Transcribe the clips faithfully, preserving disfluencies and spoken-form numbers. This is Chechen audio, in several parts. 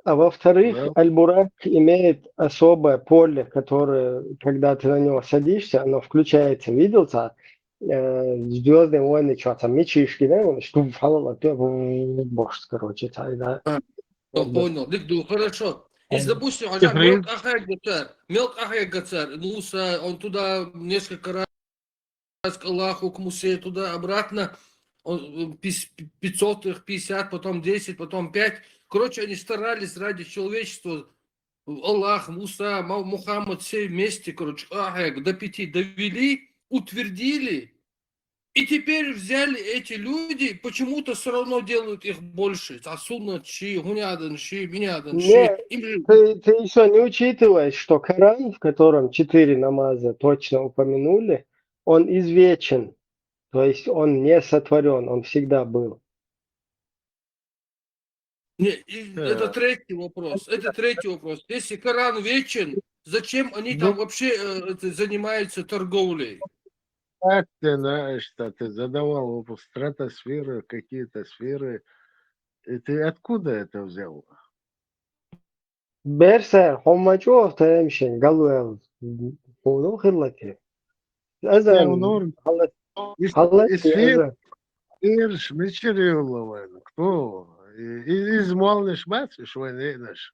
А во-вторых, Аль-Бурак имеет особое поле, которое, когда ты на него садишься, оно включается. Видел, ца, э, «Звёздные войны», что там, мечишки, да, он что, фалала, ты, боже, короче, ца, да. А, то понял. Дык ду, хорошо. Из, допустим, а мел къахьегацар, мел къахьегацар, Муса, он туда несколько раз к Аллаху, к Мусе, туда, обратно, он, э, пис- пятьсот, их пятьдесят, потом десять, потом пять. Короче, они старались ради человечества. Аллах, Муса, Ма- Мухаммад, все вместе, короче, къахьег до пяти довели, утвердили. И теперь взяли эти люди, почему-то все равно делают их больше. Ца суннат ши, гьунядин ши, минядин ши. Не, Им же ты, ты еще не учитываешь, что Коран, в котором четыре намаза точно упомянули, он извечен. То есть он не сотворен, он всегда был. Не, и это Э. третий вопрос. Это третий вопрос. Если Коран вечен, зачем они Ну. там вообще э, это, занимаются торговлей? А ты знаешь, что ты задавал вопрос, стратосферы, какие-то сферы. И ты откуда это взял? Берсер, хомачо, таемшин, галуэл, хуну хиллати. Я Азан, унор- халат, Из, халат, из сфер, азан. Ирш, мичир юллавайн, кто? И- и- Из муалниш мациш вайн энаш.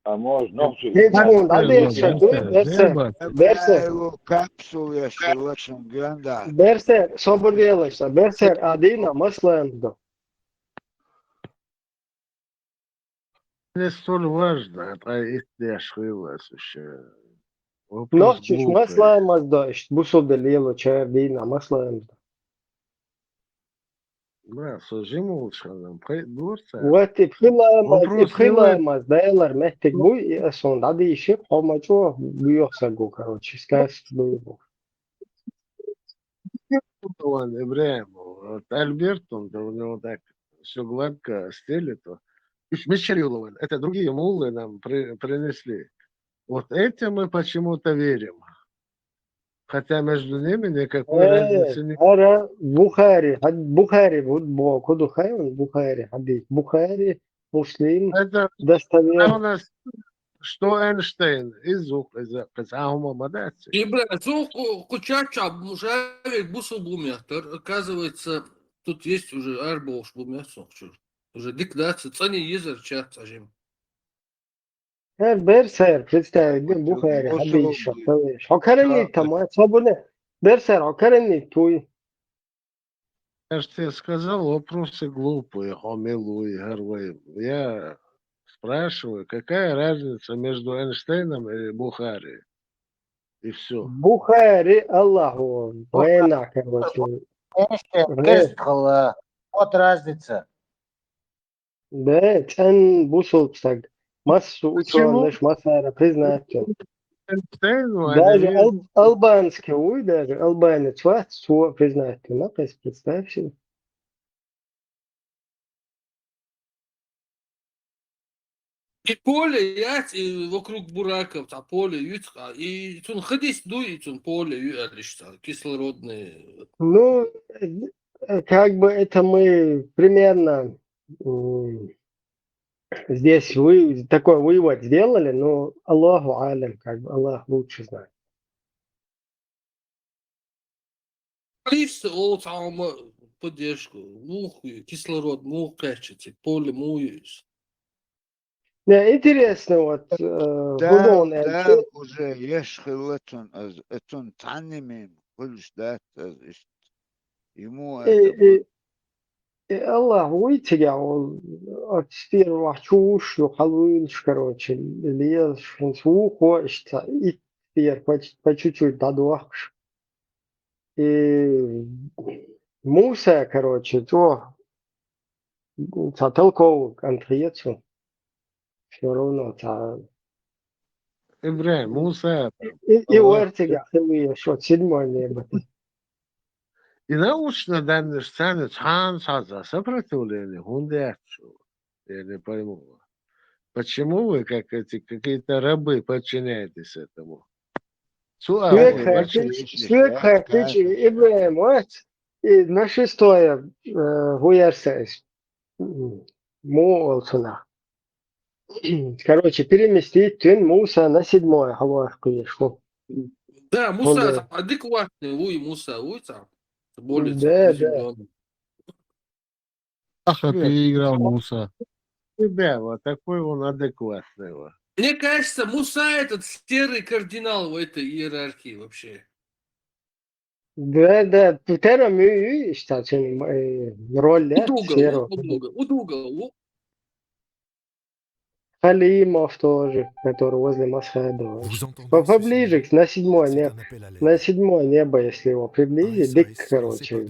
А можно? Хеджмун, да, Берсер, берсер, Берсер, берсер, Берсер. берсер, Капсул яшилашын ганда. берсер, собур велашса, берсер, адина, маслан, да. Не столь важно, а это яшхилас вообще. Вопрос Нохчиш, глупый. маслан, мазда, ишт, бусул да лело, чар, дина, маслан, да. Да, сожим улчханам, дворца. Вот и пхилаамаз, и Вопрос не в пхилаамаз, да, элар мехтик буй, и асон, да, да, иши, хомачо, буйохса го, короче, сказ буй. Ван Ибраиму, вот Альберт, он, да, у него так все гладко стелит, то. Ишмичер Юлован, это другие муллы нам при- принесли. Вот эти мы почему-то верим. Хотя между ними никакой Э, разницы нет. Ара, Бухари, хад- Бухари, вот бо, куду хайван, Бухари, хадис, Бухари, Муслим, Это достоверно. у нас, что Эйнштейн, из звук, из кызагума мадаци. И, бля, зук кучача мужавик бусул бумятер. Оказывается, тут есть уже арбош бумятсохчур. Уже диктация, цани езер чат сажим. Хер берсер, представь, бен Бухари, Бусул хадис, бу- шо карани тама, собуне, берсер, о карани туй. Я же тебе сказал, вопросы глупые, хомилуй, гарвай. Я спрашиваю, какая разница между Эйнштейном и Бухари? И все. Бухари, Аллаху, вайна, короче. Эште, Э. кест хала. Вот разница. Да, цен бусул псаг. Массу Почему? учёных, массара признать. Эйнштейн, Даже они ал- албанский, уй, даже албанец, вот, сво признать. Ну, то есть, представь себе. И поле яц, и вокруг бураков, та поле юцка, и цун хадис дуй, и цун поле юалишта, кислородный. Ну, э, как бы это мы примерно м, здесь вы такой вывод сделали, но Аллаху алям, как бы Аллах лучше знает. Лишь ол самую поддержку, мух, кислород, мух качать, поле муюсь. Не, интересно, вот, э, Да, худон, да, э, уже еш хилатун, аз, этун таннимим, хулш дат, аз, ишт. Ему и, это и, и Аллах уйтига, ол, от сперва чуш, ю халуилш, короче, лез, шин сухо, ишта, и спер по, по чуть-чуть дадуахш. И Муса, короче, то, ца толковый конфликт, все равно, ца, Ибраим, Муса, и, и Аллах. Уэртига, хилуя, что седьмое небо. И научно данные цены цхан саза сопротивление, гундячу. Я не пойму. Почему вы, как эти какие-то рабы, подчиняетесь этому? Цу а Свек вы хай, вообще- вообще- свек хай, да, тычи, да. Ибраим, вот, и на шестое, э, гуярсес. Му олсуна. Короче, переместить тун Муса на седьмое, хавах куешку. Да, Муса адекватный, луй Муса, луй там. Более да, да. Ах, переиграл Муса. Да, вот такой он адекватный. Мне кажется, Муса этот серый кардинал в этой иерархии вообще. Да, да, тером и, и, кстати, э, роль, да, Удуга, серого. Удуга, Удуга. Халимов тоже, который возле Масхадова. Поближе на седьмое небо. На седьмое небо, если его приблизить, дык, короче.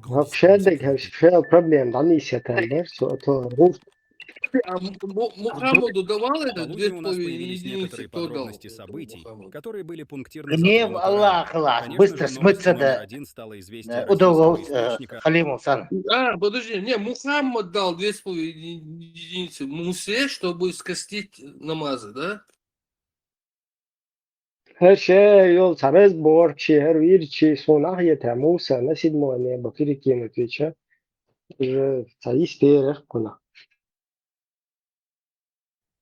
Вообще, дык, вообще проблем, да, не все там, да, все, то, А Мухаммаду давал это две с половиной единицы, кто дал? Событий, которые были пунктирно Не, Аллах, Аллах, быстро смыться да. Удовол, Халимов сан. А, подожди, не, Мухаммад дал две с половиной единицы Мусе, чтобы скостить намазы, да? Her şey yol, разборчи, her вирчи, сунах ете, Муса на седьмое небо перекинуть, веча. Уже цаис терах куна.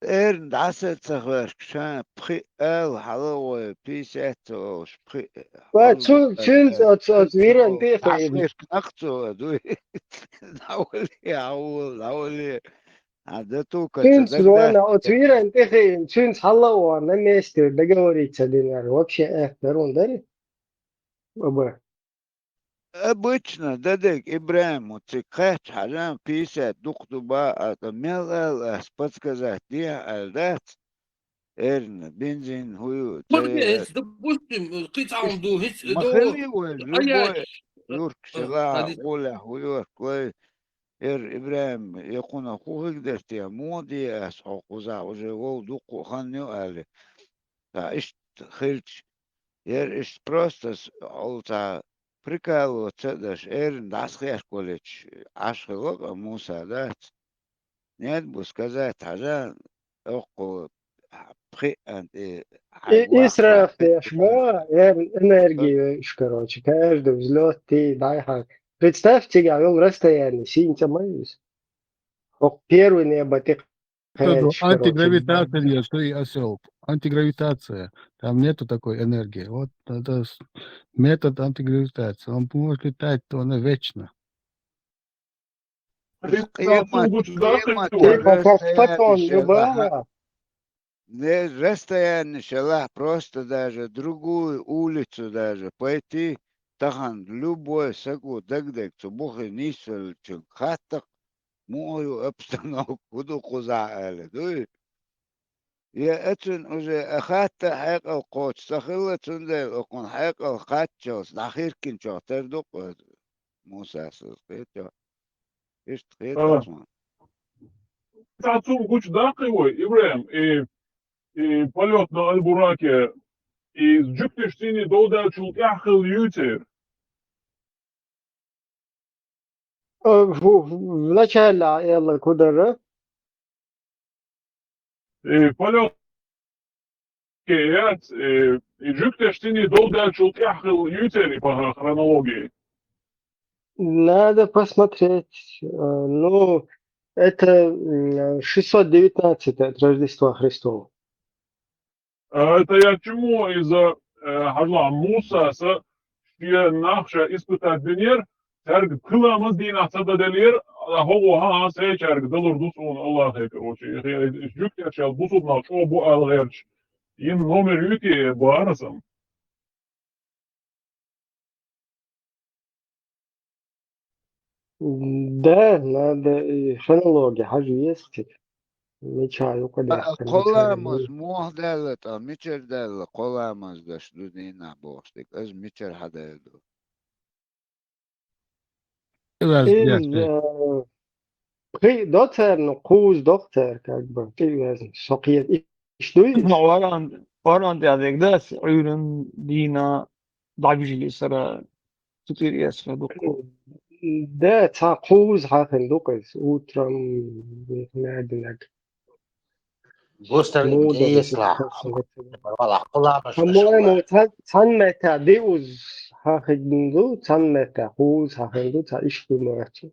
Эрн дасаца хварк ша пхи ал халавой писет ош пхи. Ва цу цун от от виран те хай. Нахцо дуй. Навали аул навали. А да тука. Цун звона от виран те хай, цун халава на месте договориться динар. Вообще э, дарун дари. Баба. Обычно дадег Ибрагьим ци кхач хьажан писет дукхдуба а мел ас подсказать диа аль дац. Эрна бензин хую. Допустим, кицаун ду хиц. Махали вай любой юрк шела гуля хуюрк лай. Эр Ибрагьим якуна хухиг дерти а моди ас хо куза уже вов дукку хан ю али. Та ишт хилч. Ер ишт просто олца прикалываться даш эрн дасхеш колич ашхилок а Муса дац. Нет бы сказать хажа окку пхи анти. Исраф деш ма, эр энергия, короче, каждый взлет ты дай ха. Представьте, я вел расстояние, синца майус. Ох, первый небо ты Антигравитация, что и осел. Антигравитация. Там нету такой энергии. Вот это метод антигравитации. Он может летать, то она вечно. Не расстояние шалах, просто даже другую улицу даже пойти, тахан любой сагу дагдагцу бухи нисвелчун хаттак, мугъю обстановка худу куза али дуй. Я эцун уже ахатта хьекъал кхоч сахилла цундел окун хьекъал хатчалс нахиркин чохтер дукъ. Муса сыз хетчо. Ишт хетчо. Тацум гуч дакъи вой, Ибрагьим, и и полёт на Аль-Бураке, и жуктеш цини долдачул тяхил ютер. Вначале Элла кудара. И полёт яц, и жуктеш цини долдачул тяхил ютер и по хронологии. Надо посмотреть. Ну, это шестьсот девятнадцать от Рождества Христова. Это я чему из-за хажла Муса са шия нахша испытать динер, царг кыламыз дина сада делир, а хого ха сей чарг далур дус он Аллахе, короче, жуктер чал бусуб на чо бу алгерч. Ин номер юти барасам. Да, надо и хронология хажу есть. Меча юкъа да. Къоламаз мугъ далла та, мичер далла, къоламаз даш дудина бохстик. Аз мичер хадайду. Из пхи доцер, ну, куз доцер, как бы, ты везн, сокъет. Иштуй? Варан, варан дядек дас, уйрен дина дабжили сара тутир ясра дукку. Да, ца куз хахин дукъиз, утром надинак. Бустер интересно. Вала, къуламаш. По-моему, цан мета диуз хахинду, цан мета куз хахинду, ца ишку морачи.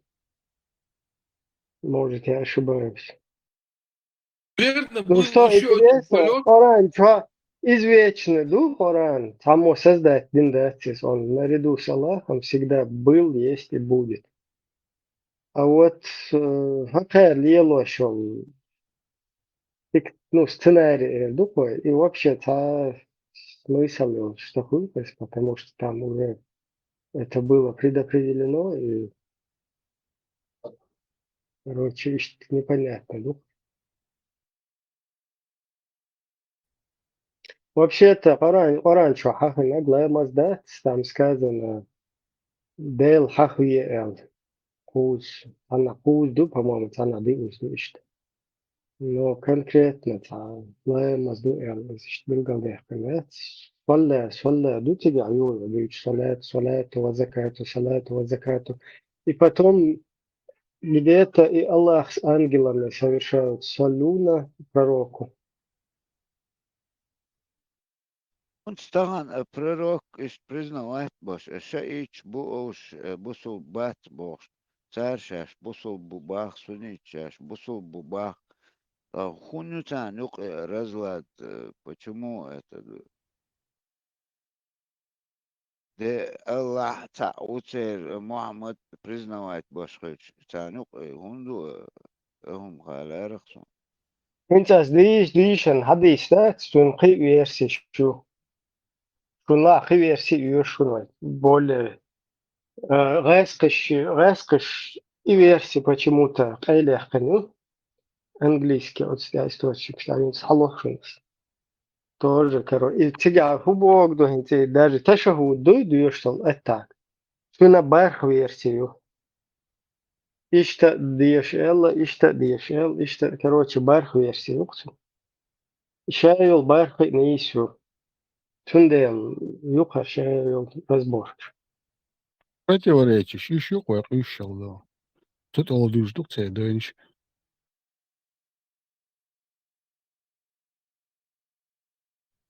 Может, я ошибаюсь. Наверное, Ну был что еще один интересно, полет. Коран, что извечный дух Коран, само создать дин датсис, он наряду с Аллахом всегда был, есть и будет. А вот э, хакер лело шел, ну, сценарий, э, духой, и вообще та смысл, что хуй, потому что там уже это было предопределено, и, короче, ещё непонятно, ну. Вообще-то, Коран, Коран что, хахина, глава Маздат, там сказано, Дел хахуе эл. Куз, она куз ду, по-моему, она ди уз ишта. Но конкретно та, глава Маздат эл, ишта билгал дехкана. Салла, салла, ду тига аюла, ду салат, салату ва закату, салату ва закату. И потом где-то и Аллах с ангелами совершают салю на пророку. Хунца тахана, э, пророк иштта признавать бош, э, шаича бу олуш, э, бусул бац бохуш, цара шаьш бусул бу бах, суннит шаьш бусул бу бах. А хӀунда ю царна юкъа, э, разлад, э, почему это, э, де Аллахь цхьаъ ву церан, Мухьаммад признавать беш хилча, царна юкъа, э, хӀунда ю, э, хӀума хала арах суна. ХӀинца ас дийш-, дийшан хьадийс дац, цуьнан кхин а версеш ю. Шуна лаьа кхин верси а ю шуна вай. Более, э, гӀаьскхаш, гӀаьскхаш и верси почему-то къайлаьккхина ю. Английский оцу тӀехь источникаш тӀехь юнца хьалоху шуна ас. Тоже, короче, и цигахь хӀун боху ду хӀинца, даже ташахӀуд дуй доьшуш долу аттак. Цуьнан бархӀ верси ю. Иштта а деша аьлла, иштта а деша аьлла, иштта а, короче, бархӀ верси ю кху цуьнан. Ша йолу бархӀ а нийса ю. Цундела юкъара ша йолу разборкаш. Противоречиш, иш ю кхойкху къуьйсуш йолу. Цу тӀе олу дуьйш ду-кх церан дайнаш.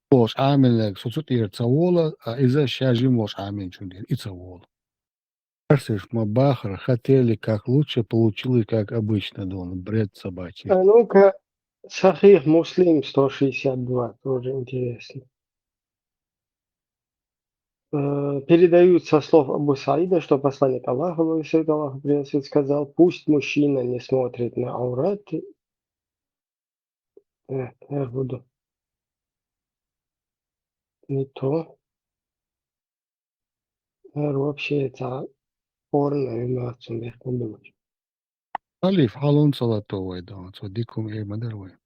Волуш Ӏамийнарг со цу тӀера ца волу, а иза ша жима волуш Ӏамийнчунна тӀера и ца волу. Арсаш ма бахара, хотели как лучше, получилось как обычно, дуна, бред собачий. А ну-ка, Сахих Муслим сто шестьдесят два, тоже интересно. Э, передают со слов Абу Саида, что посланник Аллаха, благословит Аллаха, приветствует, сказал: «Пусть мужчина не смотрит на аураты». Э, я буду. Не то. Ар вообще цхьа порно ю нах цунах ма билуш. Халиф, хьалун салато вай дан, цо дика хӀума эр ма дара вай.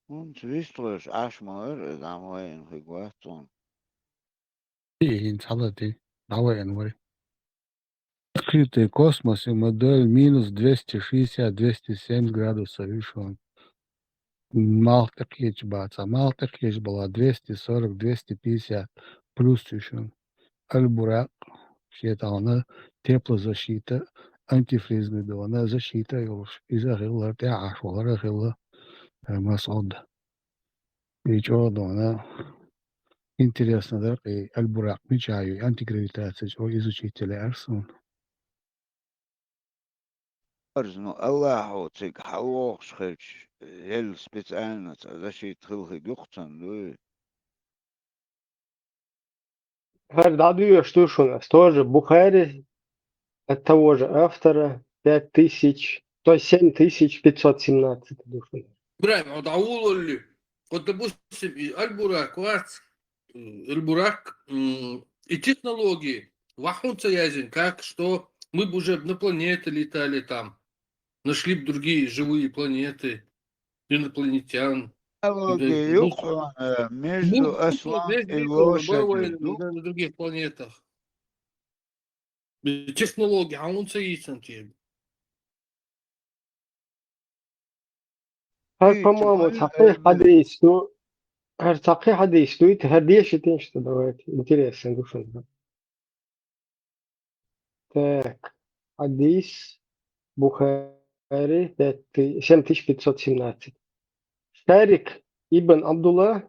ХӀунца вистхуьлуш Ӏаш ма вара, иза Ӏамавайна хиг вац цунна. И хӀинца хьалати, дӀавайна вара. Открытый космос и модель минус двести шестьдесят, двести семьдесят градусов, видишь, он. Малх тӀекхеча баца, малх тӀекхеча бала двести сорок, двести пятьдесят плюс ю шуна. Аль-Буракъ, шен тӀе хьуна теплозащита, антифризный дона, защита а йолуш, иза а хилла, тӀехьа Ӏаш валар а хилла, э, МасӀуд. И чӀогӀа дона, интересно дара, и Аль-Буракъ мичахь ю, антигравитация чӀогӀа изучить лаьара суна. Арз, ну, Аллахьо цига хьалавохуш хилча, елла специально цхьа защита хила хиг юкъа цунна, дуй? ХӀара дӀадоьшуш ду шуна, тоже Бухари, от того же автора, пять тысяч, то есть семь тысяч пятьсот семнадцать ду шуна. Ибрахим, вот, а улалли, вот, допустим, и Аль-Бурак вац, м, Аль-Бурак, м, и технологии, вахунца язин, как, что, мы бы уже на планеты летали там, нашли бы другие живые планеты, инопланетян. Технология юкъа, э, между ослом и лошадью ду. На других планетах. Технология, а он ца йийцан те. ХӀара, по-моему, цхьа кхин хьадийс ду. ХӀара цхьа кхин хьадийс ду, хӀара дешийтина шу, давайте. Интересно ду шуна. Так, хьадийс Бухари, пять ты-, семь тысяч пятьсот семнадцать. Шарик ибн Абдулла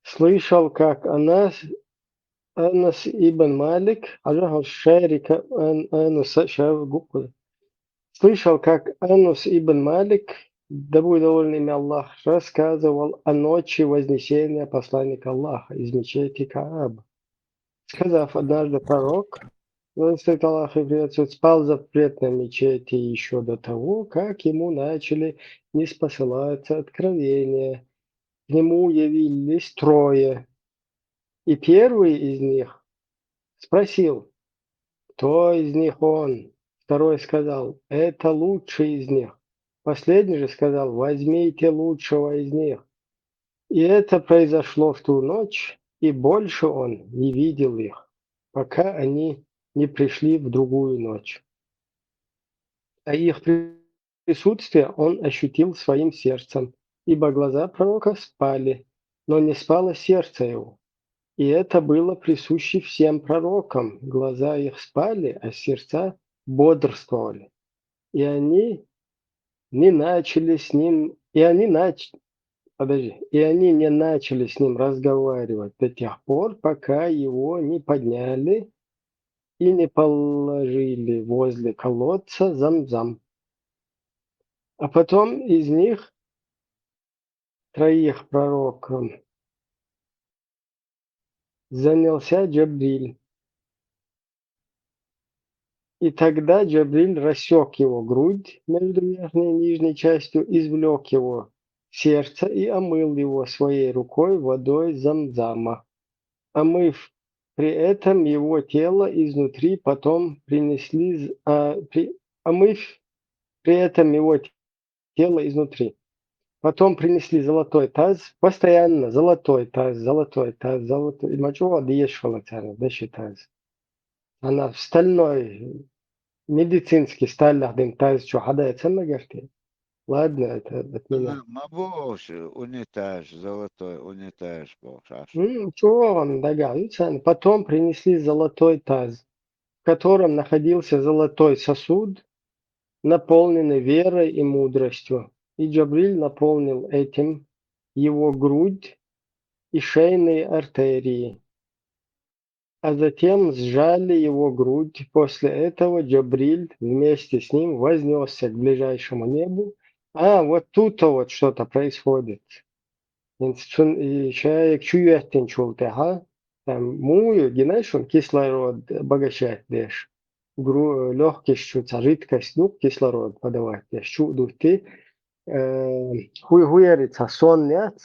слышал, как Анас, Анас ибн Малик, хьажахьа Шарика Ан-, Анаса ша гукъ. Слышал, как Анас ибн Малик да будет доволен им Аллах, рассказывал о ночи Вознесения посланника Аллаха из мечети Кааб, сказав однажды пророк, Аллах и приветствует, спал в запретной мечети еще до того, как ему начали ниспосылаться откровения. К нему явились трое, и первый из них спросил, кто из них он. Второй сказал, это лучший из них. Последний же сказал, возьмите лучшего из них. И это произошло в ту ночь, и больше он не видел их, пока они не пришли в другую ночь. А их присутствие он ощутил своим сердцем, ибо глаза пророка спали, но не спало сердце его. И это было присуще всем пророкам. Глаза их спали, а сердца бодрствовали. И они не начали с ним, и они нач... подожди, и они не начали с ним разговаривать до тех пор, пока его не подняли и не положили возле колодца Замзам. А потом из них троих пророков занялся Джабриль. И тогда Джабриль рассек его грудь между верхней и нижней частью, извлек его сердце и омыл его своей рукой водой Замзама, омыв при этом его тело изнутри, потом принесли, а, при, омыв при этом его тело изнутри. Потом принесли золотой таз, постоянно золотой таз, золотой таз, золотой. Мачо дешевле цена, деши таз. Она в стальной, медицинский сталь, дым таз, что хадается на герте. Ладно, это от меня. Ма бохш унитаз, золотой унитаз бохш. Чё он догадывается? Потом принесли золотой таз, в котором находился золотой сосуд, наполненный верой и мудростью. И Джабриль наполнил этим его грудь и шейные артерии. А затем сжали его грудь. После этого Джабриль вместе с ним вознесся к ближайшему небу. А, вот тут-то вот что-то происходит. Институт, и человек чует, там, мую, знаешь, он кислород обогащает, деш. Легкий чуть жидкость, ну, кислород подавать, деш, чуть дути. Хуй хуярится сон, нет?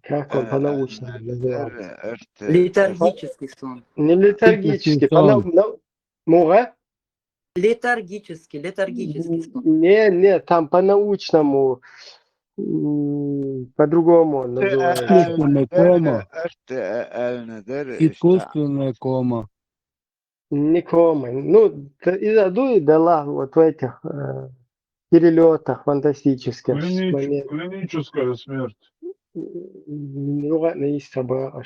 Как он по-научному называется? Летаргический сон. Не летаргический, по-научному. Муга? Летаргический, летаргический сон. Не, не, там по-научному, по-другому называется. Искусственная кома. Искусственная кома. Не кома. Ну, из-за дуи дала вот в этих э, перелетах фантастических. Клиническая смерть. Ну, ладно, есть собака.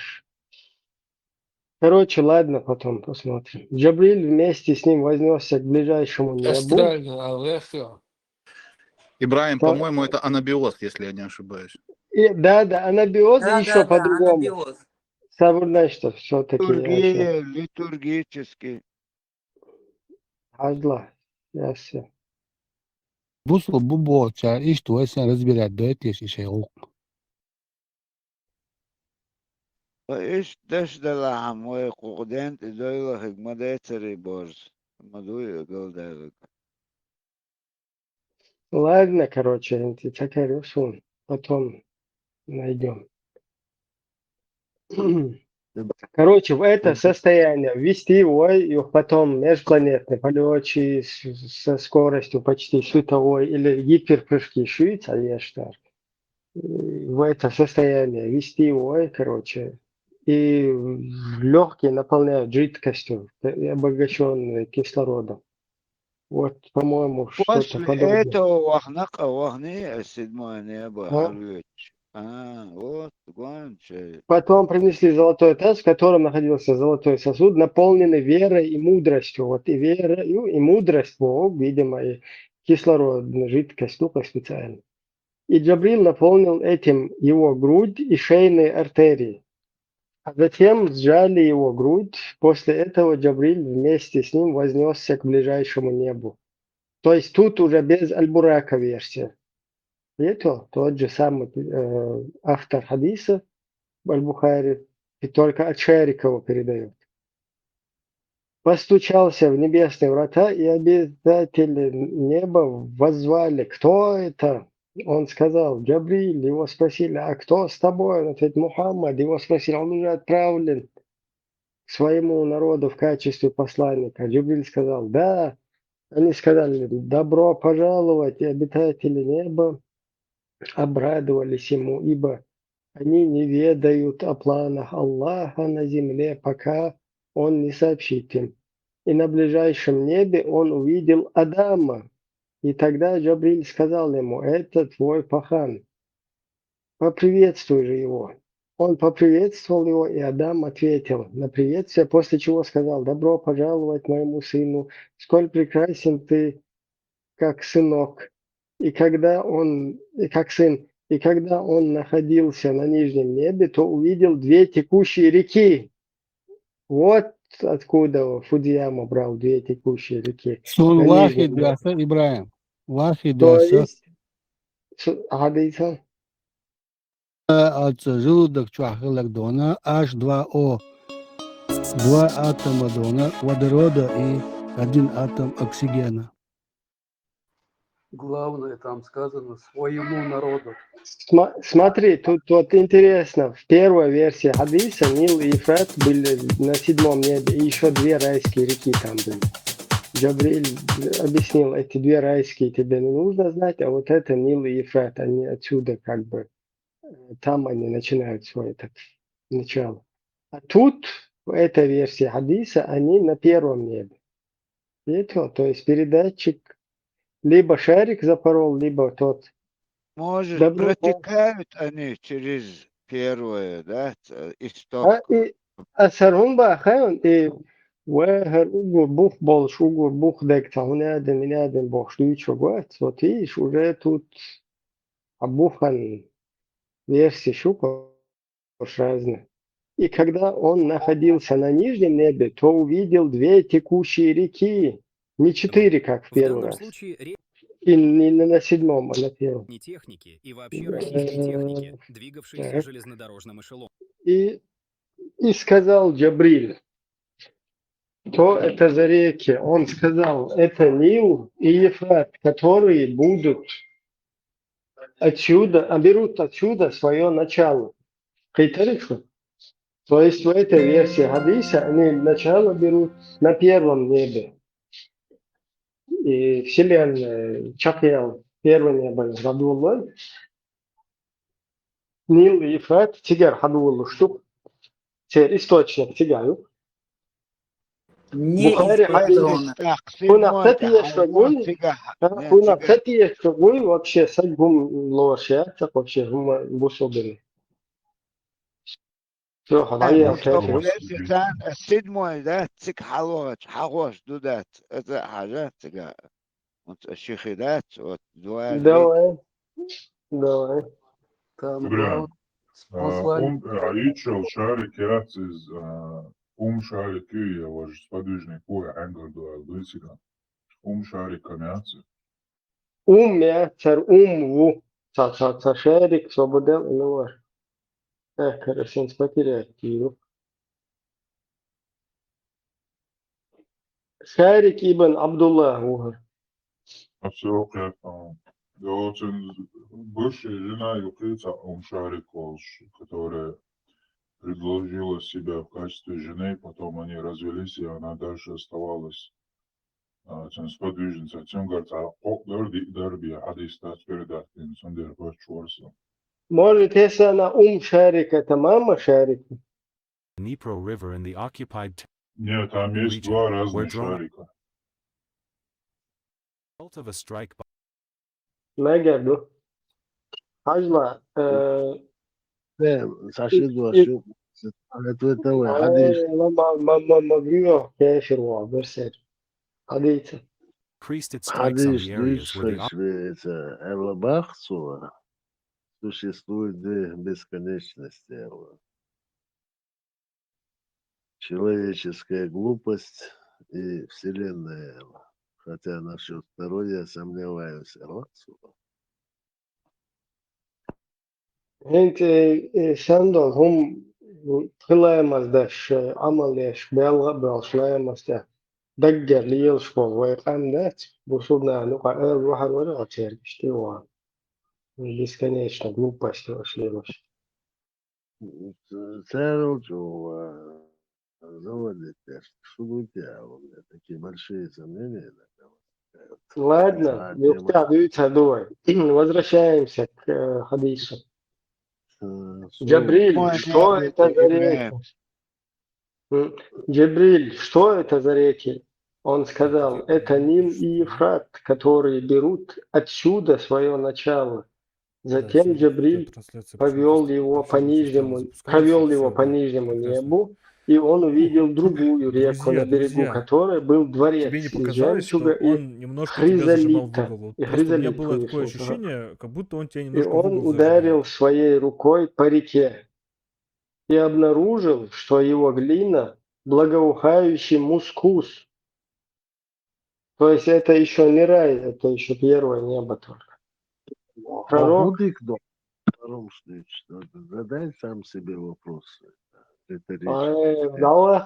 Короче, ладно, потом посмотрим. Джабриль вместе с ним вознесся к ближайшему небу. Астральный Алехио. Ибраим, по-моему, это анабиоз, если я не ошибаюсь. И, да, да, анабиоз Да, и еще да, да, по-другому. анабиоз. Сабур, значит, все-таки. Литургия, литургический. Хажла. Ясно. Бусу бу болча, ишт вайсан разбирать дойт, если шей гук. Иш даш дала хамой кукдент идойла хигмадецари борз. Мадуй галдагык. Ладно, короче, такая решил. Потом найдем. Короче, в это состояние ввести его, и потом межпланетные полёты со скоростью почти световой или гиперпрыжки шуется, а я что? В это состояние ввести его, короче, и легкие наполняют жидкостью, обогащенную кислородом. Вот, по-моему, что-то После подобное. этого вахнак, а вахни, седьмое небо, А? Арвич. А, вот, гонче. Потом принесли золотой таз, в котором находился золотой сосуд, наполненный верой и мудростью. Вот и верою, и мудрость Бог, видимо, и кислородная жидкость, ну, как специально. И Джабрил наполнил этим его грудь и шейные артерии. А затем сжали его грудь. После этого Джабриль вместе с ним вознесся к ближайшему небу. То есть тут уже без Аль-Бурака версия. Это тот же самый э, автор хадиса Аль-Бухари, и только от Шарикова передает. Постучался в небесные врата, и обитатели неба воззвали: «Кто это?» Он сказал: «Джабриль». Его спросили: «А кто с тобой?» Он ответит: «Мухаммад». Его спросили: «Он уже отправлен к своему народу в качестве посланника?» Джабриль сказал: «Да». Они сказали: «Добро пожаловать», и обитатели неба обрадовались ему, ибо они не ведают о планах Аллаха на земле, пока он не сообщит им. И на ближайшем небе он увидел Адама. И тогда Джабриль сказал ему: «Это твой пахан. Поприветствуй же его». Он поприветствовал его, и Адам ответил на приветствие, после чего сказал: «Добро пожаловать моему сыну, сколь прекрасен ты, как сынок». И когда он, и как сын, и когда он находился на нижнем небе, то увидел две текущие реки. Вот откуда Фудзияма брал две текущие реки. Сул на вахид нижнем небе. Яса Ибраим. Вахид То Яса. Есть, с- а, дейца? От желудок чуахилак дона H два O. Два атома дона водорода и один атом оксигена. Главное, там сказано своему народу. Сма- Смотри, тут вот интересно, в первой версии хадиса Нил и Ефрат были на седьмом небе, и еще две райские реки там были. Джабриэль объяснил, эти две райские тебе не нужно знать, а вот это Нил и Ефрат, они отсюда как бы, э, там они начинают свое так, начало. А тут, в этой версии хадиса, они на первом небе. И то, то есть передатчик либо шарик запорол, либо тот. Может, Добро пол- протекают они через первое, да, т- исток. А, и, а сарун ба, хай он, и вехер угур бух болш, угур бух дег, тахуняден, миняден бохш, дуйчо гуат, вот видишь, уже тут абухан версии шуко разные. И когда он находился на нижнем небе, то увидел две текущие реки, не четыре, как в В первый данном раз. Случае речь И не на седьмом, а на первом. Техники и вообще российской техники, двигавшейся Так. железнодорожным эшелоном. И, и сказал Джабриль, то это за реки. Он сказал, это Нил и Ефрат, которые будут отсюда, а берут отсюда свое начало. Кайтарыку. То есть в этой версии хадиса они начало берут на первом небе. И вселенная, чакъял, первое небо, радуллой. Нил и Ефрат, тигер хадулуштук. Тер источник тигаю. Не Бухари из хадис. патрона. Кунакта тиешка гуй, а, Не, кунакта тиешка гуй, вообще сагум лоша, так вообще гума бусобин. Всё, А, хавай, я ну, что, кайфую. Куэсисан, э, седьмой, да, цик халоч, халоч, дудат. Это хажа, цика. Вот, э, шихидат, вот, два, Давай. Давай. Там Бля, глав- А, послание. Ум, а, Ичел шарик яц из, а, ум шарик я вож сподвижник уя ангар дуа дуисига. Ум шарик камяц. Ум я, цар ум ву. Ца, ца, ца шарик, свободен, ну, вар. Э, карасин потерять, тиру. Шарик ибн Абдуллах ву. А всё, окей. А, да, очень бывшая жена Юхица, ум шарик, которая предложила себя в качестве жены, потом они развелись, и она дальше оставалась, а, тем сподвижницей, тем, говорит, а, кок дорди, дорби, а, хадис тац передать, тем, тем, дер, бач, чорса. Может, если она ум шарик, это мама шарик? Dnipro River in the occupied t- Нет, там есть Region, два where разных drone- шарика. Result of a strike by Мегаду. Хажла, э, Фем, саши и- дуа и- шу. Ответовый хадис. э, ма, ма, ма, ма, ма, грио, кефир ва, берсер. Хадица. increased its strikes on Хадис the areas where the дышхачвеца, эла бахцуа. Существует две бесконечности, эла. Человеческая глупость и вселенная, эла. Хотя насчёт второй я сомневаюсь. Аллах субхана. ХӀинца, э, э, сандал хӀума хилаймаз даш, э, Ӏамал еш, белгӀа а боалаш лаймаз тӀа даггара лелаш бола вай къам дац, бусурнана юкъа ала вахар вара гӀо церга иштта ван. Бесконечно глупость ваша лелаш. Царалчо заводит, что у тебя, у меня такие большие сомнения иногда возникают. Ладно, А, юхтя тема- дивитӀа дуай. Возвращаемся к, э, хадису. Э, Джабриль, Ой, что нет, это нет, за нет. речи? М, Джабриль, что это за реки? Он сказал, это Нил и Ефрат, которые берут отсюда свое начало. Затем Джабриль повёл его по нижнему, провёл его по нижнему небу, и он увидел другую реку, на берегу которой был дворец из жемчуга и хризолита. И хризолит вышел. Ага. И он ударил своей рукой по реке и обнаружил, что его глина — благоухающий мускус. То есть это еще не рай, это еще первое небо только. Пророк Гудик, да. Втором случае, надо задай сам себе вопрос. Это речь. Э, давай.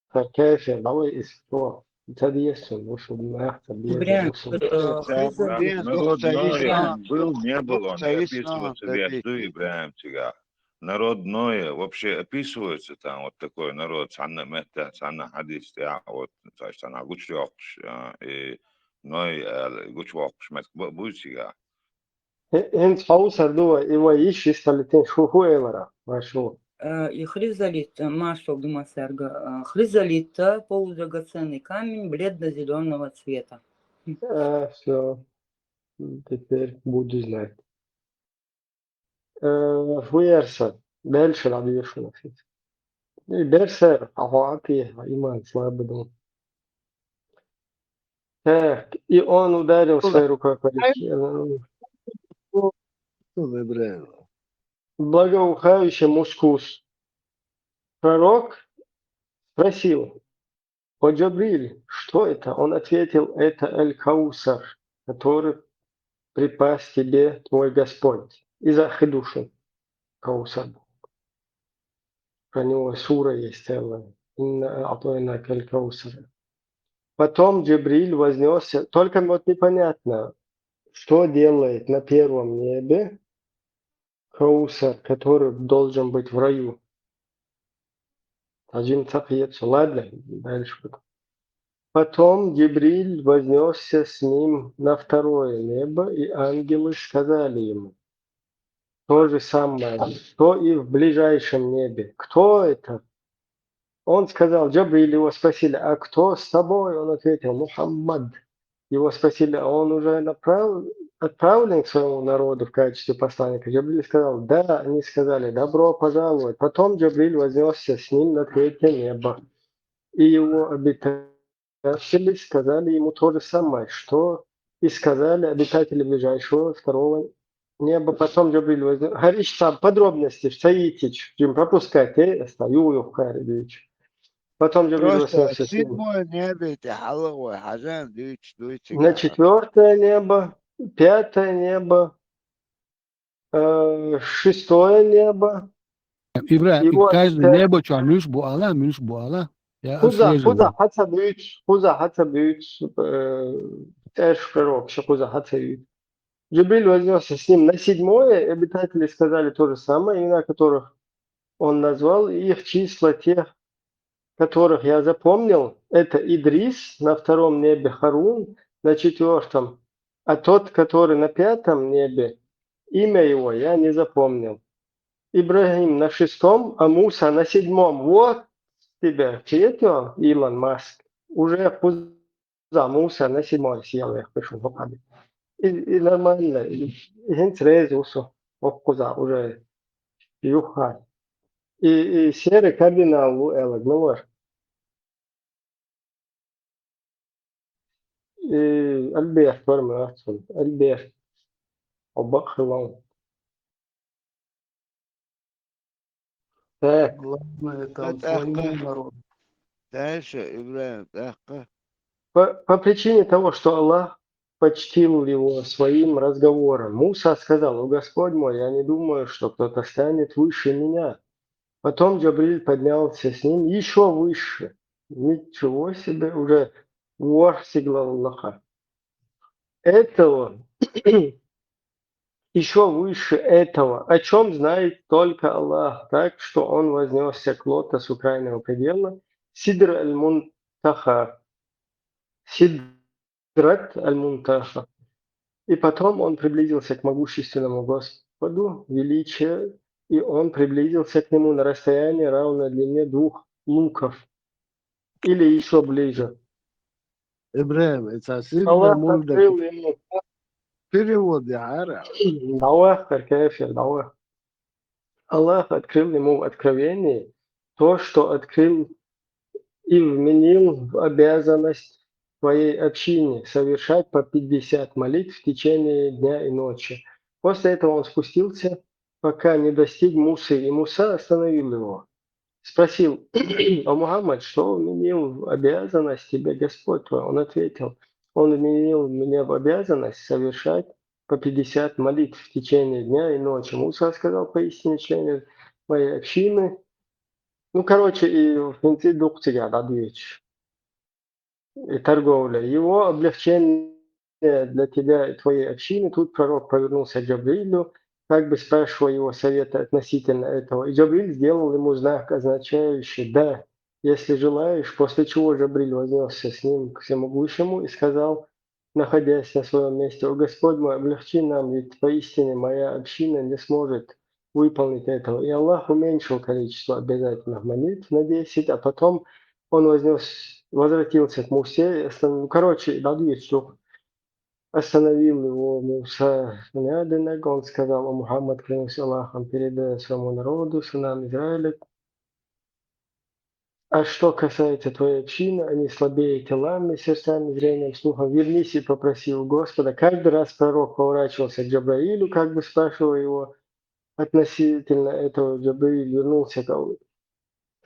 Какая давай из того. Интересно, ну, чтобы нахуй Ибрагим, э, Да, хризолит. вот есть, Народ доктор Ноя Ислам. Был, не был, он Доктор Ислам, описывается в добейте. Ясду Ибрагим Тига. Народ Ноя вообще описывается там, вот такой народ, цхьанна метта, цхьанна хадис, я, вот, то есть она гучвёкш, и Ной, э, гучвёкш, мет, бу-, буйцига. ХӀинца хьовсар ду вай, и вай йиш йисталитин шу хӀу элара, вай шу. Э, и хризолит, э, маршал Думасарга, э, хризолит, э, полудрагоценный камень бледно-зеленого цвета. Э, всё. Теперь буду знать. Э, фуерса. Дальше надо ещё носить. И берсер, а хвати, а иман слабый был. Так, и он ударил своей рукой по реке. Ну, Ибрагим. Благоухающий мускус. Пророк спросил: «О Джабриль, что это?» Он ответил: «Это Аль-Каусар, который припас тебе твой Господь». Из-за хидуши Каусар. Про него сура есть целая. «Инна а'тайнака аль-Каусар». Потом Джабриль вознесся. Только вот непонятно, что делает на первом небе Каусар, который должен быть в раю. Один цапьется. Ладно, дальше буду. Потом Джибриль вознесся с ним на второе небо, и ангелы сказали ему то же самое, что и в ближайшем небе. «Кто это?» Он сказал, Джабриль, его спросили: «А кто с тобой?» Он ответил: «Мухаммад». Его спросили: «А он уже направ-, отправлен к своему народу в качестве посланника?» Джабриль сказал: «Да». Они сказали: «Добро пожаловать». Потом Джабриль вознесся с ним на третье небо, и его обитатели сказали ему то же самое, что и сказали обитатели ближайшего второго неба. Потом Джабриль вознёс. Хариш, там подробности, Саитич, Джим, пропускайте, я стою, Юхаревич. Потом Джабриль Просто вознёсся с ним седьмое небо, это халавой, хажан, дюч, дюч, на четвёртое небо, пятое небо, э, шестое небо. Ибрагим, Его каждое это- небо, чё, мюш буала, мюш буала. Я Куза, отслеживаю. куза, хаца бюч, куза, хаца бюч, э, тяж пророк, что куза, хаца бюч. Джибриль вознесся с ним на седьмое, и обитатели сказали то же самое, имена которых он назвал, и их числа тех, которых я запомнил, это Идрис на втором небе, Харун на четвёртом, а тот, который на пятом небе, имя его я не запомнил. Ибрагим на шестом, а Муса на седьмом. Вот тебе, это Илон Маск. Уже куза Муса на седьмой съел, я пишу в Вахабе. И, и нормально, и, и хинц рез усу, ок куза уже юха. И, и серый кардинал лу элаг, ну вот. И Альберт, ворматсун, Альберт. Обак хилан. Так, Главное, там Это своему охота. народу. Дальше, Ибрагим, тӀаккха. По, по причине того, что Аллах почтил его своим разговором. Муса сказал: «О Господь мой, я не думаю, что кто-то станет выше меня». Потом Джабриль поднялся с ним еще выше. Ничего себе, уже вверх сигла Аллаха. Этого, еще выше этого, о чем знает только Аллах, так что он вознесся к лотосу крайнего предела, Сидр аль-Мунтаха. Сидрат аль-Мунтаха. И потом он приблизился к могущественному Господу, величия, и он приблизился к нему на расстоянии, равное длине двух луков. Или еще ближе. Ибрагим, это Сидр Аллах аль-Мунтаха. Открыл ему, Перевод, яра. Аллах, Каркаев, Аллах. Аллах открыл ему в откровении то, что открыл и вменил в обязанность твоей общине совершать по пятьдесят молитв в течение дня и ночи. После этого он спустился, пока не достиг Мусы, и Муса остановил его. Спросил: «О Мухаммад, что вменил в обязанность тебе Господь твой?» Он ответил: «Он вменил мне в обязанность совершать по пятьдесят молитв в течение дня и ночи». Муса сказал: «Поистине члены моей общины». Ну, короче, и в конце духцега ответишь. И торговля. Его облегчение для тебя и твоей общины. Тут пророк повернулся к Джабрилю, как бы спрашивая его совета относительно этого. И Джабриль сделал ему знак, означающий «да, если желаешь», после чего Джабриль вознесся с ним к всемогущему и сказал, находясь на своем месте: «О Господь мой, облегчи нам, ведь поистине моя община не сможет выполнить этого». И Аллах уменьшил количество обязательных молитв на десять, а потом он вознес, возвратился к Мусе, и остановил, короче, да, дверь, что остановил его Муса Наденег, он сказал: «О Мухаммад, клянусь Аллахом, передай своему народу, сынам Израиля, а что касается твоей общины, они слабее телами, сердцами, зрением, слухом. Вернись и попроси у Господа». Каждый раз пророк поворачивался к Джабраилю, как бы спрашивая его относительно этого. Джабраиль вернулся к Ал-,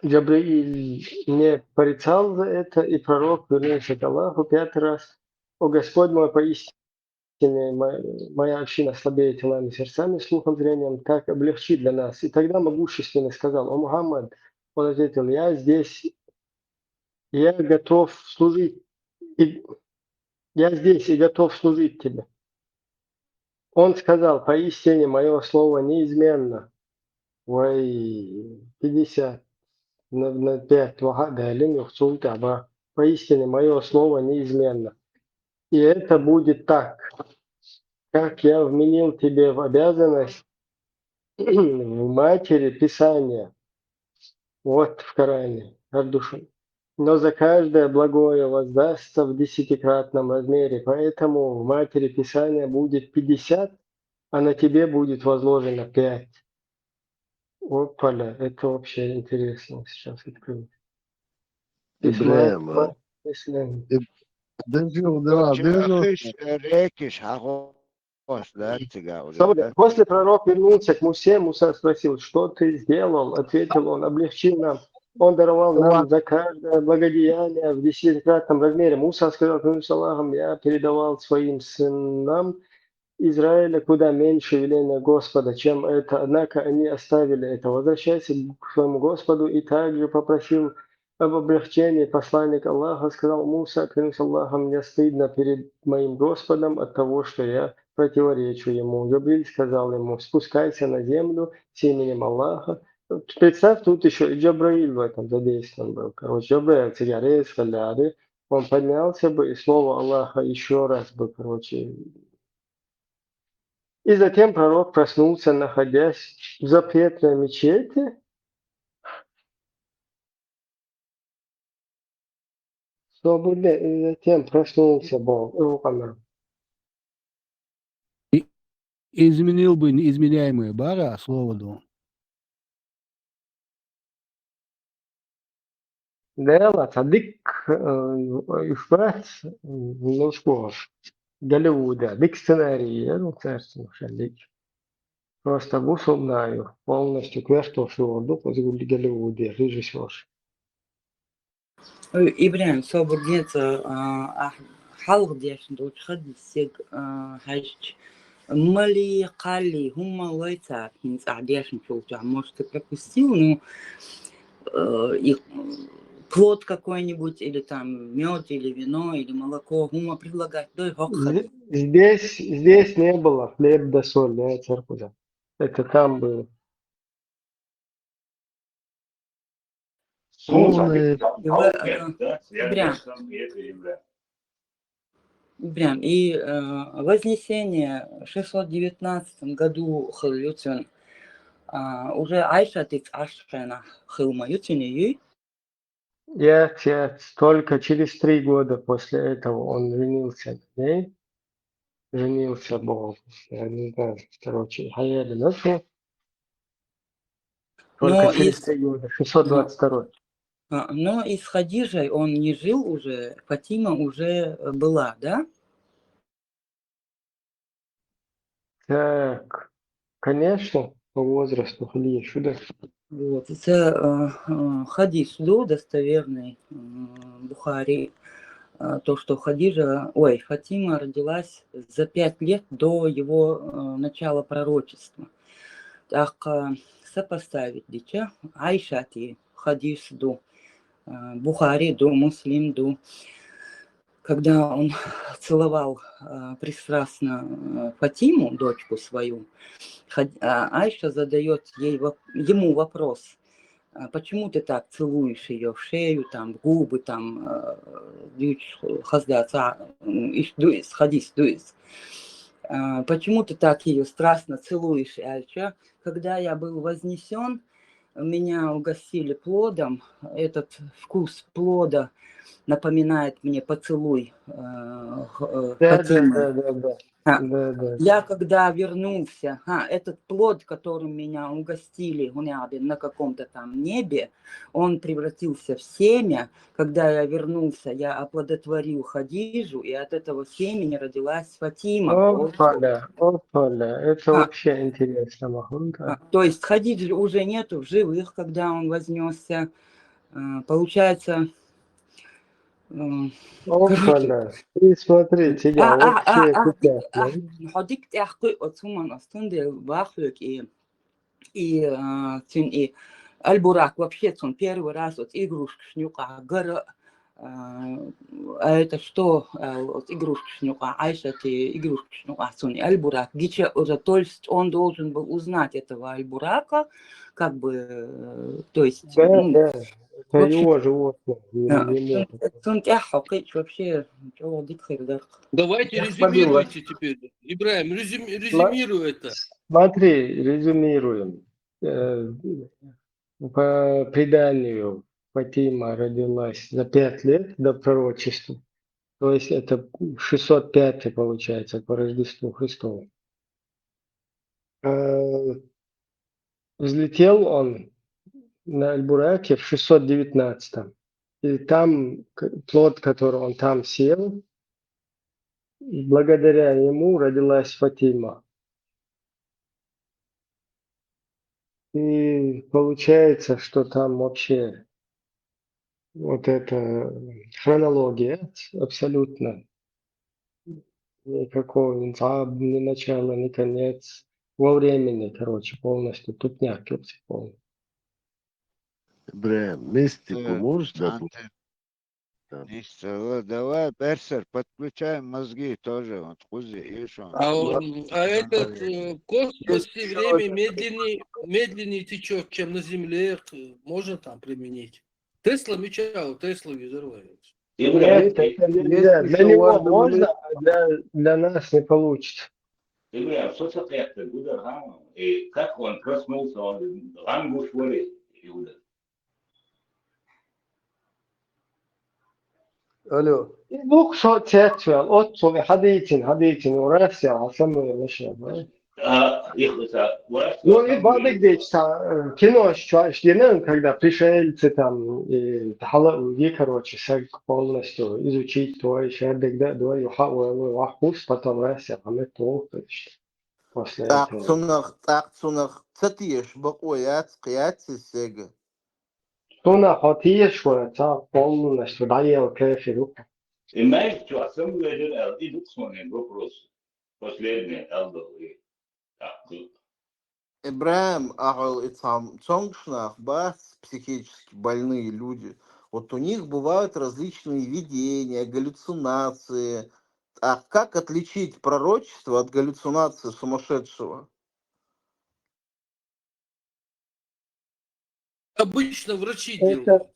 Джабраиль не порицал за это, и пророк вернулся к Аллаху пятый раз: «О Господь мой, поистине моя, моя община слабее телами, сердцами, слухом, зрением, так облегчи для нас». И тогда могущественный сказал: «О Мухаммад», он ответил: «Я здесь, я готов служить, и я здесь и готов служить тебе». Он сказал: «Поистине мое слово неизменно». Ой, пятьдесят на, на пять, ваха, далин, юхцул, таба. «Поистине мое слово неизменно. И это будет так, как я вменил тебе в обязанность в матери Писания». Вот в Коране, Ардушин. «Но за каждое благое воздастся в десятикратном размере, поэтому в матери Писания будет пятьдесят, а на тебе будет возложено пять». Опаля, это вообще интересно, сейчас открою. Ибрагим, а? Ислам. Дежу, да, дежу. Чахиш, рекиш, хахос, да, цига, Смотри, да. после пророк вернулся к Мусе, Муса спросил: «Что ты сделал?» Ответил он: «Облегчил нам. Он даровал нам за каждое благодеяние в десятикратном размере». Муса сказал: «Клянусь Аллахом, я передавал своим сынам Израиля куда меньше веления Господа, чем это. Однако они оставили это. Возвращайся к своему Господу». И также попросил об облегчении. Посланник Аллаха сказал: «Муса, клянусь Аллахом, мне стыдно перед моим Господом от того, что я противоречу ему». Джабриль сказал ему: «Спускайся на землю с именем Аллаха». Представь, тут еще и Джабраиль в этом задействован был. Короче, Джабраиль цигарес, халяды, он поднялся бы, и слово Аллаха еще раз бы, короче. И затем пророк проснулся, находясь в запретной мечети, чтобы ле-, затем проснулся Бог. Э, Мухаммад. Изменил бы неизменяемое, бара, слово дал. Да, ладно, дик, э, ишбат, э, немножко Голливуда, дик сценарий, я, ну, царство, дик. Просто бусумнаю полностью квертошу, дух из Голливуда, режиссер. Ибрахӏим, собар де, цӏа, а, хьалха дешна долча хадисега, а, хьежача, мали, кхалли, хӏумма лой цар, хӏинца ахь дешначул чухь, может, ты пропустил, ну, э, и плод какой-нибудь, или там мёд, или вино, или молоко, хӏумма предлагать дой, хӏокху хадис. Здесь, здесь не было хлеб да соль, да, церковь. Это там было. Полный. Прям. Прям. И, э, Вознесение в шестьсот девятнадцатом году хилла ю цун, а, уже Айшатица Ӏаш хенахь хилла ма ю цуьнан, юй? Нет, нет, только через три года после этого он женился на ней. Женился, бо, я не знаю, короче, хьаелира цо. Только через три года, шестьсот двадцать второй. А, но и с Хадижей он не жил уже, Фатима уже, э, была, да? Так, конечно, по возрасту Хадижа, да. Вот, это, э, э, хадис ду достоверный, м, Бухари, э, то, что Хадижа, ой, Фатима родилась за пять лет до его, э, начала пророчества. Так, э, сопоставить дича, Айшати хадис ду, э, Бухари ду, Муслим ду. Когда он целовал, э, пристрастно, э, Фатиму, дочку свою, Хад-, а, Айша задаёт ей воп-, ему вопрос: «А почему ты так целуешь её в шею, там, в губы, там, э, дюч, хазда, ца, м, иш дуис, хадис дуис? А, почему ты так её страстно целуешь?» Альча, когда я был вознесён, меня угостили плодом. Этот вкус плода напоминает мне поцелуй, э, х-, э, Да, да, Фатимы. Да, да, да. А, Да, да. Я когда вернулся, а, этот плод, которым меня угостили, гунябин, на каком-то там небе, он превратился в семя. Когда я вернулся, я оплодотворил Хадижу, и от этого семени родилась Фатима. Опа-ля, опа-ля. Это А. вообще интересно, Махмуд, да. А, то есть Хадиджи уже нету в живых, когда он вознёсся. А, получается, м, Опа-ля. И смотрите, я а, а, вообще а, а, купляю, а, да? Хьо дика тӀехь кхуьу оцу хӀуманна, ас цундела бахоьгу и, и, а, цуьнан и Аль-Бурак вообще цунна первый раз оцу игрушкашна юкъахь гара, а, а это что, а, оцу игрушкашна юкъахь, Айшати игрушкашна юкъахь цунна и Аль-Бурак гича, уже, то есть он должен был узнать этого Аль-Бурака, как бы, э, то есть, Да, ну, да, это вообще, его животное, не, а, не мог. Цунна тӀехь хьо кхуьучу вообще чӀогӀа дика хир дара. Давайте резюмируйте теперь. Ибрахим, резюми-, резюмируй это. Смотри, резюмируем. Э, по преданию, Фатима родилась за пять лет до пророчества. То есть это шестьсот пятый, получается, по Рождеству Христову. Э, взлетел он на Аль-Бураке в шестьсот девятнадцатом. И там к-, плод, который он там съел, благодаря ему родилась Фатима. И получается, что там вообще вот эта хронология абсолютно никакого ни, ни начала, ни конец. Во времени, короче, полностью тупняк, ёпсель полный. Бля, мистику можешь добавить? Ничего, давай, Берсер, подключаем мозги тоже, вот, хузи, и что? А он, а этот, э, космос и время медленнее, медленнее течёт, чем на Земле, э, можно там применить? Тесла меча, у Теслы взорвается. Нет, это нельзя. Для него можно, а для, для нас не получится. Ты, бля, что с этой гудаган? И как он проснулся, он гангуш вали, Иуда? Алло. И лук со цецвел, от цо хадийцин, хадийцин, урасел, а самый лошадь, да? А, их это, урасел. Ну, и бабик деч, та, э, кино, что, что, когда пришельцы там, и хала, и, короче, саг полностью изучить твой шердик, да, да, и ха, ой, ой, ой, курс, потом урасел, а мы плохо, то есть, после этого. ТӀаккха цунах, тӀаккха цунах ца теша бакъо яц, кхин яц иза сега. Цунах хьо тешаш вара, цхьа полнаш дӀаела кафир ву. И маьждиг чохь самавелира аьлла, и ду суна вопрос. Последний аьлла долу и. ТӀаккха. ИбрахӀим, ахьа и цхьа цомгуш нах бац, психически больные люди. Вот у них бывают различные видения, галлюцинации. Так как отличить пророчество от галлюцинации сумасшедшего? Обычно врачи делают. Это,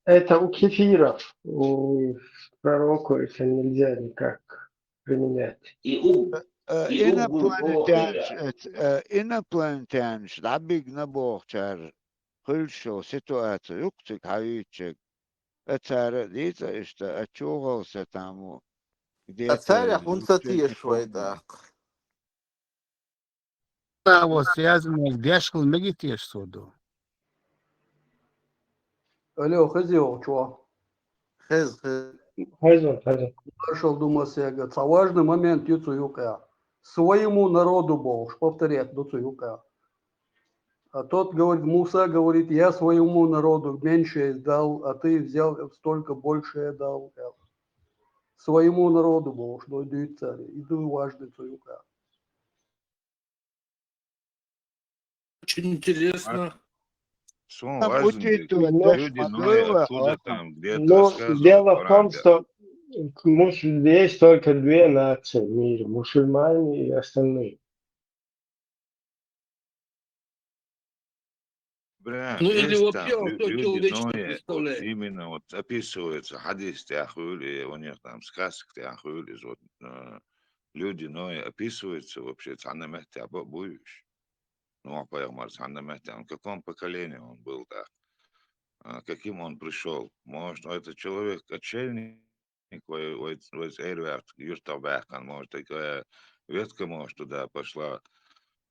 это у кефиров, у пророку это нельзя никак применять. И у, Э, и у Инопланетянаш, э, э, инопланетянаш дӀабигна бохучара хуьлуш йолу ситуаци юкъа цига хьавийччиг. Э, цара а дийца иштта, а чухалса там ву. А цара хӀунда ца теша вай тӀаккха? Цхьа а связанный деш хила мегий теша цо ду? Алло, хезий хьо чохь? Хеза, хеза. Хеза, хеза. Маршалла ду массаьрга. Цхьа важный момент ю цу юкъа. Своему народу бохуш, повторять ду цу юкъа. А тот говорит, Муса говорит, я своему народу меньшее дал, а ты взял столько большее дал. Своему народу бохуш, дой дуьйцу цара. И ду важный цу юкъа. Очень интересно. Там учитывать, люди, ну, и откуда там, где-то. Ну, дело в том, что муш-, есть только две нации в мире, мусульмане и остальные. Бля, ну, или есть вообще там лю-, люди, ну, и вот именно вот описывается, хьадис тӀехь хуьлу, и у них там сказка тӀехь хуьлу, из вот, э, люди, ну, и описывается вообще, цхьанна меттехь бу-, буй уьш. Нохь-пайхамар цхьанна меттехь, в каком поколении он был, да? А, каким он пришёл? Может, этот человек отшельник, вай, вай, вай цӀера ваьхна, юьртах баьккхина, может, такая ветка, может, туда пошла.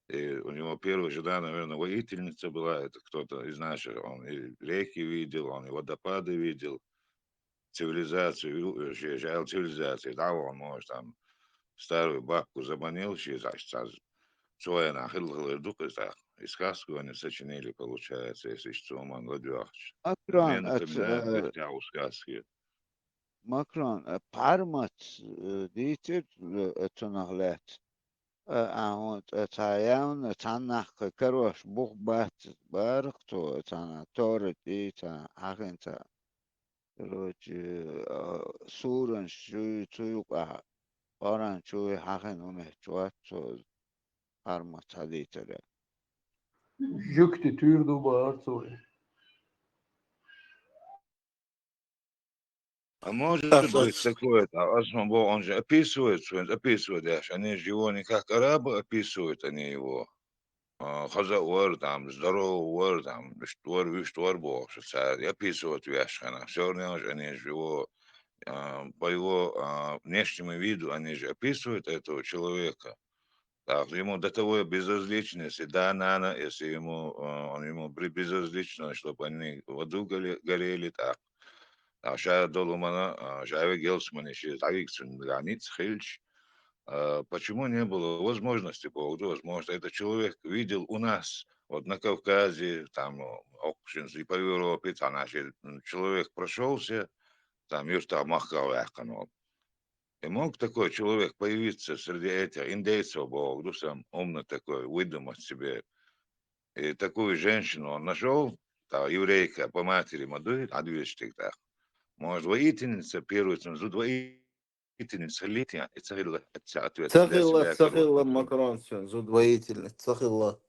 И у него первая жена, наверное, воительница была, это кто-то из наших, он и реки видел, он и водопады видел. Цивилизацию, э, же-, жал цивилизации, да, он, может, там, старую бабку заманил, ши, значит, сразу. Цо хилла хилар ду-кх иза, и сказку они сочинили, получается, если что, ман ладоьгӀча. Макрон, мне напоминает, э, Бетяу сказки. Макрон, э, Пармат, э, дийцира, э, цунах лаьцна. Э, а, хӀун, э, цхьа явна, цхьаннахь кхин карош бух бац, барах цо, цхьана Тора тӀе, цхьа хьахина цхьа. Короче, а, суранаш чуй, цу юкъахь, Къуръан чуй хьахина хӀума хӀетташ вац цо, Пармат хьадийцарехь. Жуьгти туьйра ду бахара цо. А может быть такое, а, ас ма боху, он же описывает, что описывает, я ж, они же его не как араба описывают, они его, а, хаза вар, там, здоров вар, там, иштта вар, вуьшта вар бохуш, цара и описывать веш хьана. Всё равно же они же его, а, по его, а, внешнему виду они же описывают этого человека. Так, ему до того безразлично, если да, нана, если ему, э, он ему бри-, безразлично, чтобы они в аду горе-, горели, так. А ша долу мана, а, ша вегелс мани ши дӀавигцун границ хилч. А, почему не было возможности, Бог ду, возможно, этот человек видел у нас, вот на Кавказе, там, окшинс и по Европе, там, значит, м, человек прошёлся, там, юртах махках ваьккхана. И мог такой человек появиться среди этих индейцев, боху, ну, сам умный такой, выдумать себе. И такую женщину он нашёл, та еврейка по матери ма дуй, а две штук так. Может, воительница первая, там, зуд воительница хилла, и ца хилла, ца ответ. Ца хилла, ца хилла, Макрон, всё, зуд воительница, ца хилла.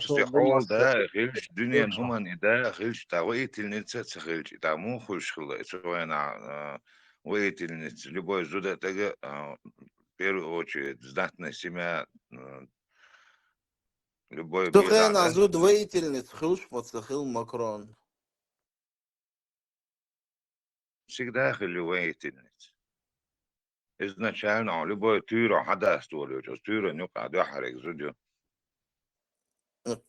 Стихьол да хилча, дуьнен хӀуманна и да хилча, тӀаккха воительница а ца хилча, и тӀаккха муха хуьлуш хилла, и цу хенахь, а, воительница, любой зуда тага, а, в первую очередь, знатная семья, а, любой. Цу хенахь зуда воительница хуьлуш ма ца хилла, Макрон. Всегда хилла воительница. Изначально он любой туьйра хьадас долуьйту, оцу туьйран юкъа дуьхьариг зуда ю.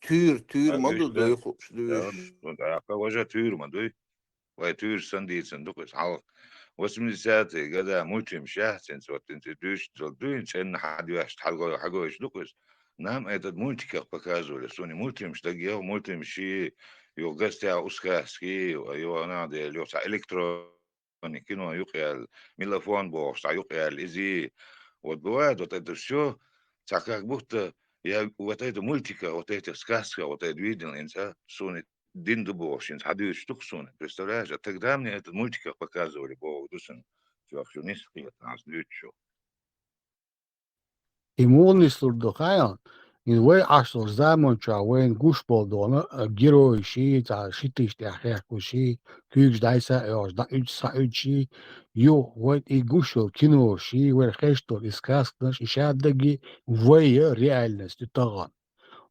Туьйра, туьйра ма ду, дойхуш дуьйш. Ну, да, важа туьйра ма дуй. Вай туьйра сан дийцина ду-кх иза хьалха. Восьмидесятые года мучимшехь цинца, вот цинца дуьйш, цо дуьйна цӀенна хьадвешта, хьагой-, хьагойш ду-кх иза. Нам этот мультиках показывали, суни мультфильмаш дагайо, мультфильмаш ши, юха гостях у сказки, юха надо, юха цхьа электронный кино юкъяьлла, мелофон бохуш цхьа юкъяьлла, изи. Вот бывает, вот это все, цхьа как будто я вот это мультика, вот этих сказка, вот это видел, инца, суни дин ду бохуш, инца хьадуьйцуш ду-кх суна, представляешь? А тогда мне этот мультиках показывали, боху ду суна, чохь шу нисхета, ас дуьйцуш. И муха нислур ду хаьал, и вай Ӏаш долчу заманчохь вайна гуш болу дона, а, геройши, цхьа шитиш тӀехь хехкуши, куьйгаш дӀайса а йогӀуш, дӀа уьдуш, схьа уьдуши, юха вай и гуш йолу киноши, вай хеш долу и сказканаш, и шаддаги вай реальность ю тахана.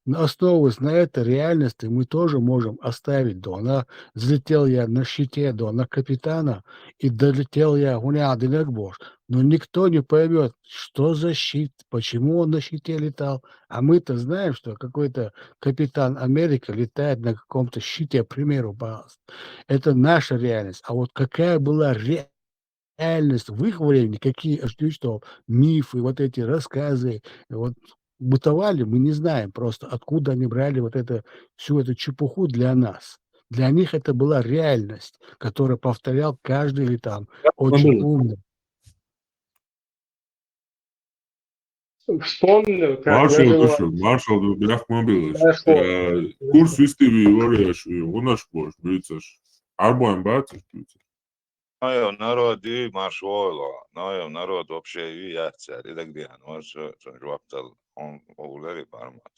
Но основываясь на этой реальности, мы тоже можем оставить, да, она взлетел я на щите, да, на капитана, и долетел я, хӀун аьлла динарг бохуш. Но никто не поймёт, что за щит, почему он на щите летал. А мы-то знаем, что какой-то капитан Америка летает на каком-то щите, к примеру, пожалуйста. Это наша реальность. А вот какая была ре- реальность в их времени, какие, что мифы, вот эти рассказы, вот бытовали, мы не знаем просто, откуда они брали вот это, всю эту чепуху для нас. Для них это была реальность, которую повторял каждый или там очень умный. Вспомнил, как Маршал называлось- душу, маршал ду бехк ма билаш. Маршал. Э, курс вистиви вареш, у нас бош, бицаш. Арбоем бацаш, бицаш. Айо, народ, и марш войло. Айо, народ, вообще, и яцар, и дагдиан, вот, что, что, жваптал, он, улери бармат.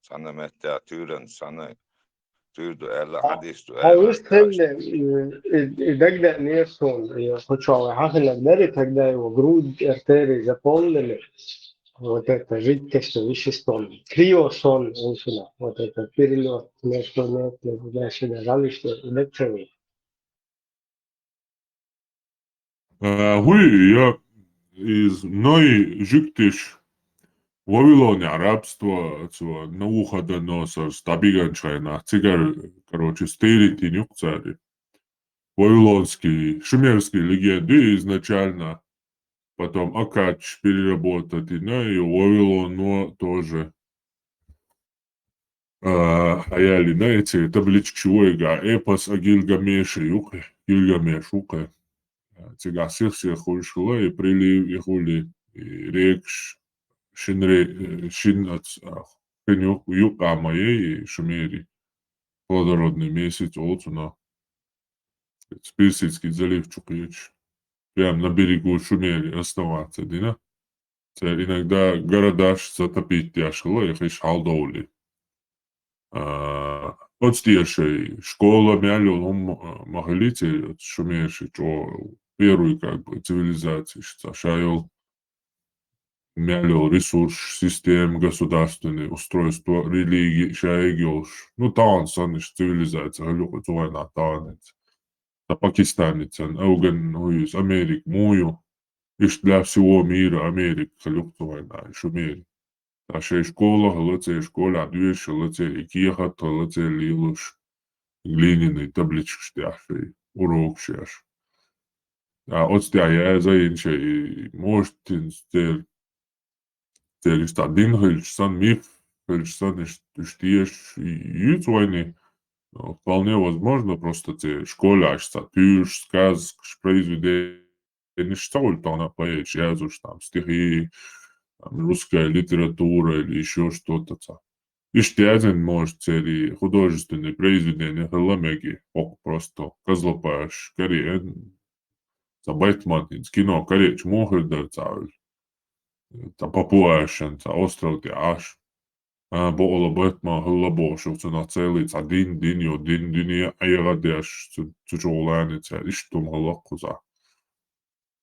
Сана метта, тюрен, сана, тюрду, элла, хадис ду, А вы стали, и, и, и тогда не сон, и хочу, а хахина дали, тогда его грудь, артерии заполнили. Вот это жидкость, вещество. Криосон, он сюда. Вот это перелет, между нет, между, значит, жаль, что лекция. Э, хӀуй, я из Ной жуьгтиш Вавилоне рабство, цо Навуходоносор стабиганчхайна, цигар, короче, стейритин юкъ цари. Вавилонский, шумерский легенды изначально, потом Акач переработать, и, ну, и Вавилон, но тоже. А, хьаяьллина эци табличкаш вайга, эпос о Гилгамеше юкъе, Гилгамеш вукъе. А, цигахь сих-сих хуьлуш хилла, и прилив, и хуьли, и рекаш, шин ре-, э, шин ац-, а, шин юкъ-, юкъа ма яй, и Шумери. Плодородный месяц олу цунах. Персидский залив чу кхечаш. Прям на берегу Шумери основаться дина. Церан иногда городаш затопить деш хилла, и хиш хьалдовли. А, оцу тӀе шайн школа мел йолу хӀума, а, ма хилий церан, оцу Шумерши чӀогӀа первый, как бы, цивилизацияш, ца ша йолу мел йолу ресурс, система, государственное устройство, религия, шайга йолуш. Ну, тахана санна иштта цивилизация хила ю-кх цу вайнахь тахана. Ца Пакистанецан, Афган, ну, из Америка, муй ю. Иштта для всего мира Америка хила ю-кх цу вайнахь, Шумери. Ца шайн школа хила, церан школехь доьшуш хила, церан и кехат хила, церан лелош, глиняный табличкаш тӀехь шайн урокаш еш. А оцу тӀехь яза йина шайн, и, может, церан, церан иштта дин хилча санна, миф хилча санна, иш-, уьш тешаш юьйцу вайна, но вполне возможно, просто церан школехь ца туьйраш, сказкаш, произведенеш ца хуьлу тахана поэташ яздеш, там, стихи, там, русская литература или ещё что-то ца. Иштта яздина, может, церан художественное произведение хила мега, хӀокху просто Козлопаш карийна, ца Бэтмен, хӀинца кино карийча муха хир дара ца хуьлу. Ца Папуашан, ца остров тӀе Ӏаш. А, бакъала Бэтмен хила бохуш, цунах целый ца дин, дин йо, дин, дуьне Ӏеха деш, цу, цу чу гӀулани цара, иштта хӀума хила кхузахь.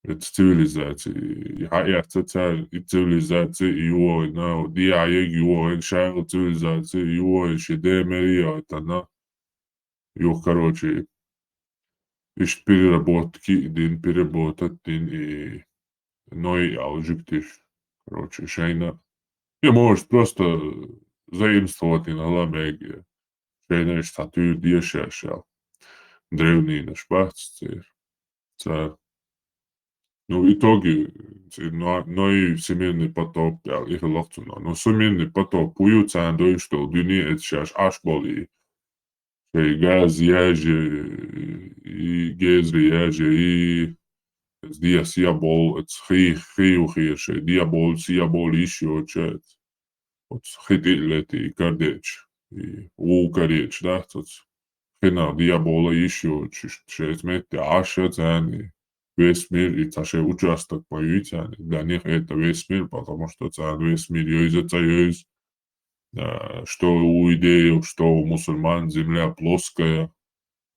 Эта цивилизация, и хьаэцна цара, и цивилизация, и йогӀина, дехьа йогӀина, шайла цивилизация, и йогӀина, ши ден мери яйтана. Юха, короче, иштта переработки дин, переработать дин, и Ной аьлла жуьгтиш, короче, шайна. Я, может, просто заимствовать йина хила мега. Шайна иштта цхьа туьйра дешаш ял. Древнийнаш бац церан. Цара. Ну, в итоге, ци-, но-, но и всемирный потоп, я, и хилла цунах. Но всемирный потоп, хӀу ю царна дойш долу дуьне, эца шаьш Ӏаш болу и. Шайн газ яжа, и гезри яжа, и эца деш я болу, эца хи-, хи ю хир, шайн деш болу, сеш болу йиш йоцуш, эца. Оцу хи тӀе а летий, карадеъча, и вукху карадеъча, да, оцу хинах деш болу йиш йоцуш, иштта шайца метте Ӏаш я царна, и весь мир, и цхьа шайн участок ма ю царна, для них это весь мир, потому что царна весь мир йовза, ца йовза. А, что у иудеев, что у мусульман, земля плоская,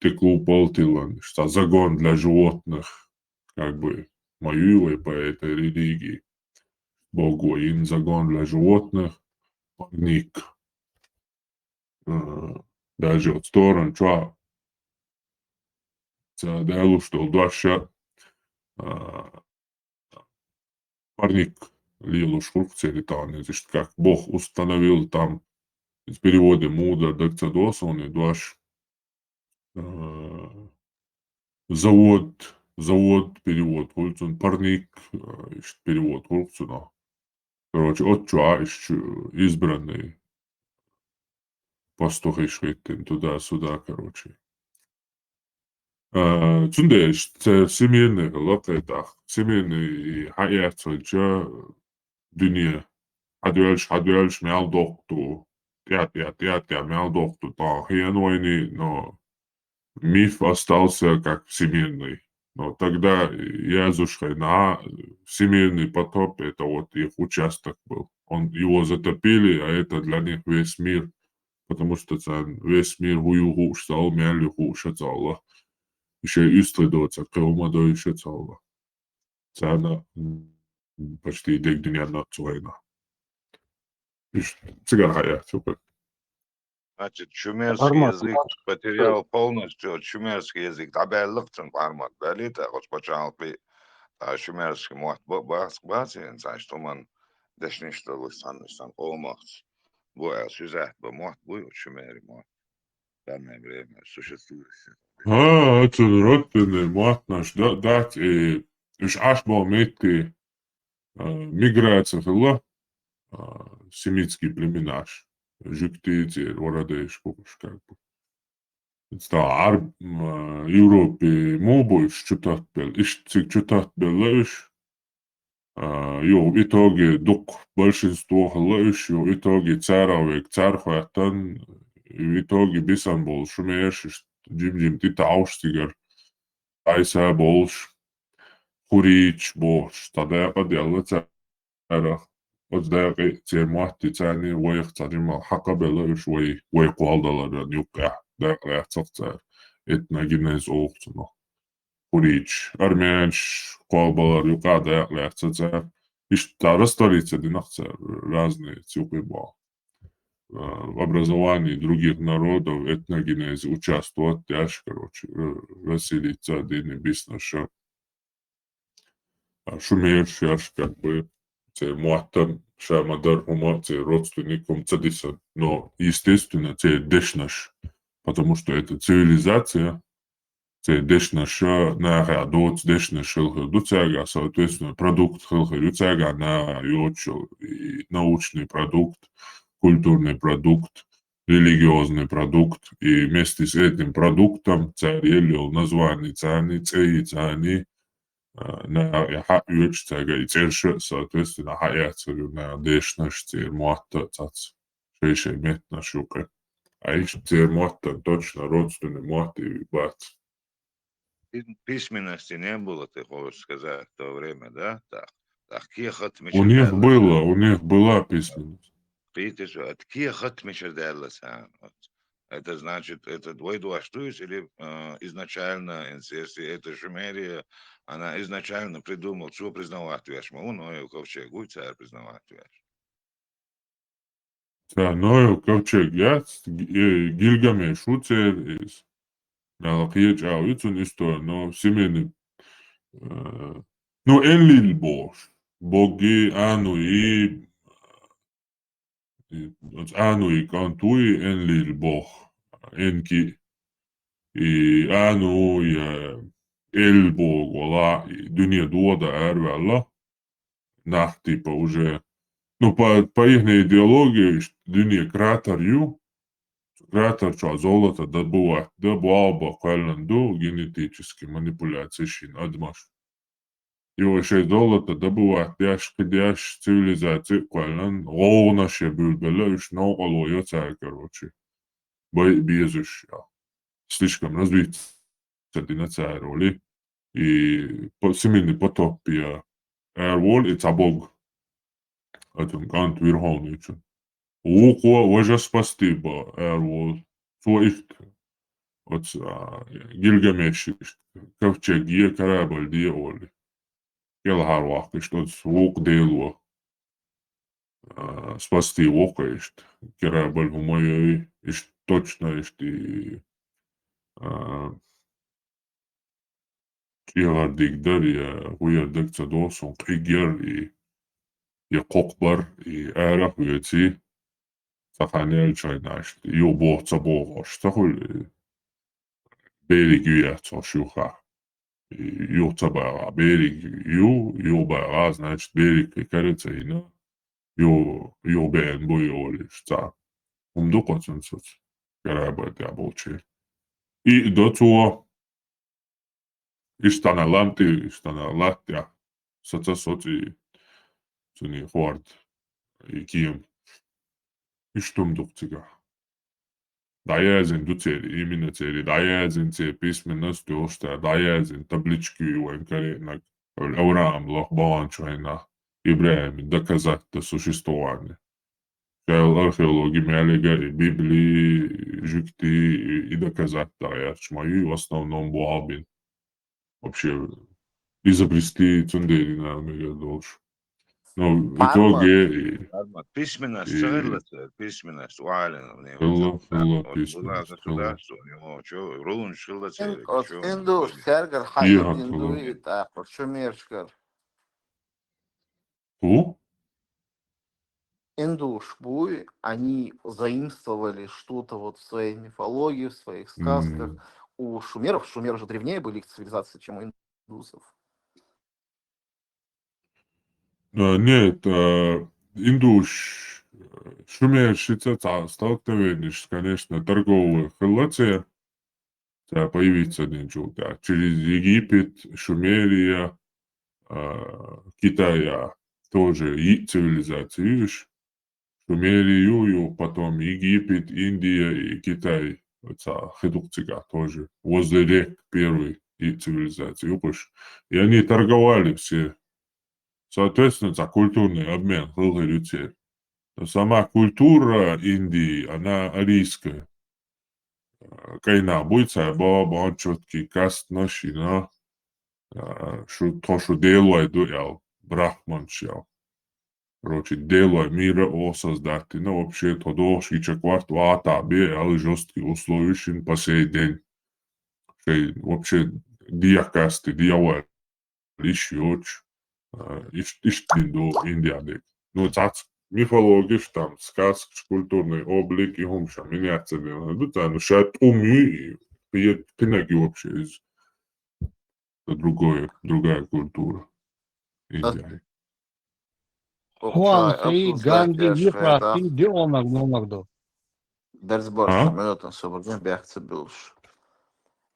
тек лупал тилан, что загон для животных, как бы, ма ю вай по этой религии. Бог вайн загон для животных, парник. А, даже вот сторону чё, ца далуш долу дош, а, парник лелош хуьлу церан тахана, иштта как Бог установил там, из перевода мудар даг ца досуна дош, а, завод, завод перевод хуьлу цунна, парник, а, иштта перевод хуьлу цунах. Короче, оццу а иштта избранный пастухаш хӀиттина туда-сюда, короче. А, цундела иштта церан всемирный хилла кхетахь. Всемирный хьаэцна хилча дуьне. Хьадоьллуш, хьадоьллуш мел доккху ду. ТӀе, тӀе, тӀе, тӀе мел доккху ду. ТӀаккха хӀун вайна, но миф остался как всемирный. Но тогда яздеш хенахь, всемирный потоп, это вот их участок был. Он, его затопили, а это для них весь мир. Потому что царна весь мир хӀу ю хууш ца хилла, мел ю хууш ца хилла. И шайн уьстагӀий доцург кхин хӀума дойуш ца хилла. Царна, м, почти дерриг дуьненна цу хенахь. Иштта цигара хьаэцна ю-кх. Значит, шумерский язык потерял полностью, шумерский язык дӀабаьлла-кх цуьнан, пармат баьллий тӀаккха оцу пачхьалкхе, а, шумерский мотт ба-, бац, бац, цхьаьна туман дешнаш долуш цхьанна, цхьана къомах бу аьлла, сюжет бан мотт буй оцу шумерий мотт. Данное время существующий. А, цуьнан родственный маттанаш да-, дац, и уьш Ӏаш болу метте, а, миграция хилла, а, семитский племенаш, жуьгтий, церан вородейш бохуш, как бы. Ста Ӏарб-, м, а, Европе муха бу уьш чу таттабелла? Иштта цига чу таттабелла уьш. А, юха в итоге дукха большинство хилла уьш, юха в итоге царах вега цара хӀоьттина, в итоге бисина болу шумераш иштта жим-жим тӀетаӀуш цигара, Ӏайса болуш, хурийчаш бохуш, цхьа дакъа а делла царах. Оцу дакъе церан мотт дийцина, вайх цхьа жимма хьакхабелла уьш вай, вай кхолладаларан юккъехь, дакъа лаьцна-кх цара, этногенез олу-кх цунах. Хурийчаш, армянаш кхолбалар юкъа дакъа лаьцна цара. Иштта цара столица дина-кх цара, разные цуьнан боху. А, в образовании других народов, этногенезе участвовать деш, короче, р-, расселиться дина бисина ша. А шумераш, как бы, церан мотт ша ма-дарра хӀума, церан родственник хӀума ца дисина. Но, естественно, церан дешнаш, потому что это цивилизация, церан дешнаш, нахехь доцу дешнаш хила хир ду цаьргахь, соответственно, продукт хила хир ю цаьргахь нахехь йоцуш йолу, и научный продукт, культурный продукт, религиозный продукт, и вместе с этим продуктом цара елла йолу названи царний, цӀе царний, а, нахехь хьаоьцуш цаьргахь и цӀераш, соответственно, хьаэцар ю наха дешнаш, церан мотт а цац. Шай-шай меттанаш юкъа. А иштта церан маттана точно родственный мотт и бац. Пи-, письменности не было, ты хочешь сказать, в то время, да? Так. Так, кехат. У них было, у них была письменность. Кхетий шу, это кехат мичара даьлла царна. Вот. Это значит, это двойдуаш дуйс или, э, изначально, если это Шумерия, она изначально придумал, цо признавать веш ма ву, Ноев ковчег вуй цара признавать веш. Ца Ноев ковчег яц, Г-, э, Гильгамеш ву церан иза. Мел кхечу а ву цуьнан истори, но семейный, э, ну, Энлил бохуш. Боги, Ануи, и оцу Ануи кӀант вуй Энлил боху, Энки. И Ану я эль богу вала, и дуьне дода араваьлла. Нах, типа, уже, ну, по, по ихней идеологии, ш-, дуьне кратер ю, кратер чу золото добывать дан, болх бан кхоьллина ду генетически манипуляцеш йина адамаш. И вай шоай золото добывать деш, кхидеш, цивилизаци кхоьллина, гӀовгӀанаш я буьйлабелла, уьш новкъарло йо цаьрга, короче. Бай безаш я. Слишком развиться дина цара вали. И по-, всемирный потоп я араволу и цхьа бог. Оцун кӀант Верховныйчун. Вукхо важа спасти бан араволу. Цо иштта оцу, а, Гильгамеша иштта ковчег е, корабль де олий. КӀелхьарваккха иштта оцу вукху дело, а, спасти вокха иштта. Корабль хӀума йой, иштта точно иштта и, а, чӀегӀардиг дара, я хӀу яра дага ца догӀу суна, къиг яра и, я кхокхабар, и арахь а веций, цхьа хан яьлча хьайна иштта, юха богӀу ца богӀуш ца хуьлу, берриг ю яц хьо шуьха. И юха ца багӀа, берриг ю, юха багӀа, значит, берриг кхикара ца йина, ю-, юха беана бу и олуш цхьа хӀума ду кхо цунца оцу корабль тӀехь болчеран. И до цо, иштта цхьана лам тӀе, иштта цхьана латта тӀехь саца соцу и цуьнан хӀорда, и кема. Иштта хӀума ду-кх цигахь. ДӀаяздина ду церан, именно церан дӀаяздина, церан письменность йолуш цара дӀаяздина, таблички ю вайн карийнарг, Авраам лаха баханчу хенахь, ИбрахӀима доказательство существования. Шаьлла археологи мел яра и Библи, жуьгти, и, и доказательство яьрча ма ю, в основном бу хьалбина. Вообще изобрести цундела дина мегар долуш. Но в итоге и, Письменность и ца хилла церан, письменность, валина, не, хилла, вот, хилла, вот, письменность, у нас хилла. Государство, у него чё, рунаш хилла церан, оцу чё, индуш цаьргара хьан индуй, тӀаккха шумершкара. ХӀу? Индуш буй, они заимствовали что-то вот в своей мифологии, в своих сказках. М. У шумеров, шумеры же древнее были их цивилизации, чем у индусов. Э, нет, э, индуш, э, шумершица цхьа столкновениеш, конечно, торговые хилла церан. Цара появиться динчул тӀаьхьа. Через Египет, Шумерия, а, Китая тоже йиъ цивилизаци ю уьш. Шумерия ю, ю, потом Египет, Индия и Китай, цхьа хи ду-кх цигахь тоже. Возле рек первый йиъ цивилизаци ю-кх уьш. И они торговали все. Соответственно, цхьа культурный обмен хилла хир ю церан. Но сама культура Индии, она арийская. Э, кайна буй цара бо-, бон чёткий кастнаш йина, э, шу, тхо шу делой ду аьлла, брахманаш аьлла. Короче, делой мира о создать йина, вообще тхо дохуш гича кварт ватахь бе аьлла, жёсткий условия шин по сей день. Шайн вообще дехьа касти, дехьа вай йиш йоцуш, а, иш-, иштта дин ду Индия дерг. Ну, цхьацца мифологиш, там, сказкаш, культурный облик, и хӀума ша меняться дина ду, царна ша тӀум ю, и кхе-, кхинаг ю вообще из. Это другое, другая культура. Индия. Хуан, Ганди, Ефрат, и де омаг, номаг ду. Берзборш, а? Минутан собарган бехк ца буьллуш.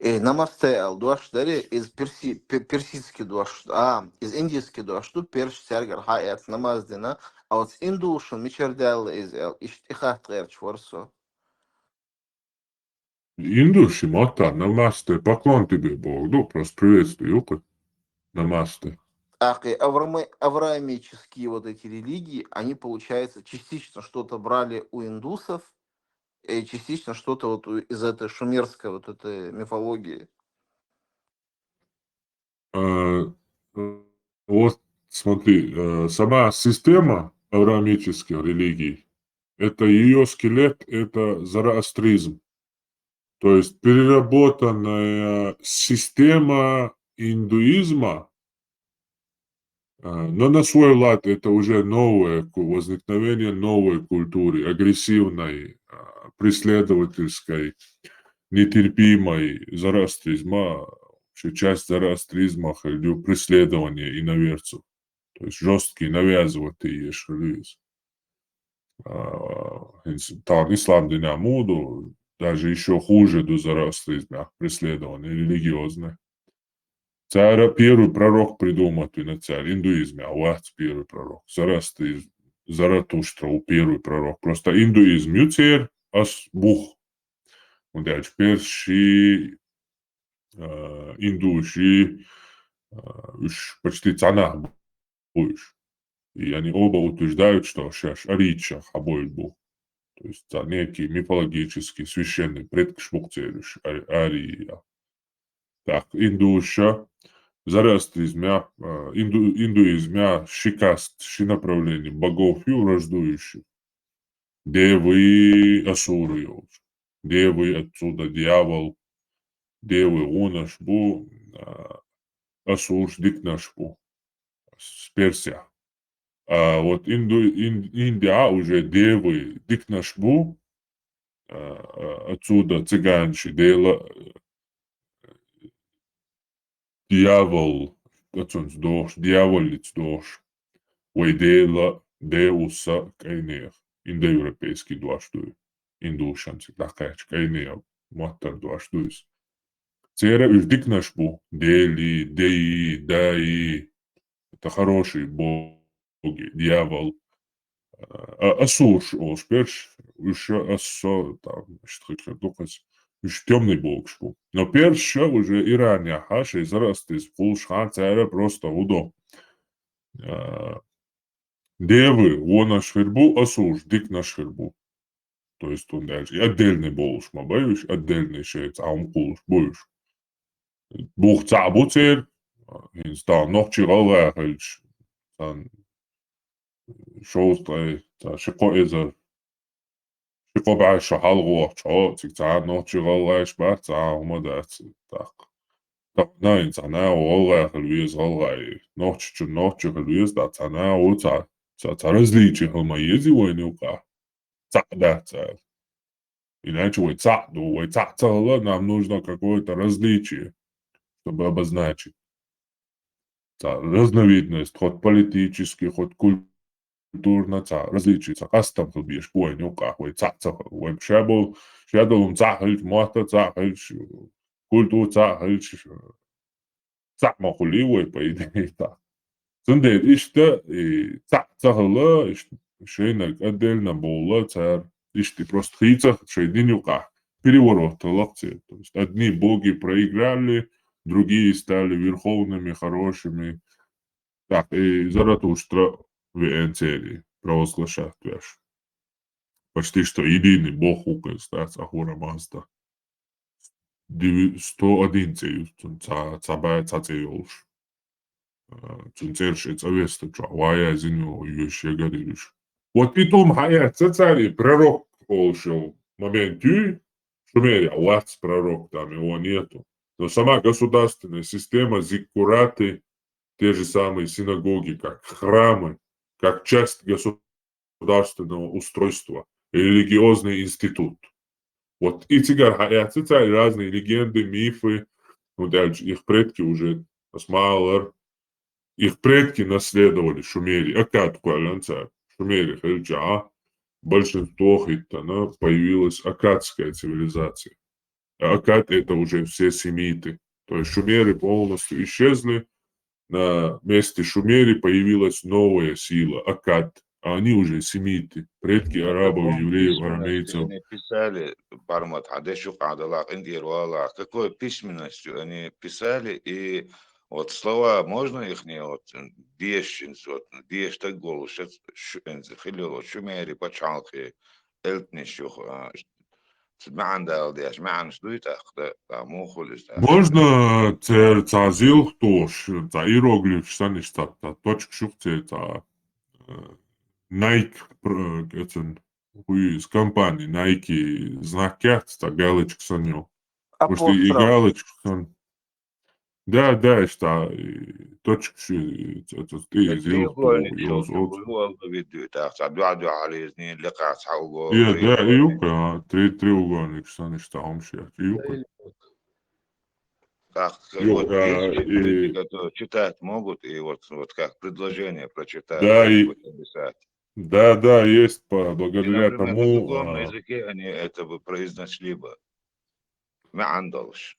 Э, намасте аьлла дош даре, из перси-, пе-, персидский дош, а, из индийский дош ду, перш цаьргара хьаэца намаз дина, а оцу индушан мичара даьлла иза аьлла, иштта и хатта гӀерташ вара со. Индуши мотта намасте, поклон тебе боху ду, просто приветствую ю-кх. Намасте. ТӀаккха авраамические вот эти религии, они, получается, частично что-то брали у индусов, и частично что-то вот у, из этой шумерской вот этой мифологии. Э, вот смотри, э, сама система авраамических религий, это её скелет, это зороастризм. То есть переработанная система индуизма, э, но на свой лад это уже новое ку-, возникновение новой культуры, агрессивной, э, преследовательской, нетерпимой зороастризма, в часть зороастризма хилла ю преследование иноверцев. То есть жёсткий навязывать еш хилла ю иза. А, хӀинца тахана ислам динехь муха ду, даже ещё хуже ду зороастризмехь преследование религиозное. Цара первый пророк придумать вина цара, индуизмехь вац первый пророк. Зороастризм, Заратуштра ву первый пророк. Просто индуизм ю церан ас бух. ХӀунда аьлча персаши, а, индуши, а, уьш почти цхьа нах бу уьш. И они оба утверждают, что шаьш арийцех хьабевлла бу. То есть цхьа некий мифологический священный предкаш бу-кх церан уьш, а-, арий. Так, индуша, зороастризмехь, а, инду-, индуизмехь ши каст, ши направление богов ю враждующих. Девы, асуры йолуш. Девы отсюда дьявол. Девы вонаш бу, а, асурш диканаш бу. С персех. А вот инду-, ин-, Индия уже девы диканаш бу, а, а, отсюда цыганши дела, э, дьявол, оцунца дохуш, дьяволлица дохуш, вай дела, деуса кӀайнех, индоевропейский дош ду, индушан цига дӀакхаьчча кӀайнех, моттар дош ду иза. Церан уьш диканаш бу, дели, деи, даи, это хорошие боги, дьявол, а, а, асурш олуш берш, уьш ассо, там, иштта хир ду-кх иза, уьш тёмный богаш бу. Но персаша уже Иранехь шайн зороастризм кхуллуш хана цара просто хӀу до, а, девы вонаш хир бу, асурш диканаш хир бу. То есть, хӀунда аьлча и отдельный болуш ма бай уьш, отдельный шайн цхьа хӀума кхуллуш бу уьш. Бух цхьаъ бу церан, хӀинца тахана нохчий-гӀалгӀай хилча, цхьана шовзткъе, цхьа ши-кхо эзар, ши-кхо бӀе шо хьалха вахча хьо, цига цхьана нохчий-гӀалгӀайш бац, цхьана хӀума дац, тӀаккха. Тахана хӀинца цхьана гӀалгӀай хила веза гӀалгӀай, нохчичун нохчи хила веза, тӀаккха цхьана ву цхьа, цхьа, цхьа различие хила ма еза вайна юкъахь. Цхьаъ дац аьлла. Иначе вай цхьаъ ду, вай цхьаъ ца хилла, нам нужно какое-то различие, чтобы обозначить. Цхьа разновидность, хоть политический, хоть культурно, цхьа различие, цхьа къастам хила безаш бу вайна юкъахь, вай цхьаъ ца хилла. Вай ша болу, ша долу хӀума цхьаъ хилча, мотт а цхьаъ хилча, культура цхьаъ хилча, цхьаъ ма хуьлий вай, по идее, тӀаккха. Цундела иштта, и, цхьаъ ца хилла, иштта шайнарг отдельно бовла цара, иштта просто хийца шайн дин юкъахь переворот хилла-кх церан. То есть одни боги проиграли, другие стали верховными, хорошими. Так, и Заратуштра веана церан провозглашать веш. Почти что единый бог ву-кх иза, дац, Ахура Мазда. Диви-, сто один цӀе ю цуьнан, цхьа, цхьа бӀе цхьа цӀе йолуш. А, цуьнан цӀераш и цӀа веста чохь, ван яздина йолу йоьш ягар йолуш. Вот и тӀом хьаэцна цара, и пророк олуш йолу момент юй, Шумерехь вац пророк, там его нету. Но сама государственная система, зиккураты, те же самые синагоги, как храмы, как часть государственного устройства, религиозный институт. Вот и цигара хьаэцна цара разные легенды, мифы, ну, дальше их предки уже, ас ма аллара, их предки наследовали Шумери, аккад кхоьллина цара. Шумери хилча, большинство хӀиттана, появилась аккадская цивилизация. А аккад — это уже все семиты. То есть шумеры полностью исчезли, на месте Шумери появилась новая сила, аккад. А они уже семиты, предки арабов, евреев, арамейцев. Они писали, бармат, хьан деш юкъахь далахь, къинтӀера валахь, какой письменностью они писали, и вот слова можно ихние, вот, дешинца, вот, деш стаг волуш, шу-, хилла, вот, Шумери пачхьалкхе, элтанаш юха, а, ш-, цу маьӀна дала деш, маьӀнаш дуй тӀаккха, да, а, муха хуьлу иза тӀаккха? Можно церан цхьа зилха тухуш, цхьа иероглифаш санна иштта цхьа, цхьа точкаш ю-кх церан цхьа, э, Nike пр-, э, эцан, хӀу ю иза, компани Nike знак яц, цхьа галочка санна ю. Может, и, и галочка санна. Да, да, иштта, и точкаш, и ц-, ц-, ц-, и зилха тухуш, йолу оцу. Треугольник, треугольник, да, и ю-кх, а, три-, треугольник санна иштта хӀумаш яц, и ю-кх. Так, Ё, вот а, есть ведь люди, и- которые читать могут, и вот, вот как предложение прочитать, Да, и- как-нибудь написать. Да, да, есть по- И, благодаря например, на тому, другом а, языке они это бы произнесли бы. ما عندهمش.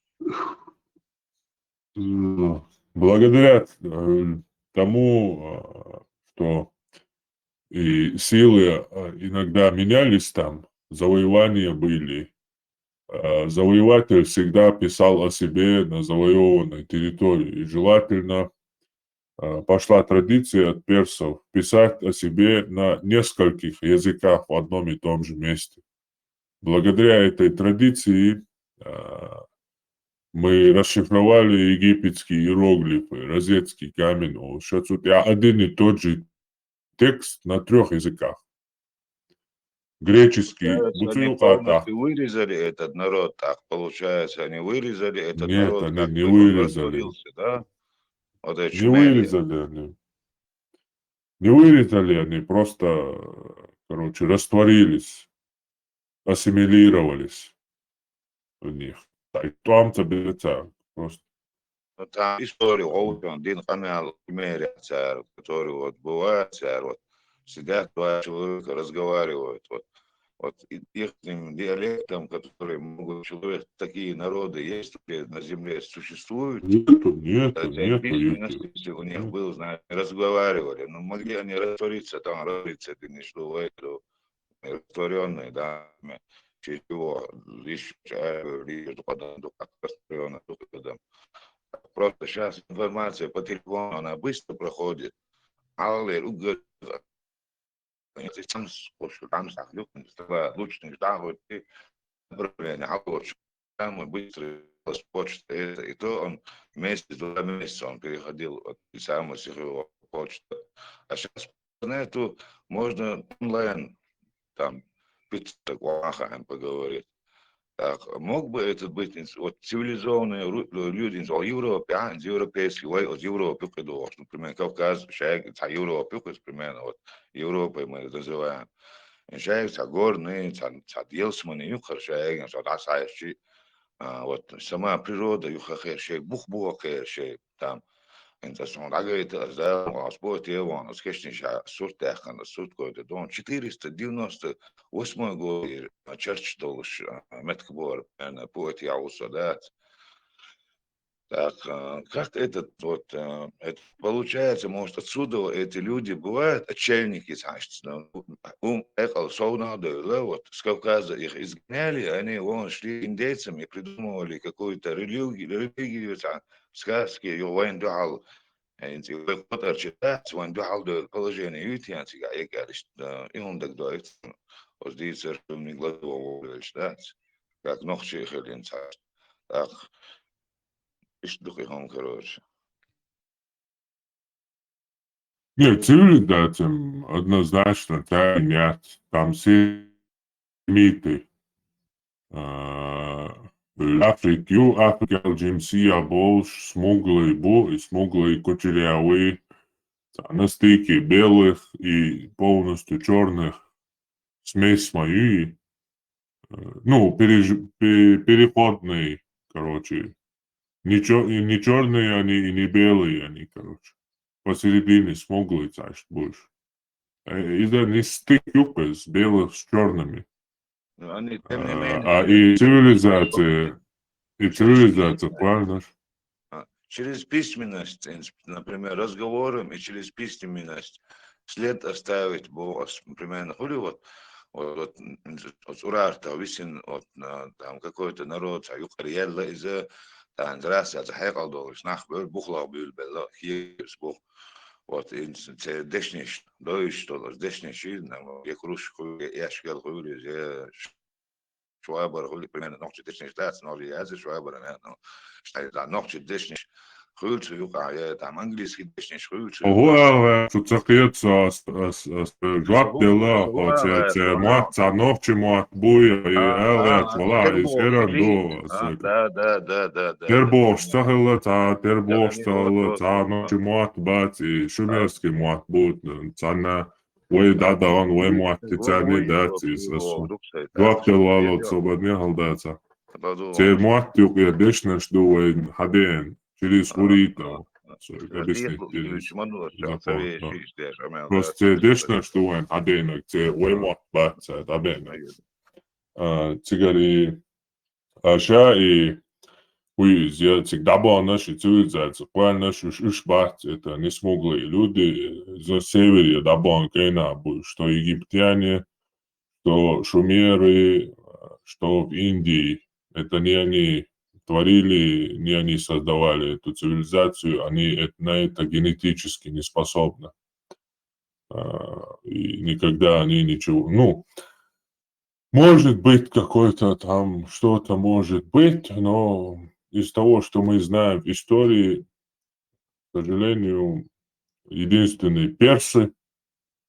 м, благодаря э, тому, а, что и силы а, иногда менялись там, завоевания были. А, Завоеватель всегда писал о себе на завоеванной территории. И желательно а, пошла традиция от персов писать о себе на нескольких языках в одном и том же месте. Благодаря этой традиции а, мы расшифровали египетские иероглифы, розетский камень, о, сейчас вот я один и тот же текст на трех языках. Греческий, Получается, они буцуюката. Полностью вырезали этот народ, так получается, они вырезали этот Нет, народ, они как не только он вырезали. Растворился, да? Вот эти Не Шумеры. Вырезали они. Не вырезали они, просто, короче, растворились, ассимилировались в них. Так, там тебе это просто. Ну, там историю очень один канал Шумеры, который вот бывает, вот сидят два человека, разговаривают, вот, вот и- их диалектом, который могут человек, такие народы есть вообще на земле, существуют. Нету, нету, Хотя нету, письменность, нету. Если у них Нет. Был, значит, разговаривали, но могли они раствориться, там раствориться, это не что, в эту растворенные, да, чего, лишь растворенные, просто сейчас информация по телефону, она быстро проходит. Мало ли, угодно. Там сколько, там сахлюк, лучше ждал, вот и направление, а вот самый быстрый с почты, это, и то он месяц, два месяца он переходил, вот, и самый сухой почта. А сейчас по интернету можно онлайн, там, пятьсот вахаем поговорить. Так, мог бы это быть, вот цивилизованные ру- люди из Европы, а, из европейских, ой, из Европы, например, Кавказ, человек, из Европы, примерно, вот, Европой мы называем. Человек, горный, делсманы, юкхар человек, вот, сама природа, юха хер шей, бух буха хер шей, там, انت شلون عقلت ازدار واسبوع تيوان اسكشني شا صورت اخن صورت كويت دون четыреста девяносто восьмой год чарч долуш меткбор пуэт яуса, да. Так, а, как этот вот, а, это получается, может, отсюда эти люди бывают, отшельники, значит, ну, ум экал соуна дойла, вот, с Кавказа их изгоняли, они вон шли индейцами, придумывали какую-то религию, религию, там, сказки, и войн духал, эти, войн духал дойла положение, и вот я, и он так дойла, вот здесь совершенно не глазу уволились, да, как ногчи их или так. Иштта ду-кх и хӀума, короче. Не, цивилизация однозначно тайнят, там семиты. А, Африка, ю Африка, Л Г М С, а больше смуглый бу, и смуглый кучерявый, на стыке белых и полностью черных смесь мою, э, ну, переж- пе- переходный, короче. Не, чё- и не черные они, и не белые они, короче. Посередине смуглый, значит, больше. Э, И да не стык юпы с белых с черными. Но они, тем не менее, А и цивилизация, и цивилизация, правильно? А, через письменность, например, разговором и через письменность след оставить, бо, примерно, хули вот, вот, вот, м, вот урарта висин, вот, на, там какой-то народ, а юкъар елла из-за, там, здрасте, а хьекъал долуш, нах бёл, бухлах бёл белла, хиес бух. Вот, и це дешниш, дойш, что ли, дешниш, нам, я круш, хуй, я шкел, хуй, я ш- швабар, хули, примерно, нохчи дешниш дац, нохчи язы швабар, наверное, что да, нохчи дешниш хуйцу юкъа, я там английский дешниш хуйцу. Ого, ага, цу цакъет со ас ас ас жваб дела, хо це це мат, ца нохчи мат буй, и ага, вала из эран до. Да, да, да, да, да. Тербош цахила, ца тербош цахила, ца нохчи мат бац, и шумерский мат бут, ца на вай да да он вай мат, ца не дац, и сасу. Жваб дела лот собадне халдаца. Церан мотт юкъе дешнаш ду вайн хьадеана, через хӀурийта. Объяснить делац. Просто церан дешнаш ду вайн хьадеанарг, церан вай мотт бац церан дӀабеанарг. А, цигара и, а, ша и, уй, иза, цига дӀабоаннарш и цивилизаци, кхоьллинарш уж, уж бац, это несмуглые люди, из севера дӀабоагӀа кӀайнах бу, что египтяне, что шумеры, что в Индии. Это не они творили, не они создавали эту цивилизацию, они эт-, на это генетически не способны. А, и никогда они ничего, ну, может быть, какой-то там, что-то может быть, но из того, что мы знаем в истории, к сожалению, единственные персы,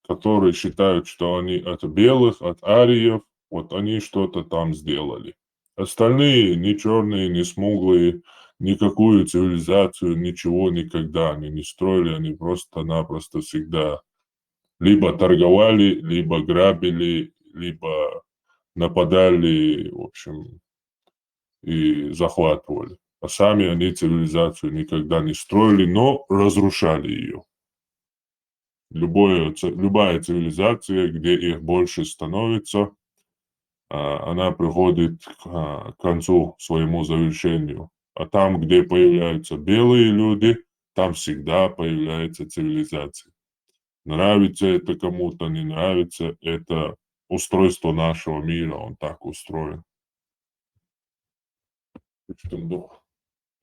которые считают, что они от белых, от ариев, вот они что-то там сделали. Остальные, ни черные, ни смуглые, никакую цивилизацию, ничего никогда они не строили, они просто-напросто всегда либо торговали, либо грабили, либо нападали, в общем, и захватывали. А сами они цивилизацию никогда не строили, но разрушали ее. Любое, ц-, любая цивилизация, где их больше становится, а, она приходит к, а, к концу, своему завершению. А там, где появляются белые люди, там всегда появляется цивилизация. Нравится это кому-то, не нравится, это устройство нашего мира, он так устроен. Иштта ду.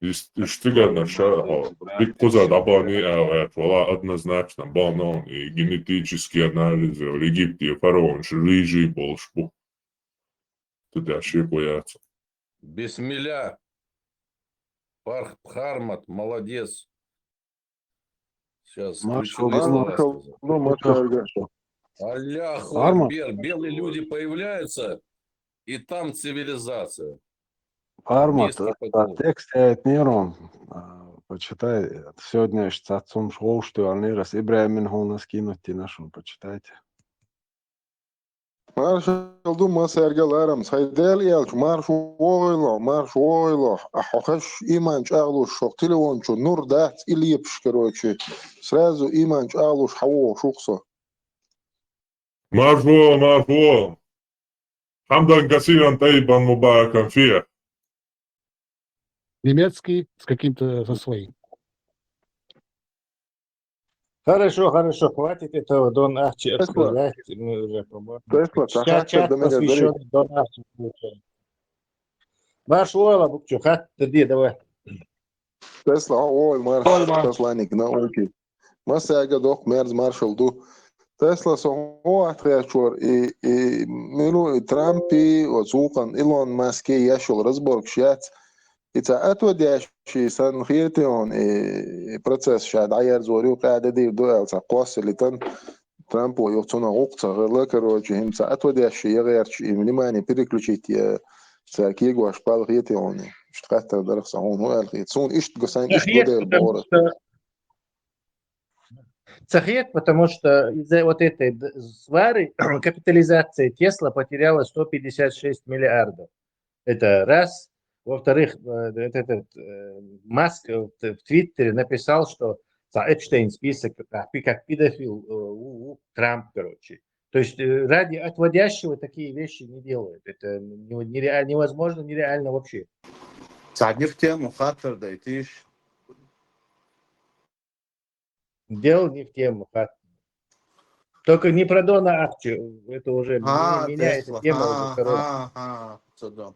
Иш-, иштта цига ша, хьо, дика кхуза дӀабоагӀа аьлла, вала однозначно, баьннаб, и генетический анализ, Египте фараонаш рыжий болуш бу. Ту деш шико яц. Бисмилля. Парх-, Пхармат, молодец. Сейчас Маршал включил, Ислам. Маршал, ну, Маршал. Аллаху Акбар. Белые люди появляются, и там цивилизация. Пармат, есть такой, а, текст я это не ром. А, почитай. Сегодня ещё цацум шоу, что они раз Ибрагим Хонас кинуть, и нашел, почитайте. Маршал ду, массаьрга ларам, сай Дела аьлча, марша вогӀийла, марша вогӀийла, а хьо хаш иман чӀагӀлуш, шох телефон чу нур дац, и лепаш, короче, сразу иман чӀагӀлуш хьавогӀу шух со. Марша вогӀийла, марша вогӀийла. Хамдан касиран тайибан мубаракан фи. Немецкий с каким-то со своим. Хорошо, хорошо, хватит этого, Дон Ахчи, Тесла. Обсуждать, мы уже, по-моему, Тесла, чат, чат посвящённый Дон Ахчи. Марш вогӀийла, Букчо, хатта де, давай. Тесла, ой, марш, Тесла, ник, на, окей. Массаьрга доккха мерза маршал ду. Тесла, со хьо атхечор, и, и, миру, и Трампи, оцу вукхан Илон Маски еш йолу разборкаш яц. И ца атвадеш, и санна хетий хьуна, и, и процесс ша дӀаерзор ю, къаьда дийр ду аьлла, ца кхоссалитан, Трампо юха цунах гӀуллакх ца хилла, короче, хӀинца ца атвадеш, я гӀерташ, и внимание переключить, я цара кегош бала хетий хьуна. Иштта хаттар дарх сан хьуна хӀун аьлла хета. Суна иштта го, сан иштта го дер бохура. Ца хета, потому что из-за вот этой д-, свары капитализация Тесла потеряла сто пятьдесят шесть миллиардов. Это раз. Во-вторых, э, этот, этот, э, Маск в, в Твиттере написал, что за Эпштейн список, как, пи-, как педофил, э, у, у Трамп, короче. То есть, э, ради отводящего такие вещи не делают. Это не-, нереаль-, невозможно, нереально вообще. Цхьа не в тему хаттар дайтийша. Дело не в тему, хаттар. Только не про Дона Ахчи, это уже, а, меняется тема уже, короче. А, а, ца Дон.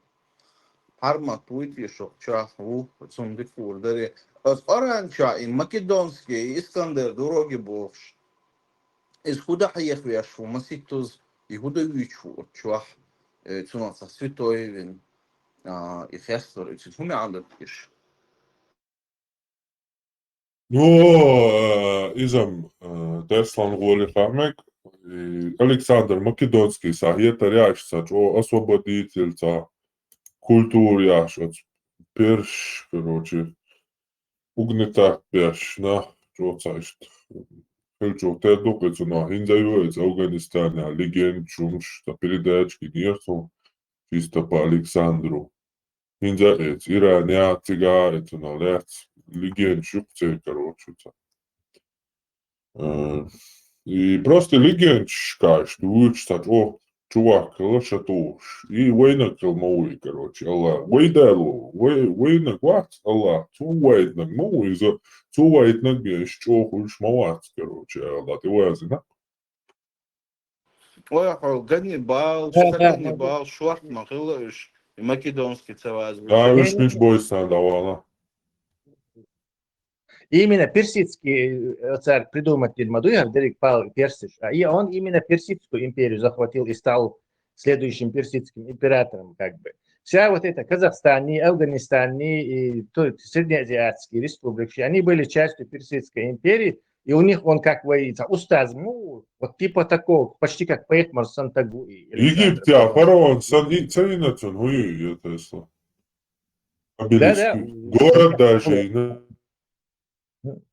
Пармат вуй те шух чохь ву, цунна дика хуур даре. Ас Оран чохь и Македонский, и Искандер дороги бохуш. Иза хӀун дан хьехавеш ву, маситтаза, и хӀун дан вуьйцуш ву оцу чохь, э, цунах цхьа святой вина, а, и хестор, и цига хӀун маьӀна ду иза? Ну, э, иза-м, э, Теслан гӀоли хаамег, и Александр Македонский сан хетар яш, ца чӀо освободитель, ца культура яш, оцу перш, короче, угнетать беш, на, чӀо ца иштта. Хилчух тера ду кхин цунах, хӀинца а ю иза Афганистанехь легенда чумаш, ца передача гинера цо, чисто по Александру. ХӀинца а эца Иран яц, цига а эца, цунах лаьцна легендаш ю-кх церан, короче, цхьа. Э, и просто легендаш кхаьчна, вуьйцуш цхьа чӀогӀа чувак хилла шатухуш. И вайнаг хилла ма вуй, короче, АллахӀ. Вай Дала, вай, вайнаг вац АллахӀ. Цо вайнаг ма вуй иза. Цо вайнаг бен иштта чӀогӀа хуьлуш ма вац, короче, АллахӀ тӀевазина. Ой, хьо Ганнибал, Да, да, Ганнибал, шорт ма хилла уж, и македонский ца ваза. Да, уж Не, не, миш не. Бойсан давала. Именно персидский, э, царь придумать дед Мадуев, Дерек Пал персиш. А и он именно персидскую империю захватил и стал следующим персидским императором, как бы. Вся вот эта Казахстан, и Афганистан, и то, среднеазиатские республики, они были частью Персидской империи, и у них он как бы и ца-, устаз, ну, вот типа такого, почти как Пейтмар Сантагу. Египет, фараон, сан и царина цун, ой, это слово. Да, да. Обелиск. Город даже, да.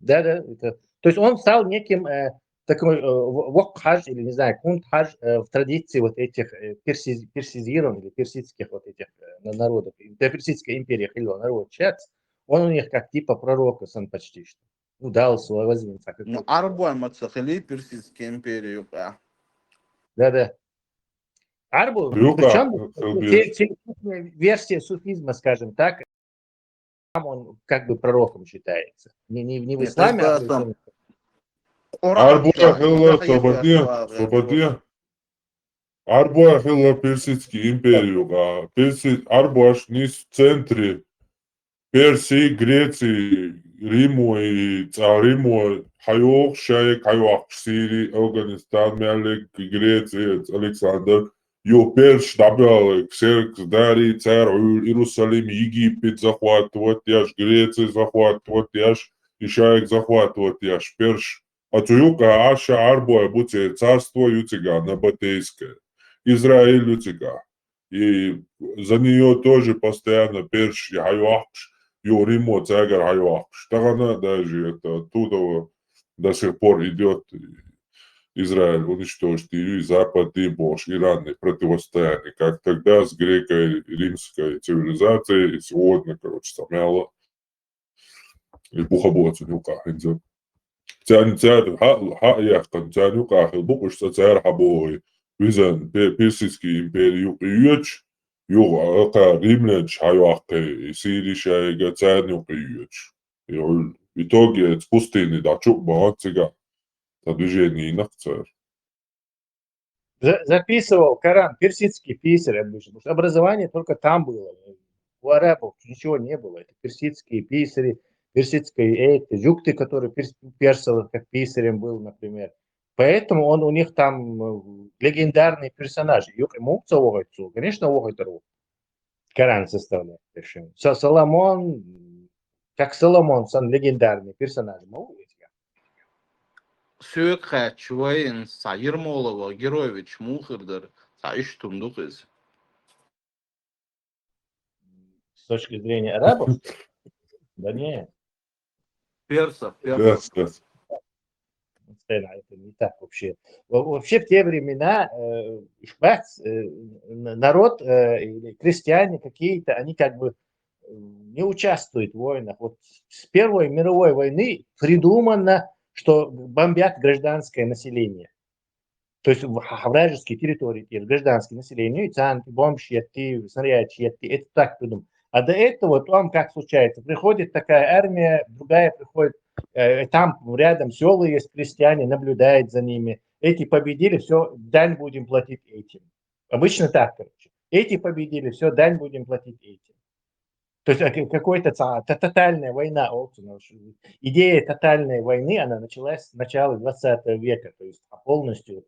Да, да, это, то есть он стал неким, э, такой, э, в-, вокх хьажа, или, не знаю, кунт хьажа, э, в традиции вот этих, э, персиз-, персизированных или персидских вот этих, э, на-, народов, и, да, Персидская империя хилла народ сейчас, он у них как типа пророка сан почти что. Ну, дал свой возьмется. Ну, арбой ма ца хилий Персидская империя юкъа. Да, да. Арбой, причём те-, те-, версия суфизма, скажем так, там он как бы пророком считается. Не, не, не в исламе, а в исламе. Арбой хилла, собаде, собаде. Арбой хилла Персидский империю, а Перси-, арбош нийсса центре Перси, Греци, Римо и цӀа Римо хьайогӀуш, шайга хьайоккхуш Сири, Афганистан, мел Греци, Александр, юха персаш дӀабоьлла, Ксеркс, Дарий, цар Ӏуьйла Иерусалим, Египет захватывать еш, Греци захватывать еш, и шайга захватывать еш персаш. А цу юкъа Ӏаш арбой бу церан царство ю цига набатейское. Израиль ю цига. И за неё тоже постоянно персаш и хьайоккхуш, юха Римо цаьргара хьайоккхуш. Тахана даже это оттуда до сих пор идёт, Израиль уничтожить и Запад, и бохуш, Иран, и противостояние, как тогда с греко-римской цивилизацией, и сегодня, короче, самяло. И буха боцу юкъа хӀинца. Царна, цара хьа-, хьа а яьккхина, царна юкъа хила бу-кх уьш, цӀа цара хьабоху, визан пе-, Персидский империя юкъа йоьдуш, юха, а, кхара римлянаш хьайоккху, и Сири шайга царна юкъа йоьдуш. И Ӏуьйла. В итоге эца пустыне дӀачу а бахана цига, цхьа движение йина-кх цара. За-, записывал Коран, персидский писарь обычно, потому что образование только там было. У арабов ничего не было. Это персидские писари, персидские эти, Жукты, который перс-, персов как писарем был, например. Поэтому он у них там, э, легендарный персонаж. Юкъа мукъа ца вохуьйту цо, конечно, вохуьйтур ву. Коран составляет вершину. Со-, Соломон, как Соломон, сан легендарный персонаж, ма ву иза. Соьга хаьттича вайн, цхьа Ермолова Героевич муха хир дара, цхьа иштта хӀума ду-кх иза. С точки зрения арабов? Да нет. Персов, персов. Персов. Постоянно это не так вообще. Во-, вообще в те времена, э, шпац, э, н-, народ, э, или крестьяне какие-то, они как бы, э, не участвуют в войнах. Вот с Первой мировой войны придумано, что бомбят гражданское население. То есть в-, ха-, вражеские территории, те же гражданское население, и царна бомбаш етти, снарядаш етти, это так придумано. А до этого там как случается? Приходит такая армия, другая приходит, э, там рядом сёла есть, крестьяне, наблюдает за ними. Эти победили, всё, дань будем платить этим. Обычно так, короче. Эти победили, всё, дань будем платить этим. То есть, а, к-, какой-то ца-, та-, тотальная война, олцу, ну, ш-, идея тотальной войны, она началась с начала двадцатого века, то есть, а, полностью,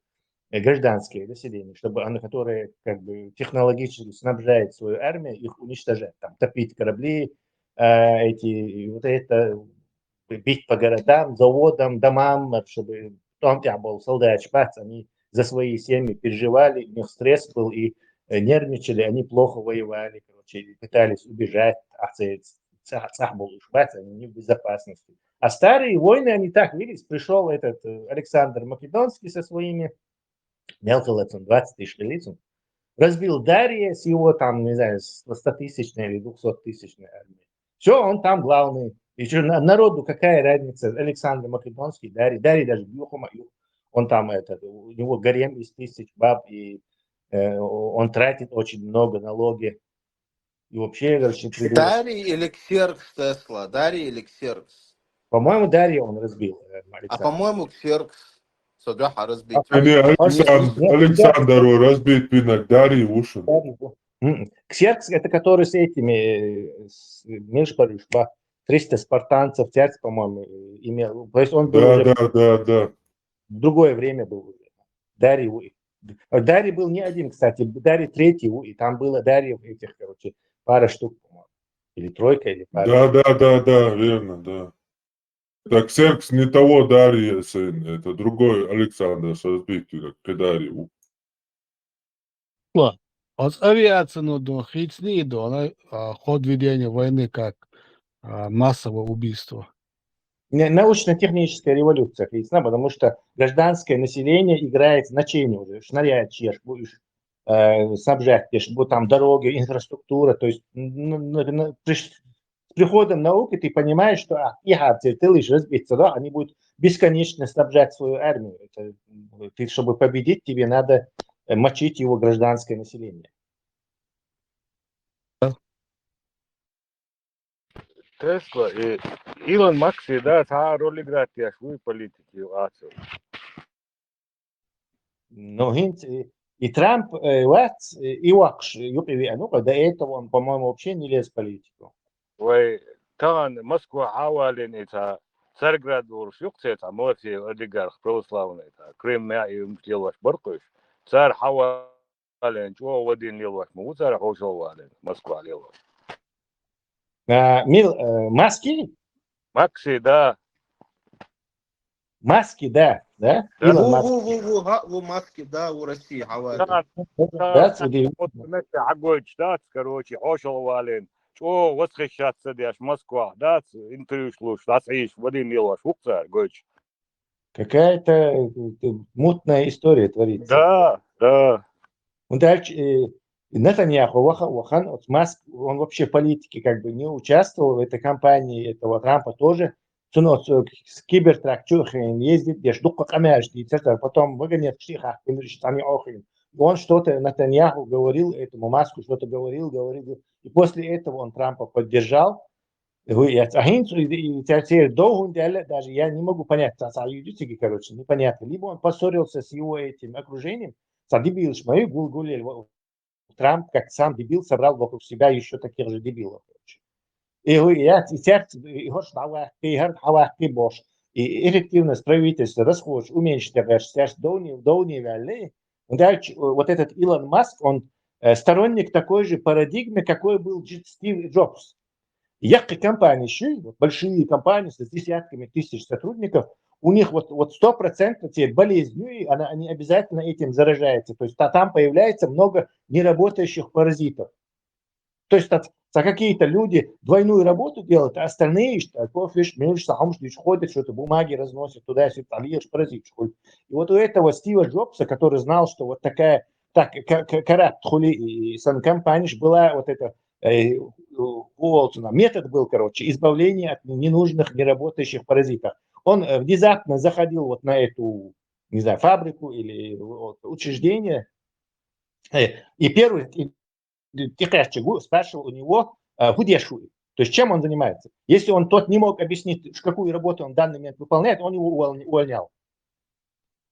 э, гражданские населения, чтобы оно, которое как бы технологически снабжает свою армию, их уничтожать, там, топить корабли, э, эти, и вот это, бить по городам, заводам, домам, чтобы там тя был солдат шпац, они за свои семьи переживали, у них стресс был, и, э, нервничали, они плохо воевали, короче, и пытались убежать, а ц-, ц-, цхьа-, цхьа болуш бац, они не в безопасности. А старые войны, они так велись, пришёл этот, э, Александр Македонский со своими, мел хилла цун, двадцать тысяч хилла цун, Разбил Дария с его там, не знаю, с стотысячной или двухсоттысячной армией. Все, он там главный. Еще народу какая разница, Александр Македонский, Дарий, Дарий даже Бюхума, он там это, у него гарем из тысяч баб, и э, он тратит очень много налоги. И вообще, короче, Дарий или Ксеркс Тесла? Дарий или Ксеркс? По-моему, Дарий он разбил. А по-моему, Ксеркс Содоха разбил. А, не, Александр, Александр разбит винок, Дарий вышел. Ксеркс, это который с этими, с Мишпаришба, триста спартанцев, Ксеркс, по-моему, имел. То есть он был Да, уже да, да, да. В другое время был. Дарий, Дарий был не один, кстати, Дарий третий, и там было Дарий этих, короче, пара штук, по-моему. Или тройка, или пара. Да, да, да, да, верно, да. Так Ксеркс не того Дария сын, это другой Александр с разбитым, как Дарий. Ладно. А с авиацией, ну, да, хицни, да, она, а, ход ведения войны как а, массовое убийство. Научно-техническая революция, хицна, потому что гражданское население играет значение уже. Шнаряет чеш, будешь э, снабжать, будь там дороги, инфраструктура, то есть с приходом науки ты понимаешь, что а, и хабцер, ты лишь разбиться, да, они будут бесконечно снабжать свою армию. Это, ты, чтобы победить, тебе надо э, мочить его гражданское население. Тесла и Илон Макси, да, цхьа роль играть деш вуй политики ацу. Ну, хинц и Трамп э, вац, и вакш юпи виану, до этого он, по-моему, вообще не лез в политику. Вай таган Москва хьавалин ица Царьград лурш юкъ цеца мафия олигарх православный та Крым мя и лелаш баркъуш. Цар хьава вален, чӀогӀа вадин лелош ма ву цара хьошалла вален, Москва лелош. А, Мил, э, Маски? Макси, да. Маски, да, да? Да. Илон Ву, Маск. Ву, ву, ву, ха, ву Маски, да, ву России, хьавален. Да, да, да, да. Гойч дац, короче, хьошалла вален. ЧӀогӀа васхишшацца деш Москва дац, интервьюш луш, дац хьиш, вадин лелош вукъ цара гойч. Какая-то э, мутная история творится. Да, да. Ну, дальше э, Нетаньяху ваха, вахан, вот Маск, он вообще в политике как бы не участвовал, в этой кампании этого Трампа тоже. Цуно с Кибертрак чухин ездит, деш дукка камяш, и церковь, потом выгонят штиха, и охин. Он что-то, Нетаньяху говорил этому Маску, что-то говорил, говорил. И после этого он Трампа поддержал. Вы, я, а хинцу и, и церковь долгун дяля, даже я не могу понять, ца, ца, юдицики, короче, непонятно. Либо он поссорился с его этим окружением, ца дебил шмай, гул, гулель, Трамп, как сам дебил, собрал вокруг себя еще таких же дебилов, короче. И вы, я, и церковь, и хош, и хар, хавахи бош. И эффективность правительства, расход уменьшить, я говорю, сейчас долгий, долгий вяли. Он дальше, э, вот этот Илон Маск, он э, сторонник такой же парадигмы, какой был Дж- Стив Джобс. Якы компании, ещё, вот большие компании с десятками тысяч сотрудников, у них вот, вот сто процентов те болезнью, и она, они обязательно этим заражаются. То есть та- там появляется много неработающих паразитов. То есть та- та какие-то люди двойную работу делают, а остальные что, кофе, милш, сахамш, ходят, что-то бумаги разносят туда-сюда, там ешь, паразит, что ли. И вот у этого Стива Джобса, который знал, что вот такая, так, ка- ка- карат хули и сан компаниш была вот это э, у- у Уолтона. Метод был, короче, избавление от ненужных, неработающих паразитов. Он э, внезапно заходил вот на эту, не знаю, фабрику или вот, учреждение, э, и первый и- и Тихачегу спрашивал у него, э, Гудешуи. То есть чем он занимается? Если он тот не мог объяснить, ш- какую работу он в данный момент выполняет, он его увольня- увольнял.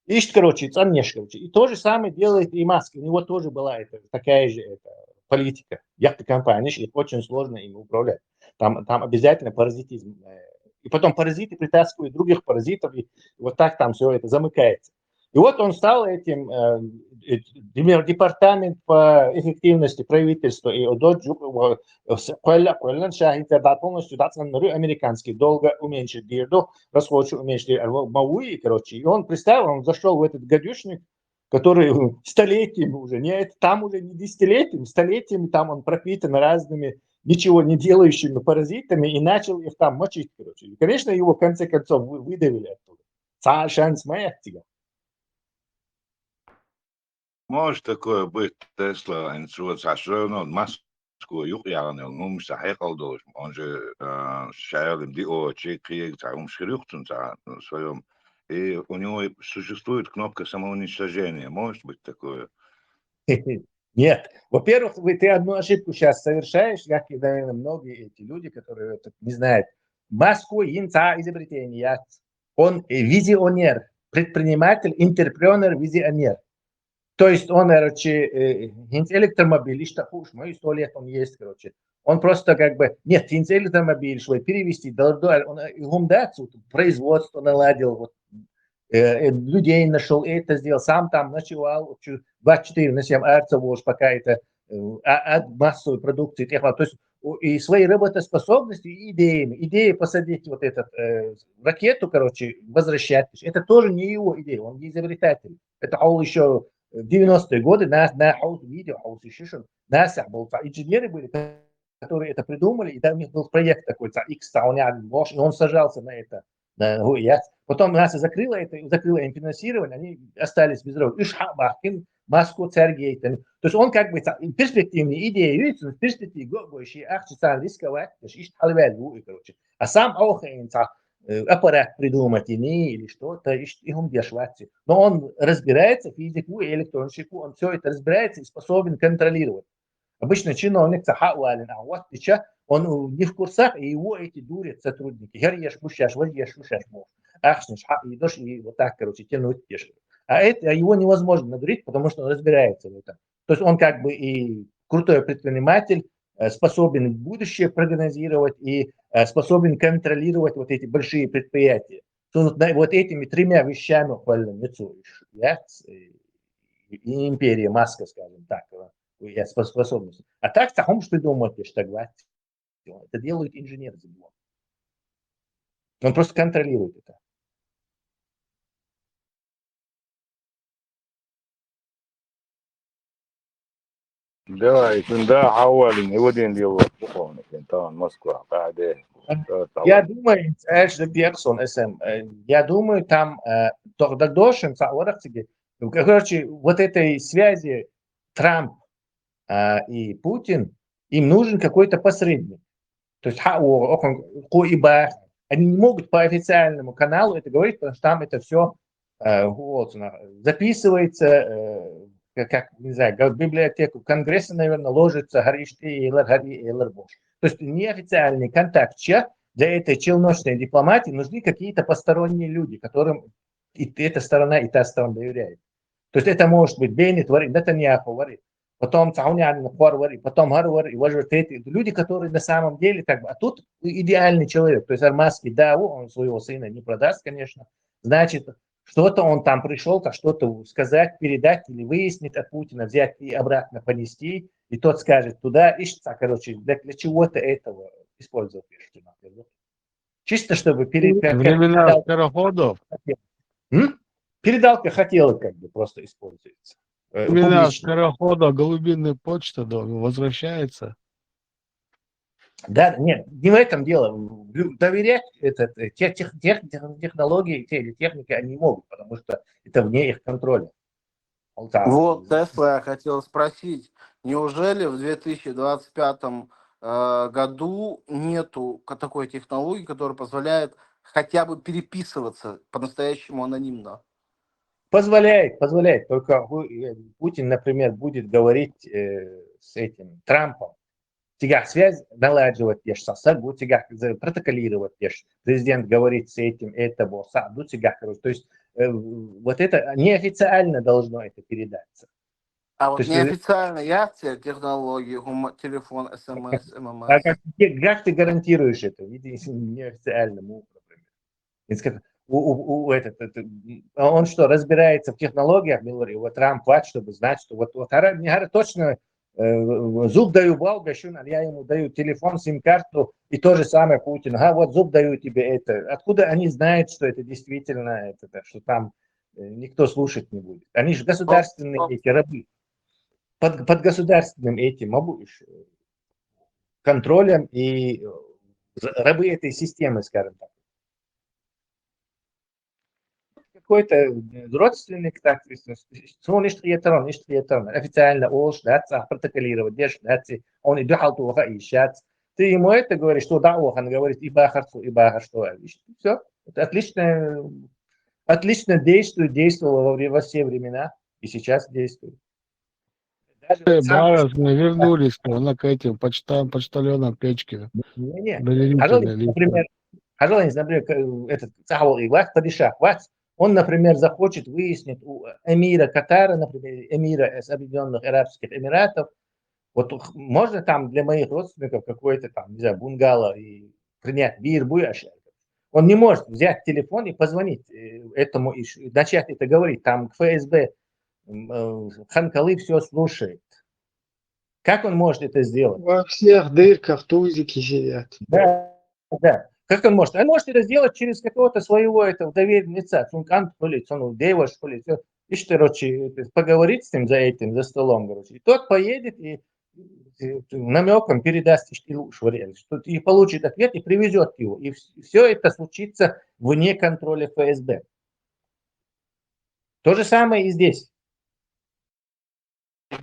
Ищет, короче, цаннеш, короче. И то же самое делает и Маск. У него тоже была это, такая же это, политика. Яхты компании, их очень сложно ими управлять. Там, там обязательно паразитизм. э, И потом паразиты притаскивают других паразитов, и вот так там все это замыкается. И вот он стал этим, э, э, например, департамент по эффективности правительства и ододжу, э, с- квалла, квалла, шахин, да, полностью, да, цан нуру американский долго уменьшить дирду, расходы уменьшить дирду, а, ма вуй, короче. И он, представил, он зашел в этот гадюшник, который столетиями уже, не, это там уже не десятилетиями, столетиями там он пропитан разными ничего не делающими паразитами и начал их там мочить, короче. И, конечно, его в конце концов вы- выдавили оттуда. Ца шанс моя тига. Может такое быть, Тесла, инсуца, всё равно Маско юкъян, ну, мы сахе колдолуш, он же, а, шаялим диочи, киег, ца, ум шхирюк цун, ца, в своём. И у него существует кнопка самоуничтожения. Может быть такое? Нет. Во-первых, вы, ты одну ошибку сейчас совершаешь, как и, наверное, многие эти люди, которые это не знают. Маско инца изобретение. Он визионер, предприниматель, интерпренер, визионер. То есть он, короче, э, хинц электромобиль, ишта хуш, мой сто лет он есть, короче. Он просто как бы, нет, хинц электромобиль, что перевести, да, да, он, э, и гумдацу, производство наладил, вот, э, э, людей нашел, это сделал, сам там ночевал, чу-, двадцать четыре на семь арца волш, пока это, э, а, от массовой продукции, техно-, то есть, у-, и своей работоспособностью, и идеями. Идея посадить вот этот, э, ракету, короче, возвращать, это тоже не его идея, он не изобретатель. Это он еще в девяностые годы на, на хаус видео, хаус ишишин, на сах был, инженеры были, которые это придумали, и там у них был проект такой, ца, X, ца, он, я, и он сажался на это, на, ну, я. Потом НАСА закрыла это, закрыла им финансирование, они остались без работы. Иш ха бахкин, Маско цергейтен. То есть он как бы ца, перспективные идеи, видите, в перспективе го-, гойши, ахчи ца рисковать, то есть ишт халвел, ну, и, короче. А сам охен, ца, э, аппарат придумать и не, или что-то, ишт, и он дешваться. Но он разбирается в физику и электронику, он все это разбирается и способен контролировать. Обычно чиновник ца ха вален, а вот сейчас он не в курсах, и его эти дурят сотрудники. Хер еш, мушаш, вож еш, мушаш, муш. Ахшниш, ха, и дождь, и вот так, короче, тянуть еш. А это, а его невозможно надурить, потому что он разбирается в этом. То есть он как бы и крутой предприниматель, э, способен будущее прогнозировать и, э, способен контролировать вот эти большие предприятия. То вот, на, вот этими тремя вещами хвален, я, э, и империя Маска, скажем так, э, я спос-, способность. А так, ца хумш придумать, я, что говорить. Это делают инженеры за него. Он просто контролирует это. Да, и да, хавалин, и вот один дело, духовный, там, Москва, да, да. Я думаю, знаешь, да, Бексон, эс эм, э, я думаю, там, э, Тох Дагдошин, ца, вот так тебе. Ну, короче, вот этой связи Трамп, а, и Путин, им нужен какой-то посредник. То есть, ха, о, о, кон-, ко и ба. Они не могут по официальному каналу это говорить, потому что там это все, э, вот, на-, записывается, э, как, как, не знаю, га-, в библиотеку Конгресса, наверное, ложится, гар ишти эйлер, гар и эйлер бош. То есть неофициальный контакт, чья для этой челночной дипломатии нужны какие-то посторонние люди, которым и эта сторона, и та сторона доверяет. То есть это может быть Беннет вари, Нетаньяху вари, потом Цаунян Нухвар вари, потом Гар вари, и Важвар Тети. Это люди, которые на самом деле, как бы, а тут идеальный человек. То есть Армаски, да, он своего сына не продаст, конечно. Значит, что-то он там пришел, так что-то сказать, передать или выяснить от Путина, взять и обратно понести. И тот скажет туда, ишь, ца, короче, для, для чего-то этого использовать, ишь, ца, например. Чисто чтобы пере-, как, как Времена передал-, скороходов. М? Передалка хотела как бы просто использоваться. Э, Времена помнишь? Скорохода, голубиная почта, да, возвращается. Да, нет, не в этом дело. Лю-, доверять этот, э, тех, тех, тех, технологии, те или техники они не могут, потому что это вне их контроля. Он там Вот, Тесла, я хотел спросить, неужели в две тысячи двадцать пятом э, году нету ка-, такой технологии, которая позволяет хотя бы переписываться по-настоящему анонимно? Позволяет, позволяет. Только Пу-, э, Путин, например, будет говорить, э, с этим Трампом. Тигах связь налаживать еш сасагу, тигах за-, протоколировать еш. Президент говорит с этим, это босаду, тигах, короче. То есть, э, вот это неофициально должно это передаться. А вот То есть, э, неофициально я те-, технологии, гума-, телефон, СМС, ММС. А как, ты- как ты гарантируешь это? Видите, если неофициально, ну, например. Если как, у, у, у этот, это, м, а он что, разбирается в технологиях, Милори? Вот Трамп ват, чтобы знать, что вот, вот ара-, не ара точно, э, зуб даю Бога, щун, а я ему даю телефон, сим-карту, и то же самое Путин. Ага, вот зуб даю тебе это. Откуда они знают, что это действительно, это, так, что там, э, никто слушать не будет? Они же государственные эти рабы. Под, под государственным этим, обу-, ш-, контролем и, э, за-, рабы этой системы, скажем так. какой-то родственник, так, то есть, ну, иштта хетаран, иштта хетаран, официально олуш дац, а протоколировать деш дац, он и дуьхьал тоха йиш яц. Ты ему это говоришь, что да, ох, он говорит, и бахар цо, и бахар цо. Все. Это отлично, отлично действует, действовало во, вре- во все времена и сейчас действует. Даже Э, вот сам Барас, мы вернулись к, к этим почтам, почтальонам печки. Не, не. Доверительные лица. Пожалуйста, например, пожалуйста, например, к- этот Цахавал Ивах, падишах вац, он, например, захочет выяснить у эмира Катара, например, эмира из Объединенных Арабских Эмиратов, вот х- можно там для моих родственников какой-то там, не знаю, бунгало и принять бир буй ашар. Он не может взять телефон и позвонить э, этому, и ш- начать это говорить. Там к ФСБ м, э, Ханкалы все слушает. Как он может это сделать? Во всех дырках тузики сидят. Да, да. Как он может? Он может это сделать через какого-то своего этого доверенного лица. Цункан, что ли, цуну Дева, что ли, всё. Ишта, короче, это, поговорить с ним за этим, за столом, короче. И тот поедет и намеком передаст, что и получит ответ и привезет его. И все это случится вне контроля ФСБ. То же самое и здесь.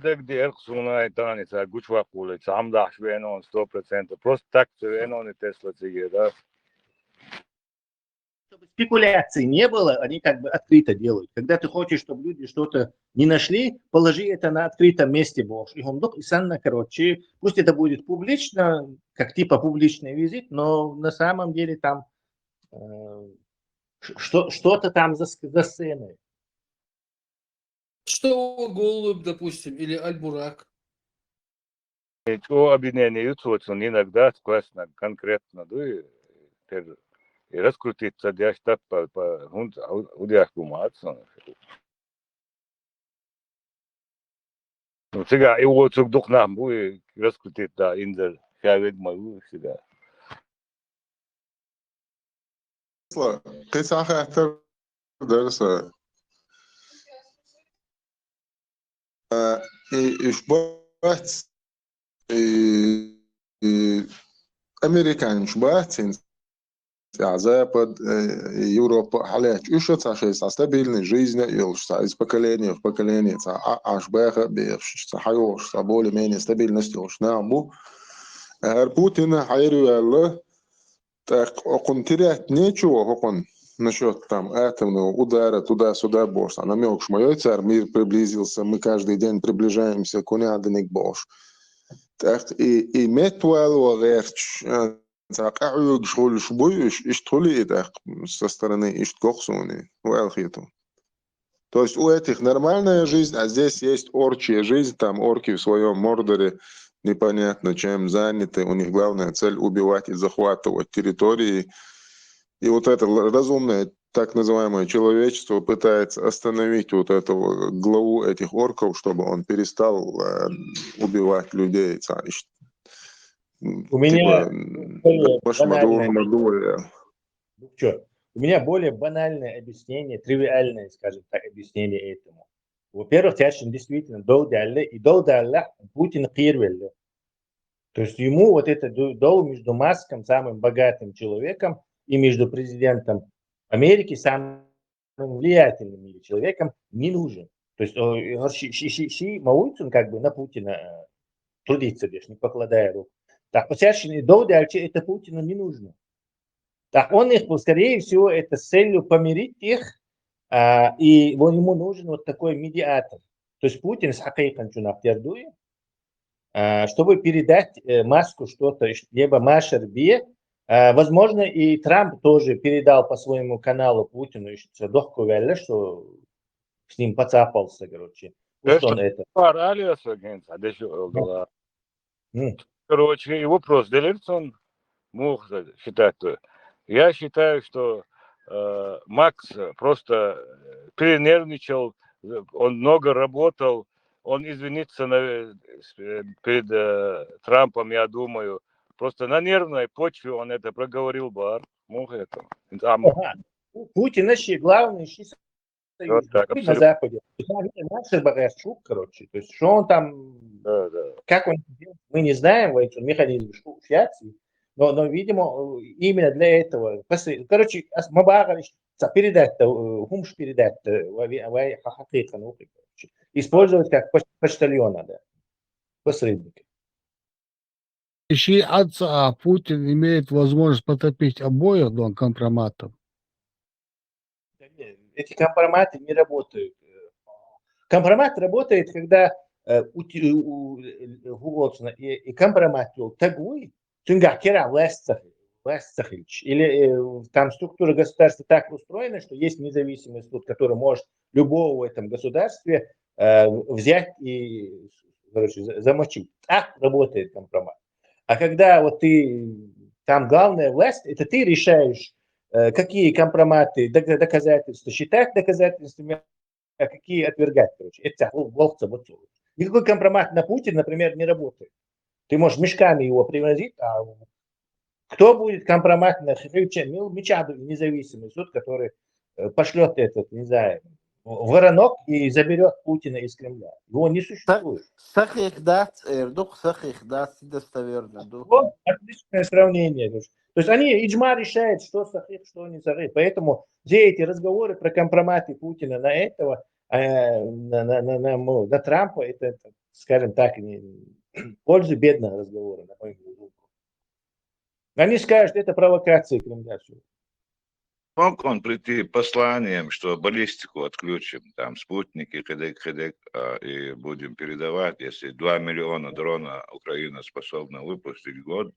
Дагди эрх суна и тани ца гучвакули, ца амдахш венон сто процентов. Просто так ца венон и Тесла циге, да? Чтобы спекуляций не было, они как бы открыто делают. Когда ты хочешь, чтобы люди что-то не нашли, положи это на открытом месте, боши. И хундук, и санна, короче, пусть это будет публично, как типа публичный визит, но на самом деле там э, ш- что, что-то там за, ск- за сценой. Что Голубь, допустим, или Альбурак? О объединении юцвоцун иногда сквозь конкретно, да, и раскрутиться дяштат по, по, удяхку мацун. Ну, цига и вот цуг дух нам буй раскрутить, да, индер, я ведь могу всегда. Кыса хаттар дерса. Э, и уж бац, и, и американец бац, ин ца Запад, э, и Европа, халач, уж ца шесть, ца стабильной жизни, и уж ца из поколения в поколение, ца а, аш бэха, бэхш, ца хайош, ца более-менее стабильность, уж на бу. Ар Путина хайрюэлла, так, окун терять нечего, окун насчет там атомного удара туда-сюда, бошса. Намёк, что моё царь, мир приблизился, мы каждый день приближаемся к унядник, бош. Так, и, и метвал ва герч, э, так, а уг шхуль шбуй, иш, иш тули и так, со стороны иш коксуни, уэлхиту. То есть у этих нормальная жизнь, а здесь есть орчья жизнь, там орки в своем Мордоре непонятно чем заняты, у них главная цель убивать и захватывать территории. И вот это л- разумное так называемое человечество пытается остановить вот этого главу этих орков, чтобы он перестал э, убивать людей. Ца- иш- м, У меня типа, м, более башмадур банальное- мадуя. Ну чё, у меня более банальное объяснение, тривиальное, скажем так, объяснение этому. Во-первых, Тяшин действительно дол дялле, и дол дялле Путин кирвелле. То есть ему вот это ду- дол между Маском, самым богатым человеком, и между президентом Америки, самым влиятельным в мире человеком, не нужен. То есть э, э, ши, ши, ши, ши мауицун как бы на Путина э, трудиться, бишь, не покладая рук. Так, вот Тяшин и дол дялче это Путину не нужно. Так, он их, скорее всего, это с целью помирить их, а, и вот ему нужен вот такой медиатор. То есть Путин с хакайкан чунах тердуи, а, чтобы передать э, Маску что-то, ш- либо Машер Бе. А, возможно, и Трамп тоже передал по своему каналу Путину, что дохку вялле, что с ним поцапался, короче. Пусть Эшта он это. Пар алиас агент, а дальше олдала. М. Короче, и вопрос делирцун мух считать. Я считаю, что э, Макс просто э, перенервничал, э, он много работал, он извинится на, э, перед э, Трампом, я думаю. Просто на нервной почве он это проговорил, бар. Мух это. Там, Ага. Путин вообще главный щи Вот так, союзник на абсолютно. Западе. То есть, они наши багаж шук, короче. То есть, что он там, Да, да. как он это делает, мы не знаем, в этом механизме шук, но, но, видимо, именно для этого. После- Короче, ас- мы багаж ца передать-то, э, хӀумаш передать-то, вай, вай хьа-, хьакхайкхина ву-кх, короче. Использовать как поч-, почтальона, да. Посредника. И ши хӀанз а Путин имеет возможность потопить обоих до компроматом. Да нет, эти компроматы не работают. Компромат работает, когда, э, у те-, у, э, у, и, и компромат йолу стаг вуй, цуьнгахь кара власть ца хи-, власть ца хилча. Или, э, там структура государства так устроена, что есть независимый суд, который может любого в этом государстве, э, взять и, короче, за-, замочить. Так работает компромат. А когда вот ты, там главная власть, это ты решаешь, э, какие компроматы, док-, доказательства считать доказательствами, а какие отвергать, короче. Это гол-, гол-, ца вот. Никакой компромат на Путина, например, не работает. Ты можешь мешками его привозить, а кто будет компромат на хи-, хи-, мил-, мичахь ду независимый суд, который, э, пошлёт этот, не знаю, воронок и заберёт Путина из Кремля. Его не существует. Са хих дац, эр ду-кх, са хих дац, и достоверно ду. Вот отличное сравнение. То есть, то есть они, иджма решает, что сахих, что не сахих. Поэтому все эти разговоры про компроматы Путина на этого, э, на, на, на, на, мо-, на Трампа, это, это, скажем так, не, пользы бедного разговора, на мой взгляд. Они скажут, это провокация Кремля. Всё. Мог он прийти посланием, что баллистику отключим, там, спутники, хидик, хидик, а, и будем передавать, если два миллиона дрона Украина способна выпустить в год,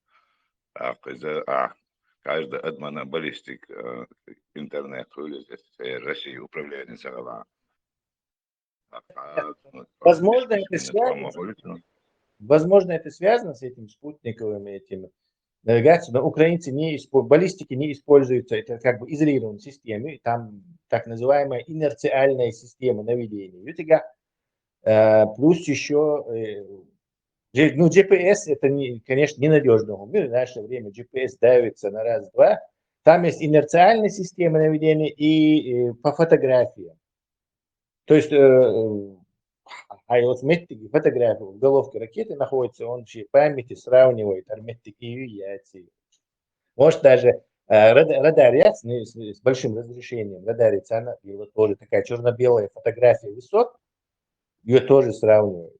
а, когда, а, каждая одна баллистик, э, интернет вылезет, э, Россия управление сорвала. Возможно, это связано, возможно, это связано с этим спутниковым этим навигацией, но украинцы не испо-, баллистики не используются, это как бы изолированные системы, там так называемая инерциальная система наведения. Ю цигахь, э, плюс ещё, э, G-, ну, G P S это, не, конечно, ненадёжно. В наше время G P S давится на раз-два. Там есть инерциальная система наведения и, э, по фотографиям. То есть, э, э, а вот меттиге фотография, в головке ракеты находится, он в памяти сравнивает, а меттиге и яйца. Может, даже, э, рада-, радар яц, ну, с, с большим разрешением, радар яц, она, и вот тоже такая чёрно-белая фотография высот, её тоже сравнивает.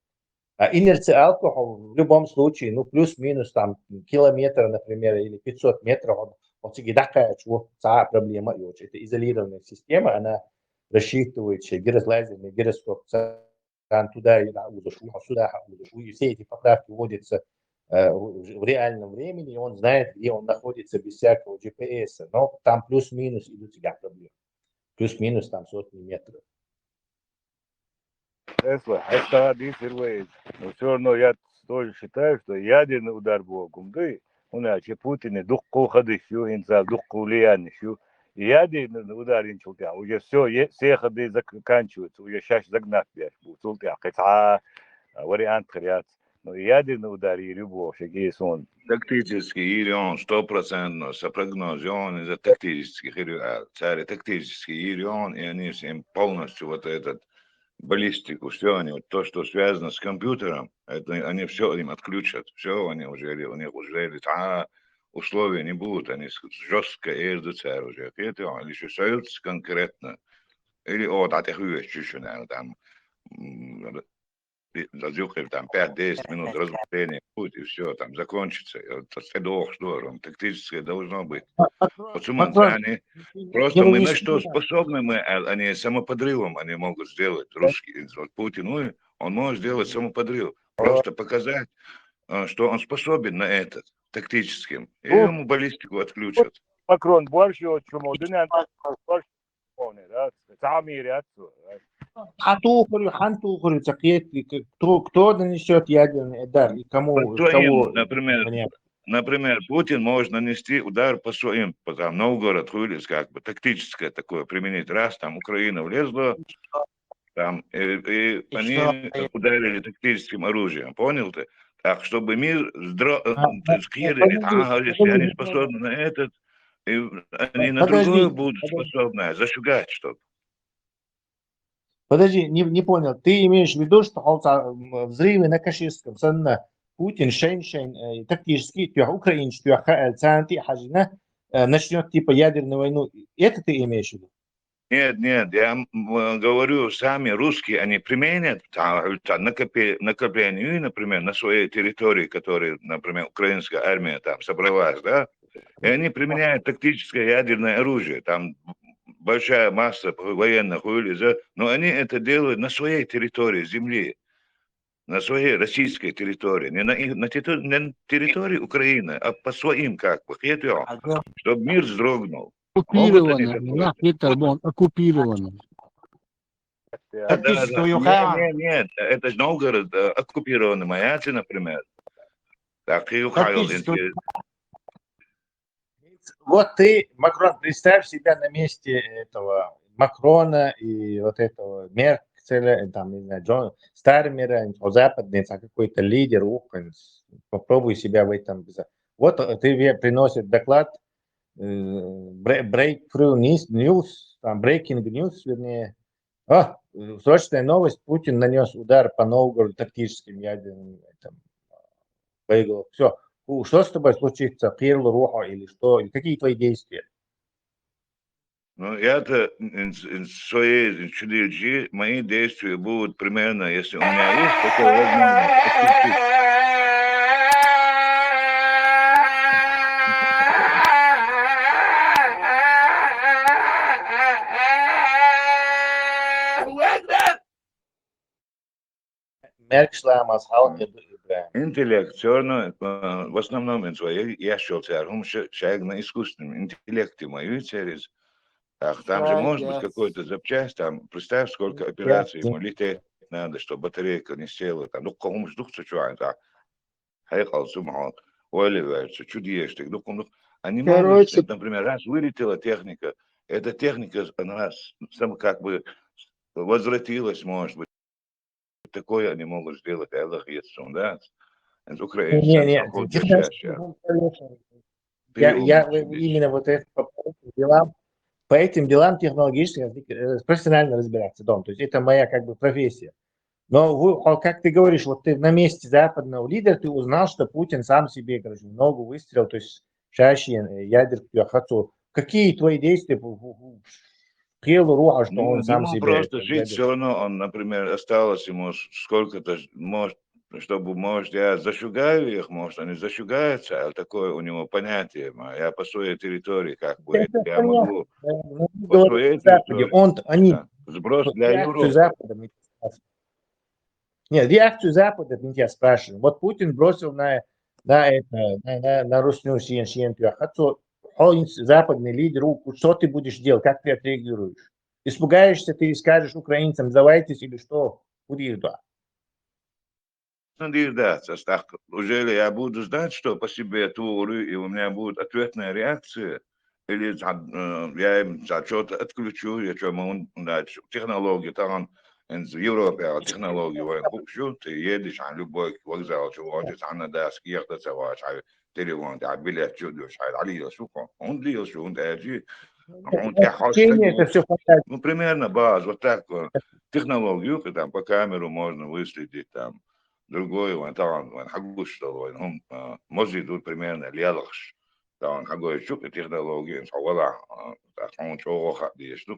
А инерциалку, в любом случае, ну, плюс-минус там километр, например, или пятьсот метров, он, он всегда такая, чего, ца проблема, и вот это изолированная система, она рассчитывает, что гирос-, лазерный гироскоп, ца-, там туда и на узошу, а сюда ха узошу, и все эти поправки вводятся, э, в, в реальном времени, и он знает, где он находится без всякого G P S. Но там плюс-минус идут всегда проблемы. Плюс-минус там сотни метров. Тесла, это действительно, но всё равно я тоже считаю, что ядерный удар боху хӀума ду, хӀунда аьлча Путина дуккха хадиш ю, хӀинца дуккха влиянеш ю. И ядерный удар йинчул тӀехь уже всё, е-, все ходы заканчиваются, уже шаьш загнать беш бу, цул тӀехь кхин цхьа вариант хир яц. Ну, и ядерный удар йийр ю боху шега и суна. Тактически йийр ю хьуна, стопроцентно, сан прогноз ю хьуна иза тактически хир ю аьлла. Цара тактически йийр ю хьуна, и они всем полностью вот этот баллистику, всё они, вот то, что связано с компьютером, это они всё им отключат. Всё, они уже, у них уже, а, условия не будут, они с-, жёстко эр ду цара уже. Кхетий хьуна, или шу союз конкретно, или о, да, тӀехвоьжучу шу, наверное, там, м, и за юкъе там пять-десять минут размышления будет, и всё, там закончится. И вот это дохуш дора, тактическое должно быть. Оцу ман царни, просто мы на что способны, мы, а, они самоподрывом, они могут сделать русские, вот Путин, ну, он может сделать самоподрыв. Просто показать, а, что он способен на это тактическим. И ему баллистику отключат. Макрон борщ йоцучу мо дуьнен борщ йоцучу мо, да? Цхьа мийр яц цо. Хьан тухур ю, хьан тухур ю, ца кхетий, к-, кто, кто нанесёт ядерный удар и кому, по своим, кого, например, понятно. Например, Путин может нанести удар по своим, по там Новгород, хули, как бы тактическое такое применить. Раз там Украина влезла, там, и, и они ударили тактическим оружием, понял ты? Так, чтобы мир здро-, э, то есть кхерали, подожди, ага, если они способны на этот, и они на другое будут способны, зашугать, чтоб. Подожди, не, не понял. Ты имеешь в виду, что хьо ца, м, взрывы на Каширском санна Путин шайн-шайн, э, тактически тоьхна, украинцаш тоьхна аьлла, царна тӀе а хьажийна, э, начнет типа ядерную войну. Это ты имеешь в виду? Нет, нет, я м, говорю, сами русские, они применят там, там, накопе- накопление, например, на своей территории, которые, например, украинская армия там собралась, да, и они применяют тактическое ядерное оружие, там большая масса военных вылезет, но они это делают на своей территории, земли, на своей российской территории, не на, их- на территор- не на территории Украины, а по своим как бы, чтобы мир вздрогнул. Оккупированная, нахер это, вон, оккупированная. Да, да, да. Нет, нет, нет, это же Новгород э, оккупированный, Маяти, например. Так и ухайыл Вот ты, Макрон, представь себя на месте этого Макрона и вот этого Меркеля, там, не знаю, Джон Стармера, о, западный, а какой-то лидер, ух, попробуй себя в этом. Вот э, ты приносит доклад э, Breakthrough News, там, Breaking News, вернее, а, срочная новость. Путин нанес удар по Новгороду тактическим ядерным там, боеголовкам. Все. Что с тобой случится? Кхыйрла рохьа или что? Или какие твои действия? Ну, я-то свои чудильчи, мои действия будут примерно, если у меня есть такая возможность, Меркшламас халкъ интеллект, все равно, в основном интеллект, я счёл, хӀама шайга на искусственном интеллекте мою через. Так, там же может быть какой-то запчасть, там, представь, сколько операций ему лететь надо, чтобы батарейка не села, там, ну, кому ж дух чуан, так. Хай калсу мал, ойли верцу, чудештик, ну, кому. Они могут, например, раз вылетела техника, эта техника, она сама как бы возвратилась, может быть. Такое они могут сделать, Аллах есть, да? Это Украина. Не, не, я, я именно вот это по этим делам, по этим делам технологически э, профессионально разбираться, Дом. То есть это моя как бы профессия. Но вы, как ты говоришь, вот ты на месте западного лидера, ты узнал, что Путин сам себе, короче, ногу выстрелил, то есть чаще э, ядерку я хочу. Какие твои действия? Кхыйрла рохьа, что ну, он сам себе... Просто жить все равно, он, например, осталось ему сколько-то, может, чтобы, может, я зашугаю их, может, они зашугаются, а такое у него понятие, я по своей территории, как бы, я могу по своей территории. Он, они... Да. Сброс для Европы. Нет, реакцию Запада мы тебя спрашиваем. Вот Путин бросил на, на это, на, на, на Русню шиен, шиен, западный лидер, что ты будешь делать, как ты отреагируешь? Испугаешься ты и скажешь украинцам, сдавайтесь или что? Куда их да? Ну, да, так, уже ли я буду знать, что по себе творю, и у меня будет ответная реакция, или э, я им что-то отключу, я что могу дать, технологии, там, в Европе технологии, вайн хукшу, ты едешь, а любой вокзал, что он же, она даст, я-то целаш, а телефон, а билет, что дешь, а али я шуко, он ли я шу, он эти, он я хочу. Ну, примерно база, вот так, технологию, там, по камеру можно выследить, там, другой, вайн талант, вайн хагуш, что вайн, он, может, идут примерно лялахш, талант хагой чук, технологии, он шавала, так, он чего хат, деш, ну,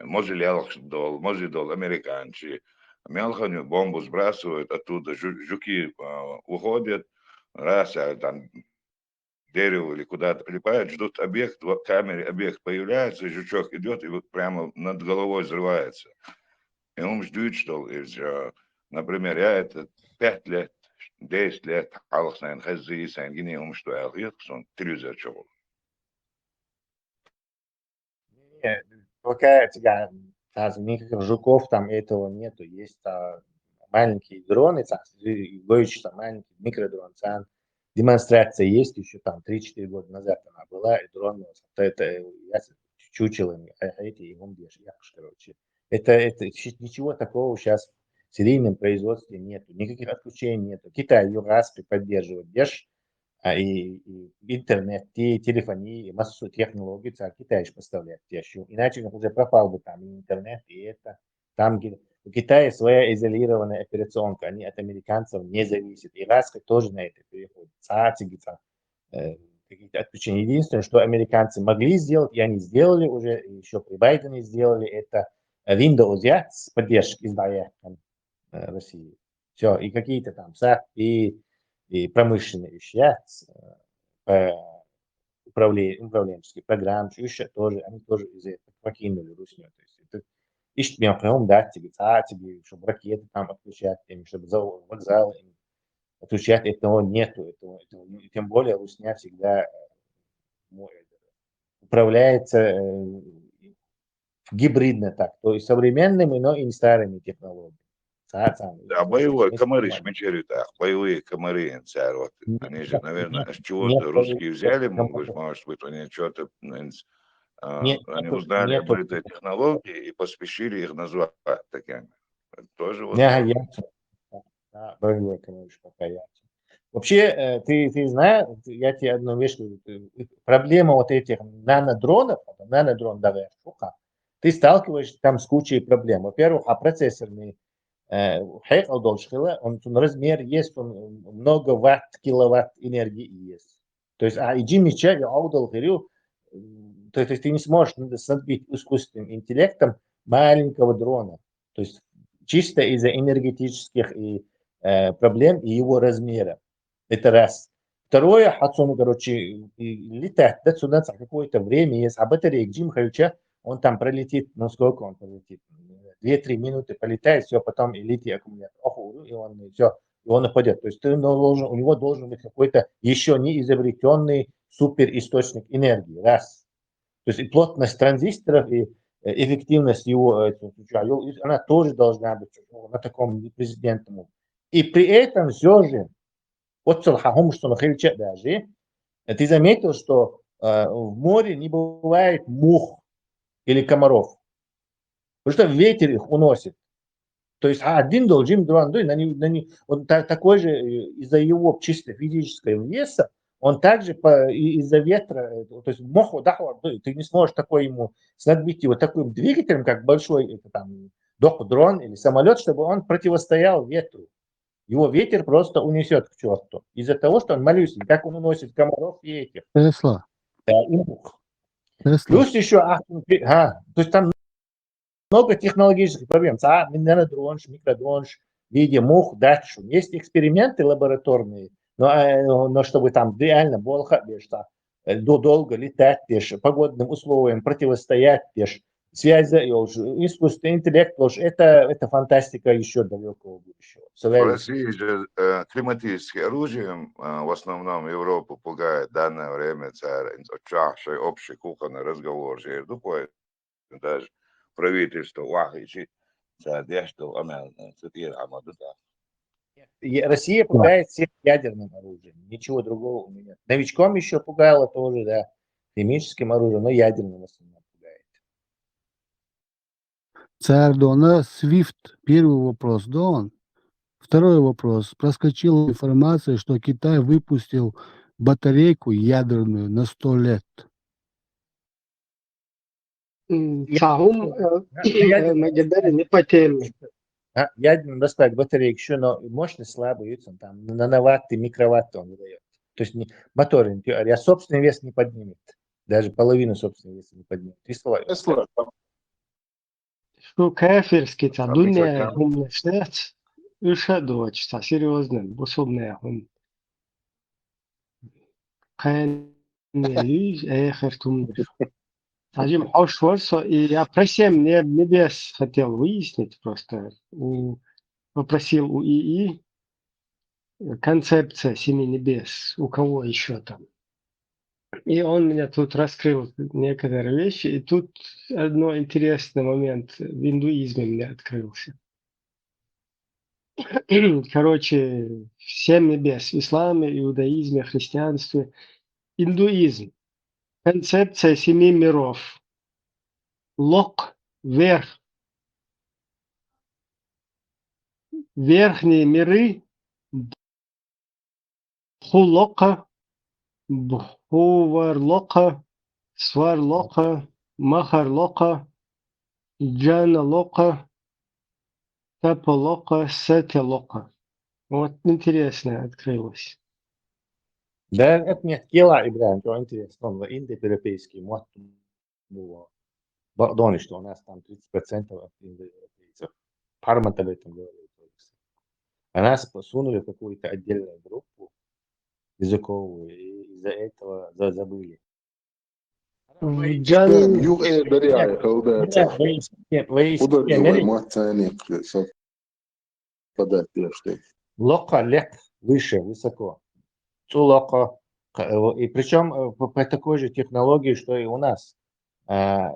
Може лялахш дол, може дол американчи. Мелханю бомбу сбрасывают, оттуда жу- жуки а, уходят, раз а, там дерево или куда-то прилипает, ждут объект, в камере объект появляется, жучок идет и вот прямо над головой взрывается. И он ждет, что, и всё. Например, я это пять лет, десять лет, алых сайын, хазы сайын, гине ум что я, он телевизор чего. Пока тебя никаких жуков там этого нету. Есть а, маленькие дроны, там, говорит, что маленький микродрон, там, демонстрация есть еще там три-четыре года назад она была, и дрон, это, это я чучелами, а эти и короче. Это, это ничего такого сейчас в серийном производстве нету, никаких отключений нету. Китай югаспи поддерживает, деш, а, и, и интернет, и телефонии, и массу технологий, цар Китай поставляет, я считаю. Иначе он уже пропал бы там и интернет, и это. Там где у Китая своя изолированная операционка, они от американцев не зависят. И Раска тоже на это переходит. Цацигица, э, какие-то отключения. Единственное, что американцы могли сделать, и они сделали уже, еще при Байдене сделали это, э, Windows яц поддержка из Байяхан, э, России. Все, и какие-то там сад, и, и промышленные вещи, яц, э, управле-, управленческие программы, еще тоже, они тоже из этого покинули Русню. То есть это ишт мем хом дать тебе, а тебе, чтобы ракеты там отключать, им, чтобы за-, вокзалы им отключать, этого нету, этого, этого, и тем более Русня всегда, э, мо-, это, управляется, э, гибридно так, то есть современными, но и не старыми технологиями. Цацами. Да, боевой комары шмечерит, ах, боевые комары, царь, вот. Они же, наверное, с чего-то русские взяли, может, может быть, они что-то, а, они узнали об этой технологии и поспешили их назвать такими. Это тоже вот. Да, боевой комары пока я. Вообще, э, ты, ты знаешь, я тебе одну вещь говорю, э, проблема вот этих нанодронов, это нанодрон, давай, штука, ты сталкиваешься там с кучей проблем. Во-первых, а процессорный, э, хекал должен хила, он, он размер есть, он много ватт, киловатт энергии есть. То есть, а иджи мича и аудал хирю, то есть ты не сможешь снабдить искусственным интеллектом маленького дрона. То есть чисто из-за энергетических и, э, проблем и его размера. Это раз. Второе, хацун, короче, и летать, да, сюда какое-то время, если а батарея Джим Хальча, он там пролетит, ну сколько он пролетит? Две-три минуты полетает, все, потом и лети аккумулятор. Ох, и он, все, и он упадет. То есть ты должен, у него должен быть какой-то еще не изобретенный супер источник энергии, раз. То есть и плотность транзисторов, и, э, эффективность его, э, это, она тоже должна быть на таком президентном. И при этом все же, вот Салхахум, что на Хильче даже, э, ты заметил, что, э, в море не бывает мух или комаров, потому что ветер их уносит. То есть, а один должен дрон, да, на не, на не, он та-, такой же, э, из-за его чисто физического веса, он также по, и, из-за ветра, э, то есть моху дахвар, да, ты не сможешь такой ему снабдить его таким двигателем, как большой, это там, док-дрон или самолет, чтобы он противостоял ветру. Его ветер просто унесет к черту. Из-за того, что он малюсенький, как он уносит комаров и этих. Тесла. Да, и мух. Тесла. Плюс еще, а, а, то есть там много технологических проблем. Ца, нанодронш, микродронш, в виде мух, датшу. Есть эксперименты лабораторные, но, э, но чтобы там реально болха, бешта, э, до-, долго летать, беш, погодным условиям противостоять, беш, связь, э, уж, искусственный интеллект, уж это, это фантастика еще далекого будущего. В России же, э, климатическим оружием, э, в основном Европу пугает в данное время, царь, общий кухонный разговор же, даже правительство, вахичи, царь, что, а, цитир, а, да. И Россия пугает всех ядерным оружием. Ничего другого у меня нет. Новичком еще пугало тоже, да, химическим оружием, но ядерным в основном пугает. Царь Дона, Свифт, первый вопрос, Дон. Второй вопрос. Проскочила информация, что Китай выпустил батарейку ядерную на сто лет. М, Цахум, э, э, Магедер, не по теме. А, ядерный достать батарейки еще, но мощность слабая, видите, он там нановатты, микроватты он выдает. То есть не, мотор, а собственный вес не поднимет. Даже половину собственного веса не поднимет. Три с половиной. Шу кафирский ца дуне хум нешнец, уша доч, ца серьезно, бусубне хум. Каен не юй, э, хертум неш. Таджим хош варсо, и я про семь не-, небес хотел выяснить просто. У, попросил у ИИ, э, концепция семи небес. У кого еще там? И он меня тут раскрыл некоторые вещи, и тут одно интересный момент в индуизме мне открылся. Короче, семь небес в исламе, иудаизме, христианстве, индуизм. Концепция семи миров. Лок, верх. Верхние миры. Бхулока, Бхуварлока, Сварлока, Махарлока, Джаналока, Таполока, Сателока. Вот интересное открылось. Да, это нет, кела, Ибрагим, то интересно, он индоевропейский, вот, было. Ба-, Дониш, что у нас там тридцать процентов от индоевропейцев. Парманталетом говорили. А нас посунули в какую-то отдельную группу языковую, и из-за этого за-, забыли. Джан Юг э дарья хелдэ. Вы, вы, вы, Удар югай мацаник. Подать что. Лока лек выше, высоко. Цу лока. К-, э, и причём, э, по, по такой же технологии, что и у нас. А,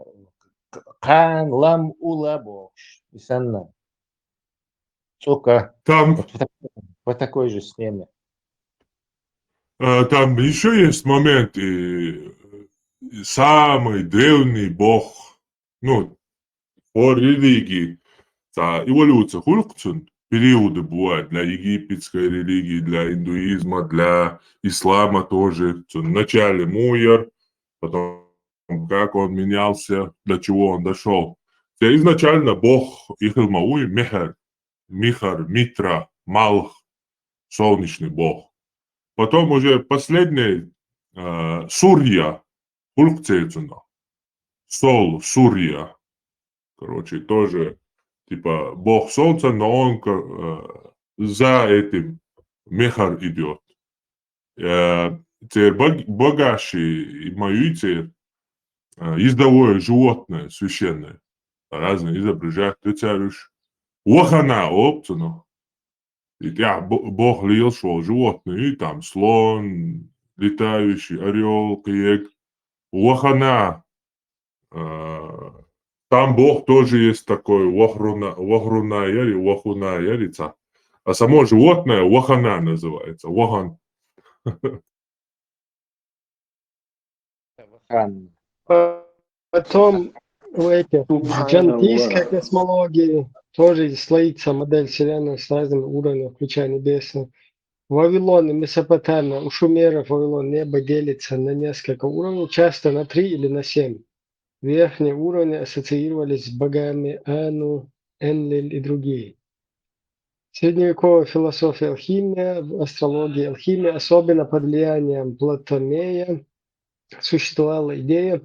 к-, кан лам ула бокш. И санна. Цука. Там, Вот по, так-, по такой же схеме. э, там еще есть момент, и, и самый древний бог, ну, по религии, та эволюция хулкцун, периоды бывают для египетской религии, для индуизма, для ислама тоже. В начале муяр, потом как он менялся, до чего он дошёл. Те изначально бог ихилмауи Мехар, Михар, Митра, Малх, солнечный бог. Потом уже последний, э, Сурья, хулкцейцуна. Сол, Сурья. Короче, тоже, типа, бог солнца, но он ка-, э, за этим Мехар идёт. Э, цер бог-, богаши и маюи цер, э, ездовое животное священное. Разные изображают, ты царюш. Вахана опцуно. И я бо-, бог лил шёл животные, и там слон, летающий орёл, киек. Вахана, э, там бог тоже есть такой, вахруна, вахруна яри, вахуна ярица. А само животное вахана называется, вахан. Вахан. Потом у этих, в Субханаллах. Джантийской космологии тоже слоится модель Вселенной с разными уровнями, включая небесные. В Вавилоне, Месопотамия, у шумеров Вавилон, небо делится на несколько уровней, часто на три или на семь. Верхние уровни ассоциировались с богами Ану, Энлиль и другие. Средневековая философия, алхимия, астрология, алхимия, особенно под влиянием Птолемея, существовала идея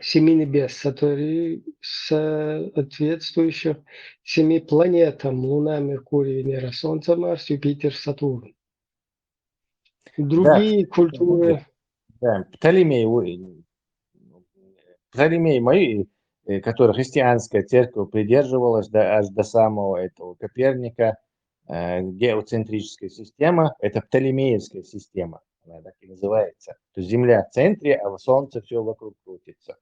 семи небес, сотвори-, соответствующих семи планетам: Луна, Меркурий, Венера, Солнце, Марс, Юпитер, Сатурн. Другие культуры. Да, Птолемей, у-, Птолемей, мои, э, которой христианская церковь придерживалась до, аж до самого этого Коперника, э, геоцентрическая система, это Птолемеевская система, она так и называется. То есть Земля в центре, а Солнце всё вокруг крутится.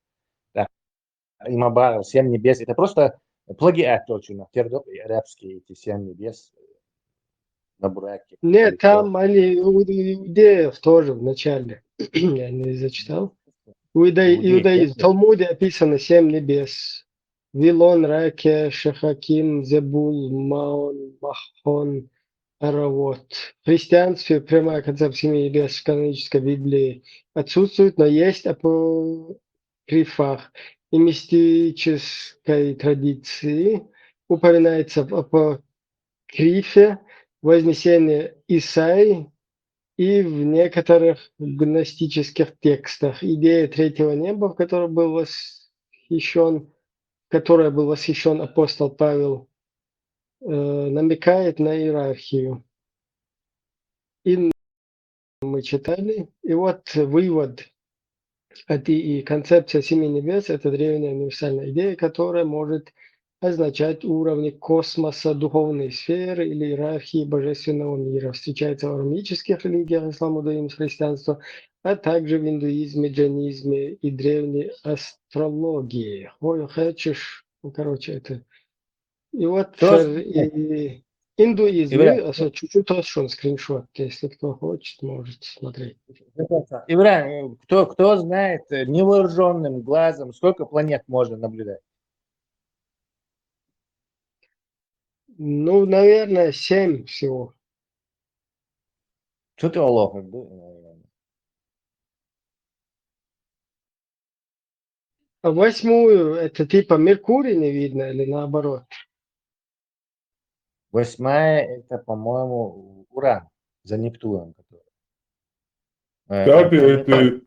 Да. Има баров, семь небес, это просто плагиат точно. Тердоп и арабские эти семь небес, э, на бураке. Нет, там они у иудеев тоже в начале. Я не зачитал. Иуда-, Иудеи, иудаизм. В да. Талмуде описано семь небес. Вилон, Раке, Шехаким, Зебул, Маон, Махон, Аравот. В христианстве прямая концепция семи небес в канонической Библии отсутствует, но есть апокрифах и мистической традиции. Упоминается в апокрифе вознесение Исаи и в некоторых гностических текстах. Идея третьего неба, в которой был восхищён, которой был восхищён апостол Павел, э, намекает на иерархию. И мы читали. И вот вывод от и, и концепция семи небес — это древняя универсальная идея, которая может означать уровни космоса, духовные сферы или иерархии божественного мира. Встречается в арамейских религиях, ислам, иудаизм, христианство, а также в индуизме, джайнизме и древней астрологии. Ой, хочешь, ну, короче, это... И вот Что э, и индуизм, Ибра- ну, а со-, чуть-чуть тот, что он скриншот, если кто хочет, может смотреть. Ибрагим, кто, кто знает, э, невооружённым глазом, сколько планет можно наблюдать? Ну, наверное, семь всего. Что ты, Олох, как бы, э, А восьмую, это типа Меркурий не видно или наоборот? восьмая, это, по-моему, Уран за Нептуном. Который... Кстати, эти,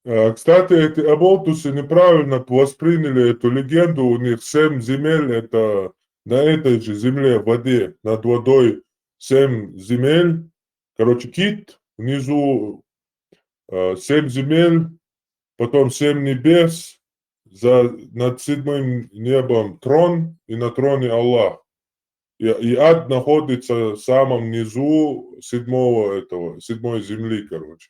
э, кстати, эти оболтусы неправильно восприняли эту легенду. У них семь земель, это на этой же земле, в воде, над водой семь земель. Короче, кит, внизу, э, семь земель, потом семь небес, за, над седьмым небом трон, и на троне Аллах. И, и ад находится в самом низу седьмого этого, седьмой земли, короче.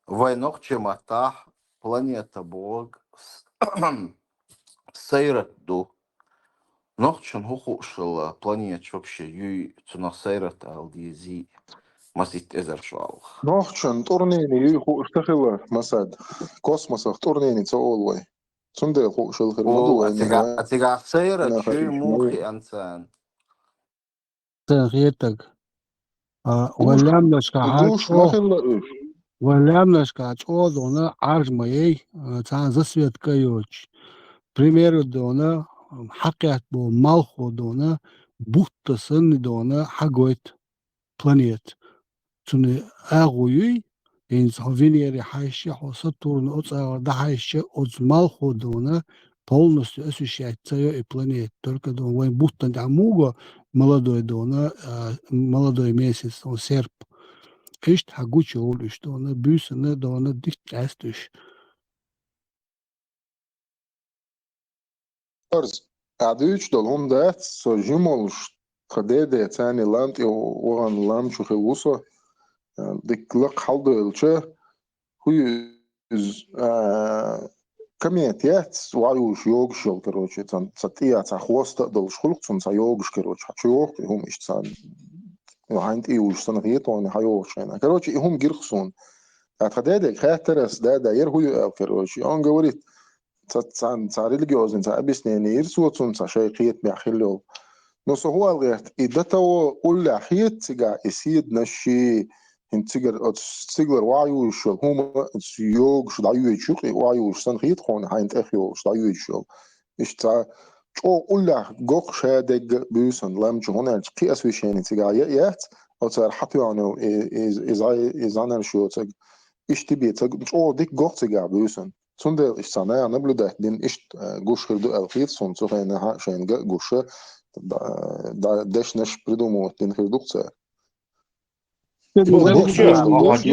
Вай нохчий маттахь планета бохург с-, сайрат ду. Нохчан хӀун хууш хилла планеташ вообще юй, цунах сайрат ала дезий, маситта эзар шо алха? Нохчан тӀурнене юй хууш ца хилла, масад. Космосах тӀурнене ца олу вай. Цундела хууш хила хир ма ду вайна. Цига, цига сайрат юй муха хиан царна? Сан хетаг. А, вай лаьмнашка хьачӀо-, вай лаьмнашка чӀо а дона, Ӏарж ма яй, а, цхьана засветка а йоцуш. Пример а дона, хьакхетта болу малхо дона, бутта санна дона, хьагойту планета. Цуьнан агӀо юй, хӀинца хьо Венере хьаьжча, хьо Сатурна оцу агӀор дӀахьаьжча, оцу малхо дона, полностью освещать ца йо и планета. Только дона вайн буттан тӀехь муго молодой дона, а, молодой месяц, дона серп. Иштта хьан гучу йолу уьш дона, буьйсанна дона дикка къаьста уьш. Арз, ахь дуьйцуш долу хӀума дац, со жима волуш, тхан дедеца царний лам тӀе вахана лам чу хилла ву со, а, дикка лакха хьалдойлуча, хӀу ю иза, а, комета яц, вай уьш йогуш йолу, короче, цхьа, цхьа тӀе а, цхьа хвоста а долуш хуьлу-кх цунна, цхьа йогуш, короче, хьан чу йогу-кх и хӀума иштта царна, хьайна тӀе юьжуш санна хета хьуна, хьан йогучу хенахь. Короче, и хӀума гира-кх суна. А тхан дедега хаьттира ас, дада, яра хӀу ю аьлла, короче. И он говорит, Ца, цхьа, цхьа религиозный, цхьа объяснение йира цо цунна, цхьа шайн кхетамехь хилла йолу. Но со хӀун ала гӀерта, и до того уллехь хета цигахь и седанаш, хӀинца цигара, оцу стигалара вай уьш йолу хӀума, оцу йогуш дӀайоьдуш ю-кх и, вай уьш санна хета хьуна, хьайна тӀехйолуш дӀайоьдуш йолу. Иштта цхьа чӀогӀа уллехь го-кх ша дерг а буьйсанна лам чу, хӀунда аьлча кхин освещение цигахь ян а яц, оцара хьатоьхна йолу и, и, и зӀе-, и зӀанарш йоцург. Иштта бен ца, чӀогӀа дика го-кх цигахь буьйсанна. Цундела иштта цхьа наха наблюдать дина, иштта, а, гуш хир ду аьлла хета суна цу хенахь а, шайна ган а гуш, да, да, дешнаш придумывать дина хир ду-кх цара. Ну, ну, вообще, ну, вообще,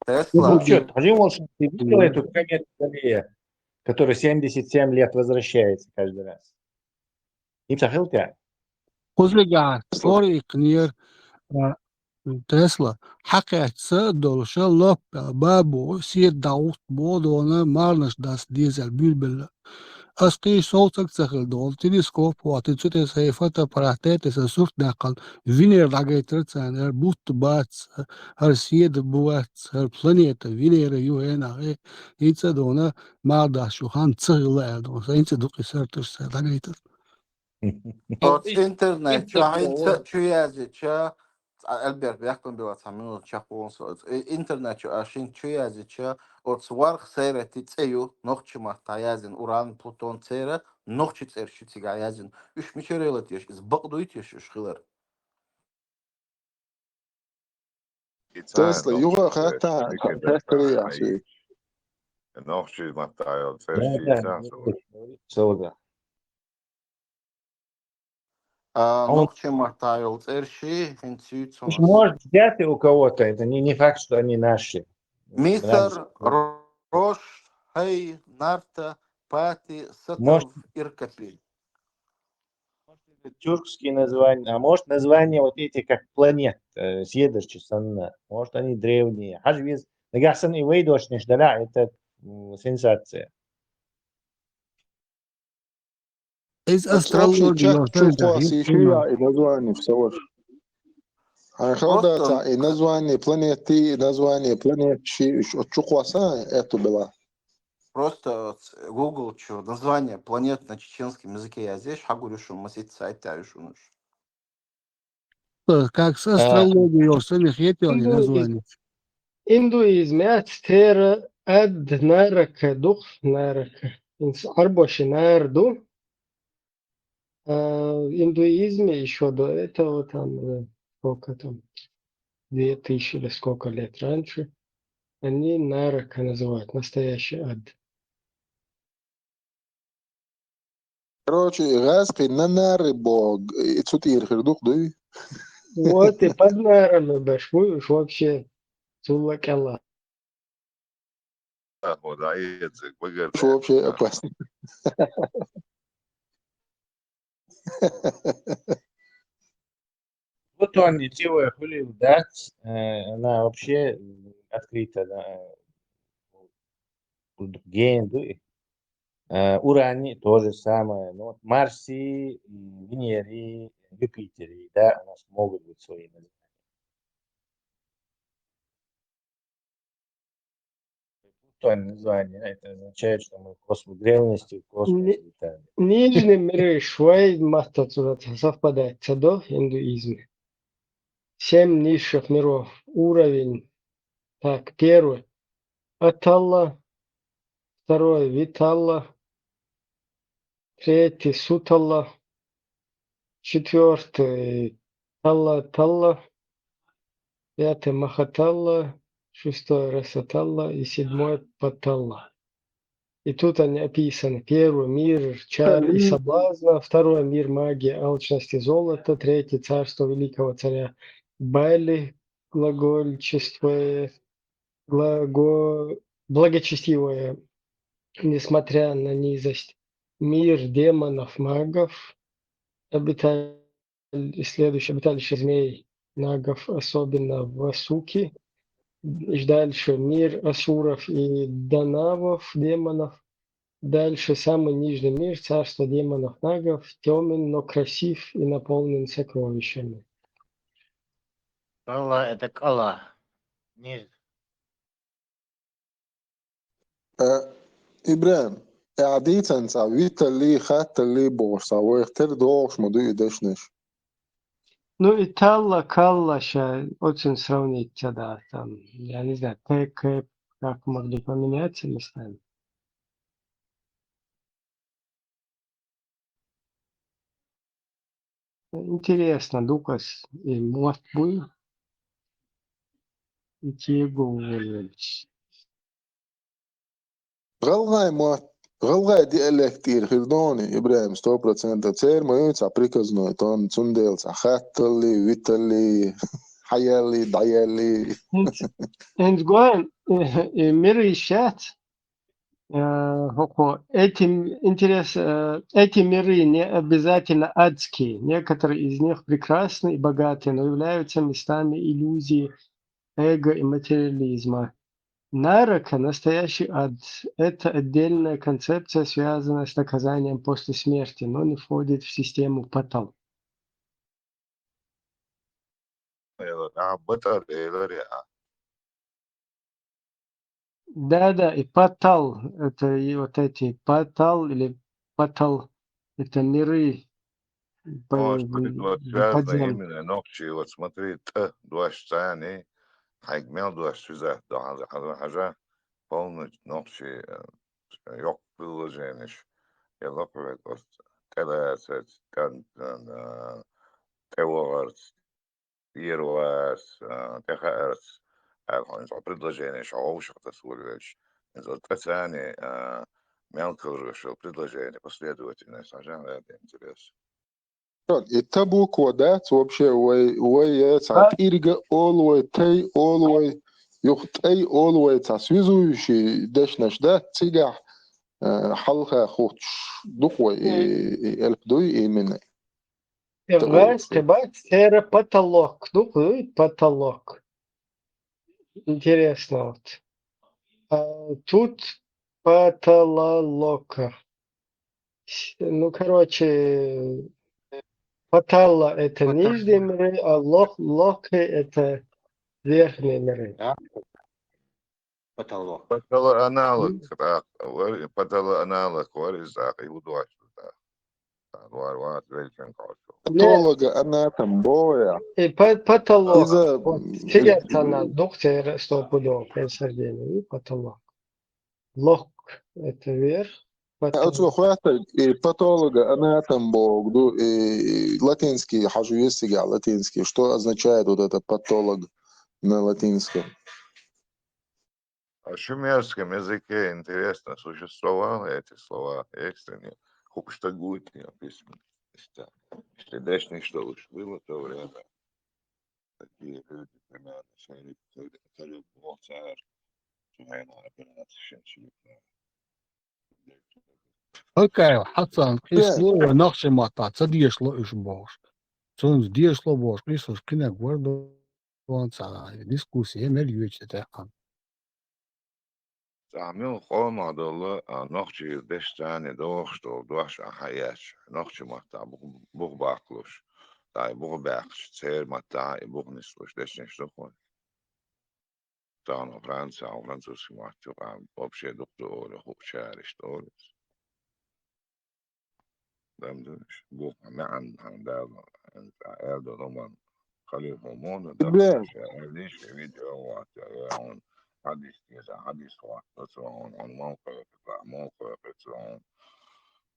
Тесла. Ну, вообще, ты видел эту комету Галлея, которая семьдесят семь лет возвращается каждый раз? И ца хилла те? Кхузлигахь, сори икхнера, а, Тесла, хьакхетта са а долуша, лаппа, бабо, седа дӀагӀутта бо дона, марнаш дац дезар буьйлабелла. Ас кхий совцаг ца хилла долу, телескоп хӀоттий, цу тӀе сайн фотоаппарат тӀе, тӀе сан сурт даьккхина, Венера дӀагайтира царна, хӀара бутт бац, хӀара седа бу вац, хӀара планета, Венера ю хӀенахь, э, хӀинца а дона, марнаш ю хан ца хилла аьлла дона, сан хӀинца а дукха и сарташ ца дӀагайтира. Оцу интернет чу хӀинца чу яздича, Альберт, бехкам била цхьа минута чекхволу со. Оцу, э, интернет чу аш хӀинца чу яздича, оцу ворхӀ сайрати цӀе ю, нохчи маттахь яздина, Уран, Плутон, церан нохчи цӀераш ю цигахь яздина. Уьш мичара йолу теша? Иза бакъ дуй теша уьш хилар? Тесла, юха хатта, хаттари ахь ши. Нохчи маттахь йолу цӀераш ю. А, нохчи маттахь йолу цӀераш ю, хӀинца ю цунах. Может, взяты у кого-то, это не, не факт, что они наши. Мисар, Рош, Хей, Нарта, Пати, Сатов, Иркапи. Может, это тюркские названия, а может, названия вот эти, как планет, э, седарча санна. Может, они древние. Хьажа веза, нагахь санна и вай дошнаш далахь, это, м, сенсация. Иза астрология йолчу чу кхосса йиш ю и название ца ваша. Хьайн хала дацахь и название планеты, и название планет ши, уьш оцу чу кхосса аьтту бела. Просто Google чу название планет на чеченском языке яздеш, хьагур ю шуна, маситта сайт тӀе ю шуна уьш. Как с астрологией йолу санна хетий и название? Индуизм яц, Тера, Ад, Нарака ду-кх, Нарака. Иза Ӏарбоши Нара ду. А в индуизме ещё до этого, там, э, сколько там, две тысячи или сколько лет раньше, они Нарака называют, настоящий ад. Короче, гӀаскхи нанары бог, и цу тӀера хир дукха дуй? Вот, и под нарами баш, уж вообще цул кӀала. Ахо, да, език, багар. Что вообще опасно? Плутоний цевой хулил дац, э, она вообще, м, открыта, да, э, ген, да, и, э, Уране то же самое. Ну, вот Марсе, м, Венере, Юпитере, да, у нас могут быть свои названия. Плутоний название, это означает, что мы в космос, в древности в космос Не- летали. Нижние миры швай матта цура совпадает, да, индуизм. Семь низших миров. Уровень. Так, первый. Аталла. Второй. Виталла. Третий. Суталла. Четвертый. Талла, Талла. Пятый. Махаталла. Шестой. Расаталла. И седьмой. Паталла. И тут они описаны. Первый — мир чар и соблазна, второй — мир магии, алчности, золота, третий — царство великого царя Бали, глагольчествое, глаго-, благочестивое, несмотря на низость, мир демонов, магов, обитали-, и следующее — обиталище змей, нагов, особенно Васуки. И дальше мир асуров и данавов, демонов. Дальше самый нижний мир, царство демонов, нагов, тёмен, но красив и наполнен сокровищами. Кала — это кала. Низ. Э, ИбрахӀим, э, хьадийцанца виталли, хатталли бохуш цхьа вайх тера догӀуш ма ду и дешнаш? Ну и талла, калла ща очень сравнить, да, там, я не знаю, Т, К, как могли поменяться местами. Интересно, дукха и мотт буй, и кегу воллуш. ГӀалгӀай мотт, гӀалгӀай диалект тӀера хир дони, ИбрахӀим, сто процентов. Церан ма ю цхьа приказной тон, цундела цхьа хатталли, виталли, хьаялли, дӀаялли. ХӀинц-, хӀинц гой, э, э, мир исчат, э, хӀокхо, эти м-, интерес, э, эти миры не обязательно адские. Некоторые из них прекрасны и богаты, но являются местами иллюзии, эго и материализма. Нарака — настоящий ад. Это отдельная концепция, связанная с наказанием после смерти, но не входит в систему патал. Эла, а, батар, элари, а. Да, да, и патал, это и вот эти патал или патал, это миры по-, О, смотри, вот связано подземные. Именно нохчи, вот смотри, т, дош цани, хьайг мел дош связать, да, хьажа, хьажа, хьажа, полный нохчи, э, йоккха предложенеш. Я лопает просто. ТӀелацац, тӀан-, тӀан-, э, тӀевогӀарц, тӀервас, э, тӀехаарц. Аьлла, хьуна цхьа предложенеш, хьо вовшах тасволвелш. Иза тӀа цани, э, мел калгашал предложение, последовательность, хьажа, да, интерес. И та буква дац вообще вай, вай, э, цхьа А? тӀирга олу вай, тай олу вай, юха тӀай олу вай, цхьа связующий дешнаш дац цигахь, э, хьалха хуттуш дукха вай, и, и элп дуй, именно. Э, Та гӀайс олу. кхебац, церан потолок, ну, э, потолок. Интересно вот. А тут потолока. С-, ну, короче, патала — это Патала. Нижние миры, а лох-, лохи — это Верхние миры. Да? Потолок. Патала аналог, да, вар-, патала аналог, вар из, да, и удваш, да. Да, вар, вар, великан кошо. Не, Толога анатом боя. и по-, потолок. Иза, Вот, м, сидят она, дух церан стопудово, происхождение, и потолок. Лок — это верх, Оцо хватит, и патологоанатом богу, и латинский хьажу есть, латинский. Что означает вот это патолог на латинском? А в шумерском языке интересно существовали эти слова, есть они? Хуштагут, я письмо. Если дальше что уж было то время, такие люди примерно шарик, царек, царек, царь, царь, операция, Окей, Хасан, и слово нахши мата, ца деш ло уж богуш. Цунз деш ло богуш, и сус кинег вар дон ца, дискуссия, мел юч это хан. Цхьа мел хӀума долу, а, нохчийн дешнашца догӀуш долу дош ахьа еш, нохчийн маттахь бух, бух баккхалуш, тай бух баьккхаш, церан маттахь и бух нислуш дешнаш ду хьуна. Тахана Франция, французский матте, а, вообще дукха ду олу, хӀу чариш ду олу. Дам душ, бух, маьӀна, хьан дала, хьан аьлла ду, Роман, халифа муна, дам Бля. Душ, аьллиш, видео, вот, я, я, он, хьадис, я, хьадис, вот, вот, он, он, мол, кхойкху, мол, кхойкху, он,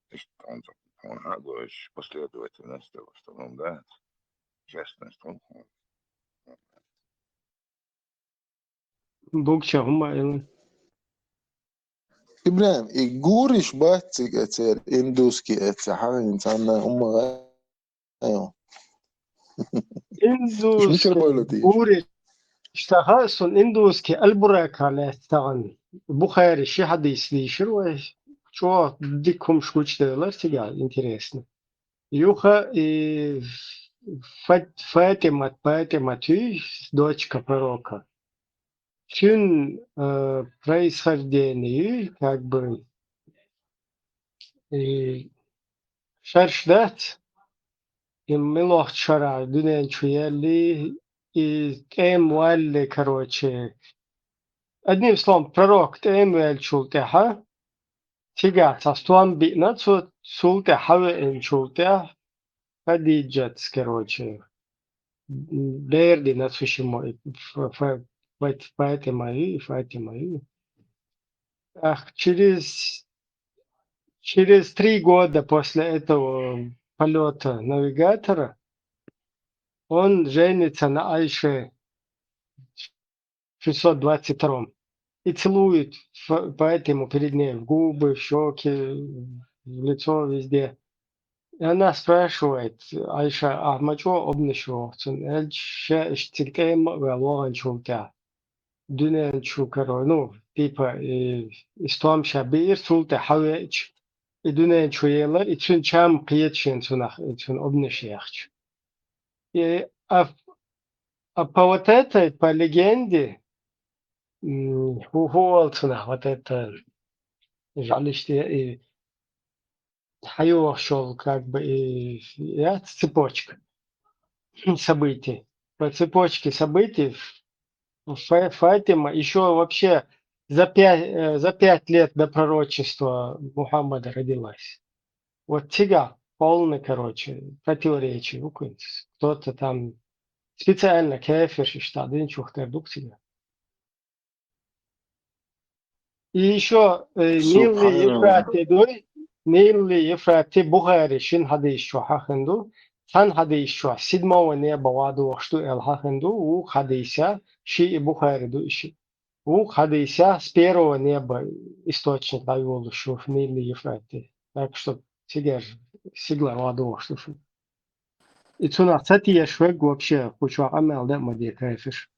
иштта, он, он, хьагош, последовательность, что он, да, честность, он, он. Букча хӀума ила. Ибрахим, и гуриш бац цига цер, индусский эца, хьан цанна хӀума гӀайо. Индус Мичара бойла дийш? Гуриш. Иштаха сун индусский албурака лаьцна тагӀан. Бухари ши хьадис дийшира вай. ЧӀогӀа дика хӀумаш гучуделар цига, интересно. Юха и Фат-, Фатимат, Фатимат юй, дочка пророка. Цуьн, э, происхождение юй, как бы, и шарш дац, и милохчу шарахь дуьнен чу яьлли, и тӀема валли, короче. Одним словом, пророк тӀема ваьллачул тӀаьхьа, цигахь цхьа стом биъна, цо цул тӀе хьавеанчул тӀаьхьа Хадиджатс, короче, бер дина цу шиммо, и Фа-, Фа-, Фа-, Фатима ю, и Фатима ю. Ах, через, через три года после этого полёта навигатора он женится на Айше. Шестьсот двадцать втором. И целует Фа-, Фатиму перед ней в губы, в щёки, в лицо, везде. И она спрашивает, Айша, ахьа ма чӀогӀа обнаш ву, цунна аьлча, ша иштта цига тӀема а ваьлла ваханчул тӀаьхьа. Дуьнен чу каро, ну, типа, и, и стом ша биира, цул тӀе хьавеача, и дуьнен чу елар, и цуьнан чам кхета шен цунах, и цунна обнаш яхча. И, а, а по вот этой, по легенде, м, хӀу-, хӀу олу цунах, вот это, жӀалиш те и хьайогӀуш йолу, как бы, и, яц цепочка событий. По цепочке событий Фа-, Фатима ещё вообще за пять, э, за пять лет до пророчества Мухаммада родилась. Вот цигахь полный, короче, противоречие у куьнца. Кто-то там специально кафирш иштта динчух тера ду-кх цигахь. И ещё, э, Нилли Ефрати дуй, Нилли Ефрати Бухари шина хьадис чохь хьахина ду, цхьана хьадис чохь седьмого неба вадохуш ду аьлла хьахина ду, вукху хьадисехь, ши и Бухари ду и ши. Вукху хьадисехь с первого неба источник дӀайолуш ю Нилли Ефрати. Так что цигара сигалара вадохуш ду шу. И цунах ца тешаш верг вообще кху чохь къамел дан а ма де кайфаш.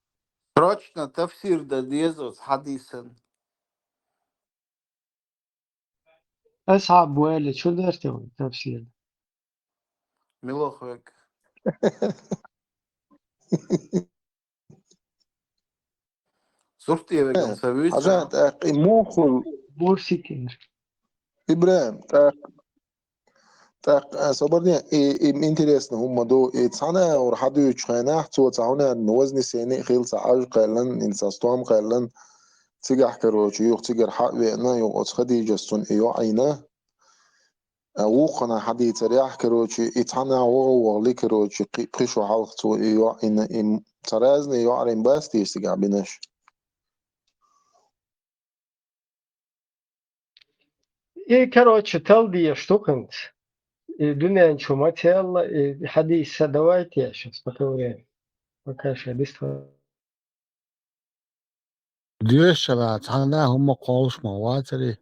Срочно тафсир дан деза оцу хьадисан. Асхьаб ваьлла чу дара те вай тафсир? Милохвек. Суртевегам ца вуьйцу. Хьажа, тӀаккха и мухул. Бурсикер. Ибрахим, тӀаккха, тӀаккха, а, собарне, и, и интересно хӀума ду, и цхьана агӀор хьадуьйцучу хенахь, цо цхьа хӀунарна вознесение хилла, цхьа Ӏаж кхаьллан, или цхьа стом кхаьллан, цигахь, короче, юха цигара хьа а веана, юха оцу Хадижас цунна и йоӀ Ӏийна. А вукхана хьадийцарехь, короче, и цхьана вогӀу вогӀли, короче, кхи-, пхи шо хьалха цо и йоӀ Ӏийна, и м-, цхьа разный йоӀарийн бац те цигахь бинарш? И, короче, талла дезаш ду хӀанз. И дуьнен чу ма ца яьлла, и хьадийса давайте я щас пока время. Пока ша диста. Доьшшал а цхьанна хӀумма кхоллаш ма вацаре.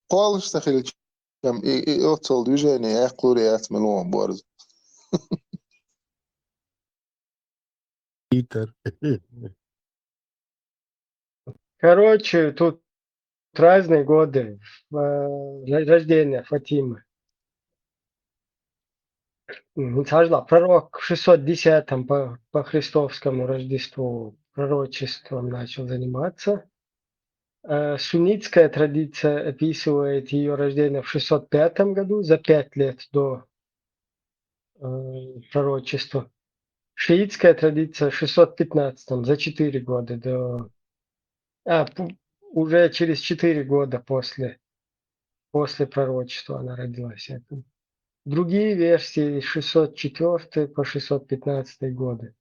Кхоллаш ца хилча, и, и оццул движение яьккхалур яц мел вон борз. Питер. Короче, тут разные годы, э, ра-, рождения Фатимы. Мгм, сажла. Пророк в шестьсот десятом по, по христовскому Рождеству пророчеством начал заниматься. Э, суннитская традиция описывает ее рождение в шестьсот пятом году, за пять лет до, э, пророчества. Шиитская традиция в шестьсот пятнадцатом, за четыре года до, а, п-, уже через четыре года после, после пророчества она родилась. Это. Другие версии, шестьсот четвёртый по шестьсот пятнадцатый годы.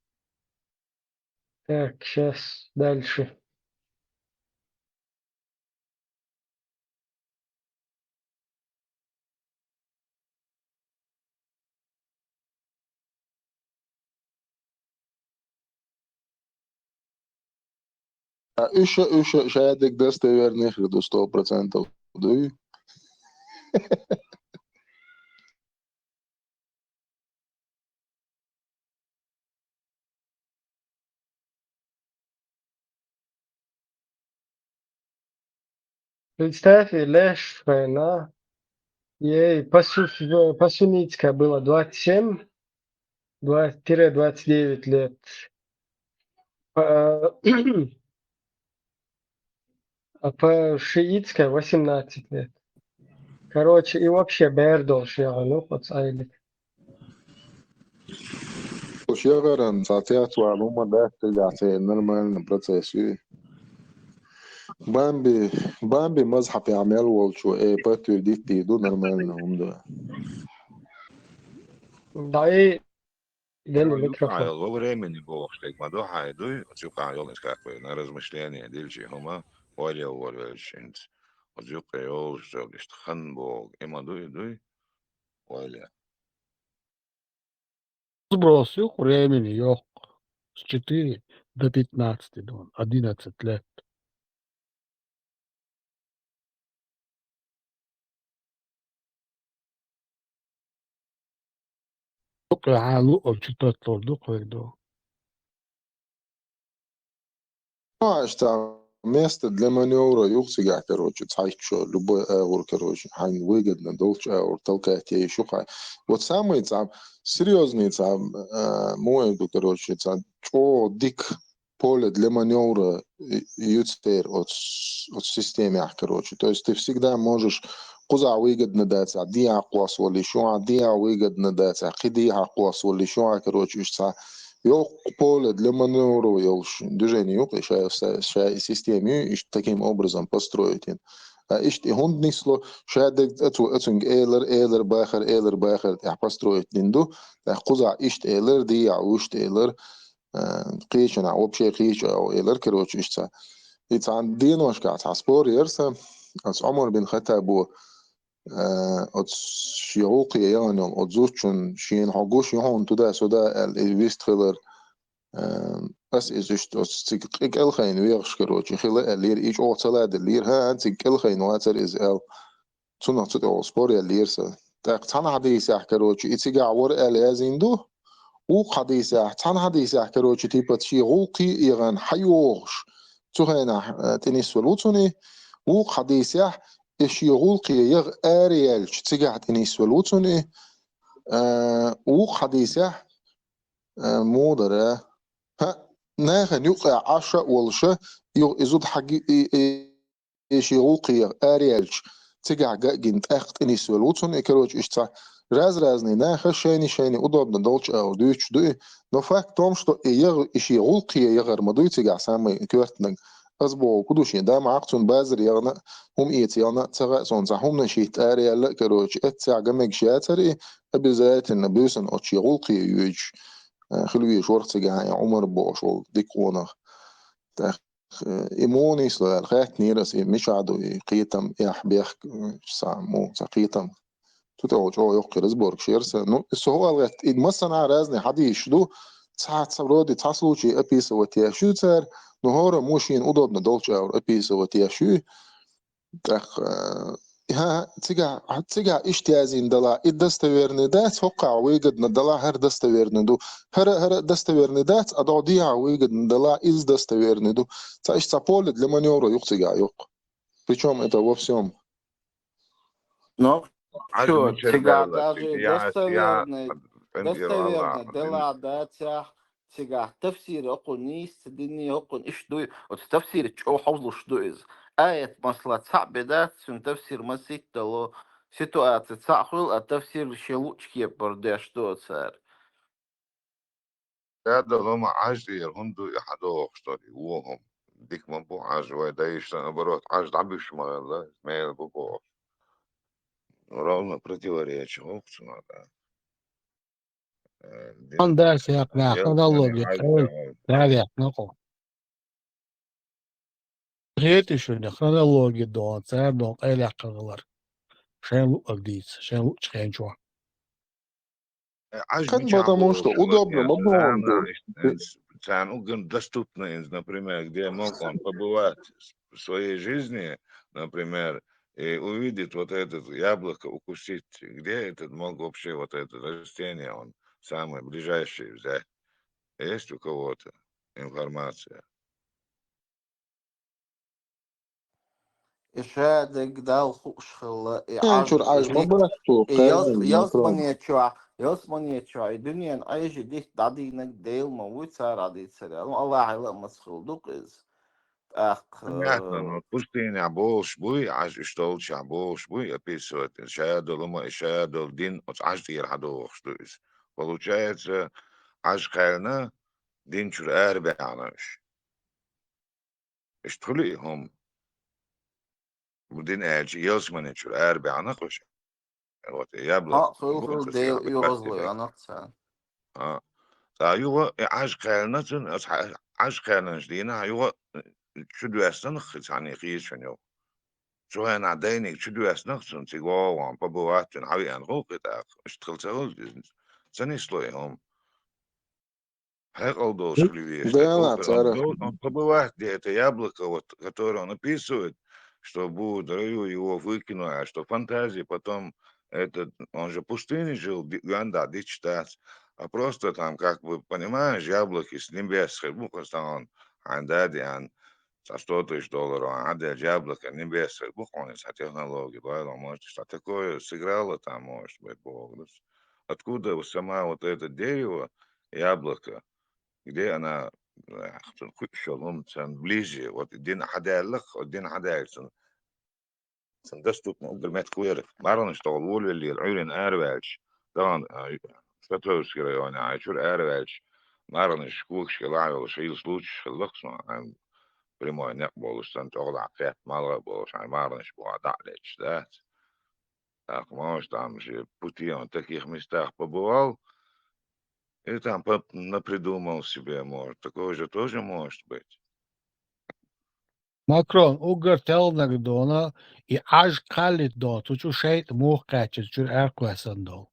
Так, щас дальше. А уьш а, уьш а шадерг достоверный хир ду сто процентов, дуй? Представь, леш война. Ей, по су-, по суннитской было двадцать семь, двадцать-двадцать девять лет. По, а по шиитской восемнадцать лет. Короче, и вообще бер долш я, ну, вот айли. Уж ягаран, соответственно, ну, ма да, ты да, це нормальный процесс, и Бамби, Бамби мазхаб я мел волчу, э, подтвердить ду нормально, ум да. Да, и Дели микрофон. Юкъа йол, во времени бохуш дерг ма ду хьайн, дуй, оцу юкъа йолнаш кхайкхаве, на размышление дилчи хӀума, ойла йоввар велча хӀинца. Оцу юкъа йолуш йолу иштта хан боху, и ма дуй, дуй, ойла. Сброс юкъа времени йоккху. С четыре до пятнадцати, ду, одиннадцать лет. Дукха хьан луъал чу татталур ду кхуьнга ду. Ну, а что, место для манёвра юкъа цигахь, короче, цхьайтта шо, любой агӀор, короче, хьайн выгодно долчу агӀор, толкать еш ю хьайн. Вот самый цхьа серьёзный цхьа, а, муха ду, короче, цхьа чӀогӀа дика поле для манёвра ю церан оцу, оцу системехь, короче. То есть ты всегда можешь кхузахь выгодно дацахь дехьа кхоссавалле, шуьгахь дехьа выгодно дацахь, кхин дехьа кхоссавалле, шуьгахь, короче, уьш цхьа йоккха поле для манёвра йолуш движение ю-кх и ша, ша, ша и система ю, иштта таким образом построить йина. А иштта и хӀунда нисло, ша дерг оцу, оцуьнга элар, элар, бахар, элар, бахар тӀехь построить дина ду, тӀаккха кхузахь иштта элар, дехьа вуьшта элар, а, кхечанхьа вообще кхечу агӀор элар, короче, иштта цхьа. И цхьана деношкахь цхьа спор яра сан, оцу Ӏумар бин Хаттабо, а, оцу шен гӀуллакхе яхана йолу оцу зудчунна шена хьо гуш ю хьуна туда-сюда аьлла, и вист хилар. А, ас иза иштта оцу цига кӀелхайна вехаш, короче, хила аьллера, и чӀогӀа ца ладиллера, хӀан, цига кӀелхайна вацара иза аьлла. Цунах цу тӀехула спор яьллера сан. ТӀаккха цхьана хьадисехь, короче, и цигахь вара аьлла яздина ду, вукху хьадисехь, цхьана хьадисехь, короче, типа, шен гӀуллакхе а яхана хьайогӀуш, цу хенахь, э, тӀенисвелла ву цунна, вукху хьадисехь, и шен гӀуллакхе яха араяьлча, цигахь тӀенисвелла ву цунна, э, вукху хьадисехь, э, муха дара, хӀаъ, нахана юкъахь Ӏаш а волуша, юха и зуда хьаги-, и, и, и шен гӀуллакхе араяьлча, цигахь ган а гина, тӀаккха тӀенисвелла ву цунна, и, короче, иштта цхьа раз-разный наха шайна-шайна удобно долчу агӀор дуьйцуш ду и. Но факт в том, что и яха-, и шен гӀуллакхе яхар ма дуй цигахь самый коьртаниг. Ас боху, хӀун ду шен, да, ма Ӏа-кх цунна базар яхана а, хӀума эца яхана а, ца хаьа суна, цхьа хӀуманаш хӀиттаьраяьлла а, короче, эццехь ган мегаш яцара и, обязательно буьйсанна оцу шен гӀуллакхе йоьдуш, э, хила везаш вара цигахь и Ӏумар бохуш волу дика къонах. ТӀаккха Э, и муха нийслу аьлла хаьттинера ас, и мичахь ду и кхетам, и ахь бехк, э, схьа, муха цхьа кхетам. Цу тӀехь чӀогӀа йоккхий разборкаш яра сан. Ну, со хӀу аьлла гӀерта, и массанхьа разный хьадисаш ду, цхьа, цхьа вроде цхьа случай описывать еш ю цара, но хӀора мужчина удобно долчу агӀор описывать еш ю. ТӀаккха, э, хӀа, цигахь, цигахь иштта яздина дала, и достоверный дац, хӀокхахь выгодно дала, хӀара достоверный ду. ХӀара, хӀара достоверный дац, а дӀо дехьа выгодно дала, иза достоверный ду. Цхьа иштта цхьа поле для манёвра ю-кх цигахь, ю-кх. Причём это во всём. Ну, Хьажа, чё, мичара цигахь даьлла, даже я, я, достоверный, ан-, ан-, достоверный Аллах, дала ан-, дацахь, цигахь тафсир хӀокхунна нийса ца динний, хӀокхунна иштта дуй, оцу тафсира чӀогӀа хьовзалуш ду иза. Аят, масала, цхьаъ бен дац, цуьнан тафсир масийтта дало, ситуаци цхьаъ хуьлу, а тафсир шен луъучу кепара деш ду цара. Ша долу ма Ӏаж тӀера хӀунда ду и хьан дохуш долу и вон хӀума? Дика ма бу Ӏаж, вай дайша, наоборот, Ӏаж дӀабуьсуш ма хилла, мела бу бохуш. Ровно противоречие хӀокху цунах, да. Э, дин, Ан дас яхна, э, хронология, Ӏаж хьайна, тӀера хьайна. Да, яхна, хьо. Хетий шуна хронология дон, цара дон къайлаьккхина хилар? Шайн луъург дийца, шайн луъучу хенчохь. Э, Ӏаж Кхин мичахь потому что бохуш удобно ма боху. Царна уггар доступно иза, например, где мог он побывать в своей жизни, например, и увидит вот этот яблоко, укусить, где этот мог вообще вот это растение, он самый ближайший взять. Есть у кого-то информация? И ша дерг Далла хууш хилла, и Эн Ӏаж, чуьра и Ӏаж ма дитт, бац цо, и ялс-, кхайна ялсмане чохь, ялсмане чохь, и дуьненан Ӏежа дитт дӀадийнарг Дела ма вуй цара дӀадийцар аьлла. Ну, Аллахьан ла а маца хилла ду-кх иза. ТӀаккха, Понятно, э, но пустыня болуш буй, Ӏаж уьш долчохь болуш буй, описывать, ша долу ма, ша долу дин, оцу Ӏаж тӀера хьан дохуш ду иза. Получается, Ӏаж кхаьллина, дин чуьра арабаьхна уьш. Иштта хуьлу и хӀума. Бу дин аьлча, ялсмане чуьра арабаьхна-кх уьш. Вот, и яблоко. Хьо, хила, бу хила, оцу Дела тӀера оьгӀазло баьхкина. Яна царна. А. Цкъа юха и Ӏаж кхаьллина цунна, аса хьа-, Ӏаж кхаьллинчу дийнахь юха, э, чу доьссина-кх и цхьаьна кхечун юха. Цу хенахь дайниг чу доьссина-кх цунна, цига вогӀу ван, побывать вина, хьан веана гӀуллакх и тӀаккха. Иштта хила ца хуьлу иза. Ца нисло и хӀума. Хьекъал долуш хила везаш, Дела такой, цара. Он дол-, он побывать, где это яблоко, вот, которое он описывает, что Будда, раю его выкинули, а что фантазии потом этот, он же в пустыне жил, ди-, ганда дичтац, а просто там, как бы, понимаешь, яблоки с небес, хир бу, просто он, ан дади, ан, за сто тысяч долларов, ан дади, яблоко небес, хир бу, он, технология, да, может, что такое сыграло там, может быть, Бог, да. Откуда сама вот это дерево, яблоко, где она, э, цун хуьлуш йолу хӀума, царна ближе, вот дин хьадаьллах, вот дин хьадаьлла цун, цун доступно уггар меттиг вера. Марханаш тӀехула волавеллера, Ӏуьйранна араваьлча, тахана, а, Сатовский районе, а, чуьра араваьлча, марханаш когашка лахьа йолуш, хьийла случай хилла-кх суна, а, прямой некъ болуш санна, тӀехула кхетта малгӀа болуш, а, марханаш бохьа дӀа а леташ дац. Так, может, там же пути он в таких местах побывал, и там по-, напридумал себе, может, такое же тоже может быть. Макрон, уггар теллинарг дона, и Ӏаж кхаьллийта дона, цу чу шайтӀа муха кхаьчча, чуьра аьркхоьссина долу.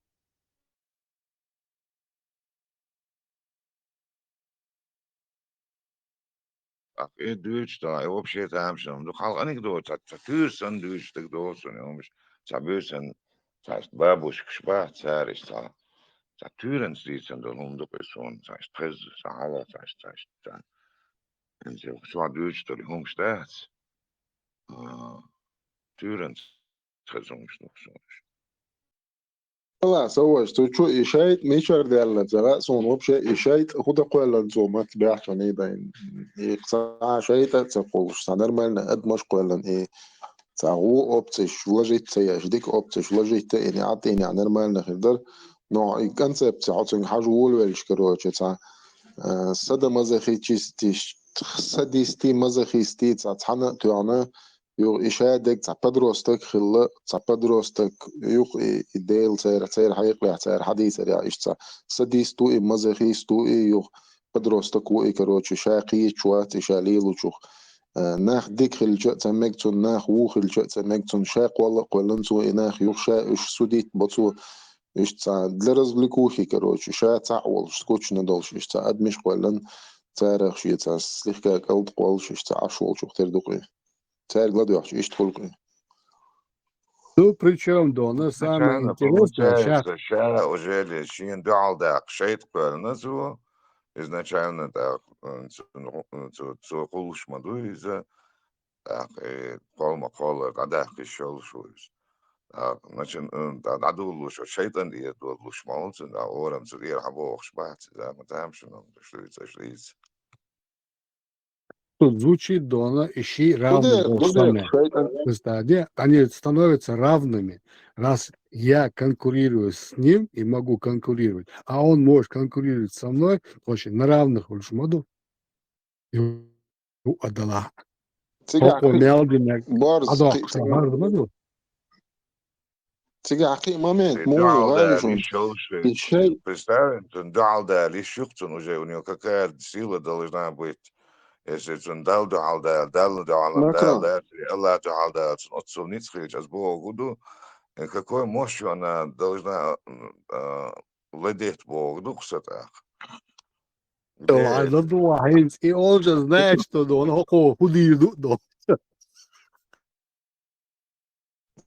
Ах, и дуьйцу тахана, и вообще тамашийна хӀума ду. Хьалха анекдот, цхьа, цхьа туьйра санна дуьйцу стаг доху суна, хӀумаш, цхьа буьйсанна, цхьа бабушкаш бац, цара иштта цхьа, цхьа туьйранца дийцина долу хӀума ду-кх и суна, цхьа иштта хеза, цхьа хьала, цхьа иштта, цхьа иштта, цхьа. Эн цигахь чохь дуьйцуш долу хӀумаш дац. А, туьйранца хеза хӀумаш ду-кх суна. Ала, со вожа, цу чу и шайтӀа мичара даьлла ца хаьа суна вообще, и шайтӀа хӀун дан кхоьллина цо маца баьхча нийдайна. И цхьа шайтӀа а ца кхуллуш, цхьа нормально адамаш кхоьллина, и цхьа гӀо опцеш вложить ца еш, дика опцеш вложить а йина, и Ӏад а йина, нормально хир дара. Но и концепция, хьо цуьнга хьажа волавелча, короче, цхьа, э, садомазохистичес-, садисти, мазохисти, цхьа цхьана а тоьхна, юха и шадерг цхьа подросток хилла, цхьа подросток, юха и, и Дела церан, церан хьекъалехь, церан хьадийцарехь, иштта цхьа садист ву и, мазохист ву и, юха подросток ву и, короче, ша кхеташ вац и ша лелачух. а, нах дика хилча а ца мег цунна, нах вуха хилча а ца мег цунна, ша кхолла а кхоьллина цо, и нах юха ша уьш судить бо цо, уьш цхьа для развлекухи, короче, ша цхьаъ волуш, скучно долуш, уьш цхьа адамаш кхоьллина, царах шен цхьа слегка кӀалд кхоллуш, уьш цхьа Ӏаш волчух тера ду-кх и. Цаьрга ладоьгӀча иштта хуьлу-кх и. Ну, причём, Дона, самое интересное, получается, щас ша уже шена дуьхьал даккха шайтӀа кхоьллина цо, изначально, тӀаккха, м, цо, цо, цо кхуллуш ма ду иза, тӀаккха, э, кхолла ма кхоллара дӀадаккха йиш йолуш ву иза. ТӀаккха, значит, м, дӀа-, дӀадолалуш, шайтӀан тӀера долалуш ма ву цунна, тӀаккха орамца тӀера хьабохуш бац иза, ма тамашийна, ма ца шлица, ца шлица. Тут звучит, Дона, ищи равный Гудер, бог гудер, самый. Шайтан. Представь, они становятся равными. Раз я конкурирую с ним и могу конкурировать, а он может конкурировать со мной, значит, на равных уж моду. И у Адала. Цига О, о, хи-, мялди мя-, борз адо, хи-, цига. Борз моду. Цигахь кхин а момент, муха вай шуна? И шай- Представь, цунна дуьхьал дала йиш ю-кх цунна уже, у него какая сила должна быть, если цунна Далла дуьхьал дала, Далла дуьхьал дала, Аллах дуьхьал дала, цунна оццул ницкъ хилча, ас боху ду, э, какой мощью она должна, м, а, владеть боху ду-кх сан тӀаккха. Ладно, ду, хӀинца и он же знает, что, ну, он хӀокхо хӀун дийр ду, ду.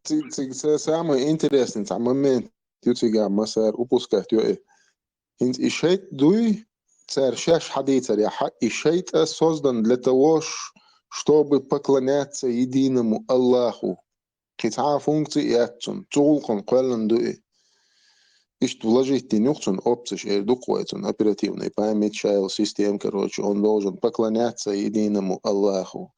Цига, цига са-, самый интересный цхьа момент ю цигахь, массара упускать йо и. ХӀинца и шайтӀа дуй, цара шаьш хьадийцарехь, и шайтӀа создан для того, ш-, чтобы поклоняться единому Аллаху. Кхин цхьа а функция яц цунна, цу гӀуллакхана кхоьллина ду и. Иштта вложить дина ю-кх цунна опцеш, эр ду-кх вай цунна оперативная память, шайла система, короче, он должен поклоняться единому Аллаху.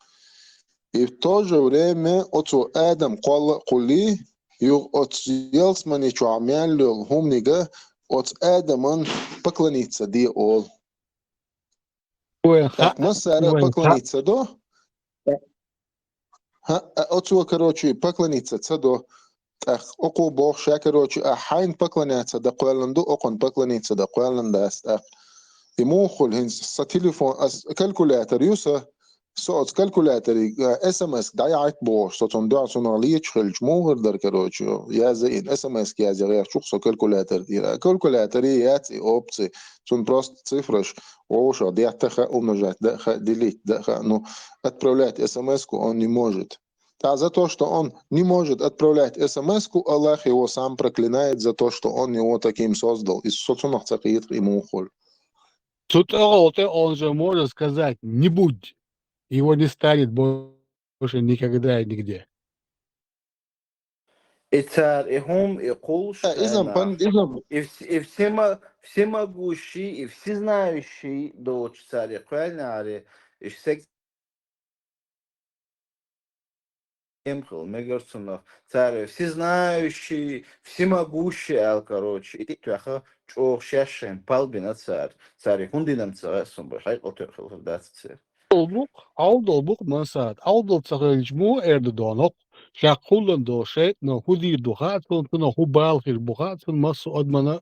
И в то же время оцо Адам кхолла а кхуллий, юха оцу ялсамани чохь мел йолу хӀуманига оцу Адаман поклониться де олу. Ой, ха-, ТӀаккха массара а ой, ха- поклониться до. ХӀа, а оцо, короче, поклониться ца до. ТӀаккха окхо боху ша, короче, а хьайна поклоняться дан кхоьллина ду, окхунна поклониться дан кхоьллина дац тӀаккха. И муха хуьлу хӀинца? Сан телефон, ас калькулятор ю сан, со оцу калькуляторе, а, СМС дӀаяхьийта бохуш, со цунна дуьхьа цунах леташ хилча, муха хир дара, короче, язйина, СМС язъян гӀерташ ву-кх со калькулятор тӀера. А калькуляторе яц и опци, цунна просто цифраш вовшах детта а хаьа, умножать дан а хаьа, делить дан а хаьа, ну, отправлять СМС-ку он не может. ТӀаккха за то, что он не может отправлять СМС-ку, Аллах его сам проклинает за то, что он его таким создал. И со цунах ца кхета-кх и муха хуьлу. Цу тӀехула тӀе он же может сказать «не будь», его не станет больше никогда и нигде. И цара и хӀума, и кхуллуш Э, иза-м тайнах, пан-, иза-м и вс-, и всема-, всемогущий, и всезнающий долчу цара и кхоьллинехьара, и стаг эм хила мегар цунах. Цара всезнающий, всемогущий аьлла, короче, и тӀе а тоьхна, чӀогӀа шаьш шайн пал бина цара. Цара и хӀун дина-м ца хаьа суна, бо хьекъал тоьа хилла дац церан. Долу бу-кх, Ӏовдал бу-кх, Мансат. Ӏовдал ца хилча, муха эр ду, Дона, хӀокху шаьш кхуллун долу шайтӀано хӀун дийр ду хаьа цунна, цунах хӀун бала хир бу хаьа цунна, массо а адамана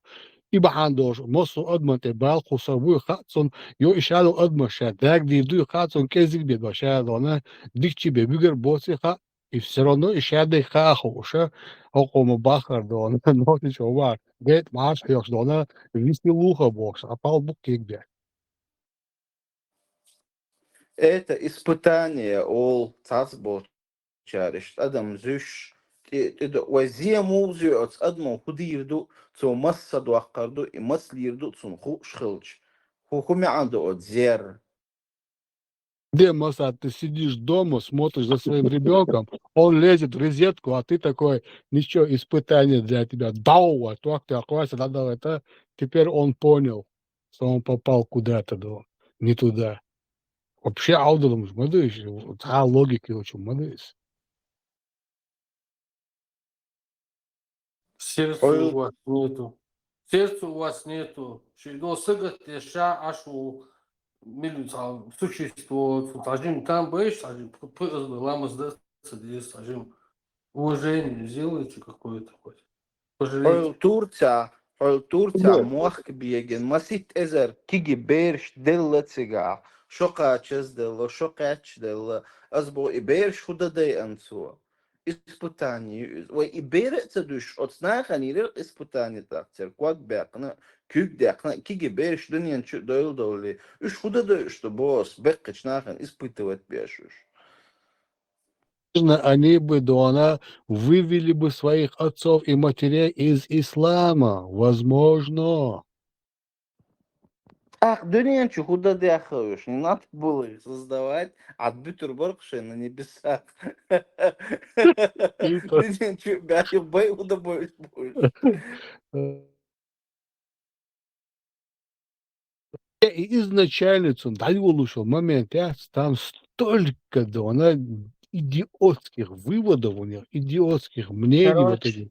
и бахьана долуш, массо а адаман тӀе бала кхуссур буй хаьа цунна, йо, и ша долу адамаш ша дагадийр дуй хаьа цунна, кӀезиг бен бан ша, Дона, дикачу бен буьгар боций хаьа, и всё равно и ша дерг хаа хууша, хӀокхо ма баххара, Дона, нохчийчу вахар, гайтӀа Ӏаш хьоьхуш, Дона, виси луха бохуш, а пал бу-кх кегбе. Это испытание, олу цхьацболчара, иштта адам зуьйш, тӀе-, тӀе до-, вай зен муха зуьй оцу адамо, хӀун дийр ду, цо маса доккхур ду, и маса лийр ду, цунна хууш хилча. ХӀу-, хӀун маьӀна ду оцу зер? Где, Масад, ты сидишь дома, смотришь за своим ребёнком, он лезет в розетку, а ты такой: «Ничего, испытание для тебя». Дау, а так ты оказывается, надо это, теперь он понял, что он попал куда-то, да, не туда. Вообще, Ӏовдалмаш ма ду иза, цхьа а логика йолчу ма ду иза. Сердца у вас нету. Сердца у вас нету. Шуьга сагатдеш ша Ӏаш ву милли цхьа существо, цхьа жима там беш, цхьа жима п-, п-, ламаз дац, ца деза, цхьа жима уважение сделайте какое-то хоть. Пожалейте. Хьол Турция, хьол Турция Да. мохк бегин, масит эзар киги берш делла цигахь. Шо кхачазделла, шо кхаьчделла. Аз боху, и бераш хӀун дан дайа цо? Испытание ю иза. Вай и бер а ца дуьйцуш, оцу нахана йира испытание тӀаккха, церан ког баьккхина, куьг даьккхина, кегий бераш дуьнен чу а дойла довлий. Уьш хӀун дан дойла уьш ду боху, беккхачу нахана испытывать беш уьш? Они бы, дона, вывели бы своих отцов и матерей из ислама. Возможно. Ах, дуьнен чу хӀун дан дехха уьш? Не надо было их создавать, а буьтур бара шайн на небесах. Дуьнен чу баьхьа бай хӀун дан бой уьш бу уьш? И изначально цунна дӀайолуш йолу момент яц, там столько, дона, идиотских выводов у них, идиотских мнений вот этих.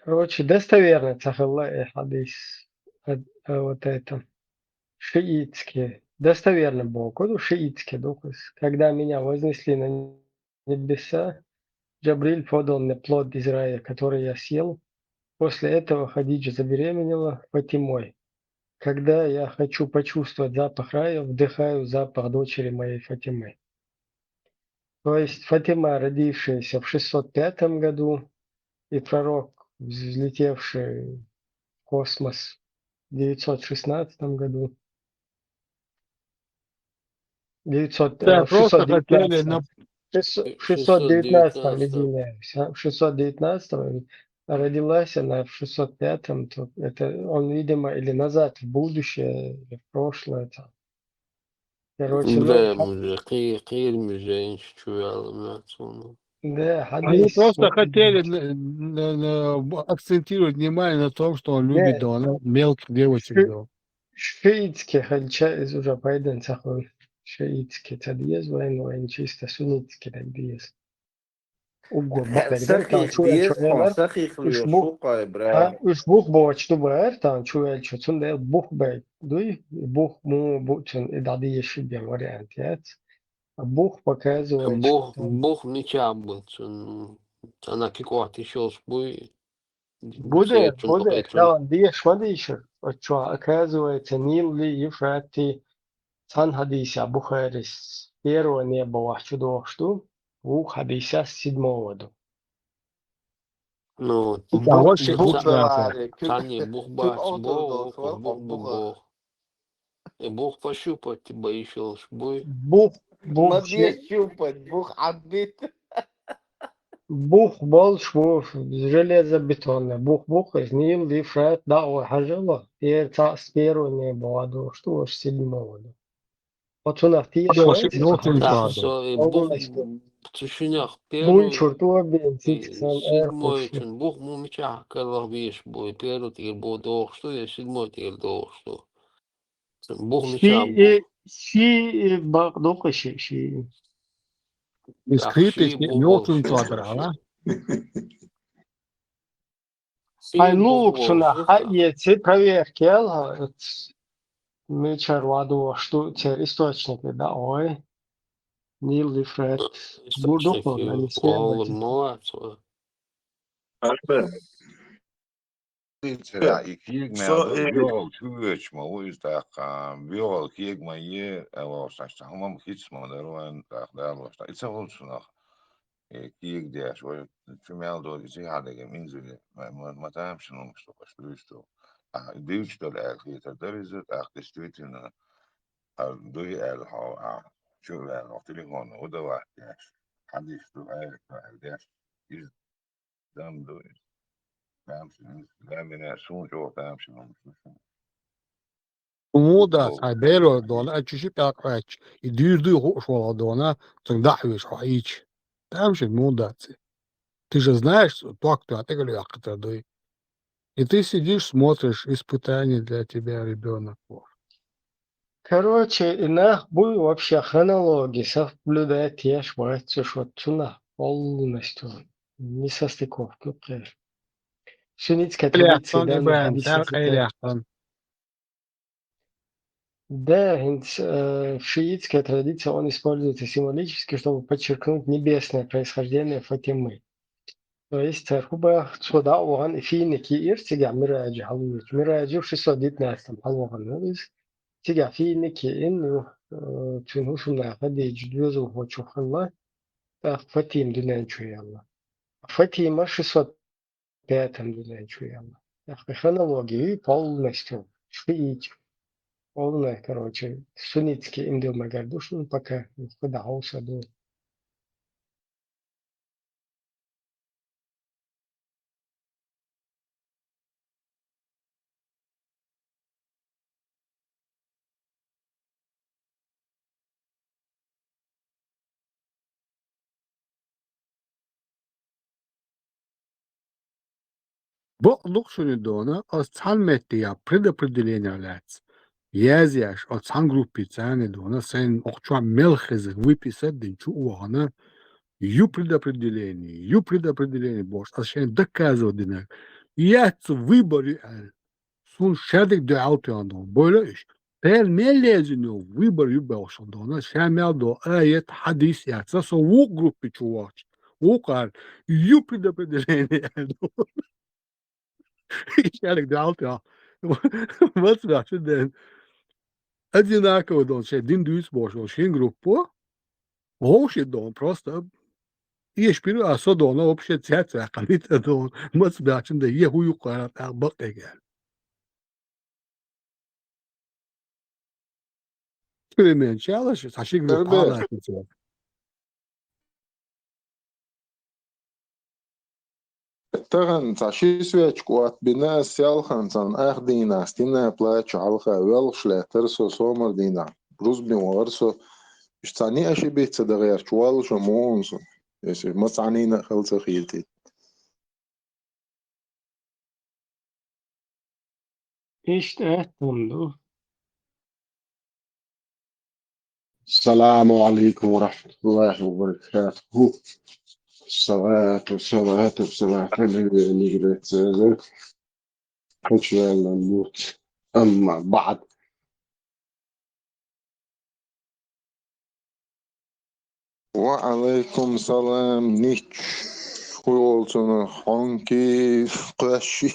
Короче, достоверно ца хилла и хьадис, а, а, вот это, шиитский. Достоверно боху, ну, шиитский духос. Когда меня вознесли на небеса, Джабриль подал мне плод из рая, который я съел. После этого Хадиджа забеременела Фатимой. Когда я хочу почувствовать запах рая, вдыхаю запах дочери моей Фатимы. То есть Фатима, родившаяся в шестьсот пятом году, и пророк, взлетевший в космос в девятьсот шестнадцатом году, девятьсот, Да, э, в просто хотели шестьсот девятнадцатом. на Шестьсот, в шестьсот девятнадцатом, шестьсот девятнадцатом. Извиняюсь, а, в шестьсот девятнадцатом, родилась она в шестьсот пятом, то это он, видимо, или назад в будущее, или в прошлое там. Короче, ну, Бля, ха- мы же кхи-, кхиир мы же, ничего, я, ну, отсюда. Да, Они хадис, просто вот, хотели на, на, на, акцентировать внимание на том, что он любит, Не. да, она мелких девочек, Ши-, да. Шиитский хилча, иза уже пайдан ца хуьлу. Шиитский ца деза вайн, вайн чисто суннитский даг деза. Уггар бакъдерг дара, тхан Сахих чу ваьлча деза, тхан элира, сахих уьш лоьшу бух, кхой, бра. а, уьш бух боцуш ду бара, тхан чу ваьлча, цундела бух бай дуй, бух муха бу цунна и дӀадеша бен вариант яц. А бух показывает, Бух, что бух мичахь бу цунна, цхьана кикъохь тишалш буй, Бу де, церан бу де, кхайкхина. Тхан деша ма дийшира, оцу чохь, оказывается, Нил и Евфрат и цхьана хьадисехь Бухарис первое небо вахчу дохуш ду, вукху хьадисехь седьмого ду. Ну, И там вообще бух, бух, бух, цхьанне бух бац боху, вукху бух бу боху. И бух пощупать бан йиш йолуш буй. Бух, бух, Ма ши- деш щупать, бух Ӏадбит. Бух болуш бу, железобетонный бух бу, иза Нил, Евфрат, дӀа а хьажало, тӀера цхьаъ с первого небо вадош ду, ваша седьмого ду. Оцунах теша Подожди, вайца? Ну, ты Так, правда. Всё, и бух, Полностью. Цу шинех первый, Бунчур тобин, и цица сан седьмой эрхуш. Чун бух му мичахь карах веш бу, и первый тӀера бу дохуш ду, и седьмой тӀера дохуш ду. Бух Ши мичахь бу? И, ши и бакъ ду кху ши, ши и. Из Так, кхеташ ши бу мелкий болуш ду, квадрат, ши. А? Ши Хьайн бу лугӀучунах болуш ду, хьан так. Эци проверка ял хьан, мичара вадош ду, церан источник да, ой. Нил Ефрат. Источник Бурдухов, ю-, Алексей Владимирович. Молодец. Альберт. Ца, и кегамехь Со, ду, э, боьхалла чу воьдуш ма ву иза тӀаккха, боьхалла кегамехь е, э, вовшашца, хӀумма хӀинца ма дара вайн тӀаккха далош. И ца хуьлу цунах, э, кегадеш, вай чу мел долу иза хьан деган инзаре, ма, ма, ма тамашийна хӀумаш ду, аш дуьйцу. А, дуьйцуш долу аьлла хетар дара иза, тӀаккха действительно, а, дуй аьлла хьо, а, чу ваьлла хьо телефон, удават деш, хьадис ду, аьлла, аьлла деш, иза Дам ду иза. Тамашийна, да, мина, суна чӀогӀа тамашийна хӀумаш ду шуна. Муха дац, хьайн беро дона, а чу ши пӀелг кхоьттуш, и дуьйр дуй хууш волу дона, цунга дӀа а хьоьжуш хьо хьийча. Тамашийна муха дац и? Ты же знаешь, ток тоьхна тӀекӀел йоккхуьйтур дуй. И ты сидишь, смотришь, испытание для тебя ребёнок вот. Короче, и нах буй вообще хронология соблюдать еш вац уьш, вот цунах полностью несостыковка кхер. Суннитская традиция данных хьадисов. Да, хӀинца, э, в шиитской традиции он используется символически, чтобы подчеркнуть небесное происхождение Фатимы. То есть, цар хӀу баха, цо дӀа а вахана, и финики ира цигахь Мираджа хьалвоьдуш. Мираджа ши сов диъннадцатом хьалвахана ву иза. Цигахь финики ина, э, цуьнан хӀусамнаха Хадиджа доьзалхочух хилла, тӀаккха Фатима дуьнен чу яьлла. Фатима ши сов пятом дуьнен чу яьлла. ТӀаккха хронология ю полностью, шиитский, полная, короче, суннитский имдил магар ду шуна пока, кху дӀахьовса ду. Бакъду шуна, дона, ас цхьана метте я предопределение лаьцна язъеш, ас цхьана группе царна, дона, сайна оха чохь мел хеза выписать дина чу а вахана, ю предопределение, ю предопределение бохуш, ас шайна доказывать динарг. Яц, выбор ю аьлла. Суна шадерг дуьхьал тоьхна, дона, бойла уьш. Пел мел лезина йолу выбор ю бохуш, дона, ша мел долу аят, хьадис яц. Со вукху группе чу вахча, вукхара ю предопределение аьлла, дона. Шадерг дуьхьал тоьхна. Маца баьхча ден. Одинаково, дона, шайн дин дуьйцу бохуш волу шин группо. Вовши, дона, просто эшпира а со, дона, вообще цец ваьккхина, дона, маца баьхча ден, е хӀу юккъара тӀаккха бакъ аьлла. Переменчалаш, цхьа ши группа хьалаьцна. Тахана цхьа ши свечка отбина ас селхана цхьана ах дийнахь, стина плачу хьалха воьлхуш лаьттара со, сомар дийнахь, рузбин вахара со. Иштта цхьа ниъа ши биц ца дахарчу воллуш а муха ву со, если ма цхьанийна а хала ца хетийта. Иштта аьтту хӀума ду. السلام عليكم ورحمة الله وبركاته. الصلاة والصلاة والسلام على نبينا محمد. أما بعد. Ва Ӏалайкум салам, Нич. ХӀун йолу цунах, хьонки, кхоьшши?